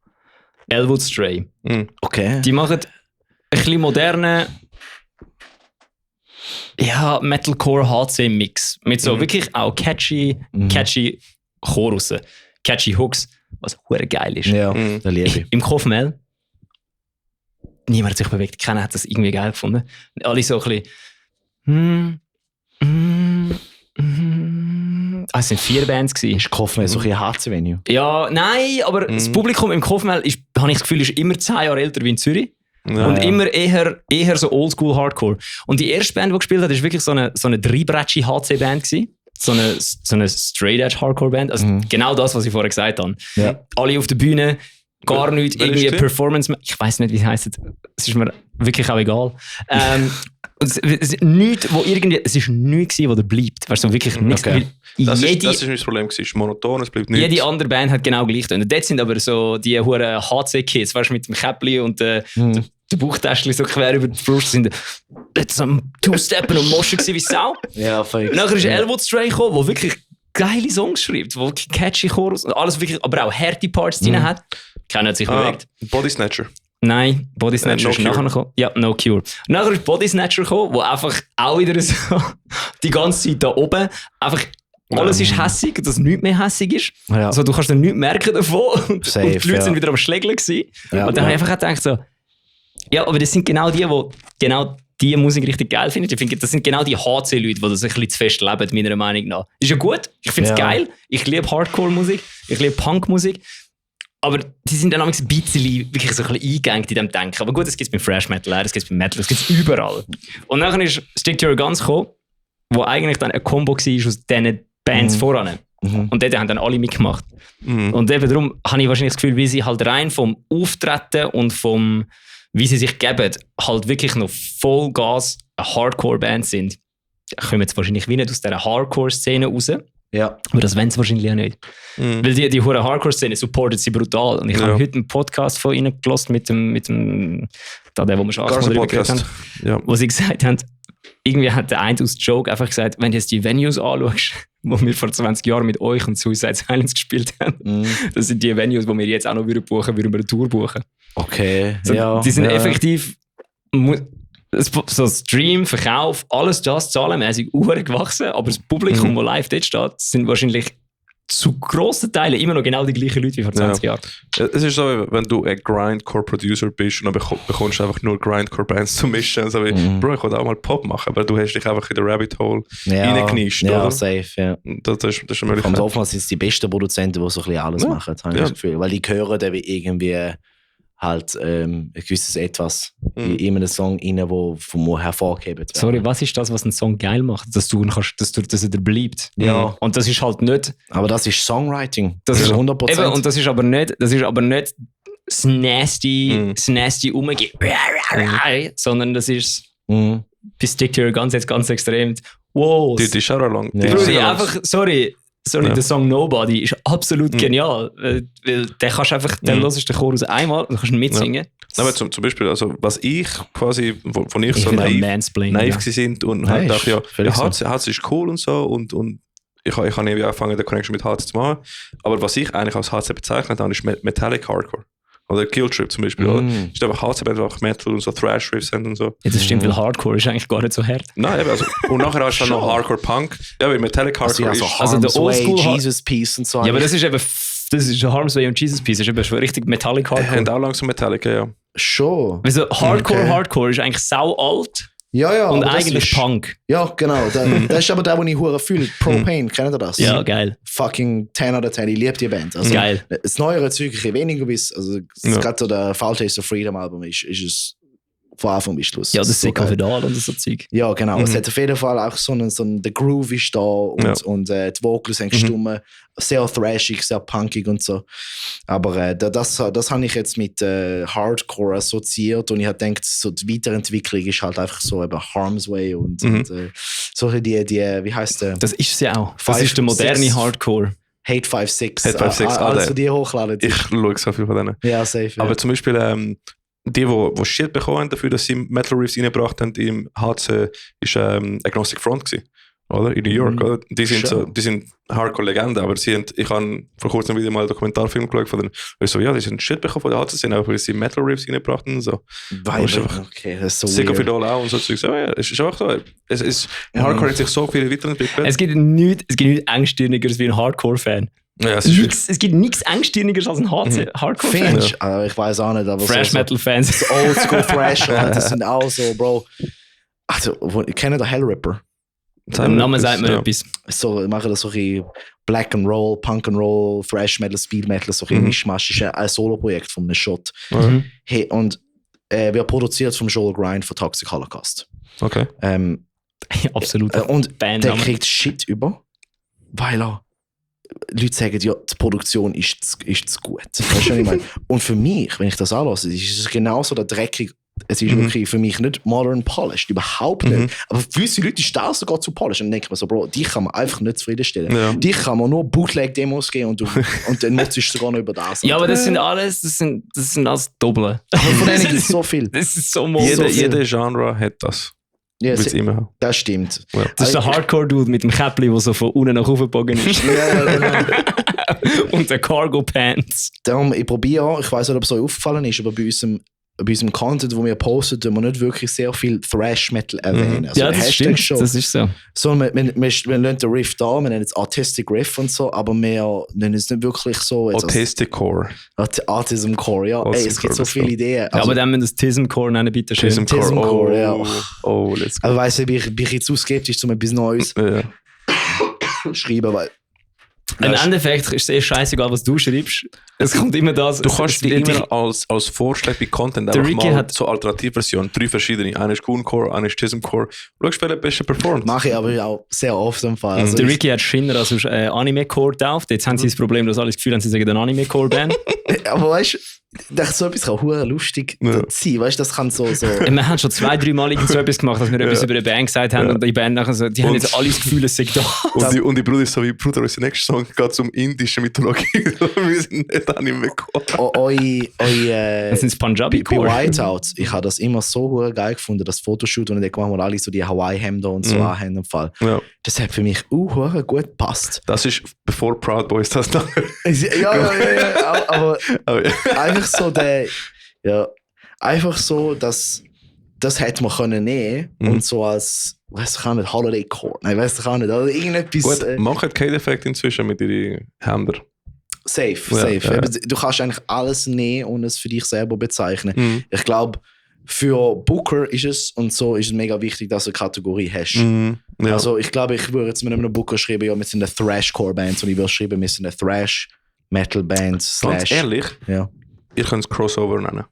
Elwood Stray. Okay. Die machen ein bisschen moderne... Ja, Metalcore HC-Mix. Mit so wirklich auch catchy Chorussen. Catchy Hooks. Was verdammt geil ist. Ja, da liebe ich. Im Kofmel. Niemand hat sich bewegt. Keiner hat das irgendwie geil gefunden. Alle so ein bisschen... es sind 4 Bands gewesen. Ist Kofmel so ein HC-Venue? Ja, nein, aber das Publikum im Kofmel ist, habe ich das Gefühl, ist immer 10 Jahre älter wie in Zürich. Ja, und immer eher so Oldschool Hardcore. Und die erste Band, die gespielt hat, war wirklich so eine 3-Brätschi HC-Band gewesen. So eine Straight-Edge-Hardcore-Band. Also genau das, was ich vorher gesagt habe. Ja. Alle auf der Bühne, gar nichts, irgendwie eine Performance. Ich weiss nicht, wie es heisst. Es ist mir wirklich auch egal. Es ist nichts, wo da bleibt. Weißt du, wirklich nichts. Okay. Das ist mein Problem. Es ist monoton, es bleibt nichts. Jede andere Band hat genau gleich. Und dort sind aber so die huren HC-Kids, weißt du, mit dem Käppli und der Bauchtäschchen so quer über die Brust sind jetzt am Two-Steppen und Moschen wie Sau. Ja, fake. Und nachher ist Elwood Stray gekommen, der wirklich geile Songs schreibt, wo catchy Chorus und alles wirklich, aber auch harte Parts drin hat. Keiner hat sich bewegt. Body Snatcher. Nein, Body Snatcher ist nachher gekommen. Ja, No Cure. Nachher ist Body Snatcher gekommen, wo einfach auch wieder so die ganze Zeit da oben einfach alles ist hässig, dass nichts mehr hässig ist. Ja. Also, du kannst dann nichts merken davon. Safe, und die Leute sind wieder am Schlägeln gewesen. Ja, und dann habe ich einfach gedacht so, ja, aber das sind genau die genau die Musik richtig geil finden. Ich finde, das sind genau die HC-Leute, die das ein bisschen zu fest leben, meiner Meinung nach. Ist ja gut, ich finde es geil. Ich liebe Hardcore-Musik, ich liebe Punk-Musik. Aber die sind dann auch ein bisschen wirklich so ein bisschen eingegangen in diesem Denken. Aber gut, das gibt es beim Thrash Metal, das gibt es beim Metal, das gibt es überall. Und dann ist Stick to Your Guns gekommen, wo eigentlich dann ein Combo war aus diesen Bands voran. Und dort haben dann alle mitgemacht. Und eben darum habe ich wahrscheinlich das Gefühl, wie sie halt rein vom Auftreten und vom, wie sie sich geben, halt wirklich noch Vollgas eine Hardcore-Band sind. Da kommen jetzt wahrscheinlich wie nicht aus dieser Hardcore-Szene raus. Ja. Aber das wollen sie wahrscheinlich auch nicht. Weil die hure Hardcore-Szene supportet sie brutal. Und ich habe heute einen Podcast von ihnen gehört mit dem wo wir schon darüber geredet haben, wo sie gesagt haben, irgendwie hat der eine aus Joke einfach gesagt, wenn du jetzt die Venues anschaust, wo wir vor 20 Jahren mit euch und Suicide Silence gespielt haben, das sind die Venues, die wir jetzt auch noch würden wir eine Tour buchen. Okay, so, die sind effektiv so Stream, Verkauf, alles das zahlenmäßig gewachsen, aber das Publikum, das live dort steht, sind wahrscheinlich zu grossen Teilen immer noch genau die gleichen Leute wie vor 20 Jahren. Es ist so, wenn du ein Grindcore-Producer bist und dann bekommst du einfach nur Grindcore-Bands zu mischen. So wie, Bro, ich wollte auch mal Pop machen, aber du hast dich einfach in den Rabbit Hole reingeknischt. Ja, oder? Safe, ja. Das ist eine Möglichkeit. Oftmals sind es die besten Produzenten, die so ein bisschen alles machen, habe ich das Gefühl. Weil die hören dann irgendwie halt ein gewisses Etwas in einem Song rein, wo vom hervorgehoben wird. Sorry, was ist das, was einen Song geil macht? Dass er dir bleibt. Ja. Und das ist halt nicht... Aber das ist Songwriting. Das ist 100%. Eben, und das ist aber nicht das nasty Umgehen. Sondern das ist... Bis Stick to Your Guns jetzt ganz extrem... Wow. Die ist auch lang. Sorry, der Song Nobody ist absolut genial. Weil den kannst einfach, den hörst du den Chorus einmal und kannst ihn mitsingen. Ja. Aber zum Beispiel, also, was ich quasi, von ich so naiv sind und halt dachte, HC ist cool und so und ich habe irgendwie angefangen, den Connection mit HC zu machen. Aber was ich eigentlich als HC bezeichnet habe, ist Metallic Hardcore. Oder Guilt Trip zum Beispiel. Ist einfach HC-Band, einfach Metal und so Thrash-Riffs und so. Ja, das stimmt, weil Hardcore ist eigentlich gar nicht so hart. Nein, eben, also, und nachher hast du dann noch Hardcore-Punk. Ja, weil Metallic Hardcore ist... Also der Oldschool Jesus Peace und so. Ja, aber das ist eben Das ist Harm's und Jesus Piece. Das ist eben schon richtig Metallic Hardcore. Und auch langsam Metallica, ja. Schon. Also Hardcore ist eigentlich sau alt. Ja, und eigentlich Punk. Ja, genau. Das ist aber der, den ich hure fühle. Propane, kennt ihr das? Ja, geil. Fucking 10 out of 10, ich liebe die Band. Also, geil. Das neuere Zeug, ich weniger bis, also gerade so der Fall Taste of Freedom Album ist es von Anfang bis Schluss. Ja, das ist so sehr Pedal und so Zeug. Ja, genau. Es hat auf jeden Fall auch so einen der Groove ist da und die Vocals sind stumm, sehr thrashig, sehr punkig und so. Aber das habe ich jetzt mit Hardcore assoziiert und ich habe gedacht, so die Weiterentwicklung ist halt einfach so eben Harm's Way und so die, wie heißt der? Das ist es ja auch. Das ist der moderne Hardcore. Hate 56. Hate 56, also die hochladen. Ich schaue so viel von denen. Ja, safe. Ja. Aber zum Beispiel die Shit bekommen haben dafür, dass sie Metal Riffs reingebracht haben im HC, ist Agnostic Front gewesen, oder? In New York, oder? Die sind Hardcore-Legenden, aber ich habe vor kurzem wieder mal einen Dokumentarfilm geschaut von denen, ich so, ja, die sind Shit bekommen von der HC, aber weil sie Metal Riffs reingebracht haben und so. Okay, das ist so Sick of It All auch und so Zeug. So, ja, es ist auch so. Hardcore hat sich so viel weiterentwickelt. Es gibt nichts Engstirnigeres wie ein Hardcore-Fan. Ja, es gibt nichts Engstirnigeres als ein Hardcore-Fan. Ja. Ich weiß auch nicht, aber Thrash-Metal-Fans. So Oldschool-Thrash, das sind auch so, Bro. Also, ich kenne den Hellripper. Der Name sagt mir etwas. So, ich mache das so ein Black and Roll, Punk and Roll, Thrash Metal, Speed Metal, so ein Mischmasch. Das ist ein Solo-Projekt von einem Shot. Hey, und wird produziert vom Joel Grind von Toxic Holocaust. Okay. Absolut. Und der kriegt Shit über, weil Leute sagen, ja, die Produktion ist zu gut. Weißt du, was ich meine? Und für mich, wenn ich das anlasse, ist es genauso der dreckig. Es ist wirklich für mich nicht modern polished, überhaupt nicht. Aber für gewisse Leute ist das sogar zu polished. Und dann denke ich mir so, Bro, dich kann man einfach nicht zufriedenstellen. Ja. Dich kann man nur Bootleg-Demos geben und dann nutzt du sogar noch über das. Ja, aber das sind alles Doppel. Aber von denen gibt es so viel. Das ist so jeder Genre hat das. Ja, das stimmt. Ja. Das ist der Hardcore-Dude mit dem Käppli, der so von unten nach oben gebogen ist. Und der Cargo-Pants. Darum, ich probiere, ich weiß nicht, ob es euch aufgefallen ist, aber bei unserem Content, wo wir posten, tun wir nicht wirklich sehr viel Thrash-Metal erwähnen. Also ja, das stimmt. Schon. Das ist so. So, wir nennen den Riff da, wir nennen es Artistic Riff und so, aber wir nennen es nicht wirklich so. Artistic Core. Artism Core, ja. Ey, es gibt so viele Ideen. Also, ja, aber dann müssen wir das Tism Core nennen, bitte schön. Tism Core, ja. Oh, let's go. Also, weißt du, bin ich zu skeptisch, um etwas Neues schreiben, weil. Im Endeffekt ist es sehr scheißegal, was du schreibst. Es kommt immer das. Du kannst immer als Vorschlag bei Content einfach mal so Alternativversionen, 3 verschiedene. Eine ist Cooncore, eine ist Tismcore. Schau, wer am besten performt. Mache ich aber auch sehr oft im Fall. Also der Ricky hat Schinner als Anime-Core getauft. Jetzt haben sie das Problem, dass alle das Gefühl haben, sie sagen eine Anime-Core-Band. Aber weißt du, so etwas kann hure lustig sein. Weißt du, das kann so. Wir haben schon 2-3 Mal so etwas gemacht, dass wir etwas über eine Band gesagt haben und die Band nachher so, die haben jetzt alle das Gefühl, es sei da. Und die Bruder ist so wie Bruder, unser nächster Song geht zum indischen Mythologie. Wir sind nicht Anime-Core. Das sind Punjabi bei Whiteouts, ich habe das immer so hure geil gefunden, das Fotoshoot und dann machen wir alle so die Hawaii-Hemder und so anhaben im Fall. Ja. Das hat für mich hure gut gepasst. Das ist bevor Proud Boys das noch. Ja, aber einfach so einfach so, dass das hätte man können nehmen und so als, weiß ich auch nicht, Holiday Core. Nein, weiß ich auch nicht. Also irgendetwas. Gut, man hat keinen Effekt inzwischen mit ihren Händern. Safe. Ja. Du kannst eigentlich alles nehmen und es für dich selber bezeichnen. Ich glaube, für Booker ist es mega wichtig, dass du eine Kategorie hast. Ja. Also ich glaube, ich würde jetzt mit einem Booker schreiben, ja, wir sind eine Thrash-Core-Band und ich würde schreiben, wir sind eine Thrash-Metal-Band. Ganz ehrlich, ja. Ihr könnt es Crossover nennen.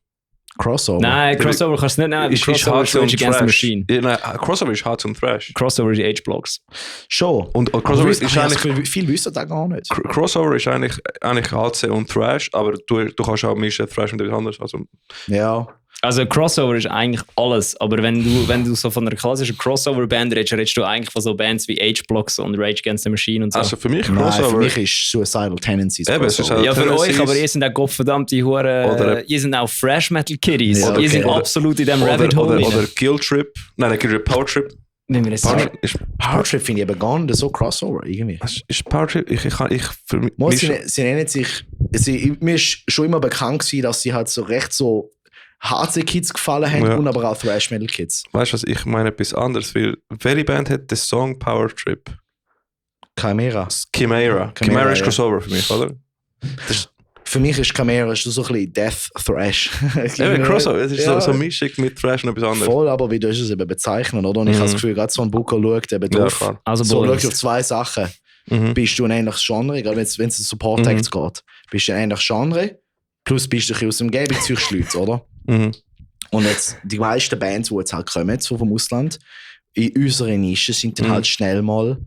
Crossover? Nein, Crossover kannst du nicht nennen. Crossover ist Rage Against the Machine. Ja, Crossover ist HC und Thrash. Crossover ist die H-Blocks. Schon. Und Crossover ist eigentlich... Viel wissen da gar nicht. Crossover ist eigentlich HC und Thrash, aber du kannst auch mischen Thrash und etwas anderes. Also. Ja. Also Crossover ist eigentlich alles, aber wenn du so von einer klassischen Crossover-Band redest du eigentlich von so Bands wie H-Blocks und Rage Against the Machine und so. Also für mich Crossover... Nein, für mich ist Suicidal Tendencies. Ja, für euch, aber ihr sind auch gottverdammte Hure... Ihr sind auch Fresh-Metal-Kiddies. Ja, okay. Ihr sind absolut in diesem Rabbit Hole. Oder Guilt Trip. Nein, Power Trip. Power Trip finde ich aber gar nicht so Crossover irgendwie. Ist Power Trip? Sie nennen sich... Mir ist schon immer bekannt gewesen, dass sie halt so recht so... HC-Kids gefallen haben und aber auch Thrash-Metal-Kids. Weißt du was, ich meine etwas anderes, weil welche Band hat den Song Power Trip? Chimera ist Crossover für mich, oder? Für mich ist Chimera so ein bisschen Death Thrash. Crossover, es ist so Mischung mit Thrash und etwas anderes. Voll, aber wie du es eben bezeichnen, oder? Und ich habe das Gefühl, gerade so ein Booker schaut eben drauf. Also so schaut auf 2 Sachen. Bist du ein ähnliches Genre, gerade wenn es um Support-Acts geht, bist du ein ähnliches Genre, plus bist du ein bisschen aus dem Umgebung Leute, oder? Und jetzt, die meisten Bands, die jetzt halt kommen, so vom Ausland, in unserer Nische sind dann halt schnell mal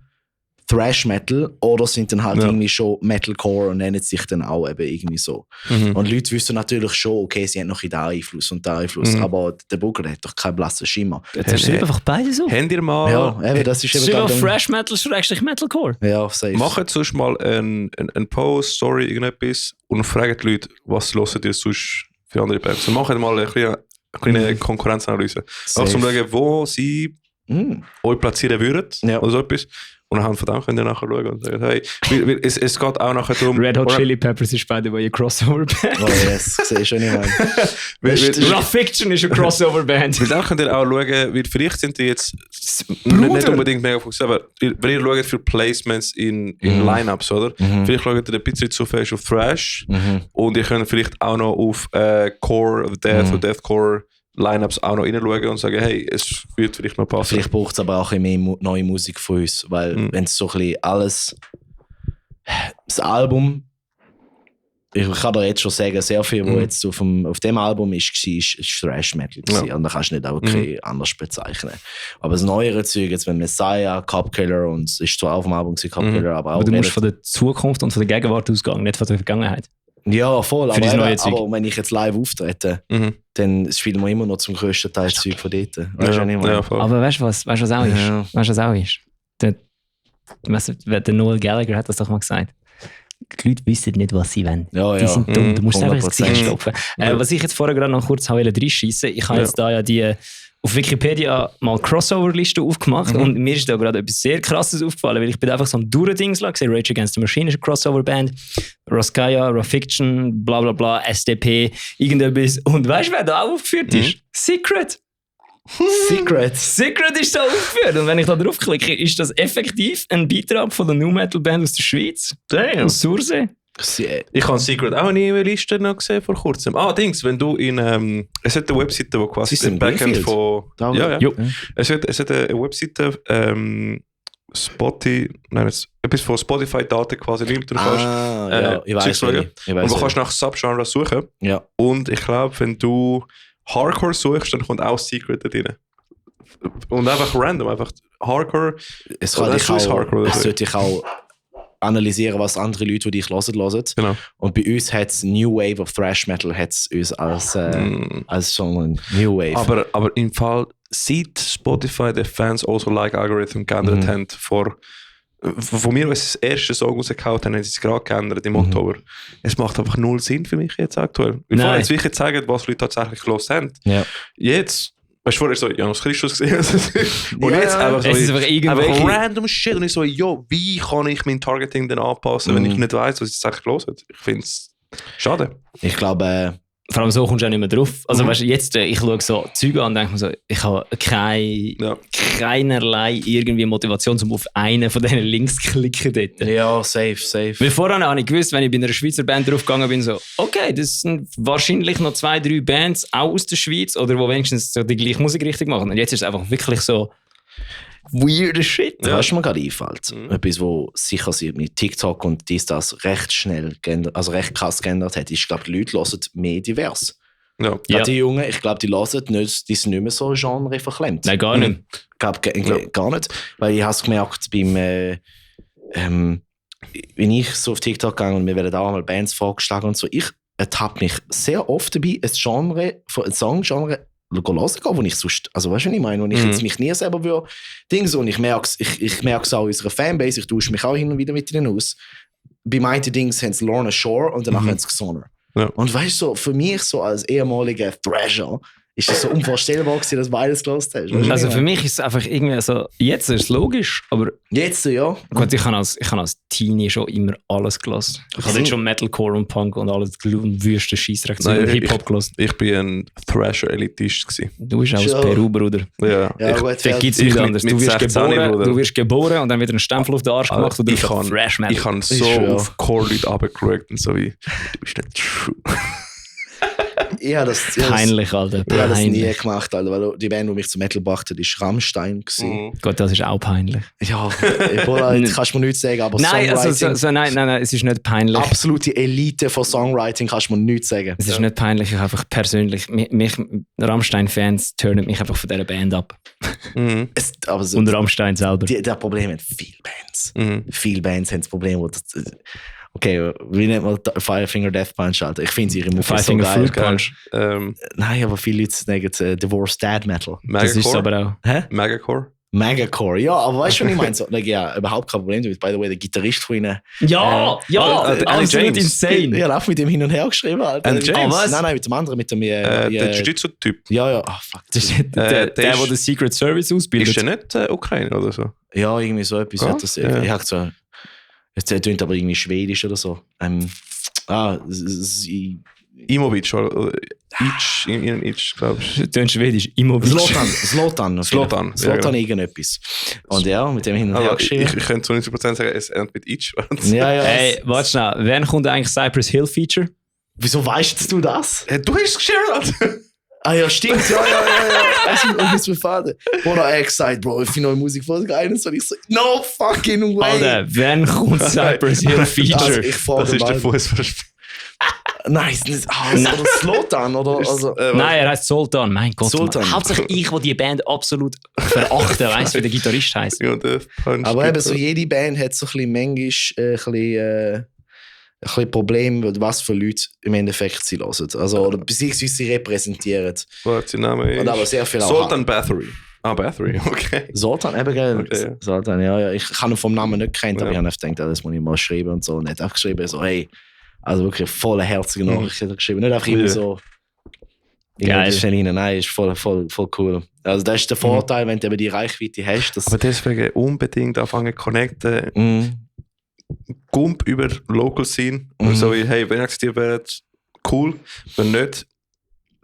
Thrash Metal oder sind dann halt irgendwie schon Metalcore und nennen sich dann auch eben irgendwie so. Und Leute wissen natürlich schon, okay, sie haben noch den Einfluss und den Einfluss, aber der Booker hat doch keinen blassen Schimmer. Jetzt ist einfach beides auf. Habt ihr mal... Ja, eben, das ist eben gerade... Thrash Metal / Metalcore. Ja, safe. Macht sonst mal einen Post, Story, irgendetwas und fragt die Leute, was hört ihr sonst für andere Bands. Und macht mal eine kleine Konkurrenzanalyse. Auch zum schauen, wo sie euch platzieren würden oder so etwas. Und anhand von dem könnt ihr nachher schauen und sagen, hey, es geht auch nachher darum... Red Hot Chili Peppers ist bei der Crossover-Band. Oh yes, sehe ich schon nicht mehr. Rough Fiction ist eine Crossover-Band. Weil dann könnt ihr auch schauen, weil vielleicht sind die jetzt nicht unbedingt mega fokussiert, aber wenn ihr schaut für Placements in Lineups, oder? Vielleicht schaut ihr ein bisschen zu fest auf Thrash und ihr könnt vielleicht auch noch auf Core of Death oder Deathcore Lineups auch noch reinschauen und sagen, hey, es wird vielleicht noch passen. Vielleicht braucht es aber auch ein bisschen mehr neue Musik von uns, weil wenn es so ein bisschen alles... Das Album... Ich kann dir jetzt schon sagen, sehr viel, was jetzt auf dem Album ist Thrash Metal gewesen. Und da kannst du nicht auch anders bezeichnen. Aber das neuere Zeug, jetzt wenn Messiah, Cupkiller und es ist zwar auf dem Album Cupkiller, aber auch... Aber du musst von der Zukunft und von der Gegenwart ausgehen, nicht von der Vergangenheit. Ja, voll, aber wenn ich jetzt live auftrete, dann spielen wir immer noch zum grössten Teil das Zeug von dort. Weißt du nicht mehr? Aber weißt du, was auch ist? Weißt du, was auch ist? Der Noel Gallagher hat das doch mal gesagt. Die Leute wissen nicht, was sie wollen. Die sind dumm, du musst einfach ins Gesicht stopfen. Was ich jetzt vorher gerade noch kurz reinschiessen wollte, ich habe jetzt da ja die auf Wikipedia mal Crossover-Liste aufgemacht und mir ist da gerade etwas sehr Krasses aufgefallen, weil ich bin einfach so am Durchdingseln gesehen, Rage Against the Machine ist eine Crossover-Band, Roskaya, Rough Fiction, bla bla bla, SDP, irgendetwas. Und weißt du, wer da auch aufgeführt ist? Secret ist da aufgeführt. Und wenn ich da draufklicke, ist das effektiv ein Beitrag von der New Metal Band aus der Schweiz. Damn. Aus Sursee. Ich habe Secret auch nie in der Liste noch gesehen vor kurzem. Wenn du in... es hat eine Webseite, die quasi den Backend von... Es hat eine Webseite, etwas von Spotify-Daten quasi nimmt. Ich weiß und du kannst nach Subgenres suchen. Ja. Und ich glaube, wenn du Hardcore suchst, dann kommt auch Secret da drin. Und einfach random, einfach Hardcore. Es sollte dich auch analysieren, was andere Leute, die dich hören. Genau. Und bei uns hat es New Wave of Thrash Metal hat's uns als so ein New Wave. Aber im Fall seit Spotify die Fans also like Algorithm geändert haben von mir, als sie das erste Song rausgehauen haben, haben sie es gerade geändert im Oktober. Es macht einfach null Sinn für mich jetzt aktuell. Ich wollte jetzt wirklich zeigen, was Leute tatsächlich gehört haben. Ja. Jetzt, weißt du, vorher so Janus Christus gesehen. Und jetzt einfach so einfach random Shit. Und ich so, wie kann ich mein Targeting dann anpassen, wenn ich nicht weiss, was ich tatsächlich gehört habe? Ich finde es schade. Ich glaube, vor allem so kommst du auch nicht mehr drauf. Also weißt du, jetzt, ich schaue so Züge an und denke mir so, ich habe keinerlei irgendwie Motivation, um auf einen von diesen Links zu klicken dort. Ja, safe. Weil vorher habe ich gewusst, wenn ich bei einer Schweizer Band draufgegangen bin, so, okay, das sind wahrscheinlich noch 2-3 Bands, auch aus der Schweiz, oder wo wenigstens so die gleiche Musikrichtung machen. Und jetzt ist es einfach wirklich so weird shit. Ja. Weißt du, mir gerade einfällt? Etwas, wo sicher mit TikTok und das recht schnell geändert, also recht krass geändert hat, ist, ich glaube, die Leute hören mehr divers. Ja. Die Jungen, ich glaube, die hören nicht, die sind nicht mehr so Genre verklemmt. Nein, gar nicht. Ich glaube, gar nicht. Weil ich habe es gemerkt, wenn ich so auf TikTok gehe und mir werden da auch mal Bands vorgeschlagen und so, ich ertappe mich sehr oft dabei, ein Songgenre hören, wo ich sonst, also weißt du, was ich meine, wo ich jetzt mich nie selber würde, und ich merke es auch in unserer Fanbase, ich tausche mich auch hin und wieder mit ihnen aus. Bei manchen Dings haben sie Lorna Shore und danach haben sie Xoner. Ja. Und weißt du, so, für mich so als ehemaliger Thrasher ist das so unvorstellbar gewesen, dass du beides gehört hast? Also für mich ist es einfach irgendwie so, jetzt ist es logisch, aber... Jetzt, ja. Gut, ich habe als Teenie schon immer alles gelassen. Ich habe jetzt schon Metalcore und Punk und alles und wüste Scheissrecht und Hip-Hop gelassen. Ich bin ein Thrasher-Elitist gewesen. Du bist auch aus Peru, Bruder. Ja. Da gibt es nichts anderes. Du wirst geboren und dann wieder einen Stempel auf den Arsch gemacht und du bist Thrash Metal. Ich habe so auf Core-Leute runtergeschaut und so wie, du bist nicht true. Peinlich, Alter. Ich habe das nie gemacht, Alter, weil die Band, die mich zum Metal gebracht hat, war Rammstein. Gott, das ist auch peinlich. Ja, jetzt kannst du mir nichts sagen, aber nein, nein, es ist nicht peinlich. Absolute Elite von Songwriting kannst du mir nichts sagen. Es ist nicht peinlich, ich einfach persönlich, Rammstein-Fans turnen mich einfach von dieser Band ab. Und Rammstein selber. Das Problem hat viele Bands. Viele Bands haben das Problem, wo okay, wie nennt man Five Finger Death Punch, Alter? Ich finde ihre Musik so geil. Fruit Punch. Nein, aber viele Leute sagen Divorce Dad Metal. Das ist aber auch. Hä? Megacore, ja, aber weißt du, was ich meine? So, ja, überhaupt kein Problem damit. By the way, der Gitarrist von ihnen. Absolut insane. Ja, lauf mit dem hin und her geschrieben, Alter. James? Nein, mit dem anderen, mit dem... der Jiu-Jitsu-Typ. Ja, fuck. Der den Secret Service ausbildet. Ist der nicht Ukraine oder so? Ja, irgendwie so etwas. Ja? Hat das, ich habe so... Es tönt aber irgendwie schwedisch oder so. Imovic oder Itch, glaube ich. Das tönt schwedisch. Imovic. Zlatan, irgendetwas. Und ja, mit dem hin und her geschrieben. Ich könnte zu 90% sagen, es endet mit Itch. Ja. Hey, warte schnell. Wann kommt eigentlich Cypress Hill Feature? Wieso weißt du das? Du hast es geshared. Ah ja, stimmt, ja. Das ist mein Vater. Bruder, er hat gesagt, Bro, ich finde neue Musik voll geil. Und ich so, no fucking way. Alter, wann kommt Cypress Hill Feature? Das ist der Fußballspiel. Nice. Oder Zlatan, oder? Also, nein, er heißt Sultan. Mein Gott. Sultan. Hauptsächlich ich, der die Band absolut verachte, weißt du, wie der Gitarrist heisst. Aber eben so, jede Band hat so ein bisschen ein bisschen Problem, was für Leute im Endeffekt sie hören. Also, oder beziehungsweise sie repräsentieren. Was der Name ist? Und aber sehr viel Sultan Bathory. Bathory, okay. Sultan, eben, gell? Okay. Sultan, ja. Ich kann ihn vom Namen nicht kennen, aber ich habe gedacht, das muss ich mal schreiben und so. Und nicht einfach geschrieben, so, hey, also wirklich volle herzige Nachrichten geschrieben. Nicht einfach immer so. Geil. Nein, ist voll cool. Also, das ist der Vorteil, wenn du eben die Reichweite hast. Aber deswegen unbedingt anfangen zu connecten. Gump über Local Scene. So wie, hey, wenn akzeptiert wird, cool. Wenn nicht,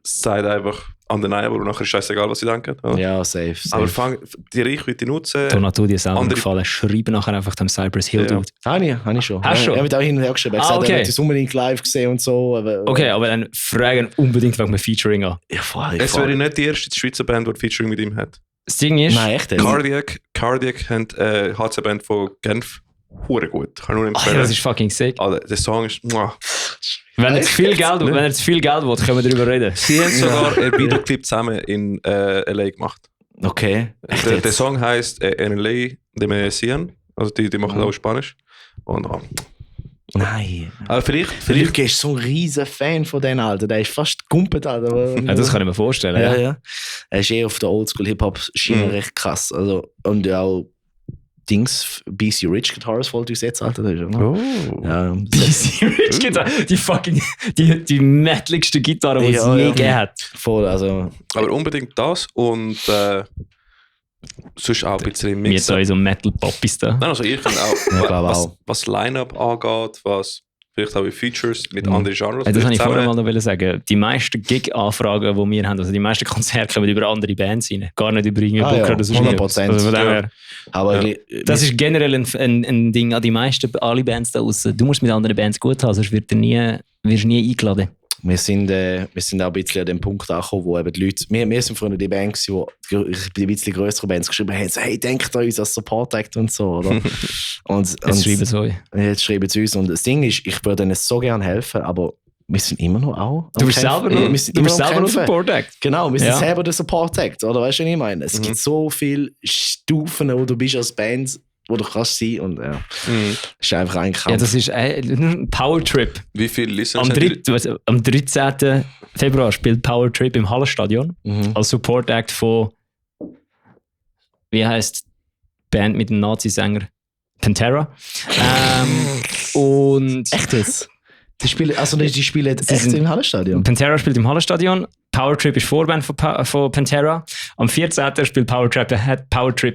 seid einfach an den Eier, wo nachher ist scheißegal, was sie denken. Oder? Ja, safe. Aber fang die Reichweite nutzen. Donato, dir selber gefallen. Schreib nachher einfach dem Cypress Hill Dude. Habe ich schon. Hast du schon? Ich habe auch hin und her geschrieben. Ich habe gesagt, er hat das unbedingt live gesehen und so. Okay, aber dann fragen unbedingt wegen Featuring an. Ja, voll. Es wäre nicht die erste Schweizer Band, die Featuring mit ihm hat. Das Ding ist... Nein, echt? Cardiac hat HC-Band von Genf. Hure gut. Kann nur empfehlen. Das ist fucking sick. Alter, der Song ist... Wenn er zu viel Geld will, können wir darüber reden. Sie haben sogar einen Videoclip zusammen in LA gemacht. Okay. Der Song heisst En LA de Messian. Also die machen auch Spanisch. Und, nein. Aber Vielleicht ist so ein riesen Fan von denen, Alter. Der ist fast gumpet, Alter. Ja, das kann ich mir vorstellen. Ja. Er ist auf der Oldschool-Hip-Hop-Schiene recht krass. Also, und auch BC Rich Guitars voll durchsetzt, Alter. Das ist ja, BC Rich Guitar, die metaligste Gitarre, die es je gegeben hat. Voll, also. Aber unbedingt das und sonst auch ein bisschen Mixen. Jetzt auch so Metal-Poppies da. Nein, also ihr könnt auch, was Line-Up angeht, was vielleicht auch Features mit anderen Genres. Das wollte ich vorher mal noch sagen. Die meisten Gig-Anfragen, die wir haben, also die meisten Konzerte kommen über andere Bands rein. Gar nicht über irgendeinen Booker oder so. 100%. Also von dem her. Aber das ist generell ein Ding an die meisten, alle Bands da draussen. Du musst mit anderen Bands gut haben, sonst wirst du nie eingeladen. Wir sind auch ein bisschen an dem Punkt angekommen, wo eben die Leute, wir sind früher die Band, die ein bisschen größere Bands geschrieben haben, so, hey, denkt an uns als Support Act und so, oder? Jetzt schreiben sie euch. Jetzt schreiben sie uns. Und das Ding ist, ich würde ihnen so gerne helfen, aber wir sind immer noch auch. Du bist selber noch Support Act. Genau, wir sind selber der Support Act, oder? Weißt du, was ich meine? Es gibt so viele Stufen, wo du bist als Band, wo du kannst sein und ja. Das ist einfach ein Kampf. Ja, das ist ein Powertrip. Wie viele Listeners am 13. Februar spielt Powertrip im Hallenstadion als Support Act von, wie heisst die Band mit dem Nazi-Sänger? Pantera. Und echt jetzt? Die spielen echt im Hallenstadion? Pantera spielt im Hallenstadion. Powertrip ist Vorband von Pantera. Am 14. spielt Powertrip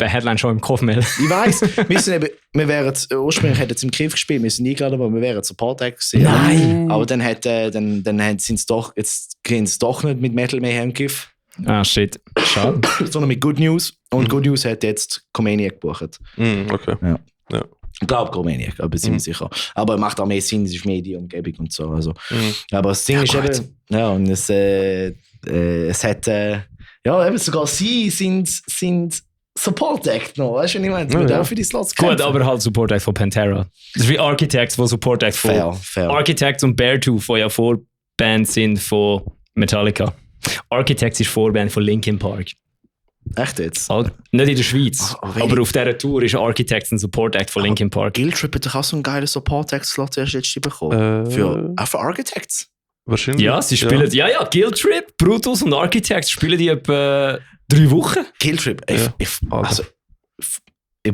eine Headline-Show im Kofmel. Ich weiss, wir wären ursprünglich hätten im Griff gespielt, wir sind eingeladen, aber wir wären Support Act gewesen. Nein! Aber dann sind sie doch, jetzt gehen sie doch nicht mit Metal Mayhem Griff. Ah, shit. Schade. Sondern mit Good News. Und Good News hat jetzt Comaniac gebucht. Okay. Ja. Ja. Ich glaube Comaniac, aber bin mir sicher. Aber macht auch mehr Sinn, es ist mehr die Umgebung und so. Also. Aber das Ding ist eben, ja, und es hat, ja, eben sogar sie sind Support Act noch, weißt du, was ich meine? Die auch für die Slots kämpfen. Gut, aber halt Support Act von Pantera. Das ist wie Architects, wo Support Act von Fair. Architects und Beartooth, die ja Vorbands sind von Metallica. Architects ist Vorband von Linkin Park. Echt jetzt? Nicht in der Schweiz, aber auf dieser Tour ist Architects ein Support Act von Linkin Park. Guilt Trip hat doch auch so einen geilen Support Act Slot erst jetzt bekommen. Für Architects? Wahrscheinlich. Ja, sie spielen, ja, Guilt Trip, Brutus und Architects spielen die etwa 3 Wochen. Guilt Trip, ich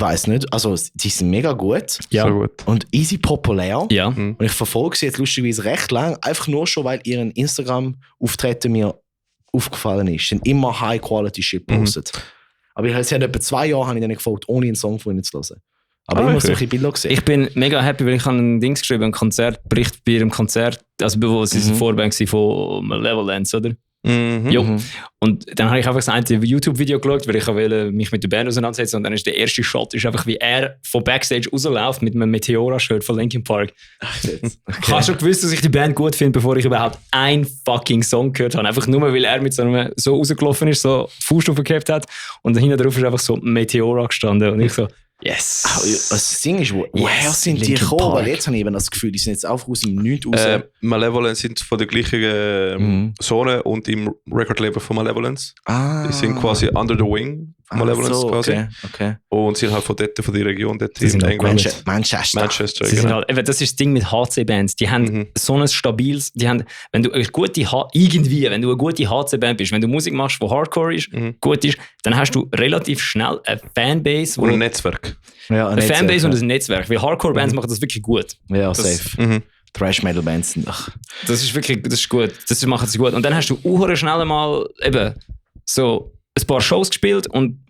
weiß nicht, also die sind mega gut. Ja. So gut. Und easy populär. Ja. Und ich verfolge sie jetzt lustigerweise recht lang, einfach nur schon, weil ihren Instagram-Auftreten mir aufgefallen ist. Sie haben immer High-Quality-Shit gepostet. Aber sie haben etwa 2 Jahre habe ich denen gefolgt, ohne einen Song von ihnen zu hören. Aber immer solche Bilder gesehen. Ich bin mega happy, weil ich habe ein Dings geschrieben, einen Konzertbericht bei ihrem Konzert, also wo sie Vorband waren von Malevolence, oder? Jo. Und dann habe ich einfach ein YouTube-Video geschaut, weil ich wollte mich mit der Band auseinandersetzen, und dann ist der erste Shot ist einfach, wie er von Backstage rausläuft mit einem Meteora-Shirt von Linkin Park. Okay. Ich habe schon gewusst, dass ich die Band gut finde, bevor ich überhaupt einen fucking Song gehört habe. Einfach nur, weil er mit so rausgelaufen ist, so die Fuß aufgehabt hat, und hinten drauf ist einfach so Meteora gestanden, und ich so, yes. Das Ding ist, woher sind die gekommen? Weil jetzt habe ich eben das Gefühl, die sind jetzt einfach aus dem Nichts raus. Malevolence sind von der gleichen Zone und im Record-Label von Malevolence. Die sind quasi under the wing von Malevolence quasi. Okay. Und sind halt von dort, von der Region, dort in England. Manchester. Sie sind halt, das ist das Ding mit HC-Bands. Die haben so ein stabiles, wenn du eine gute HC-Band bist, wenn du Musik machst, die Hardcore ist, gut ist, dann hast du relativ schnell eine Fanbase. Und ein Netzwerk. Ja, eine Fanbase und ein Netzwerk. Weil Hardcore-Bands machen das wirklich gut. Ja, safe. Thrash-Metal-Bands sind das ist wirklich, das ist gut. Das machen sie gut. Und dann hast du auch schnell mal eben so ein paar Shows gespielt, und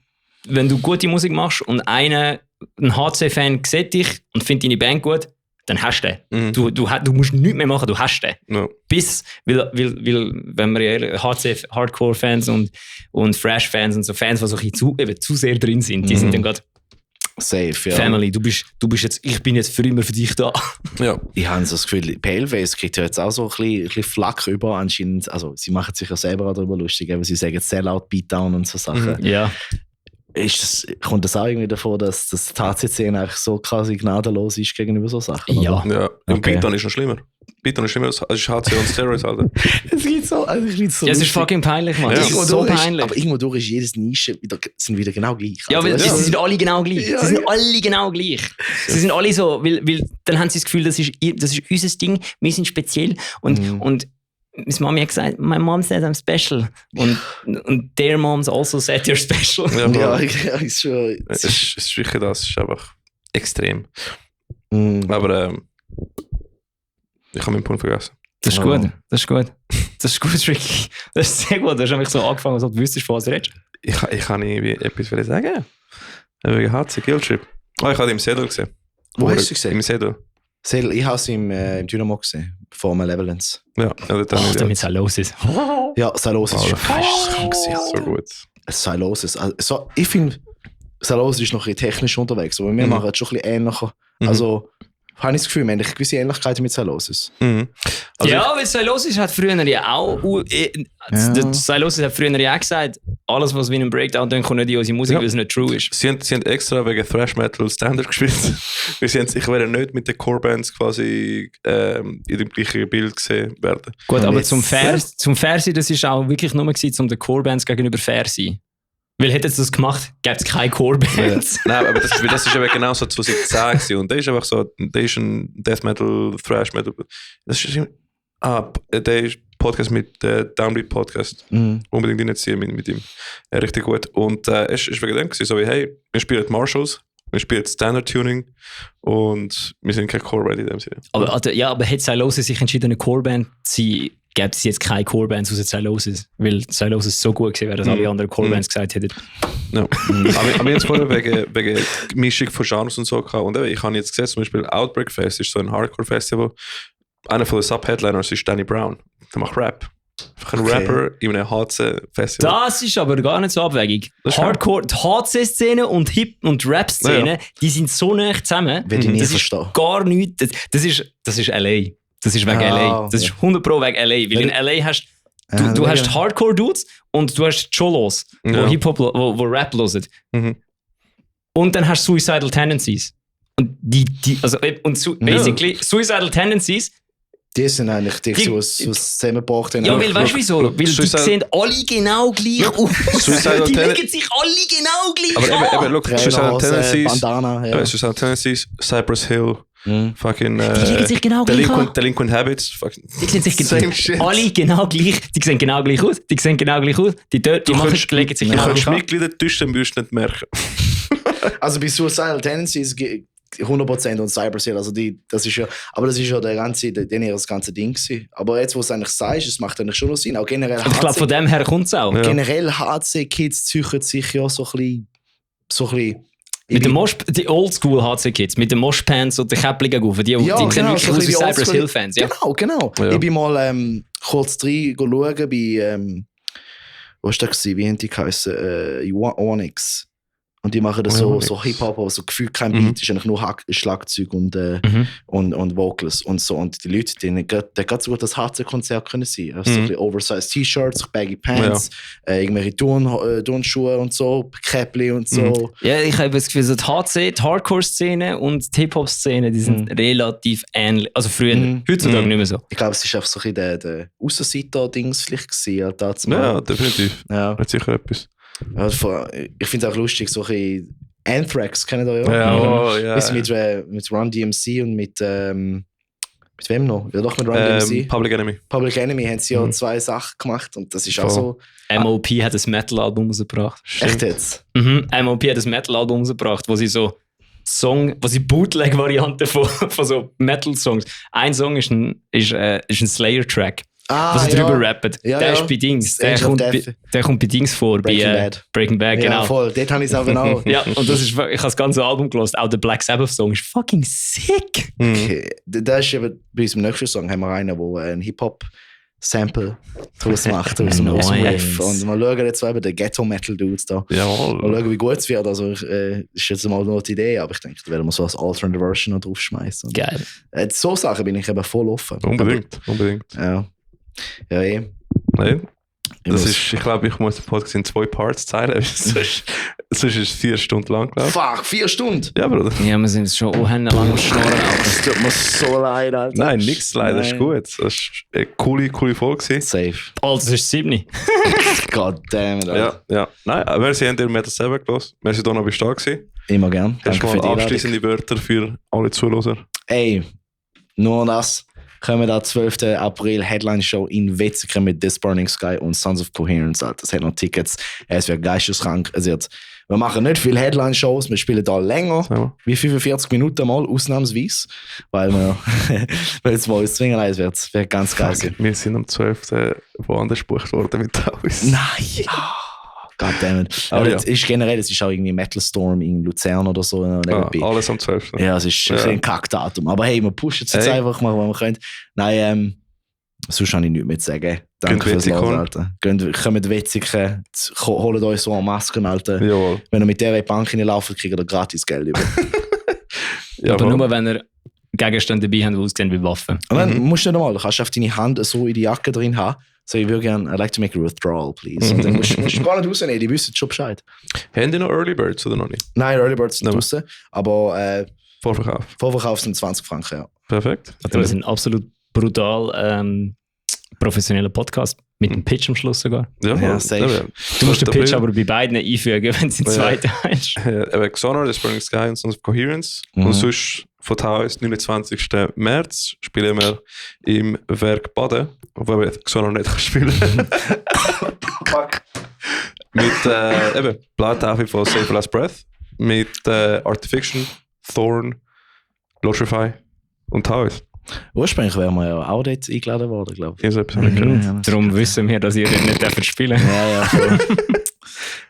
wenn du gute Musik machst und ein HC-Fan sieht dich und findet deine Band gut, dann hast du den. Du musst nichts mehr machen, du hast den. No. Weil wenn wir HC-Hardcore-Fans und Thrash-Fans und so Fans, die so zu sehr drin sind, die sind dann gerade safe, ja. Family, ich bin jetzt für immer für dich da. Ja. Ich habe so das Gefühl, Paleface kriegt ja jetzt auch so ein bisschen Flack über anscheinend. Also sie machen sich ja selber auch darüber lustig, aber sie sagen Sellout, Beatdown und so Sachen. Ja. Kommt das auch irgendwie davor, dass das HC eigentlich so quasi gnadenlos ist gegenüber so Sachen? Ja. Und Beatdown ist noch schlimmer. Beatdown ist schlimmer als HC und Steroids, Alter. Es gibt so, also ich so. Ja, es ist fucking peinlich, Mann. Ja. Es ist so peinlich. Aber irgendwo durch ist jedes Nische sind wieder genau gleich. Ja, weil sie sind alle genau gleich. Ja, sie sind alle genau gleich. Sie sind alle so, weil dann haben sie das Gefühl, das ist unser Ding, wir sind speziell. Und meine Mami hat gesagt, my mom said I'm special. Und their moms also said you're special. Ja, ist schon. Es ist wirklich das, es ist einfach extrem. Aber ich habe meinen Punkt vergessen. Das ist gut, das ist gut. Das ist gut, Ricky. Das ist sehr gut. Du hast nämlich so angefangen, als ob du wüsstest, von was du redest. Ich kann irgendwie etwas sagen. Wegen HC Guilt Trip. Ich habe ihn im Sedel gesehen. Wo hast du gesehen? Im Sedel. Ich habe sie im Dynamo gesehen. Vor Malevolence. Ja, damit Psylosis. Ja, Psylosis ist krank. So gut. Psylosis. Also, ich finde, Psylosis ist noch ein bisschen technisch unterwegs, aber wir machen es schon ein bisschen ähnlicher. Also, habe ich das Gefühl, wir haben eine gewisse Ähnlichkeit mit Psylosis. Also ja, weil Psylosis hat früher ja auch Psylosis hat früher ja auch gesagt, alles, was wie ein Breakdown tun, kommt nicht in unsere Musik, weil es nicht true ist. Sie haben extra wegen Thrash Metal Standard gespielt. Ich werde nicht mit den Core-Bands quasi in dem gleichen Bild gesehen werden. Gut, aber zum Fair sein, das ist auch wirklich nur gewesen, um den Core-Bands gegenüber fair zu sein. Weil hätten sie das gemacht, gäbe es keine Core-Bands. Ja. Nein, aber das ist eben genau so 2010 und der ist einfach so, der ist ein Death Metal, Thrash Metal. Das ist der ist Podcast mit Downbeat Podcast. Unbedingt reinziehen mit ihm. Richtig gut. Und es ist wegen dem gewesen, so wie, hey, wir spielen Marshalls, wir spielen Standard Tuning und wir sind kein Core-Band in dem Sinne. Aber hätte Psylosis sich entschieden, eine Core-Band zu sein, gäbe es jetzt keine Core-Bands außer Xylosis. Weil Xylosis so gut gewesen wäre, dass alle anderen Core-Bands gesagt hätten. Ja. Aber jetzt vorher wegen Mischung von Genres und so gehabt. Und ich habe jetzt gesehen, zum Beispiel Outbreak Fest ist so ein Hardcore-Festival. Einer von den Sub-Headliners ist Danny Brown. Der macht Rap. Einfach ein Rapper in einem HC-Festival. Das ist aber gar nicht so abwegig. Hardcore, die HC-Szene und Hip- und Rap-Szene, die sind so nah zusammen. Will ich nie das verstehen. ist gar nichts. Das ist LA. Das ist wegen LA. Das ist 100% wegen LA. Weil in LA hast du hast Hardcore-Dudes und du hast Cholos, wo Hip-Hop, wo Rap hören. Mhm. Und dann hast du Suicidal Tendencies. Und basically, Suicidal Tendencies. Die sind eigentlich die was zusammengebracht haben. Ja, weil weißt du wieso? Weil die sehen alle genau gleich aus. Die legen sich alle genau gleich an. Aber look, Suicidal Tendencies, Bandana, Suicidal Tendencies, Cypress Hill, fucking die legen sich genau gleich an. Delinquent Habits, fucking die sehen sich alle genau gleich. Die sehen genau gleich aus. Die legen sich genau gleich an. Mitglieder täuschen, dann wirst du nicht merken. Also bei Suicidal Tendencies 100% und Cypress Hill, also das ist ja das ganze Ding gewesen. Aber jetzt, wo es eigentlich sagst, es macht eigentlich schon noch Sinn. Auch generell ich glaube, von dem her kommt es auch. Ja. Generell HC-Kids züchten sich ja so ein bisschen mit dem die Oldschool HC-Kids, mit den Moshpants und den Käppligen auf, die sind wirklich aus wie Cypress Hill-Fans. Ja. Genau. Ja. Ich bin mal kurz rein schauen bei, was war das? Wie haben die geheißen? Onyx. Und die machen das so Hip-Hop, aber so gefühlt kein Beat, ist eigentlich nur Schlagzeug und Vocals und so. Und die Leute, denen geht so gut das HC-Konzert können sein. Also so ein bisschen oversized T-Shirts, baggy Pants, irgendwelche Turnschuhe und so, Käppli und so. Ja, ich habe das Gefühl, so die Hardcore-Szene und die Hip-Hop-Szene, die sind relativ ähnlich. Also früher, heutzutage nicht mehr so. Ich glaube, es ist einfach so ein bisschen der Aussenseiter-Dings vielleicht gewesen. Ja, definitiv. Ja. Hat sicher etwas. Also, ich finde es auch lustig, so ein Anthrax, kennen ihr ja? Mit Run DMC und mit wem noch? Ja, doch mit Run DMC. Public Enemy. Public Enemy haben sie ja 2 Sachen gemacht und das ist auch so. MOP hat ein Metal-Album rausgebracht. Echt jetzt? MOP hat ein Metal-Album rausgebracht, wo sie Bootleg-Varianten von so Metal-Songs. Ein Song ist ein Slayer-Track. Was er drüber rappt. Der ist bei Dings. Der kommt bei Dings vor. Breaking Bad, genau. Ja, voll. Dort habe ich es auch genau. Ja, und ich habe das ganze Album gehört. Auch der Black Sabbath-Song ist fucking sick. Okay. Da ist eben bei unserem nächsten Song haben wir einen, der ein Hip-Hop-Sample daraus macht. Aus dem Rap. Und wir schauen jetzt eben den Ghetto-Metal-Dudes da. Jawohl. Mal schauen, wie gut es wird. Also, ist jetzt mal nur die Idee, aber ich denke, da werden wir so als Alternate Version noch draufschmeißen. Geil. So Sachen bin ich eben voll offen. Unbedingt. Ja. Ja, Nein. Ich glaube, ich muss den Podcast in 2 Parts teilen. Sonst ist es 4 Stunden lang, glaube ich. Fuck, 4 Stunden? Ja, Bruder. Ja, wir sind schon lang am Schnorren. Das tut mir so leid, Alter. Nein, nichts leid, das ist gut. Das war eine coole Folge. Safe. Das ist 7. God damn it, Alter. Ja. Nein, merci an dir Metal 7 gehört. Merci, Donna, bist du da gewesen. Immer gern. Hast du mal abschließende Wörter für alle Zuhörer? Ey, nur das. Kommen da 12. April Headline-Show in Wetzikon mit This Burning Sky und Sons of Coherence. Alter. Es hat noch Tickets. Es wird geisteskrank. Wir machen nicht viele Headline-Shows, wir spielen da länger, wie 45 Minuten mal, ausnahmsweise. Weil wir jetzt mal uns zwingen, es wird ganz geil sein. Wir sind am 12. woanders gebucht worden mit uns. Nein! Goddammit. Aber es ist generell, es ist auch irgendwie Metal Storm in Luzern oder so. Alles am 12. Ja, es ist ein Kackdatum. Aber hey, wir pushen es jetzt einfach mal, wenn wir können. Nein, sonst habe ich nichts mehr zu sagen. Danke fürs Hören, Alter. Kommt Wetzikon, holt euch so eine Maske, Alter. Jawohl. Wenn ihr mit der Bank hineinlauft, kriegt ihr gratis Geld über. Aber nur, wenn ihr Gegenstände dabei habt, die aussehen wie Waffen. Und dann musst du nicht normal, du kannst auf deine Hand so in die Jacke drin haben. So, ich würde gerne, I'd like to make a withdrawal, please. Und dann musst du gar nicht rausnehmen, die wissen schon Bescheid. Haben die noch Early Birds oder noch nicht? Nein, Early Birds sind draussen, aber Vorverkauf sind 20 Franken, ja. Perfekt. Also wir sind absolut brutal professioneller Podcast mit dem Pitch am Schluss sogar. Ja, safe. Du musst den Pitch aber bei beiden einfügen, wenn es in 2 teilst. Xonar, The Burning Sky und Sons of Coherence. Und sonst von Taos, 29. März, spielen wir im Werk Baden, obwohl wir Xonar nicht spielen kann. Mit Plattentaufe von Save Last Breath, mit Artifiction, Thorn, Lotrify und Taos. Ursprünglich wären wir ja auch dort eingeladen worden, glaube ich. Darum wissen wir, dass ihr dort nicht spielen dürft. Ja, voll.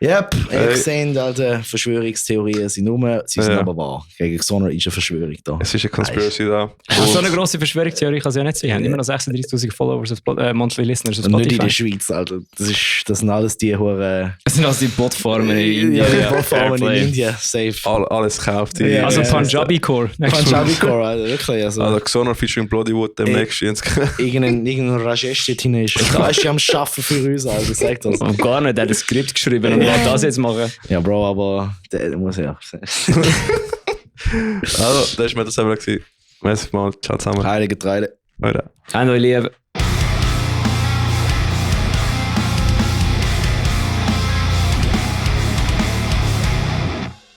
Yep, ich sehe, alte Verschwörungstheorien sind sie sind aber wahr. Gegen Xona ist eine Verschwörung da. Es ist eine Conspiracy da. So eine grosse Verschwörungstheorie kann es ja nicht sein. Wir haben immer noch 36'000 Followers auf Monthly Listeners auf Spotify. Nicht in der Schweiz, Alter. Das sind alles die Huren... Das sind alles die Botfarmen in Indien. Ja, die Botfarmen in Indien, safe. Alles kauft. Ja, also Punjabi-Core. Punjabi-Core, Alter, wirklich. Also Xona featuring Bloodywood demnächst. Irgendein Rajesh dort hinein ist. Da ist am Schaffen für uns, Alter, sag das. Und gar nicht, er hat ein Skript geschrieben und will das jetzt machen. Ja, Bro, aber der muss ja. Also, das war mir das eben. Merci mal. Ciao zusammen. Heilige Treide. Weiter. Hallo, liebe.